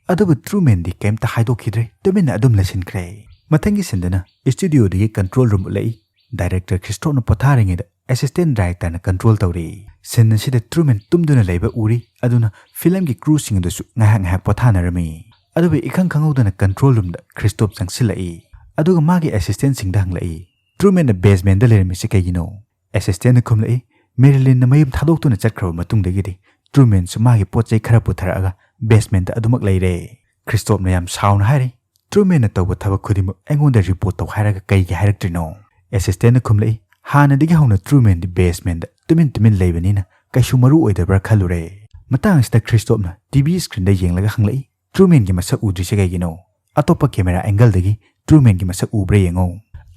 ꯑꯗꯨꯕꯨ ꯇ꯭ꯔꯨꯃꯦꯟꯗꯤ ꯀꯩꯝꯇ ꯍꯥꯏꯗꯣꯛꯈꯤꯗ꯭ꯔꯦ, ꯇꯨꯃꯤꯟꯅ ꯑꯗꯨꯝ ꯂꯩꯁꯤꯟꯈ꯭ꯔꯦ꯫ ꯃꯊꯪꯒꯤ ꯁꯤꯟꯗꯅ ꯁ꯭ꯇꯨꯗꯤꯑꯣꯗꯒꯤ ꯀꯟꯇ꯭ꯔꯣꯜ ꯔꯨꯝ ꯎꯠꯂꯛꯏ꯫ ꯗꯥꯏꯔꯦꯛꯇꯔ ꯈ꯭ꯔꯤꯁꯇꯣꯞꯅ ꯄꯣꯊꯥꯔꯤꯉꯩꯗ ꯑꯦꯁꯤꯁꯇꯦꯟ ꯗꯥꯏꯔꯦꯛꯇꯔꯅ ꯀꯟꯇ꯭ꯔꯣꯜ ꯇꯧꯔꯤ꯫ ꯁꯤꯟ ꯑꯁꯤꯗ ꯇ꯭ꯔꯨꯃꯦꯟ ꯇꯨꯝꯗꯨꯅ ꯂꯩꯕ ꯎꯔꯤ, ꯑꯗꯨꯅ ꯐꯤꯂꯝꯒꯤ ꯀ꯭ꯔꯨꯁꯤꯡ ꯑꯗꯨꯁꯨ ꯉꯥꯏꯍꯥꯛ ꯉꯥꯏꯍꯥꯛ ꯄꯣꯊꯥꯅꯔꯝꯃꯤ꯫ ꯑꯗꯨꯕꯨ ꯏꯈꯪ ꯈꯪꯍꯧꯗꯅ ꯀꯟꯇ꯭ꯔꯣꯜ ꯔꯨꯝꯗ ꯈ꯭ꯔꯤꯁꯇꯣꯞ ꯆꯪꯁꯤꯜꯂꯛꯏ, ꯑꯗꯨꯒ ꯃꯥꯒꯤ ꯑꯦꯁꯤꯁꯇꯦꯟꯁꯤꯡꯗ ꯍꯪꯂꯛꯏ, "ꯇ꯭ꯔꯨꯃꯦꯟꯅ ꯕꯦꯁꯃꯦꯟꯗ ꯂꯩꯔꯝꯃꯤꯁꯤ ꯀꯩꯒꯤꯅꯣ?" ꯑꯦꯁꯤꯁꯇꯦꯟꯅ ꯈꯨꯝꯂꯛꯏ, "ꯃꯦꯔꯤꯂꯤꯟꯅ ꯃꯌꯨꯝ ꯊꯥꯗꯣꯛꯇꯨꯅ ꯆꯠꯈ꯭ꯔꯕ ꯃꯇꯨꯡꯗꯒꯤꯗꯤ ꯇ꯭ꯔꯨꯃꯦꯟꯁꯨ ꯃꯥꯒꯤ ꯄꯣꯠ ꯆꯩ ꯈꯔ ꯄꯨꯊꯔꯛꯑꯒ ꯕꯦꯁꯃꯦꯟꯗ ꯑꯗꯨꯃꯛ ꯂꯩꯔꯦ꯫" ꯈ꯭ꯔꯤꯁꯇꯣꯞꯅ ꯌꯥꯝ ꯁꯥꯎꯅ ꯍꯥꯏꯔꯤ, "ꯇ꯭ꯔꯨꯃꯦꯟꯅ ꯇꯧꯕ ꯊꯕꯛ ꯈꯨꯗꯤꯡꯃꯛ ꯑꯩꯉꯣꯟꯗ ꯔꯤꯄꯣꯔꯠ ꯇꯧ ꯍꯥꯏꯔꯒ ꯀꯩꯒꯤ ꯍꯥꯏꯔꯛꯇ꯭ꯔꯤꯅꯣ?" ꯑꯦꯁꯤꯁꯇꯦꯟꯅ ꯈꯨꯝꯂꯛꯏ, "ꯍꯥꯟꯅꯗꯒꯤ ꯍꯧꯅ ꯇ꯭ꯔꯨꯃꯦꯟꯗꯤ ꯕꯦꯁꯃꯦꯟꯗ ꯇꯨꯃꯤꯟ ꯇꯨꯃꯤꯟ ꯂꯩꯕꯅꯤꯅ ꯀꯩꯁꯨ ꯃꯔꯨ ꯑꯣꯏꯗꯕ꯭ꯔꯥ ꯈꯜꯂꯨꯔꯦ꯫" ꯃꯇꯥꯡ ꯑꯁꯤꯗ ꯈ꯭ꯔꯤꯁꯇꯣꯞꯅ ꯇꯤ ꯚꯤ ꯁ꯭ꯀ꯭ꯔꯤꯟꯗ ꯌꯦꯡꯂꯒ ꯍꯪꯂꯛꯏ, "ꯇ꯭ꯔꯨꯃꯦꯟꯒꯤ ꯃꯁꯛ ꯎꯗ꯭ꯔꯤꯁꯦ ꯀꯩꯒꯤꯅꯣ? ꯑꯇꯣꯞꯄ ꯀꯦꯃꯦꯔꯥ ꯑꯦꯡꯒꯜꯗꯒꯤ ꯇ꯭ꯔꯨꯃꯦꯟꯒꯤ ꯃꯁꯛ ꯎꯕ꯭ꯔꯥ ꯌꯦꯡꯉꯣ꯫"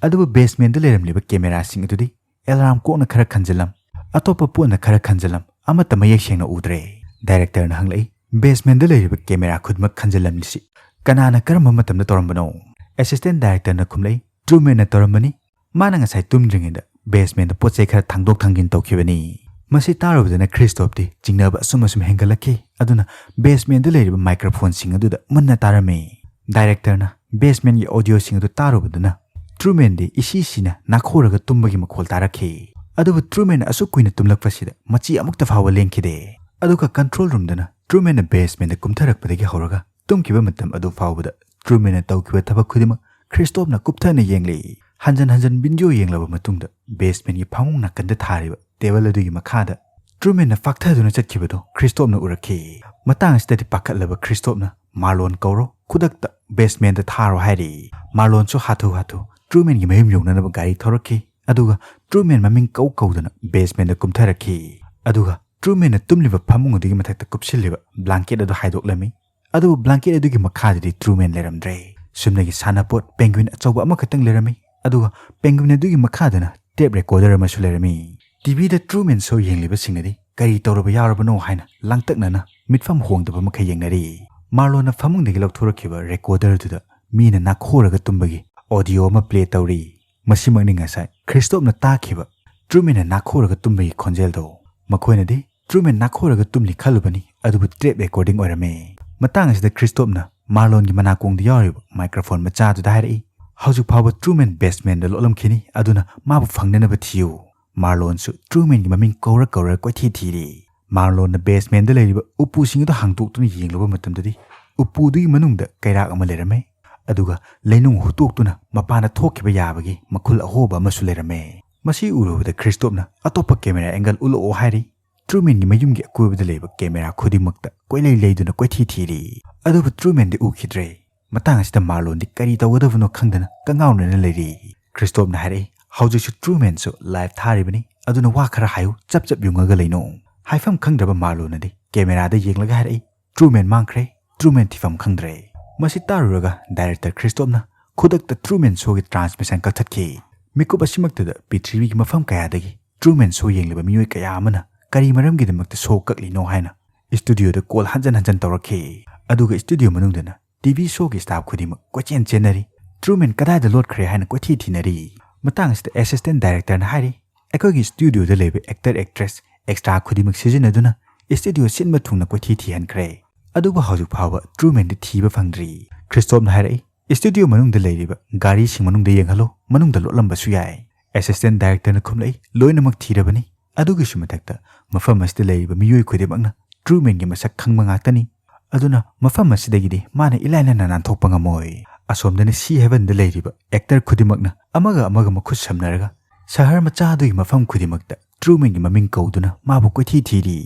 ꯑꯗꯨꯕꯨ ꯕꯦꯁꯃꯦꯟꯗ ꯂꯩꯔꯝꯂꯤꯕ ꯀꯦꯃꯦꯔꯥꯁꯤꯡ ꯑꯗꯨꯗꯤ ꯑꯦꯂꯥꯔꯝ ꯀ꯭ꯂꯣꯛꯅ ꯈꯔ ꯈꯟꯖꯤꯜꯂꯝ, ꯑꯇꯣꯞꯄ ꯄꯣꯠꯅ ꯈꯔ ꯈꯟꯖꯤꯜꯂꯝ, ꯑꯃꯠꯇ ꯃꯌꯦꯛ ꯁꯦꯡꯅ ꯎꯗ꯭ꯔꯦ꯫ ꯗꯥꯏꯔꯦꯛꯇꯔꯅ ꯍꯪꯂꯛꯏ, "ꯕꯦꯁꯃꯦꯟꯗ ꯂꯩꯔꯤꯕ ꯀꯦꯃꯦꯔꯥ ꯈꯨꯗꯤꯡꯃꯛ ꯈꯟꯖꯤꯜꯂꯝꯂꯤꯁꯤ ꯀꯅꯥꯅ ꯀꯔꯝꯕ ꯃꯇꯝꯗ ꯇꯧꯔꯝꯕꯅꯣ?" ꯑꯦꯁꯤꯁꯇꯦꯟ ꯗꯥꯏꯔꯦꯛꯇꯔꯅ ꯈꯨꯝꯂꯛꯏ, "ꯇ꯭ꯔꯨꯃꯦꯟꯅ ꯇꯧꯔꯝꯕꯅꯤ꯫ ꯃꯥꯅ ꯉꯁꯥꯏ ꯇꯨꯝꯗ꯭ꯔꯤꯉꯩꯗ ꯕꯦꯁꯃꯦꯟꯗ ꯄꯣꯠ ꯆꯩ ꯈꯔ ꯊꯥꯡꯗꯣꯛ ꯊꯥꯡꯖꯤꯟ ꯇꯧꯈꯤꯕꯅꯤ꯫" ꯃꯁꯤ ꯇꯥꯔꯨꯕꯗꯅ ꯈ꯭ꯔꯤꯁꯇꯣꯞꯇꯤ ꯆꯤꯡꯅꯕ ꯑꯁꯨꯝ ꯑꯁꯨꯝ ꯍꯦꯟꯒꯠꯂꯛꯈꯤ꯫ ꯑꯗꯨꯅ ꯕꯦꯁꯃꯦꯟꯗ ꯂꯩꯔꯤꯕ ꯃꯥꯏꯀ꯭ꯔꯣꯐꯣꯟꯁꯤꯡ ꯑꯗꯨꯗ ꯃꯨꯟꯅ ꯇꯥꯔꯝꯃꯤ꯫ ꯗꯥꯏꯔꯦꯛꯇꯔꯅ ꯕꯦꯁꯃꯦꯟꯒꯤ ꯑꯣꯗꯤꯑꯣꯁꯤꯡ ꯑꯗꯨ ꯇꯥꯔꯨꯕꯗꯨꯅ ꯇ꯭ꯔꯨꯃꯦꯟꯗꯤ ꯏꯁꯤ ꯁꯤꯅ ꯅꯥꯈꯣꯔꯒ ꯇꯨꯝꯕꯒꯤ ꯃꯈꯣꯜ ꯇꯥꯔꯛꯈꯤ꯫ ꯑꯗꯨꯕꯨ ꯇ꯭ꯔꯨꯃꯦꯟꯅ ꯑꯁꯨꯛ ꯀꯨꯏꯅ ꯇꯨꯝꯂꯛꯄꯁꯤꯗ ꯃꯆꯤ ꯑꯃꯨꯛꯇ ꯐꯥꯎꯕ ꯂꯦꯡꯈꯤꯗꯦ꯫ ꯑꯗꯨꯒ ꯀꯟꯇ꯭ꯔꯣꯜ ꯔꯨꯝꯗꯅ ꯇ꯭ꯔꯨꯃꯦꯟꯅ ꯕꯦꯁꯃꯦꯟꯗ ꯀꯨꯝꯊꯔꯛꯄꯗꯒꯤ ꯍꯧꯔꯒ ꯇꯨꯝꯈꯤꯕ ꯃꯇꯝ ꯑꯗꯨ ꯐꯥꯎꯕꯗ ꯇ꯭ꯔꯨꯃꯦꯟꯅ ꯇꯧꯈꯤꯕ ꯊꯕꯛ ꯈꯨꯗꯤꯡꯃꯛ ꯈ꯭ꯔꯤꯁꯇꯣꯞꯅ ꯀꯨꯞꯊꯅ ꯌꯦꯡꯂꯤ꯫ ꯍꯟꯖꯟ ꯍꯟꯖꯟ ꯚꯤꯗꯤꯑꯣ ꯌꯦꯡꯂꯕ ꯃꯇꯨꯡꯗ ꯕꯦꯁꯃꯦꯟꯒꯤ ꯐꯃꯨꯡ ꯅꯥꯀꯟꯗ ꯊꯥꯔꯤꯕ ꯇꯦꯕꯜ ꯑꯗꯨꯒꯤ ꯃꯈꯥꯗ ꯇ꯭ꯔꯨꯃꯦꯟꯅ ꯐꯥꯛꯊꯗꯨꯅ ꯆꯠꯈꯤꯕꯗꯨ ꯈ꯭ꯔꯤꯁꯇꯣꯞꯅ ꯎꯔꯛꯈꯤ꯫ ꯃꯇꯥꯡ ꯑꯁꯤꯗꯗꯤ ꯄꯥꯈꯠꯂꯕ ꯈ꯭ꯔꯤꯁꯇꯣꯞꯅ, "ꯃꯥꯔꯂꯣꯟ ꯀꯧꯔꯣ, ꯈꯨꯗꯛꯇ ꯕꯦꯁꯃꯦꯟꯗ ꯊꯥꯔꯣ" ꯍꯥꯏꯔꯤ꯫ ꯃꯥꯔꯂꯣꯟꯁꯨ ꯍꯥꯊꯨ ꯍꯥꯊꯨ ꯇ꯭ꯔꯨꯃꯦꯟꯒꯤ ꯃꯌꯨꯝ ꯌꯧꯅꯅꯕ ꯒꯥꯔꯤ ꯊꯧꯔꯛꯈꯤ꯫ ꯑꯗꯨꯒ ꯇ꯭ꯔꯨꯃꯦꯟ ꯃꯃꯤꯡ ꯀꯧ ꯀꯧꯗꯅ ꯕꯦꯁꯃꯦꯟꯗ ꯀꯨꯝꯊꯔꯛꯈꯤ꯫ ꯑꯗꯨꯒ ꯇ꯭ꯔꯨꯃꯦꯟꯅ ꯇꯨꯝꯂꯤꯕ ꯐꯃꯨꯡ ꯑꯗꯨꯒꯤ ꯃꯊꯛꯇ ꯀꯨꯞꯁꯤꯜꯂꯤꯕ ꯕ꯭ꯂꯥꯡꯀꯦꯠ ꯑꯗꯨ ꯍꯥꯏꯗꯣꯛꯂꯝꯃꯤ꯫ ꯑꯗꯨꯕꯨ ꯕ꯭ꯂꯥꯡꯀꯦꯠ ꯑꯗꯨꯒꯤ ꯃꯈꯥꯗꯗꯤ ꯇ꯭ꯔꯨꯃꯦꯟ ꯂꯩꯔꯝꯗ꯭ꯔꯦ꯫ ꯁꯨꯞꯅꯒꯤ ꯁꯥꯟꯅꯄꯣꯠ ꯄꯦꯡꯒ꯭ꯋꯤꯟ ꯑꯆꯧꯕ ꯑꯃꯈꯛꯇꯪ ꯂꯩꯔꯝꯃꯤ꯫ ꯑꯗꯨꯒ ꯄꯦꯡꯒ꯭ꯋꯤꯟ ꯑꯗꯨꯒꯤ ꯃꯈꯥꯗꯅ ꯇꯦꯞ ꯔꯦꯀꯣꯔꯗꯔ ꯑꯃꯁꯨ ꯂꯩꯔꯝꯃꯤ꯫ ꯇꯤ ꯚꯤꯗ ꯇ꯭ꯔꯨꯃꯦꯟ ꯁꯣ ꯌꯦꯡꯂꯤꯕꯁꯤꯡꯅꯗꯤ ꯀꯔꯤ ꯇꯧꯔꯕ ꯌꯥꯎꯔꯕꯅꯣ ꯍꯥꯏꯅ ꯂꯥꯡꯇꯛꯅꯅ ꯃꯤꯠꯐꯝ ꯍꯣꯡꯗꯕ ꯃꯈꯩ ꯌꯦꯡꯅꯔꯤ꯫ ꯃꯥꯔꯂꯣꯟꯅ ꯐꯃꯨꯡꯗꯒꯤ ꯂꯧꯊꯣꯔꯛꯈꯤꯕ ꯔꯦꯀꯣꯔꯗꯔ ꯑꯗꯨꯗ ꯃꯤꯅ ꯅꯥꯈꯣꯔꯒ ꯇꯨꯝꯕꯒꯤ ꯑꯣꯗꯤꯑꯣ ꯑꯃ ꯄ꯭ꯂꯦ ꯇꯧꯔꯤ꯫ ꯃꯁꯤꯃꯛꯅꯤ ꯉꯁꯥꯏ ꯈ꯭ꯔꯤꯁꯇꯣꯞꯅ ꯇꯥꯈꯤꯕ ꯇ꯭ꯔꯨꯃꯦꯟꯅ ꯅꯥꯈꯣꯔꯒ ꯇꯨꯝꯕꯒꯤ ꯈꯣꯟꯖꯦꯜꯗꯣ꯫ ꯃꯈꯣꯏꯅꯗꯤ ꯇ꯭ꯔꯨꯃꯦꯟ ꯅꯥꯈꯣꯔꯒ ꯇꯨꯝꯂꯤ ꯈꯜꯂꯨꯕꯅꯤ, ꯑꯗꯨꯕꯨ ꯇꯦꯞ ꯔꯦꯀꯣꯔꯗꯤꯡ ꯑꯣꯏꯔꯝꯃꯦ꯫ ꯃꯇꯥꯡ ꯑꯁꯤꯗ ꯈ꯭ꯔꯤꯁꯇꯣꯞꯅ ꯃꯥꯔꯂꯣꯟꯒꯤ ꯃꯅꯥꯀꯣꯡꯗ ꯌꯥꯎꯔꯤꯕ ꯃꯥꯏꯀ꯭ꯔꯣꯐꯣꯟ ꯃꯆꯥ ꯑꯗꯨꯗ ꯍꯥꯏꯔꯛꯏ, "ꯍꯧꯖꯤꯛ ꯐꯥꯎꯕ ꯇ꯭ꯔꯨꯃꯦꯟ ꯕꯦꯁꯃꯦꯟꯗ ꯂꯣꯠꯂꯝꯈꯤꯅꯤ, ꯑꯗꯨꯅ ꯃꯥꯕꯨ ꯐꯪꯅꯅꯕ ꯊꯤꯌꯨ꯫" ꯃꯥꯔꯂꯣꯟꯁꯨ ꯇ꯭ꯔꯨꯃꯦꯟꯒꯤ ꯃꯃꯤꯡ ꯀꯧꯔ ꯀꯧꯔ ꯀꯣꯏꯊꯤ ꯊꯤꯔꯤ꯫ ꯃꯥꯔꯂꯣꯟꯅ ꯕꯦꯁꯃꯦꯟꯗ ꯂꯩꯔꯤꯕ ꯎꯄꯨꯁꯤꯡ ꯑꯗꯨ ꯍꯥꯡꯗꯣꯛꯇꯨꯅ ꯌꯦꯡꯂꯨꯕ ꯃꯇꯝꯗꯗꯤ ꯎꯄꯨꯗꯨꯒꯤ ꯃꯅꯨꯡꯗ ꯀꯩꯔꯥꯛ ꯑꯃ ꯂꯩꯔꯝꯃꯦ꯫ ꯑꯗꯨꯒ ꯂꯩꯅꯨꯡ ꯍꯨꯠꯇꯣꯛꯇꯨꯅ ꯃꯄꯥꯟꯗ ꯊꯣꯛꯈꯤꯕ ꯌꯥꯕꯒꯤ ꯃꯈꯨꯜ ꯑꯍꯣꯕ ꯑꯃꯁꯨ ꯂꯩꯔꯝꯃꯦ꯫ ꯃꯁꯤ ꯎꯔꯨꯕꯗ ꯈ꯭ꯔꯤꯁꯇꯣꯞꯅ ꯑꯇꯣꯞꯄ ꯀꯦꯃꯦꯔꯥ ꯑꯦꯡꯒꯜ ꯎꯠꯂꯛꯑꯣ ꯍꯥꯏꯔꯤ꯫ ꯇ꯭ꯔꯨꯃꯦꯟꯒꯤ ꯃꯌꯨꯝꯒꯤ ꯑꯀꯣꯏꯕꯗ ꯂꯩꯕ ꯀꯦꯃꯦꯔꯥ ꯈꯨꯗꯤꯡꯃꯛꯇ ꯀꯣꯏꯂꯩ ꯂꯩꯗꯨꯅ ꯀꯣꯏꯊꯤ ꯊꯤꯔꯤ꯫ ꯑꯗꯨꯕꯨ ꯇ꯭ꯔꯨꯃꯦꯟꯗꯤ ꯎꯈꯤꯗ꯭ꯔꯦ꯫ ꯃꯇꯥꯡ ꯑꯁꯤꯗ ꯃꯥꯔꯂꯣꯟꯗꯤ ꯀꯔꯤ ꯇꯧꯒꯗꯕꯅꯣ ꯈꯪꯗꯅ ꯀꯉꯥꯎꯅꯅ ꯂꯩꯔꯤ꯫ ꯈ꯭ꯔꯤꯁꯇꯣꯞꯅ ꯍꯥꯏꯔꯛꯏ, "ꯍꯧꯖꯤꯛꯁꯨ ꯇ꯭ꯔꯨꯃꯦꯟꯁꯨ ꯂꯥꯏꯚ ꯊꯥꯔꯤꯕꯅꯤ, ꯑꯗꯨꯅ ꯋꯥ ꯈꯔ ꯍꯥꯏꯌꯨ, ꯆꯞ ꯆꯞ ꯌꯨꯡꯉꯒ ꯂꯩꯅꯨ꯫" ꯍꯥꯏꯐꯝ ꯈꯪꯗ꯭ꯔꯕ ꯃꯥꯔꯂꯣꯟꯅꯗꯤ ꯀꯦꯃꯦꯔꯥꯗ ꯌꯦꯡꯂꯒ ꯍꯥꯏꯔꯛꯏ, "ꯇ꯭ꯔꯨꯃꯦꯟ ꯃꯥꯡꯈ꯭ꯔꯦ, ꯇ꯭ꯔꯨꯃꯦꯟ ꯊꯤꯐꯝ ꯈꯪꯗ꯭ꯔꯦ꯫" ꯃꯁꯤ ꯇꯥꯔꯨꯔꯒ ꯗꯥꯏꯔꯦꯛꯇꯔ ꯈ꯭ꯔꯤꯁꯇꯣꯞꯅ ꯈꯨꯗꯛꯇ ꯇ꯭ꯔꯨꯃꯦꯟ ꯁꯣꯒꯤ ꯇ꯭ꯔꯥꯟꯁꯃꯤꯁꯟ ꯀꯛꯊꯠꯈꯤ꯫ ꯃꯤꯀꯨꯞ ꯑꯁꯤꯃꯛꯇꯗ ꯄ꯭ꯔꯤꯊꯤꯕꯤꯒꯤ ꯃꯐꯝ ꯀꯌꯥꯗꯒꯤ ꯇ꯭ꯔꯨꯃꯦꯟ ꯁꯣ ꯌꯦꯡꯂꯤꯕ ꯃꯤꯑꯣꯏ ꯀꯌꯥ ꯑꯃꯅ ꯀꯔꯤ ꯃꯔꯝꯒꯤꯗꯃꯛꯇ ꯁꯣ ꯀꯛꯂꯤꯅꯣ ꯍꯥꯏꯅ ꯁ꯭ꯇꯨꯗꯤꯑꯣꯗ ꯀꯣꯜ ꯍꯟꯖꯟ ꯍꯟꯖꯟ ꯇꯧꯔꯛꯈꯤ꯫ ꯑꯗꯨꯒ ꯁ꯭ꯇꯨꯗꯤꯑꯣ ꯃꯅꯨꯡꯗꯅ ꯇꯤ ꯚꯤ ꯁꯣꯒꯤ ꯁ꯭ꯇꯥꯐ ꯈꯨꯗꯤꯡꯃꯛ ꯀꯣꯏꯆꯦꯟ ꯆꯦꯟꯅꯔꯤ꯫ ꯇ꯭ꯔꯨꯃꯦꯟ ꯀꯗꯥꯏꯗ ꯂꯣꯠꯈ꯭ꯔꯦ ꯍꯥꯏꯅ ꯀꯣꯏꯊꯤ ꯊꯤꯅꯔꯤ꯫ ꯃꯇꯥꯡ ꯑꯁꯤꯗ ꯑꯦꯁꯤꯁꯇꯦꯟ ꯗꯥꯏꯔꯦꯛꯇꯔꯅ ꯍꯥꯏꯔꯤ, "ꯑꯩꯈꯣꯏꯒꯤ ꯁ꯭ꯇꯨꯗꯤꯑꯣꯗ ꯂꯩꯕ ꯑꯦꯛꯇꯔ ꯑꯦꯛꯇ꯭ꯔꯦꯁ ꯑꯦꯛꯁꯇ꯭ꯔꯥ ꯈꯨꯗꯤꯡꯃꯛ ꯁꯤꯖꯤꯟꯅꯗꯨꯅ ꯁ꯭ꯇꯨꯗꯤꯑꯣ ꯁꯤꯟꯕ ꯊꯨꯡꯅ ꯀꯣꯏꯊꯤ ꯊꯤꯍꯟꯈ꯭ꯔꯦ꯫ ꯑꯗꯨꯕꯨ ꯍꯧꯖꯤꯛ ꯐꯥꯎꯕ ꯇ꯭ꯔꯨꯃꯦꯟꯗꯤ ꯊꯤꯕ ꯐꯪꯗ꯭ꯔꯤ꯫" ꯈ꯭ꯔꯤꯁꯇꯣꯞꯅ ꯍꯥꯏꯔꯛꯏ, "ꯁ꯭ꯇꯨꯗꯤꯑꯣ ꯃꯅꯨꯡꯗ ꯂꯩꯔꯤꯕ ꯒꯥꯔꯤꯁꯤꯡ ꯃꯅꯨꯡꯗ ꯌꯦꯡꯍꯜꯂꯨ, ꯃꯅꯨꯡꯗ ꯂꯣꯠꯂꯝꯕꯁꯨ ꯌꯥꯏ꯫" ꯑꯦꯁꯤꯁꯇꯦꯟ ꯗꯥꯏꯔꯦꯛꯇꯔꯅ ꯈꯨꯝꯂꯛꯏ, "ꯂꯣꯏꯅꯃꯛ ꯊꯤꯔꯕꯅꯤ꯫ ꯑꯗꯨꯒꯤꯁꯨ ꯃꯊꯛꯇ ꯃꯐꯝ ꯑꯁꯤꯗ ꯂꯩꯔꯤꯕ ꯃꯤꯑꯣꯏ ꯈꯨꯗꯤꯡꯃꯛꯅ ꯇ꯭ꯔꯨꯃꯦꯟꯒꯤ ꯃꯁꯛ ꯈꯪꯕ ꯉꯥꯛꯇꯅꯤ꯫ ꯑꯗꯨꯅ ꯃꯐꯝ ꯑꯁꯤꯗꯒꯤꯗꯤ ꯃꯥꯅ ꯏꯂꯥꯏ ꯂꯥꯏꯅ ꯅꯥꯟꯊꯣꯛꯄ ꯉꯝꯃꯣꯏ꯫" ꯑꯁꯣꯝꯗꯅ ꯁꯤ ꯍꯦꯚꯟꯗ ꯂꯩꯔꯤꯕ ꯑꯦꯛꯇꯔ ꯈꯨꯗꯤꯡꯃꯛꯅ ꯑꯃꯒ ꯑꯃꯒ ꯃꯈꯨꯠ ꯁꯝꯅꯔꯒ ꯁꯍꯔ ꯃꯆꯥ ꯑꯗꯨꯒꯤ ꯃꯐꯝ ꯈꯨꯗꯤꯡꯃꯛꯇ ꯇ꯭ꯔꯨꯃꯦꯟꯒꯤ ꯃꯃꯤꯡ ꯀꯧꯗꯨꯅ ꯃꯥꯕꯨ ꯀꯣꯏꯊꯤ ꯊꯤꯔꯤ꯫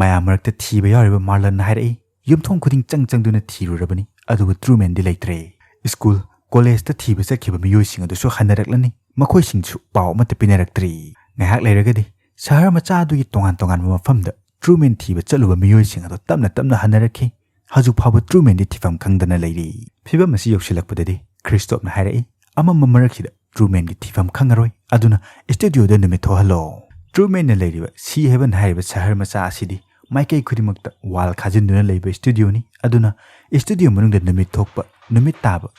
ꯃꯌꯥꯝ ꯃꯔꯛꯇ ꯊꯤꯕ ꯌꯥꯎꯔꯤꯕ ꯃꯥꯔꯂꯟꯅ ꯍꯥꯏꯔꯛꯏ, "ꯌꯨꯝꯊꯣꯡ ꯈꯨꯗꯤꯡ ꯆꯪ ꯆꯪꯗꯨꯅ ꯊꯤꯔꯨꯔꯕꯅꯤ, ꯑꯗꯨꯕꯨ ꯇ꯭ꯔꯨꯃꯦꯟꯗꯤ ꯂꯩꯇ꯭ꯔꯦ꯫ ꯁ꯭ꯀꯨꯜ, ꯀꯣꯂꯦꯖꯇ ꯊꯤꯕ ꯆꯠꯈꯤꯕ ꯃꯤꯑꯣꯏꯁꯤꯡ ꯑꯗꯨꯁꯨ ꯍꯟꯅꯔꯛꯂꯅꯤ, ꯃꯈꯣꯏꯁꯤꯡꯁꯨ ꯄꯥꯎ ꯑꯃꯠꯇ ꯄꯤꯅꯔꯛꯇ꯭ꯔꯤ꯫" ꯉꯥꯏꯍꯥꯛ ꯂꯩꯔꯒꯗꯤ ꯁꯍꯔ ꯃꯆꯥ ꯑꯗꯨꯒꯤ ꯇꯣꯉꯥꯟ ꯇꯣꯉꯥꯟꯕ ꯃꯐꯝꯗ ꯇ꯭ꯔꯨꯃꯦꯟ ꯊꯤꯕ ꯆꯠꯂꯨꯕ ꯃꯤꯑꯣꯏꯁꯤꯡ ꯑꯗꯨ ꯇꯞꯅ ꯇꯞꯅ ꯍꯟꯅꯔꯛꯈꯤ꯫ ꯍꯧꯖꯤꯛ ꯐꯥꯎꯕ ꯇ꯭ꯔꯨꯃꯦꯟꯗꯤ ꯊꯤꯐꯝ ꯈꯪꯗꯅ ꯂꯩꯔꯤ꯫ ꯐꯤꯚꯝ ꯑꯁꯤ ꯌꯧꯁꯤꯜꯂꯛꯄꯗꯗꯤ ꯈ꯭ꯔꯤꯁꯇꯣꯞꯅ ꯍꯥꯏꯔꯛꯏ, "ꯑꯃꯝꯕ ꯃꯔꯛꯁꯤꯗ ꯇ꯭ꯔꯨꯃꯦꯟꯒꯤ ꯊꯤꯐꯝ ꯈꯪꯉꯔꯣꯏ, ꯑꯗꯨꯅ ꯁ꯭ꯇꯨꯗꯤꯑꯣꯗ ꯅꯨꯃꯤꯠ ꯊꯣꯛꯍꯜꯂꯣ꯫" ꯇ꯭ꯔꯨꯃꯦꯟꯅ ꯂꯩꯔꯤꯕ ꯁꯤ ꯍꯦꯚꯟ ꯍꯥꯏꯔꯤꯕ ꯁꯍꯔ ꯃꯆꯥ ꯑꯁꯤꯗꯤ ꯃꯥꯏꯀꯩ ꯈꯨꯗꯤꯡꯃꯛꯇ ꯋꯥꯜ ꯈꯥꯖꯤꯟꯗꯨꯅ ꯂꯩꯕ ꯁ꯭ꯇꯨꯗꯤꯑꯣꯅꯤ꯫ ꯑꯗꯨꯅ ꯁ꯭ꯇꯨꯗꯤꯑꯣ ꯃꯅꯨꯡꯗ ꯅꯨꯃꯤꯠ ꯊꯣꯛꯄ, ꯅꯨꯃꯤꯠ ꯇꯥꯕ,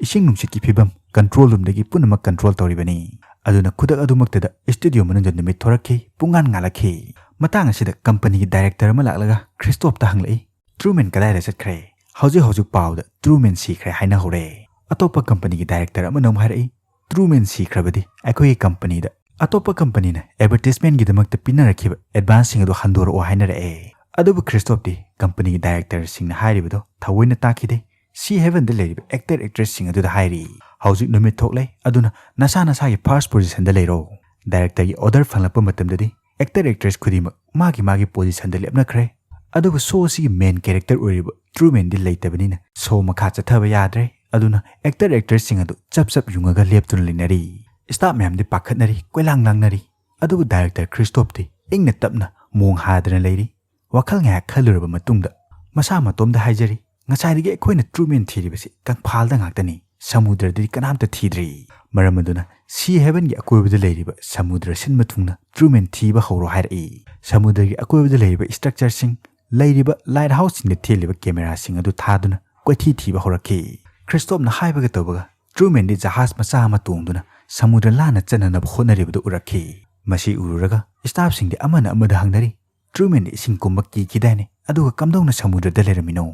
ꯏꯁꯤꯡ ꯅꯨꯡꯁꯤꯠꯀꯤ ꯐꯤꯚꯝ ꯀꯟꯇ꯭ꯔꯣꯜ ꯔꯨꯝꯗꯒꯤ ꯄꯨꯝꯅꯃꯛ ꯀꯟꯇ꯭ꯔꯣꯜ ꯇꯧꯔꯤꯕꯅꯤ꯫ ꯑꯗꯨꯅ ꯈꯨꯗꯛ ꯑꯗꯨꯃꯛꯇꯗ ꯁ꯭ꯇꯨꯗꯤꯑꯣ ꯃꯅꯨꯡꯗ ꯅꯨꯃꯤꯠ ꯊꯣꯔꯛꯈꯤ, ꯄꯨꯡꯉꯥꯟ ꯉꯥꯜꯂꯛꯈꯤ꯫ ꯃꯇꯥꯡ ꯑꯁꯤꯗ ꯀꯝꯄꯅꯤꯒꯤ ꯗꯥꯏꯔꯦꯛꯇꯔ ꯑꯃ ꯂꯥꯛꯂꯒ ꯈ꯭ꯔꯤꯁꯇꯣꯞꯇ ꯍꯪꯂꯛꯏ, "ꯇ꯭ꯔꯨꯃꯦꯟ ꯀꯗꯥꯏꯗ ꯆꯠꯈ꯭ꯔꯦ?" "ꯍꯧꯖꯤꯛ ꯍꯧꯖꯤꯛ ꯄꯥꯎꯗ ꯇ꯭ꯔꯨꯃꯦꯟ ꯁꯤꯈ꯭ꯔꯦ ꯍꯥꯏꯅꯍꯧꯔꯦ꯫" ꯑꯇꯣꯞꯄ ꯀꯝꯄꯅꯤꯒꯤ ꯗꯥꯏꯔꯦꯛꯇꯔ ꯑꯃꯅ ꯑꯃꯨꯛ ꯍꯥꯏꯔꯛꯏ, "ꯇ꯭ꯔꯨꯃꯦꯟ ꯁꯤꯈ꯭ꯔꯕꯗꯤ ꯑꯩꯈꯣꯏꯒꯤ ꯀꯝꯄꯅꯤꯗ ꯑꯇꯣꯞꯄ ꯀꯝꯄꯅꯤꯅ ꯑꯦꯗꯚꯔꯇꯤꯁꯃꯦꯟꯒꯤꯗꯃꯛꯇ ꯄꯤꯅꯔꯛꯈꯤꯕ ꯑꯦꯗꯚꯥꯟꯁꯁꯤꯡ ꯑꯗꯨ ꯍꯟꯗꯣꯔꯛꯑꯣ ꯍꯥꯏꯅꯔꯛꯑꯦ꯫" ꯑꯗꯨꯕꯨ ꯈ꯭ꯔꯤꯁꯇꯣꯞꯇꯤ ꯀꯝꯄꯅꯤꯒꯤ ꯗꯥꯏꯔꯦꯛꯇꯔꯁꯤꯡꯅ ꯍꯥꯏꯔꯤꯕꯗꯨ ꯊꯑꯣꯏꯅ ꯇꯥꯈꯤꯗꯦ꯫ ꯁꯤ ꯍꯦꯚꯟꯗ ꯂꯩꯔꯤꯕ ꯑꯦꯛꯇꯔ ꯑꯦꯛꯇ꯭ꯔꯦꯁꯁꯤꯡ ꯑꯗꯨꯗ ꯍꯥꯏꯔꯤ, "ꯍꯧꯖꯤꯛ ꯅꯨꯃꯤꯠ ꯊꯣꯛꯂꯦ, ꯑꯗꯨꯅ ꯅꯁꯥ ꯅꯁꯥꯒꯤ ꯐꯥꯔꯁ ꯄꯣꯖꯤꯁꯟꯗ ꯂꯩꯔꯣ꯫" ꯗꯥꯏꯔꯦꯛꯇꯔꯒꯤ ꯑꯣꯔꯗꯔ ꯐꯪꯂꯛꯄ ꯃꯇꯝꯗꯗꯤ ꯑꯦꯛꯇꯔ ꯑꯦꯛꯇ꯭ꯔꯦꯁ ꯈꯨꯗꯤꯡꯃꯛ ꯃꯥꯒꯤ ꯃꯥꯒꯤ ꯄꯣꯖꯤꯁꯟꯗ ꯂꯦꯞꯅꯈ꯭ꯔꯦ꯫ ꯑꯗꯨꯕꯨ ꯁꯣ ꯑꯁꯤꯒꯤ ꯃꯦꯟ ꯀꯦꯔꯦꯛꯇꯔ ꯑꯣꯏꯔꯤꯕ ꯇ꯭ꯔꯨꯃꯦꯟꯗꯤ ꯂꯩꯇꯕꯅꯤꯅ ꯁꯣ ꯃꯈꯥ ꯆꯠꯊꯕ ꯌꯥꯗ꯭ꯔꯦ꯫ ꯑꯗꯨꯅ ꯑꯦꯛꯇꯔ ꯑꯦꯛꯇ꯭ꯔꯦꯁꯁꯤꯡ ꯑꯗꯨ ꯆꯞ ꯆꯞ ꯌꯨꯡꯉꯒ ꯂꯦꯞꯇꯨꯅ ꯂꯩꯅꯔꯤ꯫ ꯁ꯭ꯇꯥꯐ ꯃꯌꯥꯝꯗꯤ ꯄꯥꯈꯠꯅꯔꯤ, ꯀꯣꯏꯂꯥꯡ ꯂꯥꯡꯅꯔꯤ꯫ ꯑꯗꯨꯕꯨ ꯗꯥꯏꯔꯦꯛꯇꯔ ꯈ꯭ꯔꯤꯁꯇꯣꯞꯇꯤ ꯏꯪꯅ ꯇꯞꯅ ꯃꯣꯡ ꯍꯥꯗꯅ ꯂꯩꯔꯤ꯫ ꯋꯥꯈꯜ ꯉꯥꯏꯍꯥꯛ ꯈꯜꯂꯨꯔꯕ ꯃꯇꯨꯡꯗ ꯃꯁꯥ ꯃꯇꯣꯝꯗ ꯍꯥꯏꯖꯔꯤ, "ꯉꯁꯥꯏꯗꯒꯤ ꯑꯩꯈꯣꯏꯅ ꯇ꯭ꯔꯨꯃꯦꯟ ꯊꯤꯔꯤꯕꯁꯤ ꯀꯪꯐꯥꯜꯗ ꯉꯥꯛꯇꯅꯤ, ꯁꯃꯨꯗ꯭ꯔꯗꯗꯤ ꯀꯅꯥꯝꯇ ꯊꯤꯗ꯭ꯔꯤ꯫ ꯃꯔꯝ ꯑꯗꯨꯅ ꯁꯤ ꯍꯦꯚꯦꯟꯒꯤ ꯑꯀꯣꯏꯕꯗ ꯂꯩꯔꯤꯕ ꯁꯃꯨꯗ꯭ꯔ ꯁꯤꯟꯕ ꯊꯨꯡꯅ ꯇ꯭ꯔꯨꯃꯦꯟ ꯊꯤꯕ ꯍꯧꯔꯣ" ꯍꯥꯏꯔꯛꯏ꯫ ꯁꯃꯨꯗ꯭ꯔꯒꯤ ꯑꯀꯣꯏꯕꯗ ꯂꯩꯔꯤꯕ ꯁ꯭ꯇ꯭ꯔꯛꯆꯔꯁꯤꯡ, ꯂꯩꯔꯤꯕ ꯂꯥꯏꯠ ꯍꯥꯎꯁꯁꯤꯡꯗ ꯊꯦꯜꯂꯤꯕ ꯀꯦꯃꯦꯔꯥꯁꯤꯡ ꯑꯗꯨ ꯊꯥꯗꯨꯅ ꯀꯣꯏꯊꯤ ꯊꯤꯕ ꯍꯧꯔꯛꯈꯤ꯫ ꯈ꯭ꯔꯤꯁꯇꯣꯞꯅ ꯍꯥꯏꯕꯒ ꯇꯧꯕꯒ ꯇ꯭ꯔꯨꯃꯦꯟꯗꯤ ꯖꯍꯥꯖ ꯃꯆꯥ ꯑꯃ ꯇꯣꯡꯗꯨꯅ ꯁꯃꯨꯗ꯭ꯔ ꯂꯥꯟꯅ ꯆꯠꯅꯅꯕ ꯍꯣꯠꯅꯔꯤꯕꯗꯨ ꯎꯔꯛꯈꯤ꯫ ꯃꯁꯤ ꯎꯔꯨꯔꯒ ꯁ꯭ꯇꯥꯐꯁꯤꯡꯗꯤ ꯑꯃꯅ ꯑꯃꯗ ꯍꯪꯅꯔꯤ, "ꯇ꯭ꯔꯨꯃꯦꯟꯗꯤ ꯏꯁꯤꯡ ꯀꯨꯝꯕ ꯀꯤꯈꯤꯗꯥꯏꯅꯦ, ꯑꯗꯨꯒ ꯀꯝꯗꯧꯅ ꯁꯃꯨꯗ꯭ꯔꯗ ꯂꯩꯔꯝꯃꯤꯅꯣ?"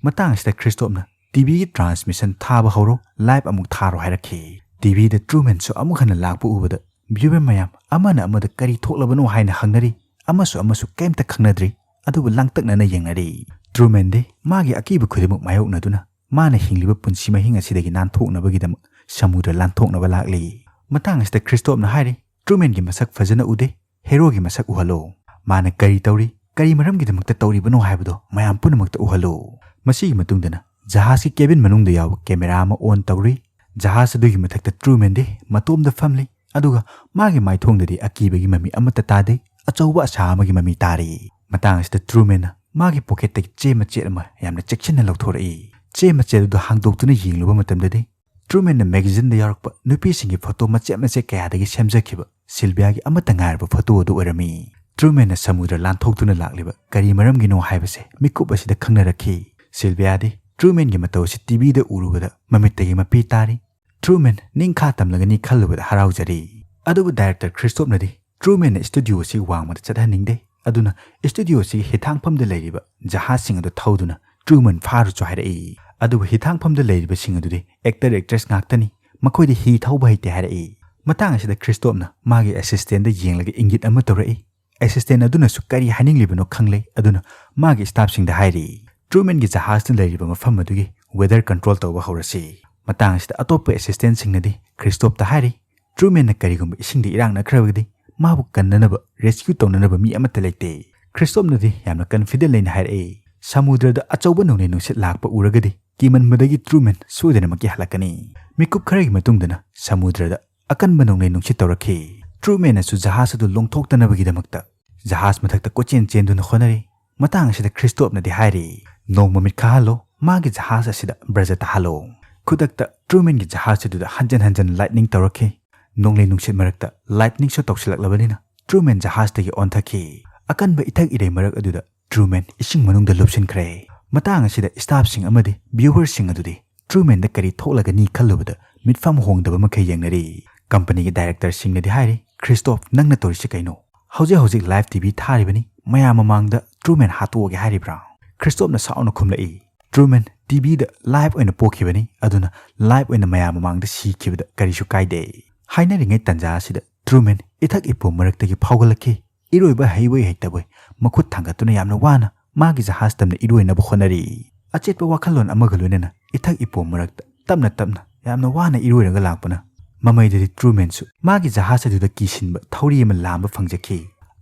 ꯃꯇꯥꯡ ꯑꯁꯤꯗ ꯈ꯭ꯔꯤꯁꯇꯣꯞꯅ, "ꯇꯤꯚꯤꯒꯤ ꯇ꯭ꯔꯥꯟꯁꯃꯤꯁꯟ ꯊꯥꯕ ꯍꯧꯔꯣ, ꯂꯥꯏꯚ ꯑꯃꯨꯛ ꯊꯥꯔꯣ" ꯍꯥꯏꯔꯛꯈꯤ꯫ ꯇꯤꯚꯤꯗ ꯇ꯭ꯔꯨꯃꯦꯟꯁꯨ ꯑꯃꯨꯛ ꯍꯟꯅ ꯂꯥꯛꯄ ꯎꯕꯗ ꯚ꯭ꯌꯨꯋꯔ ꯃꯌꯥꯝ ꯑꯃꯅ ꯑꯃꯗ "ꯀꯔꯤ ꯊꯣꯛꯂꯕꯅꯣ?" ꯍꯥꯏꯅ ꯍꯪꯅꯔꯤ꯫ ꯑꯃꯁꯨ ꯑꯃꯁꯨ ꯀꯩꯝꯇ ꯈꯪꯅꯗ꯭ꯔꯤ, ꯑꯗꯨꯕꯨ ꯂꯥꯡꯇꯛꯅꯅ ꯌꯦꯡꯅꯔꯤ꯫ ꯇ꯭ꯔꯨꯃꯦꯟꯗꯤ ꯃꯥꯒꯤ ꯑꯀꯤꯕ ꯈꯨꯗꯤꯡꯃꯛ ꯃꯥꯌꯣꯛꯅꯗꯨꯅ ꯃꯥꯅ ꯍꯤꯡꯂꯤꯕ ꯄꯨꯟꯁꯤ ꯃꯍꯤꯡ ꯑꯁꯤꯗꯒꯤ ꯅꯥꯟꯊꯣꯛꯅꯕꯒꯤꯗꯃꯛ ꯁꯃꯨꯗ꯭ꯔ ꯂꯥꯟꯊꯣꯛꯅꯕ ꯂꯥꯛꯂꯤ꯫ ꯃꯇꯥꯡ ꯑꯁꯤꯗ ꯈ꯭ꯔꯤꯁꯇꯣꯞꯅ ꯍꯥꯏꯔꯤ, "ꯇ꯭ꯔꯨꯃꯦꯟꯒꯤ ꯃꯁꯛ ꯐꯖꯅ ꯎꯗꯦ, ꯍꯦꯔꯣꯒꯤ ꯃꯁꯛ ꯎꯍꯜꯂꯣ꯫ ꯃꯥꯅ ꯀꯔꯤ ꯇꯧꯔꯤ, ꯀꯔꯤ ꯃꯔꯝꯒꯤꯗꯃꯛꯇ ꯇꯧꯔꯤꯕꯅꯣ ꯍꯥꯏꯕꯗꯣ ꯃꯌꯥꯝ ꯄꯨꯝꯅꯃꯛꯇ ꯎꯍꯜꯂꯣ꯫" ꯃꯁꯤꯒꯤ ꯃꯇꯨꯡꯗꯅ ꯖꯍꯥꯖꯀꯤ ꯀꯦꯕꯤꯟ ꯃꯅꯨꯡꯗ ꯌꯥꯎꯕ ꯀꯦꯃꯦꯔꯥ ꯑꯃ ꯑꯣꯟ ꯇꯧꯔꯤ꯫ ꯖꯍꯥꯖ ꯑꯗꯨꯒꯤ ꯃꯊꯛꯇ ꯇ꯭ꯔꯨꯃꯦꯟꯗꯤ ꯃꯇꯣꯝꯗ ꯐꯝꯂꯤ, ꯑꯗꯨꯒ ꯃꯥꯒꯤ ꯃꯥꯏꯊꯣꯡꯗꯗꯤ ꯑꯀꯤꯕꯒꯤ ꯃꯃꯤ ꯑꯃꯠꯇ ꯇꯥꯗꯦ꯫ ꯑꯆꯧꯕ ꯑꯁꯥ ꯑꯃꯒꯤ ꯃꯃꯤ ꯇꯥꯔꯤ꯫ ꯃꯇꯥꯡ ꯑꯁꯤꯗ ꯇ꯭ꯔꯨꯃꯦꯟꯅ ꯃꯥꯒꯤ ꯄꯣꯀꯦꯠꯇꯒꯤ ꯆꯦ ꯃꯆꯦꯠ ꯑꯃ ꯌꯥꯝꯅ ꯆꯦꯛꯁꯤꯟꯅ ꯂꯧꯊꯣꯔꯛꯏ꯫ ꯆꯦ ꯃꯆꯦꯠ ꯑꯗꯨ ꯍꯥꯡꯗꯣꯛꯇꯨꯅ ꯌꯦꯡꯂꯨꯕ ꯃꯇꯝꯗꯗꯤ ꯇ꯭ꯔꯨꯃꯦꯟꯅ ꯃꯦꯒꯥꯖꯤꯟꯗ ꯌꯥꯎꯔꯛꯄ ꯅꯨꯄꯤꯁꯤꯡꯒꯤ ꯐꯣꯇꯣ ꯃꯆꯦꯠ ꯃꯆꯦꯠ ꯀꯌꯥꯗꯒꯤ ꯁꯦꯝꯖꯈꯤꯕ ꯁꯤꯜꯚꯤꯌꯥꯒꯤ ꯑꯃꯠꯇ ꯉꯥꯏꯔꯕ ꯐꯣꯇꯣ ꯑꯗꯨ ꯑꯣꯏꯔꯝꯃꯤ꯫ ꯇ꯭ꯔꯨꯃꯦꯟꯅ ꯁꯃꯨꯗ꯭ꯔ ꯂꯥꯟꯊꯣꯛꯇꯨꯅ ꯂꯥꯛꯂꯤꯕ ꯀꯔꯤ ꯃꯔꯝꯒꯤꯅꯣ ꯍꯥꯏꯕꯁꯦ ꯃꯤꯀꯨꯞ ꯑꯁꯤꯗ ꯈꯪꯅꯔꯛꯈꯤ꯫ ꯁꯤꯜꯚꯤꯌꯥꯗꯤ ꯇ꯭ꯔꯨꯃꯦꯟꯒꯤ ꯃꯇꯧ ꯑꯁꯤ ꯇꯤꯚꯤꯗ ꯎꯔꯨꯕꯗ ꯃꯃꯤꯠꯇꯒꯤ ꯃꯄꯤ ꯇꯥꯔꯤ꯫ ꯇ꯭ꯔꯨꯃꯦꯟ ꯅꯤꯡꯈꯥ ꯇꯝꯂꯒꯅꯤ ꯈꯜꯂꯨꯕꯗ ꯍꯔꯥꯎꯖꯔꯤ꯫ ꯑꯗꯨꯕꯨ ꯗꯥꯏꯔꯦꯛꯇꯔ ꯈ꯭ꯔꯤꯁꯇꯣꯞꯅꯗꯤ ꯇ꯭ꯔꯨꯃꯦꯟꯅ ꯁ꯭ꯇꯨꯗꯤꯑꯣ ꯑꯁꯤ ꯋꯥꯡꯃꯗ ꯆꯠꯍꯟꯅꯤꯡꯗꯦ, ꯑꯗꯨꯅ ꯁ꯭ꯇꯨꯗꯤꯑꯣ ꯑꯁꯤꯒꯤ ꯍꯤꯊꯥꯡꯐꯝꯗ ꯂꯩꯔꯤꯕ ꯖꯍꯥꯖꯁꯤꯡ ꯑꯗꯨ ꯊꯧꯗꯨꯅ ꯇ꯭ꯔꯨꯃꯦꯟ ꯐꯥꯔꯨꯆꯣ ꯍꯥꯏꯔꯛꯏ꯫ ꯑꯗꯨꯕꯨ ꯍꯤꯊꯥꯡꯐꯝꯗ ꯂꯩꯔꯤꯕꯁꯤꯡ ꯑꯗꯨꯗꯤ ꯑꯦꯛꯇꯔ ꯑꯦꯛꯇ꯭ꯔꯦꯁ ꯉꯥꯛꯇꯅꯤ, ꯃꯈꯣꯏꯗꯤ ꯍꯤ ꯊꯧꯕ ꯍꯩꯇꯦ ꯍꯥꯏꯔꯛꯏ꯫ ꯃꯇꯥꯡ ꯑꯁꯤꯗ ꯈ꯭ꯔꯤꯁꯇꯣꯞꯅ ꯃꯥꯒꯤ ꯑꯦꯁꯤꯁꯇꯦꯟꯗ ꯌꯦꯡꯂꯒ ꯏꯪꯒꯤꯠ ꯑꯃ ꯇꯧꯔꯛꯏ꯫ ꯑꯦꯁꯤꯁꯇꯦꯟ ꯑꯗꯨꯅꯁꯨ ꯀꯔꯤ ꯍꯥꯏꯅꯤꯡꯂꯤꯕꯅꯣ ꯈꯪꯂꯦ, ꯑꯗꯨꯅ ꯃꯥꯒꯤ ꯁ꯭ꯇꯥꯐꯁꯤꯡꯗ ꯍꯥꯏꯔꯤ, "ꯇ꯭ꯔꯨꯃꯦꯟꯒꯤ ꯖꯍꯥꯖꯅ ꯂꯩꯔꯤꯕ ꯃꯐꯝ ꯑꯗꯨꯒꯤ ꯋꯦꯗꯔ ꯀꯟꯇ꯭ꯔꯣꯜ ꯇꯧꯕ ꯍꯧꯔꯁꯤ꯫" ꯃꯇꯥꯡ ꯑꯁꯤꯗ ꯑꯇꯣꯞꯄ ꯑꯦꯁꯤꯁꯇꯦꯟꯁꯤꯡꯅꯗꯤ ꯈ꯭ꯔꯤꯁꯇꯣꯞꯇ ꯍꯥꯏꯔꯤ, ꯇ꯭ꯔꯨꯃꯦꯟꯅ ꯀꯔꯤꯒꯨꯝꯕ ꯏꯁꯤꯡꯗ ꯏꯔꯥꯛꯅꯈ꯭ꯔꯕꯗꯤ ꯃꯥꯕꯨ ꯀꯟꯅꯅꯕ, rescue ꯇꯧꯅꯅꯕ ꯃꯤ ꯑꯃꯠꯇ ꯂꯩꯇꯦ꯫ ꯈ꯭ꯔꯤꯁꯇꯣꯞꯅꯗꯤ ꯌꯥꯝꯅ confident ꯂꯩꯅ ꯍꯥꯏꯔꯛꯏ, "ꯁꯃꯨꯗ꯭ꯔꯗ ꯑꯆꯧꯕ ꯅꯣꯡꯂꯩ ꯅꯨꯡꯁꯤꯠ ꯂꯥꯛꯄ ꯎꯔꯒꯗꯤ ꯀꯤꯃꯟꯕꯗꯒꯤ ꯇ꯭ꯔꯨꯃꯦꯟ ꯁꯣꯏꯗꯅꯃꯛꯀꯤ ꯍꯜꯂꯛꯀꯅꯤ"꯫ ꯃꯤꯀꯨꯞ ꯈꯔꯒꯤ ꯃꯇꯨꯡꯗꯅ ꯁꯃꯨꯗ꯭ꯔꯗ ꯑꯀꯟꯕ ꯅꯣꯡꯂꯩ ꯅꯨꯡꯁꯤꯠ ꯇꯧꯔꯛꯈꯤ꯫ ꯇ꯭ꯔꯨꯃꯦꯟꯅꯁꯨ ꯖꯍꯥꯖ ꯑꯗꯨ ꯂꯣꯡꯊꯣꯛꯇꯅꯕꯒꯤꯗꯃꯛꯇ ꯖꯍꯥꯖ ꯃꯊꯛꯇ ꯀꯣꯏꯆꯦꯟ ꯆꯦꯟꯗꯨꯅ ꯍꯣꯠꯅꯔꯤ꯫ ꯃꯇꯥꯡ ꯑꯁꯤꯗ ꯈ꯭ꯔꯤꯁꯇꯣꯞꯅꯗꯤ ꯍꯥꯏꯔꯤ, "ꯅꯣꯡ ꯃꯃꯤꯠ ꯈꯥꯍꯜꯂꯣ, ꯃꯥꯒꯤ ꯖꯍꯥꯖ ꯑꯁꯤꯗ ꯕ꯭ꯔꯖ ꯇꯥꯍꯜꯂꯣ"꯫ ꯈꯨꯗꯛꯇ ꯇ꯭ꯔꯨꯃꯦꯟꯒꯤ ꯖꯍꯥꯖ ꯑꯗꯨꯗ ꯍꯟꯖꯟ ꯍꯟꯖꯟ lightning ꯇꯧꯔꯛꯈꯤ꯫ ꯅꯣꯡꯂꯩ ꯅꯨꯡꯁꯤꯠ ꯃꯔꯛꯇ lightningꯁꯨ ꯇꯧꯁꯤꯜꯂꯛꯂꯕꯅꯤꯅ ꯇ꯭ꯔꯨꯃꯦꯟ ꯖꯍꯥꯖꯇꯒꯤ ꯑꯣꯟꯊꯈꯤ꯫ ꯑꯀꯟꯕ ꯏꯊꯛ ꯏꯔꯩ ꯃꯔꯛ ꯑꯗꯨꯗ ꯇ꯭ꯔꯨꯃꯦꯟ ꯏꯁꯤꯡ ꯃꯅꯨꯡꯗ ꯂꯨꯞꯁꯤꯟꯈ꯭ꯔꯦ꯫ ꯃꯇꯥꯡ ꯑꯁꯤꯗ staffꯁꯤꯡ ꯑꯃꯗꯤ viewerꯁꯤꯡ ꯑꯗꯨꯗꯤ ꯇ꯭ꯔꯨꯃꯦꯟꯗ ꯀꯔꯤ ꯊꯣꯛꯂꯒꯅꯤ ꯈꯜꯂꯨꯕꯗ ꯃꯤꯠꯐꯝ ꯍꯣꯡꯗꯕ ꯃꯈꯩ ꯌꯦꯡꯅꯔꯤ꯫ ꯀꯝꯄꯅꯤꯒꯤ directorꯁꯤꯡꯅꯗꯤ ꯍꯥꯏꯔꯤ, "ꯈ꯭ꯔꯤꯁꯇꯣꯞ, ꯅꯪꯅ ꯇꯧꯔꯤꯁꯤ ꯀꯩꯅꯣ? ꯍꯧꯖꯤꯛ ꯍꯧꯖꯤꯛ live TV ꯊꯥꯔꯤꯕꯅꯤ, ꯃꯌꯥꯝ ꯃꯃꯥꯡꯗ ꯇ꯭ꯔꯨꯃꯦꯟ ꯍꯥꯠꯇꯣꯛꯑꯒꯦ ꯍꯥꯏꯔꯤꯕ꯭ꯔꯥ?" ꯈ꯭ꯔꯤꯁꯇꯣꯞꯅ ꯁꯥꯎꯅ ꯈꯨꯝꯂꯛꯏ, "ꯇ꯭ꯔꯨꯃꯦꯟ TVꯗ live ꯑꯣꯏꯅ ꯄꯣꯛꯈꯤꯕꯅꯤ, ꯑꯗꯨꯅ live ꯑꯣꯏꯅ ꯃꯌꯥꯝ ꯃꯃꯥꯡꯗ ꯁꯤꯈꯤꯕꯗ ꯀꯔꯤꯁꯨ ꯀꯥꯏꯗꯦ"꯫ ꯍꯥꯏꯅꯔꯤꯉꯩ ꯇꯟꯖꯥ ꯑꯁꯤꯗ ꯇ꯭ꯔꯨꯃꯦꯟ ꯏꯊꯛ ꯏꯄꯣꯝ ꯃꯔꯛꯇꯒꯤ ꯐꯥꯎꯒꯠꯂꯛꯈꯤ꯫ ꯏꯔꯣꯏꯕ ꯍꯩꯕꯣꯏ ꯍꯩꯇꯕꯣꯏ ꯃꯈꯨꯠ ꯊꯥꯡꯒꯠꯇꯨꯅ ꯌꯥꯝꯅ ꯋꯥꯅ ꯃꯥꯒꯤ ꯖꯍꯥꯖ ꯇꯝꯅ ꯏꯔꯣꯏꯅꯕ ꯍꯣꯠꯅꯔꯤ꯫ ꯑꯆꯦꯠꯄ ꯋꯥꯈꯜꯂꯣꯟ ꯑꯃꯒ ꯂꯣꯏꯅꯅ ꯏꯊꯛ ꯏꯄꯣꯝ ꯃꯔꯛꯇ ꯇꯞꯅ ꯇꯞꯅ ꯌꯥꯝꯅ ꯋꯥꯅ ꯏꯔꯣꯏꯔꯒ ꯂꯥꯛꯄꯅ ꯃꯃꯩꯗꯗꯤ ꯇ꯭ꯔꯨꯃꯦꯟꯁꯨ ꯃꯥꯒꯤ ꯖꯍꯥꯖ ꯑꯗꯨꯗ ꯀꯤꯁꯤꯟꯕ ꯊꯧꯔꯤ ꯑꯃ ꯂꯥꯝꯕ ꯐꯪꯖꯈꯤ꯫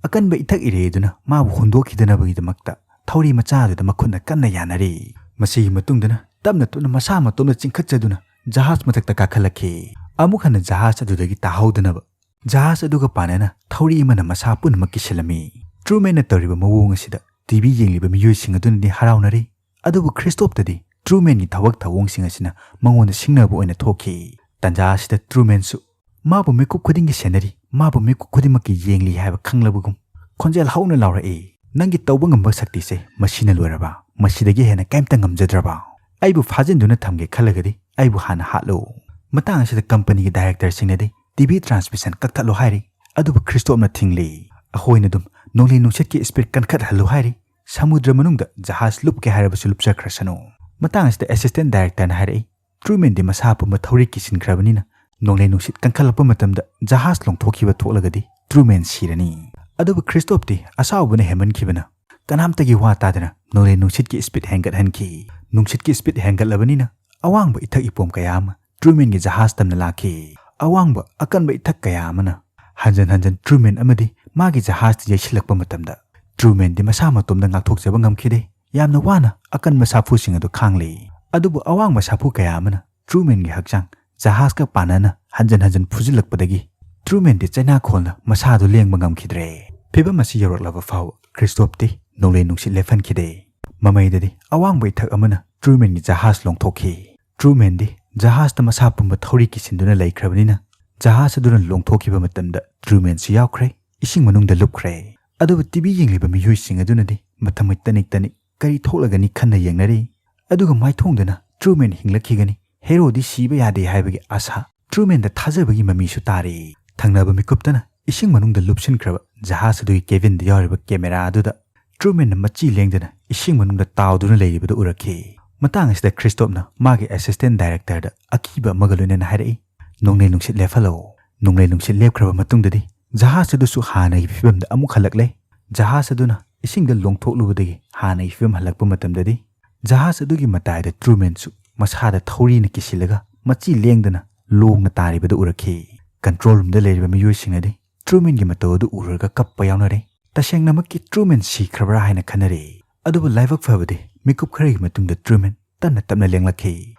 ꯑꯀꯟꯕ ꯏꯊꯛ ꯏꯔꯩ ꯑꯗꯨꯅ ꯃꯥꯕꯨ ꯍꯨꯟꯗꯣꯛꯈꯤꯗꯅꯕꯒꯤꯗꯃꯛꯇ ꯊꯧꯔꯤ ꯃꯆꯥ ꯑꯗꯨꯗ ꯃꯈꯨꯠꯅ ꯀꯟꯅ ꯌꯥꯅꯔꯤ꯫ ꯃꯁꯤꯒꯤ ꯃꯇꯨꯡꯗꯅ ꯇꯞꯅ ꯇꯞꯅ ꯃꯁꯥ ꯃꯇꯣꯝꯗ ꯆꯤꯡꯈꯠꯆꯗꯨꯅ ꯖꯍꯥꯖ ꯃꯊꯛꯇ ꯀꯥꯈꯠꯂꯛꯈꯤ꯫ ꯑꯃꯨꯛ ꯍꯟꯅ ꯖꯍꯥꯖ ꯑꯗꯨꯗꯒꯤ ꯇꯥꯍꯧꯗꯅꯕ ꯖꯍꯥꯖ ꯑꯗꯨꯒ ꯄꯥꯟꯅꯅ ꯊꯧꯔꯤ ꯑꯃꯅ ꯃꯁꯥ ꯄꯨꯝꯅꯃꯛ ꯀꯤꯁꯤꯜꯂꯝꯃꯤ꯫ ꯇ꯭ꯔꯨꯃꯦꯟꯅ ꯇꯧꯔꯤꯕ ꯃꯑꯣꯡ ꯑꯁꯤꯗ TV ꯌꯦꯡꯂꯤꯕ ꯃꯤꯑꯣꯏꯁꯤꯡ ꯑꯗꯨꯅꯗꯤ ꯍꯔꯥꯎꯅꯔꯤ, ꯑꯗꯨꯕꯨ ꯈ꯭ꯔꯤꯁꯇꯣꯞꯇꯗꯤ ꯇ꯭ꯔꯨꯃꯦꯟꯒꯤ ꯊꯕꯛ ꯊꯧꯑꯣꯡꯁꯤꯡ ꯑꯁꯤꯅ ꯃꯉꯣꯟꯗ ꯁꯤꯡꯅꯕ ꯑꯣꯏꯅ ꯊꯣꯛꯈꯤ꯫ ꯇꯟꯖꯥ ꯑꯁꯤꯗ ꯇ꯭ꯔꯨꯃꯦꯟꯁꯨ ꯃꯥꯕꯨ ꯃꯤꯀꯨꯞ ꯈꯨꯗꯤꯡꯒꯤ ꯁꯦꯟꯅꯔꯤ, ꯃꯥꯕꯨ ꯃꯤꯀꯨꯞ ꯈꯨꯗꯤꯡꯃꯛꯀꯤ ꯌꯦꯡꯂꯤ ꯍꯥꯏꯕ ꯈꯪꯂꯕꯒꯨꯝ ꯈꯣꯟꯖꯦꯜ ꯍꯧꯅ ꯂꯥꯎꯔꯛꯏ, "ꯅꯪꯒꯤ ꯇꯧꯕ ꯉꯝꯕ ꯁꯛꯇꯤꯁꯦ ꯃꯁꯤꯅ ꯂꯣꯏꯔꯕ? ꯃꯁꯤꯗꯒꯤ ꯍꯦꯟꯅ ꯀꯩꯝꯇ ꯉꯝꯖꯗ꯭ꯔꯕ? ꯑꯩꯕꯨ ꯐꯥꯖꯤꯟꯗꯨꯅ ꯊꯝꯒꯦ ꯈꯜꯂꯒꯗꯤ ꯑꯩꯕꯨ ꯍꯥꯟꯅ ꯍꯥꯠꯂꯨ"꯫ ꯃꯇꯥꯡ ꯑꯁꯤꯗ ꯀꯝꯄꯅꯤꯒꯤ directorꯁꯤꯡꯅꯗꯤ TV transmission ꯀꯛꯊꯠꯂꯣ ꯍꯥꯏꯔꯤ, ꯑꯗꯨꯕꯨ ꯈ꯭ꯔꯤꯁꯇꯣꯞꯅ ꯊꯤꯡꯂꯤ꯫ "ꯑꯩꯈꯣꯏꯅ ꯑꯗꯨꯝ ꯅꯣꯡꯂꯩ ꯅꯨꯡꯁꯤꯠꯀꯤ speed ꯀꯟꯈꯠꯍꯜꯂꯨ ꯍꯥꯏꯔꯤ, ꯁꯃꯨꯗ꯭ꯔ ꯃꯅꯨꯡꯗ ꯖꯍꯥꯖ ꯂꯨꯞꯀꯦ ꯍꯥꯏꯔꯕꯁꯨ ꯂꯨꯞꯆꯈ꯭ꯔꯁꯅꯨ"꯫ ꯃꯇꯥꯡ ꯑꯁꯤꯗ assistant directorꯅ ꯍꯥꯏꯔꯛꯏ, "ꯇ꯭ꯔꯨꯃꯦꯟꯗꯤ ꯃꯁꯥ ꯄꯨꯝꯕ ꯊꯧꯔꯤ ꯀꯤꯁꯤꯟꯈ꯭ꯔꯕꯅꯤꯅ ꯅꯣꯡꯂꯩ ꯅꯨꯡꯁꯤꯠ ꯀꯟꯈꯠꯂꯛꯄ ꯃꯇꯝꯗ ꯖꯍꯥꯖ ꯂꯣꯡꯊꯣꯛꯈꯤꯕ ꯊꯣꯛꯂꯒꯗꯤ ꯇ꯭ꯔꯨꯃꯦꯟ ꯁꯤꯔꯅꯤ"꯫ ꯑꯗꯨꯕꯨ ꯈ꯭ꯔꯤꯁꯇꯣꯞꯇꯤ ꯑꯁꯥꯎꯕꯅ ꯍꯦꯟꯃꯟꯈꯤꯕꯅ ꯀꯅꯥꯝꯇꯒꯤ ꯋꯥ ꯇꯥꯗꯅ ꯅꯣꯡꯂꯩ ꯅꯨꯡꯁꯤꯠꯀꯤ speed ꯍꯦꯟꯒꯠꯍꯟꯈꯤ꯫ ꯅꯨꯡꯁꯤꯠꯀꯤ speed ꯍꯦꯟꯒꯠꯂꯕꯅꯤꯅ ꯑꯋꯥꯡꯕ ꯏꯊꯛ ꯏꯄꯣꯝ ꯀꯌꯥ ꯑꯃ ꯇ꯭ꯔꯨꯃꯦꯟꯒꯤ ꯖꯍꯥꯖ ꯇꯝꯅ ꯂꯥꯛꯈꯤ꯫ ꯑꯋꯥꯡꯕ ꯑꯀꯟꯕ ꯏꯊꯛ ꯀꯌꯥ ꯑꯃꯅ ꯍꯟꯖꯟ ꯍꯟꯖꯟ ꯇ꯭ꯔꯨꯃꯦꯟ ꯑꯃꯗꯤ ꯃꯥꯒꯤ ꯖꯍꯥꯖꯇ ꯌꯩꯁꯤꯜꯂꯛꯄ ꯃꯇꯝꯗ ꯇ꯭ꯔꯨꯃꯦꯟꯗꯤ ꯃꯁꯥ ꯃꯇꯣꯝꯗ ꯉꯥꯛꯊꯣꯛꯆꯕ ꯉꯝꯈꯤꯗꯦ꯫ ꯌꯥꯝꯅ ꯋꯥꯅ ꯑꯀꯟꯕ ꯁꯥꯐꯨꯁꯤꯡ ꯑꯗꯨ ꯈꯥꯡꯂꯤ꯫ ꯑꯗꯨꯕꯨ ꯑꯋꯥꯡꯕ ꯁꯥꯐꯨ ꯀꯌꯥ ꯑꯃꯅ ꯇ꯭ꯔꯨꯃꯦꯟꯒꯤ ꯍꯛꯆꯥꯡ ꯖꯍꯥꯖꯀ ꯄꯥꯟꯅꯅ ꯍꯟꯖꯟ ꯍꯟꯖꯟ ꯐꯨꯖꯤꯜꯂꯛꯄꯗꯒꯤ ꯇ꯭ꯔꯨꯃꯦꯟꯗꯤ ꯆꯩꯅꯥꯈꯣꯜꯅ ꯃꯁꯥꯗꯨ ꯂꯦꯡꯕ ꯉꯝꯈꯤꯗ꯭ꯔꯦ꯫ ꯐꯤꯚꯝ ꯑꯁꯤ ꯌꯧꯔꯛꯂꯕ ꯐꯥꯎꯕ ꯈ꯭ꯔꯤꯁꯇꯣꯞꯇꯤ ꯅꯣꯡꯂꯩ ꯅꯨꯡꯁꯤꯠ ꯂꯦꯞꯍꯟꯈꯤꯗꯦ꯫ ꯃꯃꯩꯗꯗꯤ ꯑꯋꯥꯡꯕ ꯏꯊꯛ ꯑꯃꯅ ꯇ꯭ꯔꯨꯃꯦꯟꯒꯤ ꯖꯍꯥꯖ ꯂꯣꯡꯊꯣꯛꯈꯤ꯫ ꯇ꯭ꯔꯨꯃꯦꯟꯗꯤ ꯖꯍꯥꯖꯇ ꯃꯁꯥ ꯄꯨꯝꯕ ꯊꯧꯔꯤ ꯀꯤꯁꯤꯟꯗꯨꯅ ꯂꯩꯈ꯭ꯔꯕꯅꯤꯅ ꯖꯍꯥꯖ ꯑꯗꯨꯅ ꯂꯣꯡꯊꯣꯛꯈꯤꯕ ꯃꯇꯝꯗ ꯇ꯭ꯔꯨꯃꯦꯟꯁꯨ ꯌꯥꯎꯈ꯭ꯔꯦ, ꯏꯁꯤꯡ ꯃꯅꯨꯡꯗ ꯂꯨꯞꯈ꯭ꯔꯦ꯫ ꯑꯗꯨꯕꯨ ꯇꯤꯚꯤ ꯌꯦꯡꯂꯤꯕ ꯃꯤꯑꯣꯏꯁꯤꯡ ꯑꯗꯨꯅꯗꯤ ꯃꯊꯃꯣꯏ ꯇꯅꯤꯛ ꯇꯅꯤꯛ ꯀꯔꯤ ꯊꯣꯛꯂꯒꯅꯤ ꯈꯟꯅ ꯌꯦꯡꯅꯔꯤ꯫ ꯑꯗꯨꯒ ꯃꯥꯏꯊꯣꯡꯗꯅ ꯇ꯭ꯔꯨꯃꯦꯟ ꯍꯤꯡꯂꯛꯈꯤꯒꯅꯤ, ꯍꯦꯔꯣꯗꯤ ꯁꯤꯕ ꯌꯥꯗꯦ ꯍꯥꯏꯕꯒꯤ ꯑꯥꯁꯥ ꯇ꯭ꯔꯨꯃꯦꯟꯗ ꯊꯥꯖꯕꯒꯤ ꯃꯃꯤꯁꯨ ꯇꯥꯔꯤ꯫ ꯊꯪꯅꯕ ꯃꯤꯀꯨꯞꯇꯅ ꯏꯁꯤꯡ ꯃꯅꯨꯡꯗ ꯂꯨꯞꯁꯤꯟꯈ꯭ꯔꯕ ꯖꯍꯥꯖ ꯑꯗꯨꯒꯤ ꯀꯦꯕꯤꯟꯗ ꯌꯥꯎꯔꯤꯕ ꯀꯦꯃꯦꯔꯥ ꯑꯗꯨꯗ ꯇ꯭ꯔꯨꯃꯦꯟꯅ ꯃꯆꯤ ꯂꯦꯡꯗꯅ ꯏꯁꯤꯡ ꯃꯅꯨꯡꯗ ꯇꯥꯎꯗꯨꯅ ꯂꯩꯔꯤꯕꯗꯨ ꯎꯔꯛꯈꯤ꯫ ꯃꯇꯥꯡ ꯑꯁꯤꯗ ꯈ꯭ꯔꯤꯁꯇꯣꯞꯅ ꯃꯥꯒꯤ ꯑꯦꯁꯤꯁꯇꯦꯟ ꯗꯥꯏꯔꯦꯛꯇꯔꯗ ꯑꯀꯤꯕ ꯑꯃꯒ ꯂꯣꯏꯅꯅ ꯍꯥꯏꯔꯛꯏ, "ꯅꯣꯡꯂꯩ ꯅꯨꯡꯁꯤꯠ ꯂꯦꯞꯍꯜꯂꯣ꯫" ꯅꯣꯡꯂꯩ ꯅꯨꯡꯁꯤꯠ ꯂꯦꯞꯈ꯭ꯔꯕ ꯃꯇꯨꯡꯗꯗꯤ ꯖꯍꯥꯖ ꯑꯗꯨꯁꯨ ꯍꯥꯟꯅꯒꯤ ꯐꯤꯕꯝꯗ ꯑꯃꯨꯛ ꯍꯜꯂꯛꯂꯦ꯫ ꯖꯍꯥꯖ ꯑꯗꯨꯅ ꯏꯁꯤꯡꯗ ꯂꯣꯡꯊꯣꯛꯂꯨꯕꯗꯒꯤ ꯍꯥꯟꯅꯒꯤ ꯐꯤꯕꯝ ꯍꯜꯂꯛꯄ ꯃꯇꯝꯗꯗꯤ ꯖꯍꯥꯖ ꯑꯗꯨꯒꯤ ꯃꯇꯥꯏꯗ ꯇ꯭ꯔꯨꯃꯦꯟꯁꯨ ꯃꯁꯥꯗ ꯊꯧꯔꯤꯅ ꯀꯤꯁꯤꯜꯂꯒ ꯃꯆꯤ ꯂꯦꯡꯗꯅ ꯂꯣꯡꯅ ꯇꯥꯔꯤꯕꯗꯨ ꯎꯔꯛꯈꯤ꯫ ꯀꯟꯇ꯭ꯔꯣꯜ ꯔꯨꯝꯗ ꯂꯩꯔꯤꯕ ꯃꯤꯑꯣꯏꯁꯤꯡꯅꯗꯤ ꯇ꯭ꯔꯨꯃꯦꯟꯒꯤ ꯃꯇꯧ ꯑꯗꯨ ꯎꯔꯨꯔꯒ ꯀꯞꯄ ꯌꯥꯎꯅꯔꯦ꯫ ꯇꯁꯦꯡꯅꯃꯛꯀꯤ ꯇ꯭ꯔꯨꯃꯦꯟ ꯁꯤꯈ꯭ꯔꯕ꯭ꯔꯥ ꯍꯥꯏꯅ ꯈꯟꯅꯔꯦ꯫ ꯑꯗꯨꯕꯨ ꯂꯥꯏꯕꯛ ꯐꯕꯗꯤ ꯃꯤꯀꯨꯞ ꯈꯔꯒꯤ ꯃꯇꯨꯡꯗ ꯇ꯭ꯔꯨꯃꯦꯟ ꯇꯞꯅ ꯇꯞꯅ ꯂꯦꯡꯂꯛꯈꯤ꯫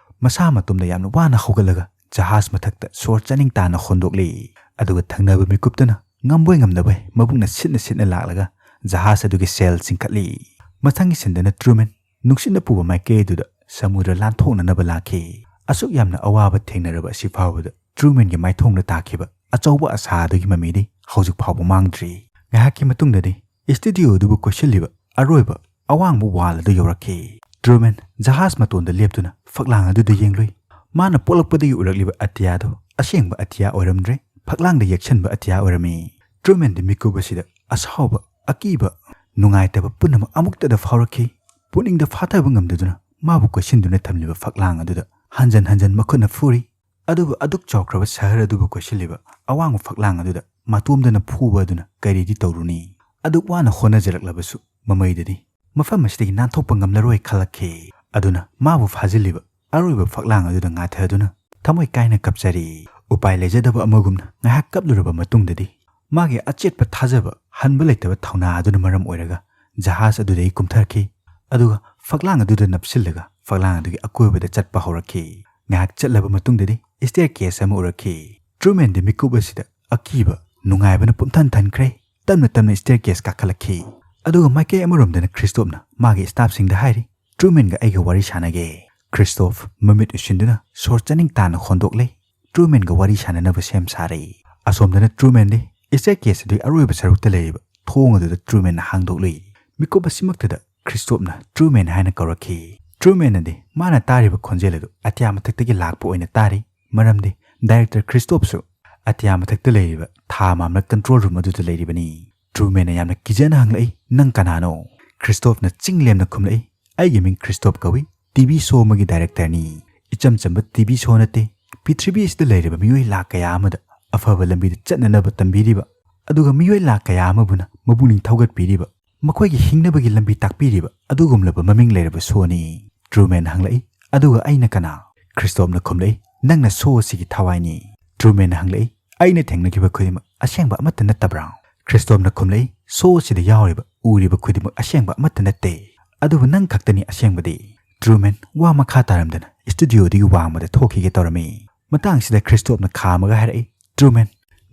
ꯃꯁꯥ ꯃꯇꯣꯝꯗ ꯌꯥꯝꯅ ꯋꯥꯅ ꯍꯧꯒꯠꯂꯒ ꯖꯍꯥꯖ ꯃꯊꯛꯇ ꯁꯣꯔ ꯆꯥꯅꯤꯡ ꯇꯥꯅ ꯍꯣꯟꯗꯣꯛꯂꯤ꯫ ꯑꯗꯨꯒ ꯊꯪꯅꯕ ꯃꯤꯀꯨꯞꯇꯨꯅ ꯉꯝꯕꯣꯏ ꯉꯝꯗꯕꯣꯏ ꯃꯕꯨꯛꯅ ꯁꯤꯠꯅ ꯁꯤꯠꯅ ꯂꯥꯛꯂꯒ ꯖꯍꯥꯖ ꯑꯗꯨꯒꯤ ꯁꯦꯜ ꯆꯤꯡꯈꯠꯂꯤ꯫ ꯃꯊꯪꯒꯤ ꯁꯤꯟꯗꯅ ꯇ꯭ꯔꯨꯃꯦꯟ ꯅꯨꯡꯁꯤꯠꯅ ꯄꯨꯕ ꯃꯥꯏꯀꯩ ꯑꯗꯨꯗ ꯁꯃꯨꯗ꯭ꯔ ꯂꯥꯟꯊꯣꯛꯅꯅꯕ ꯂꯥꯛꯈꯤ꯫ ꯑꯁꯨꯛ ꯌꯥꯝꯅ ꯑꯋꯥꯕ ꯊꯦꯡꯅꯔꯕ ꯑꯁꯤ ꯐꯥꯎꯕꯗ ꯇ꯭ꯔꯨꯃꯦꯟꯒꯤ ꯃꯥꯏꯊꯣꯡꯗ ꯇꯥꯈꯤꯕ ꯑꯆꯧꯕ ꯑꯁꯥ ꯑꯗꯨꯒꯤ ꯃꯃꯤꯗꯤ ꯍꯧꯖꯤꯛ ꯐꯥꯎꯕ ꯃꯥꯡꯗ꯭ꯔꯤ꯫ ꯉꯥꯏꯍꯥꯛꯀꯤ ꯃꯇꯨꯡꯗꯗꯤ ꯁ꯭ꯇꯨꯗꯤꯑꯣ ꯑꯗꯨꯕꯨ ꯀꯣꯏꯁꯤꯜꯂꯤꯕ ꯑꯔꯣꯏꯕ ꯑꯋꯥꯡꯕ ꯋꯥꯜ ꯑꯗꯨ ꯌꯧꯔꯛꯈꯤ꯫ ꯇ꯭ꯔꯨꯃꯦꯟ ꯖꯍꯥꯖ ꯃꯇꯣꯟꯗ ꯂꯦꯞꯇꯨꯅ ꯐꯛꯂꯥꯡ ꯑꯗꯨꯗ ꯌꯦꯡꯂꯨꯏ꯫ ꯃꯥꯅ ꯄꯣꯛꯂꯛꯄꯗꯒꯤ ꯎꯔꯛꯂꯤꯕ ꯑꯇꯤꯌꯥꯗꯨ ꯑꯁꯦꯡꯕ ꯑꯇꯤꯌꯥ ꯑꯣꯏꯔꯝꯗ꯭ꯔꯦ, ꯐꯛꯂꯥꯡꯗ ꯌꯦꯛꯁꯟꯕ ꯑꯇꯤꯌꯥ ꯑꯣꯏꯔꯝꯃꯤ꯫ ꯇ꯭ꯔꯨꯃꯦꯟꯗꯤ ꯃꯤꯀꯨꯞ ꯑꯁꯤꯗ ꯑꯁꯥꯎꯕ, ꯑꯀꯤꯕ, ꯅꯨꯡꯉꯥꯏꯇꯕ ꯄꯨꯝꯅꯃꯛ ꯑꯃꯨꯛꯇꯗ ꯐꯥꯎꯔꯛꯈꯤ꯫ ꯄꯨꯛꯅꯤꯡꯗ ꯐꯥꯊꯕ ꯉꯝꯗꯗꯨꯅ ꯃꯥꯕꯨ ꯀꯣꯏꯁꯤꯟꯗꯨꯅ ꯊꯝꯂꯤꯕ ꯐꯛꯂꯥꯡ ꯑꯗꯨꯗ ꯍꯟꯖꯟ ꯍꯟꯖꯟ ꯃꯈꯨꯠꯅ ꯐꯨꯔꯤ꯫ ꯑꯗꯨꯕꯨ ꯑꯗꯨꯛ ꯆꯥꯎꯈ꯭ꯔꯕ ꯁꯍꯔ ꯑꯗꯨꯕꯨ ꯀꯣꯏꯁꯤꯜꯂꯤꯕ ꯑꯋꯥꯡꯕ ꯐꯛꯂꯥꯡ ꯑꯗꯨꯗ ꯃꯇꯣꯝꯗꯅ ꯐꯨꯕ ꯑꯗꯨꯅ ꯀꯔꯤꯗꯤ ꯇꯧꯔꯨꯅꯤ? ꯑꯗꯨꯛ ꯋꯥꯅ ꯍꯣꯠꯅꯖꯔꯛꯂꯕꯁꯨ ꯃꯃꯩꯗꯗꯤ ꯃꯐꯝ ꯑꯁꯤꯗꯒꯤ ꯅꯥꯟꯊꯣꯛꯄ ꯉꯝꯂꯔꯣꯏ ꯈꯜꯂꯛꯈꯤ꯫ ꯑꯗꯨꯅ ꯃꯥꯕꯨ ꯐꯥꯖꯤꯜꯂꯤꯕ ꯑꯔꯣꯏꯕ ꯐꯛꯂꯥꯡ ꯑꯗꯨꯗ ꯉꯥꯊꯗꯨꯅ ꯊꯃꯣꯏ ꯀꯥꯏꯅ ꯀꯞꯆꯔꯤ꯫ ꯎꯄꯥꯏ ꯂꯩꯖꯗꯕ ꯑꯃꯒꯨꯝꯅ ꯉꯥꯏꯍꯥꯛ ꯀꯞꯂꯨꯔꯕ ꯃꯇꯨꯡꯗꯗꯤ ꯃꯥꯒꯤ ꯑꯆꯦꯠꯄ ꯊꯥꯖꯕ, ꯍꯟꯕ ꯂꯩꯇꯕ ꯊꯧꯅꯥ ꯑꯗꯨꯅ ꯃꯔꯝ ꯑꯣꯏꯔꯒ ꯖꯍꯥꯖ ꯑꯗꯨꯗꯒꯤ ꯀꯨꯝꯊꯔꯛꯈꯤ꯫ ꯑꯗꯨꯒ ꯐꯛꯂꯥꯡ ꯑꯗꯨꯗ ꯅꯞꯁꯤꯜꯂꯒ ꯐꯛꯂꯥꯡ ꯑꯗꯨꯒꯤ ꯑꯀꯣꯏꯕꯗ ꯆꯠꯄ ꯍꯧꯔꯛꯈꯤ꯫ ꯉꯥꯏꯍꯥꯛ ꯆꯠꯂꯕ ꯃꯇꯨꯡꯗꯗꯤ staircase ꯑꯃ ꯎꯔꯛꯈꯤ꯫ ꯇ꯭ꯔꯨꯃꯦꯟꯗꯤ ꯃꯤꯀꯨꯞ ꯑꯁꯤꯗ ꯑꯀꯤꯕ, ꯅꯨꯡꯉꯥꯏꯕꯅ ꯄꯨꯝꯊꯟ ꯊꯟꯈ꯭ꯔꯦ꯫ ꯇꯞꯅ ꯇꯞꯅ staircase ꯀꯥꯈꯠꯂꯛꯈꯤ꯫ ꯑꯗꯨꯒ ꯃꯥꯏꯀꯩ ꯑꯃꯔꯣꯝꯗꯅ ꯈ꯭ꯔꯤꯁꯇꯣꯞꯅ ꯃꯥꯒꯤ staffꯁꯤꯡꯗ ꯍꯥꯏꯔꯤ, "ꯇ꯭ꯔꯨꯃꯦꯟꯒ ꯑꯩꯒ ꯋꯥꯔꯤ ꯁꯥꯟꯅꯒꯦ꯫" ꯈ꯭ꯔꯤꯁꯇꯣꯞ ꯃꯃꯤꯠ ꯎꯏꯁꯤꯟꯗꯨꯅ ꯁꯣꯔ ꯆꯥꯅꯤꯡ ꯇꯥꯅ ꯍꯣꯟꯗꯣꯛꯂꯦ꯫ ꯇ꯭ꯔꯨꯃꯦꯟꯒ ꯋꯥꯔꯤ ꯁꯥꯟꯅꯅꯕ ꯁꯦꯝ ꯁꯥꯔꯦ꯫ ꯑꯁꯣꯝꯗꯅ ꯇ꯭ꯔꯨꯃꯦꯟꯗꯤ staircase ꯑꯗꯨꯒꯤ ꯑꯔꯣꯏꯕ ꯁꯔꯨꯛꯇ ꯂꯩꯔꯤꯕ ꯊꯣꯡ ꯑꯗꯨꯗ ꯇ꯭ꯔꯨꯃꯦꯟꯅ ꯍꯥꯡꯗꯣꯛꯂꯨꯏ꯫ ꯃꯤꯀꯨꯞ ꯑꯁꯤꯃꯛꯇꯗ ꯈ꯭ꯔꯤꯁꯇꯣꯞꯅ ꯇ꯭ꯔꯨꯃꯦꯟ ꯍꯥꯏꯅ ꯀꯧꯔꯛꯈꯤ꯫ ꯇ꯭ꯔꯨꯃꯦꯟꯅꯗꯤ ꯃꯥꯅ ꯇꯥꯔꯤꯕ ꯈꯣꯟꯖꯦꯜ ꯑꯗꯨ ꯑꯇꯤꯌꯥ ꯃꯊꯛꯇꯒꯤ ꯂꯥꯛꯄ ꯑꯣꯏꯅ ꯇꯥꯔꯤ꯫ ꯃꯔꯝꯗꯤ director ꯈ꯭ꯔꯤꯁꯇꯣꯞꯁꯨ ꯑꯇꯤꯌꯥ ꯃꯊꯛꯇ ꯂꯩꯔꯤꯕ ꯊꯥ ꯃꯥꯝꯂꯛ control room ꯑꯗꯨꯗ ꯂꯩꯔꯤꯕꯅꯤ꯫ ꯇ꯭ꯔꯨꯃꯦꯟꯅ ꯌꯥꯝꯅ ꯀꯤꯖꯅ ꯍꯪꯂꯛꯏ, "ꯅꯪ ꯀꯅꯥꯅꯣ?" ꯈ꯭ꯔꯤꯁꯇꯣꯞꯅ ꯆꯤꯡ ꯂꯦꯝꯅ ꯈꯨꯝꯂꯛꯏ, "ꯑꯩꯒꯤ ꯃꯤꯡ ꯈ꯭ꯔꯤꯁꯇꯣꯞ ꯀꯧꯏ, TV show ꯑꯃꯒꯤ directorꯅꯤ꯫ ꯏꯆꯝ ꯆꯝꯕ TV show ꯅꯠꯇꯦ, ꯄ꯭ꯔꯤꯊꯤꯕꯤ ꯑꯁꯤꯗ ꯂꯩꯔꯤꯕ ꯃꯤꯑꯣꯏ ꯂꯥꯈ ꯀꯌꯥ ꯑꯃꯗ ꯑꯐꯕ ꯂꯝꯕꯤꯗ ꯆꯠꯅꯅꯕ ꯇꯝꯕꯤꯔꯤꯕ, ꯑꯗꯨꯒ ꯃꯤꯑꯣꯏ ꯂꯥꯈ ꯀꯌꯥ ꯑꯃꯕꯨꯅ ꯃꯄꯨꯛꯅꯤꯡ ꯊꯧꯒꯠꯄꯤꯔꯤꯕ, ꯃꯈꯣꯏꯒꯤ ꯍꯤꯡꯅꯕꯒꯤ ꯂꯝꯕꯤ ꯇꯥꯛꯄꯤꯔꯤꯕ ꯑꯗꯨꯒꯨꯝꯂꯕ ꯃꯃꯤꯡ ꯂꯩꯔꯕ showꯅꯤ꯫" ꯇ꯭ꯔꯨꯃꯦꯟꯅ ꯍꯪꯂꯛꯏ, "ꯑꯗꯨꯒ ꯑꯩꯅ ꯀꯅꯥ?" ꯈ꯭ꯔꯤꯁꯇꯣꯞꯅ ꯈꯨꯝꯂꯛꯏ, "ꯅꯪꯅ show ꯑꯁꯤꯒꯤ ꯊꯋꯥꯏꯅꯤ꯫" ꯇ꯭ꯔꯨꯃꯦꯟꯅ ꯍꯪꯂꯛꯏ, "ꯑꯩꯅ ꯊꯦꯡꯅꯈꯤꯕ ꯈꯨꯗꯤꯡꯃꯛ ꯑꯁꯦꯡꯕ ꯑꯃꯠꯇ ꯅꯠꯇꯕ꯭ꯔꯥ?" ꯈ꯭ꯔꯤꯁꯇꯣꯞꯅ ꯈꯨꯝꯂꯛꯏ, "Show ꯑꯁꯤꯗ ꯌꯥꯎꯔꯤꯕ, ꯎꯔꯤꯕ ꯈꯨꯗꯤꯡꯃꯛ ꯑꯁꯦꯡꯕ ꯑꯃꯠꯇ ꯅꯠꯇꯦ, ꯑꯗꯨꯕꯨ ꯅꯪ ꯈꯛꯇꯅꯤ ꯑꯁꯦꯡꯕꯗꯤ꯫" ꯇ꯭ꯔꯨꯃꯦꯟ ꯋꯥ ꯃꯈꯥ ꯇꯥꯔꯝꯗꯅ studioꯗꯒꯤ ꯋꯥꯡꯃꯗ ꯊꯣꯛꯈꯤꯒꯦ ꯇꯧꯔꯝꯃꯤ꯫ ꯃꯇꯥꯡꯁꯤꯗ ꯈ꯭ꯔꯤꯁꯇꯣꯞꯅ ꯈꯥꯝꯃꯒ ꯍꯥꯏꯔꯛꯏ, "ꯇ꯭ꯔꯨꯃꯦꯟ,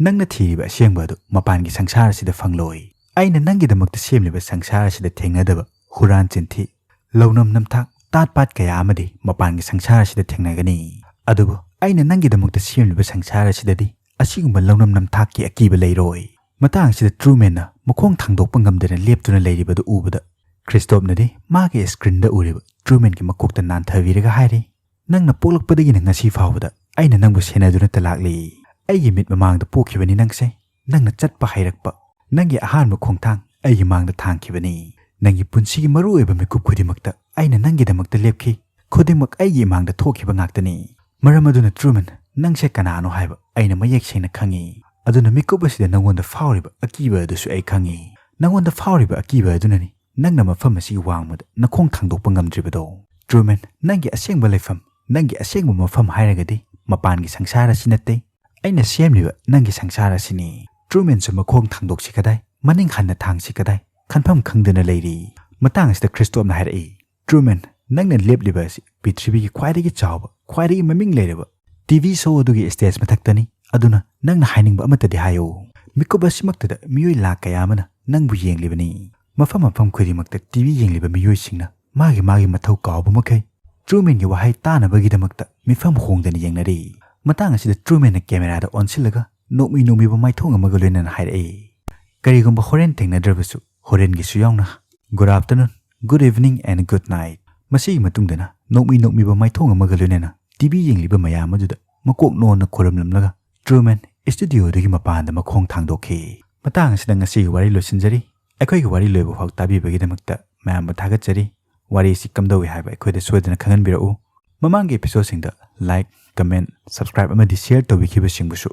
ꯅꯪꯅ ꯊꯤꯔꯤꯕ ꯑꯁꯦꯡꯕ ꯑꯗꯨ ꯃꯄꯥꯟꯒꯤ ꯁꯪꯁꯥꯔ ꯑꯁꯤꯗ ꯐꯪꯂꯣꯏ꯫ ꯑꯩꯅ ꯅꯪꯒꯤꯗꯃꯛꯇ ꯁꯦꯝꯂꯤꯕ ꯁꯪꯁꯥꯔ ꯑꯁꯤꯗ ꯊꯦꯡꯅꯗꯕ ꯍꯨꯔꯥꯟ ꯆꯤꯟꯊꯤ, ꯂꯧꯅꯝ ꯅꯝꯊꯥꯛ, ꯇꯥꯠ ꯄꯥꯠ ꯀꯌꯥ ꯑꯃꯗꯤ ꯃꯄꯥꯟꯒꯤ ꯁꯪꯁꯥꯔ ꯑꯁꯤꯗ ꯊꯦꯡꯅꯒꯅꯤ꯫ ꯑꯗꯨꯕꯨ ꯑꯩꯅ ꯅꯪꯒꯤꯗꯃꯛꯇ ꯁꯦꯝꯂꯤꯕ ꯁꯪꯁꯥꯔ ꯑꯁꯤꯗꯗꯤ ꯑꯁꯤꯒꯨꯝꯕ ꯂꯧꯅꯝ ꯅꯝꯊꯥꯛꯀꯤ ꯑꯀꯤꯕ ꯂꯩꯔꯣꯏ꯫" ꯃꯇꯥꯡ ꯑꯁꯤꯗ ꯇ꯭ꯔꯨꯃꯦꯟꯅ ꯃꯈꯣꯡ ꯊꯥꯡꯗꯣꯛꯄ ꯉꯝꯗꯅ ꯂꯦꯞꯇꯨꯅ ꯂꯩꯔꯤꯕꯗꯨ ꯎꯕꯗ, ꯈ꯭ꯔꯤꯁꯇꯣꯞꯅꯗꯤ ꯃꯥꯒꯤ screenꯗ ꯎꯔꯤꯕ ꯇ꯭ꯔꯨꯃꯦꯟꯒꯤ ꯃꯀꯣꯛꯇ ꯅꯥꯟꯊꯕꯤꯔꯒ ꯍꯥꯏꯔꯤ, "ꯅꯪꯅ ꯄꯣꯛꯂꯛꯄꯗꯒꯤꯅ ꯉꯁꯤ ꯐꯥꯎꯕꯗ ꯑꯩꯅ ꯅꯪꯕꯨ ꯁꯦꯟꯅꯗꯨꯅꯇ ꯂꯥꯛꯂꯤ꯫ ꯑꯩꯒꯤ ꯃꯤꯠ ꯃꯃꯥꯡꯗ ꯄꯣꯛꯈꯤꯕꯅꯤ ꯅꯪꯁꯦ꯫ ꯅꯪꯅ ꯆꯠꯄ ꯍꯩꯔꯛꯄ, ꯅꯪꯒꯤ ꯑꯍꯥꯟꯕ ꯈꯣꯡꯊꯥꯡ ꯑꯩꯒꯤ ꯃꯥꯡꯗ ꯊꯥꯡꯈꯤꯕꯅꯤ꯫ ꯅꯪꯒꯤ ꯄꯨꯟꯁꯤꯒꯤ ꯃꯔꯨꯑꯣꯏꯕ ꯃꯤꯀꯨꯞ ꯈꯨꯗꯤꯡꯃꯛꯇ ꯑꯩꯅ ꯅꯪꯒꯤꯗꯃꯛꯇ ꯂꯦꯞꯈꯤ꯫ ꯈꯨꯗꯤꯡꯃꯛ ꯑꯩꯒꯤ ꯏꯃꯥꯡꯗ ꯊꯣꯛꯈꯤꯕ ꯉꯥꯛꯇꯅꯤ꯫ ꯃꯔꯝ ꯑꯗꯨꯅ ꯇ꯭ꯔꯨꯃꯦꯟ, ꯅꯪꯁꯦ ꯀꯅꯥꯅꯣ ꯍꯥꯏꯕ ꯑꯩꯅ ꯃꯌꯦꯛ ꯁꯦꯡꯅ ꯈꯪꯉꯤ꯫ ꯑꯗꯨꯅ ꯃꯤꯀꯨꯞ ꯑꯁꯤꯗ ꯅꯪꯉꯣꯟꯗ ꯐꯥꯎꯔꯤꯕ ꯑꯀꯤꯕ ꯑꯗꯨꯁꯨ ꯑꯩ ꯈꯪꯉꯤ꯫ ꯅꯪꯉꯣꯟꯗ ꯐꯥꯎꯔꯤꯕ ꯑꯀꯤꯕ ꯑꯗꯨꯅꯅꯤ ꯅꯪꯅ ꯃꯐꯝ ꯑꯁꯤꯒꯤ ꯋꯥꯡꯃꯗ ꯅꯈꯣꯡ ꯊꯥꯡꯗꯣꯛꯄ ꯉꯝꯗ꯭ꯔꯤꯕꯗꯣ꯫ ꯇ꯭ꯔꯨꯃꯦꯟ, ꯅꯪꯒꯤ ꯑꯁꯦꯡꯕ ꯂꯩꯐꯝ, ꯅꯪꯒꯤ ꯑꯁꯦꯡꯕ ꯃꯐꯝ ꯍꯥꯏꯔꯒꯗꯤ ꯃꯄꯥꯟꯒꯤ ꯁꯪꯁꯥꯔ ꯑꯁꯤ ꯅꯠꯇꯦ, ꯑꯩꯅ ꯁꯦꯝꯂꯤꯕ ꯅꯪꯒꯤ ꯁꯪꯁꯥꯔ ꯑꯁꯤꯅꯤ꯫ ꯇ꯭ꯔꯨꯃꯦꯟꯁꯨ ꯃꯈꯣꯡ ꯊꯥꯡꯗꯣꯛꯁꯤ ꯀꯗꯥꯏ, ꯃꯅꯤꯡ ꯍꯟꯅ ꯊꯥꯡꯁꯤ ꯀꯗꯥꯏ, ꯈꯟꯐꯝ ꯈꯪꯗꯅ ꯂꯩꯔꯤ꯫ ꯃꯇꯥꯡ ꯑꯁꯤꯗ ꯈ꯭ꯔꯤꯁꯇꯣꯞꯅ ꯍꯥꯏꯔꯛꯏ, "ꯇ꯭ꯔꯨꯃꯦꯟ, ꯅꯪꯅ ꯂꯦꯞꯂꯤꯕ ꯑꯁꯤ ꯄ꯭ꯔꯤꯊꯤꯕꯤꯒꯤ ꯈ꯭ꯋꯥꯏꯗꯒꯤ ꯆꯥꯎꯕ, ꯈ꯭ꯋꯥꯏꯗꯒꯤ ꯃꯃꯤꯡ ꯂꯩꯔꯕ ꯇꯤ ꯚꯤ ꯁꯣ ꯑꯗꯨꯒꯤ ꯁ꯭ꯇꯦꯖ ꯃꯊꯛꯇꯅꯤ꯫ ꯑꯗꯨꯅ ꯅꯪꯅ ꯍꯥꯏꯅꯤꯡꯕ ꯑꯃꯠꯇꯗꯤ ꯍꯥꯏꯌꯨ꯫ ꯃꯤꯀꯨꯞ ꯑꯁꯤꯃꯛꯇꯗ ꯃꯤꯑꯣꯏ ꯂꯥꯈ ꯀꯌꯥ ꯑꯃꯅ ꯅꯪꯕꯨ ꯌꯦꯡꯂꯤꯕꯅꯤ꯫ ꯃꯐꯝ ꯃꯐꯝ ꯈꯨꯗꯤꯡꯃꯛꯇ ꯇꯤ ꯚꯤ ꯌꯦꯡꯂꯤꯕ ꯃꯤꯑꯣꯏꯁꯤꯡꯅ ꯃꯥꯒꯤ ꯃꯥꯒꯤ ꯃꯊꯧ ꯀꯥꯎꯕ ꯃꯈꯩ ꯇ꯭ꯔꯨꯃꯦꯟꯒꯤ ꯋꯥꯍꯩ ꯇꯥꯅꯕꯒꯤꯗꯃꯛꯇ ꯃꯤꯐꯝ ꯍꯣꯡꯗꯅ ꯌꯦꯡꯅꯔꯤ꯫ ꯃꯇꯥꯡ ꯑꯁꯤꯗ ꯇ꯭ꯔꯨꯃꯦꯟꯅ ꯀꯦꯃꯦꯔꯥꯗ ꯑꯣꯟꯁꯤꯜꯂꯒ ꯅꯣꯛꯃꯤ ꯅꯣꯛꯃꯤꯕ ꯃꯥꯏꯊꯣꯡ ꯑꯃꯒ ꯂꯣꯏꯅꯅ ꯍꯥꯏꯔꯛꯏ, "ꯀꯔꯤꯒꯨꯝꯕ ꯍꯣꯔꯦꯟ ꯊꯦꯡꯅꯗ꯭ꯔꯕꯁꯨ, ꯍꯣꯔꯦꯟꯒꯤꯁꯨ ꯌꯥꯎꯅ, good afternoon, good evening and good night꯫ ꯃꯁꯤꯒꯤ ꯃꯇꯨꯡꯗꯅ ꯅꯣꯛꯃꯤ ꯅꯣꯛꯃꯤꯕ ꯃꯥꯏꯊꯣꯡ ꯑꯃꯒ ꯂꯣꯏꯅꯅ ꯇꯤ ꯚꯤ ꯌꯦꯡꯂꯤꯕ ꯃꯌꯥꯝ ꯑꯗꯨꯗ ꯃꯀꯣꯛ ꯅꯣꯟꯅ ꯈꯨꯔꯨꯝꯂꯝꯂꯒ ꯇ꯭ꯔꯨꯃꯦꯟ ꯁ꯭ꯇꯨꯗꯤꯑꯣꯗꯒꯤ ꯃꯄꯥꯟꯗ ꯃꯈꯣꯡ ꯊꯥꯡꯗꯣꯛꯈꯤ"꯫ ꯃꯇꯥꯡ ꯑꯁꯤꯗ ꯉꯁꯤꯒꯤ ꯋꯥꯔꯤ ꯂꯣꯏꯁꯤꯟꯖꯔꯤ꯫ ꯑꯩꯈꯣꯏꯒꯤ ꯋꯥꯔꯤ ꯂꯣꯏꯕ ꯐꯥꯎ ꯇꯥꯕꯤꯕꯒꯤꯗꯃꯛꯇ ꯃꯌꯥꯝꯕꯨ ꯊꯥꯒꯠꯆꯔꯤ꯫ ꯋꯥꯔꯤ ꯑꯁꯤ ꯀꯝꯗꯧꯏ ꯍꯥꯏꯕ ꯑꯩꯈꯣꯏꯗ ꯁꯣꯏꯗꯅ ꯈꯪꯍꯟꯕꯤꯔꯛꯎ꯫ ꯃꯃꯥꯡꯒꯤ episodeꯁꯤꯡꯗ like, comment, subscribe ꯑꯃꯗꯤ share ꯇꯧꯕꯤꯈꯤꯕꯁꯤꯡꯕꯨꯁꯨ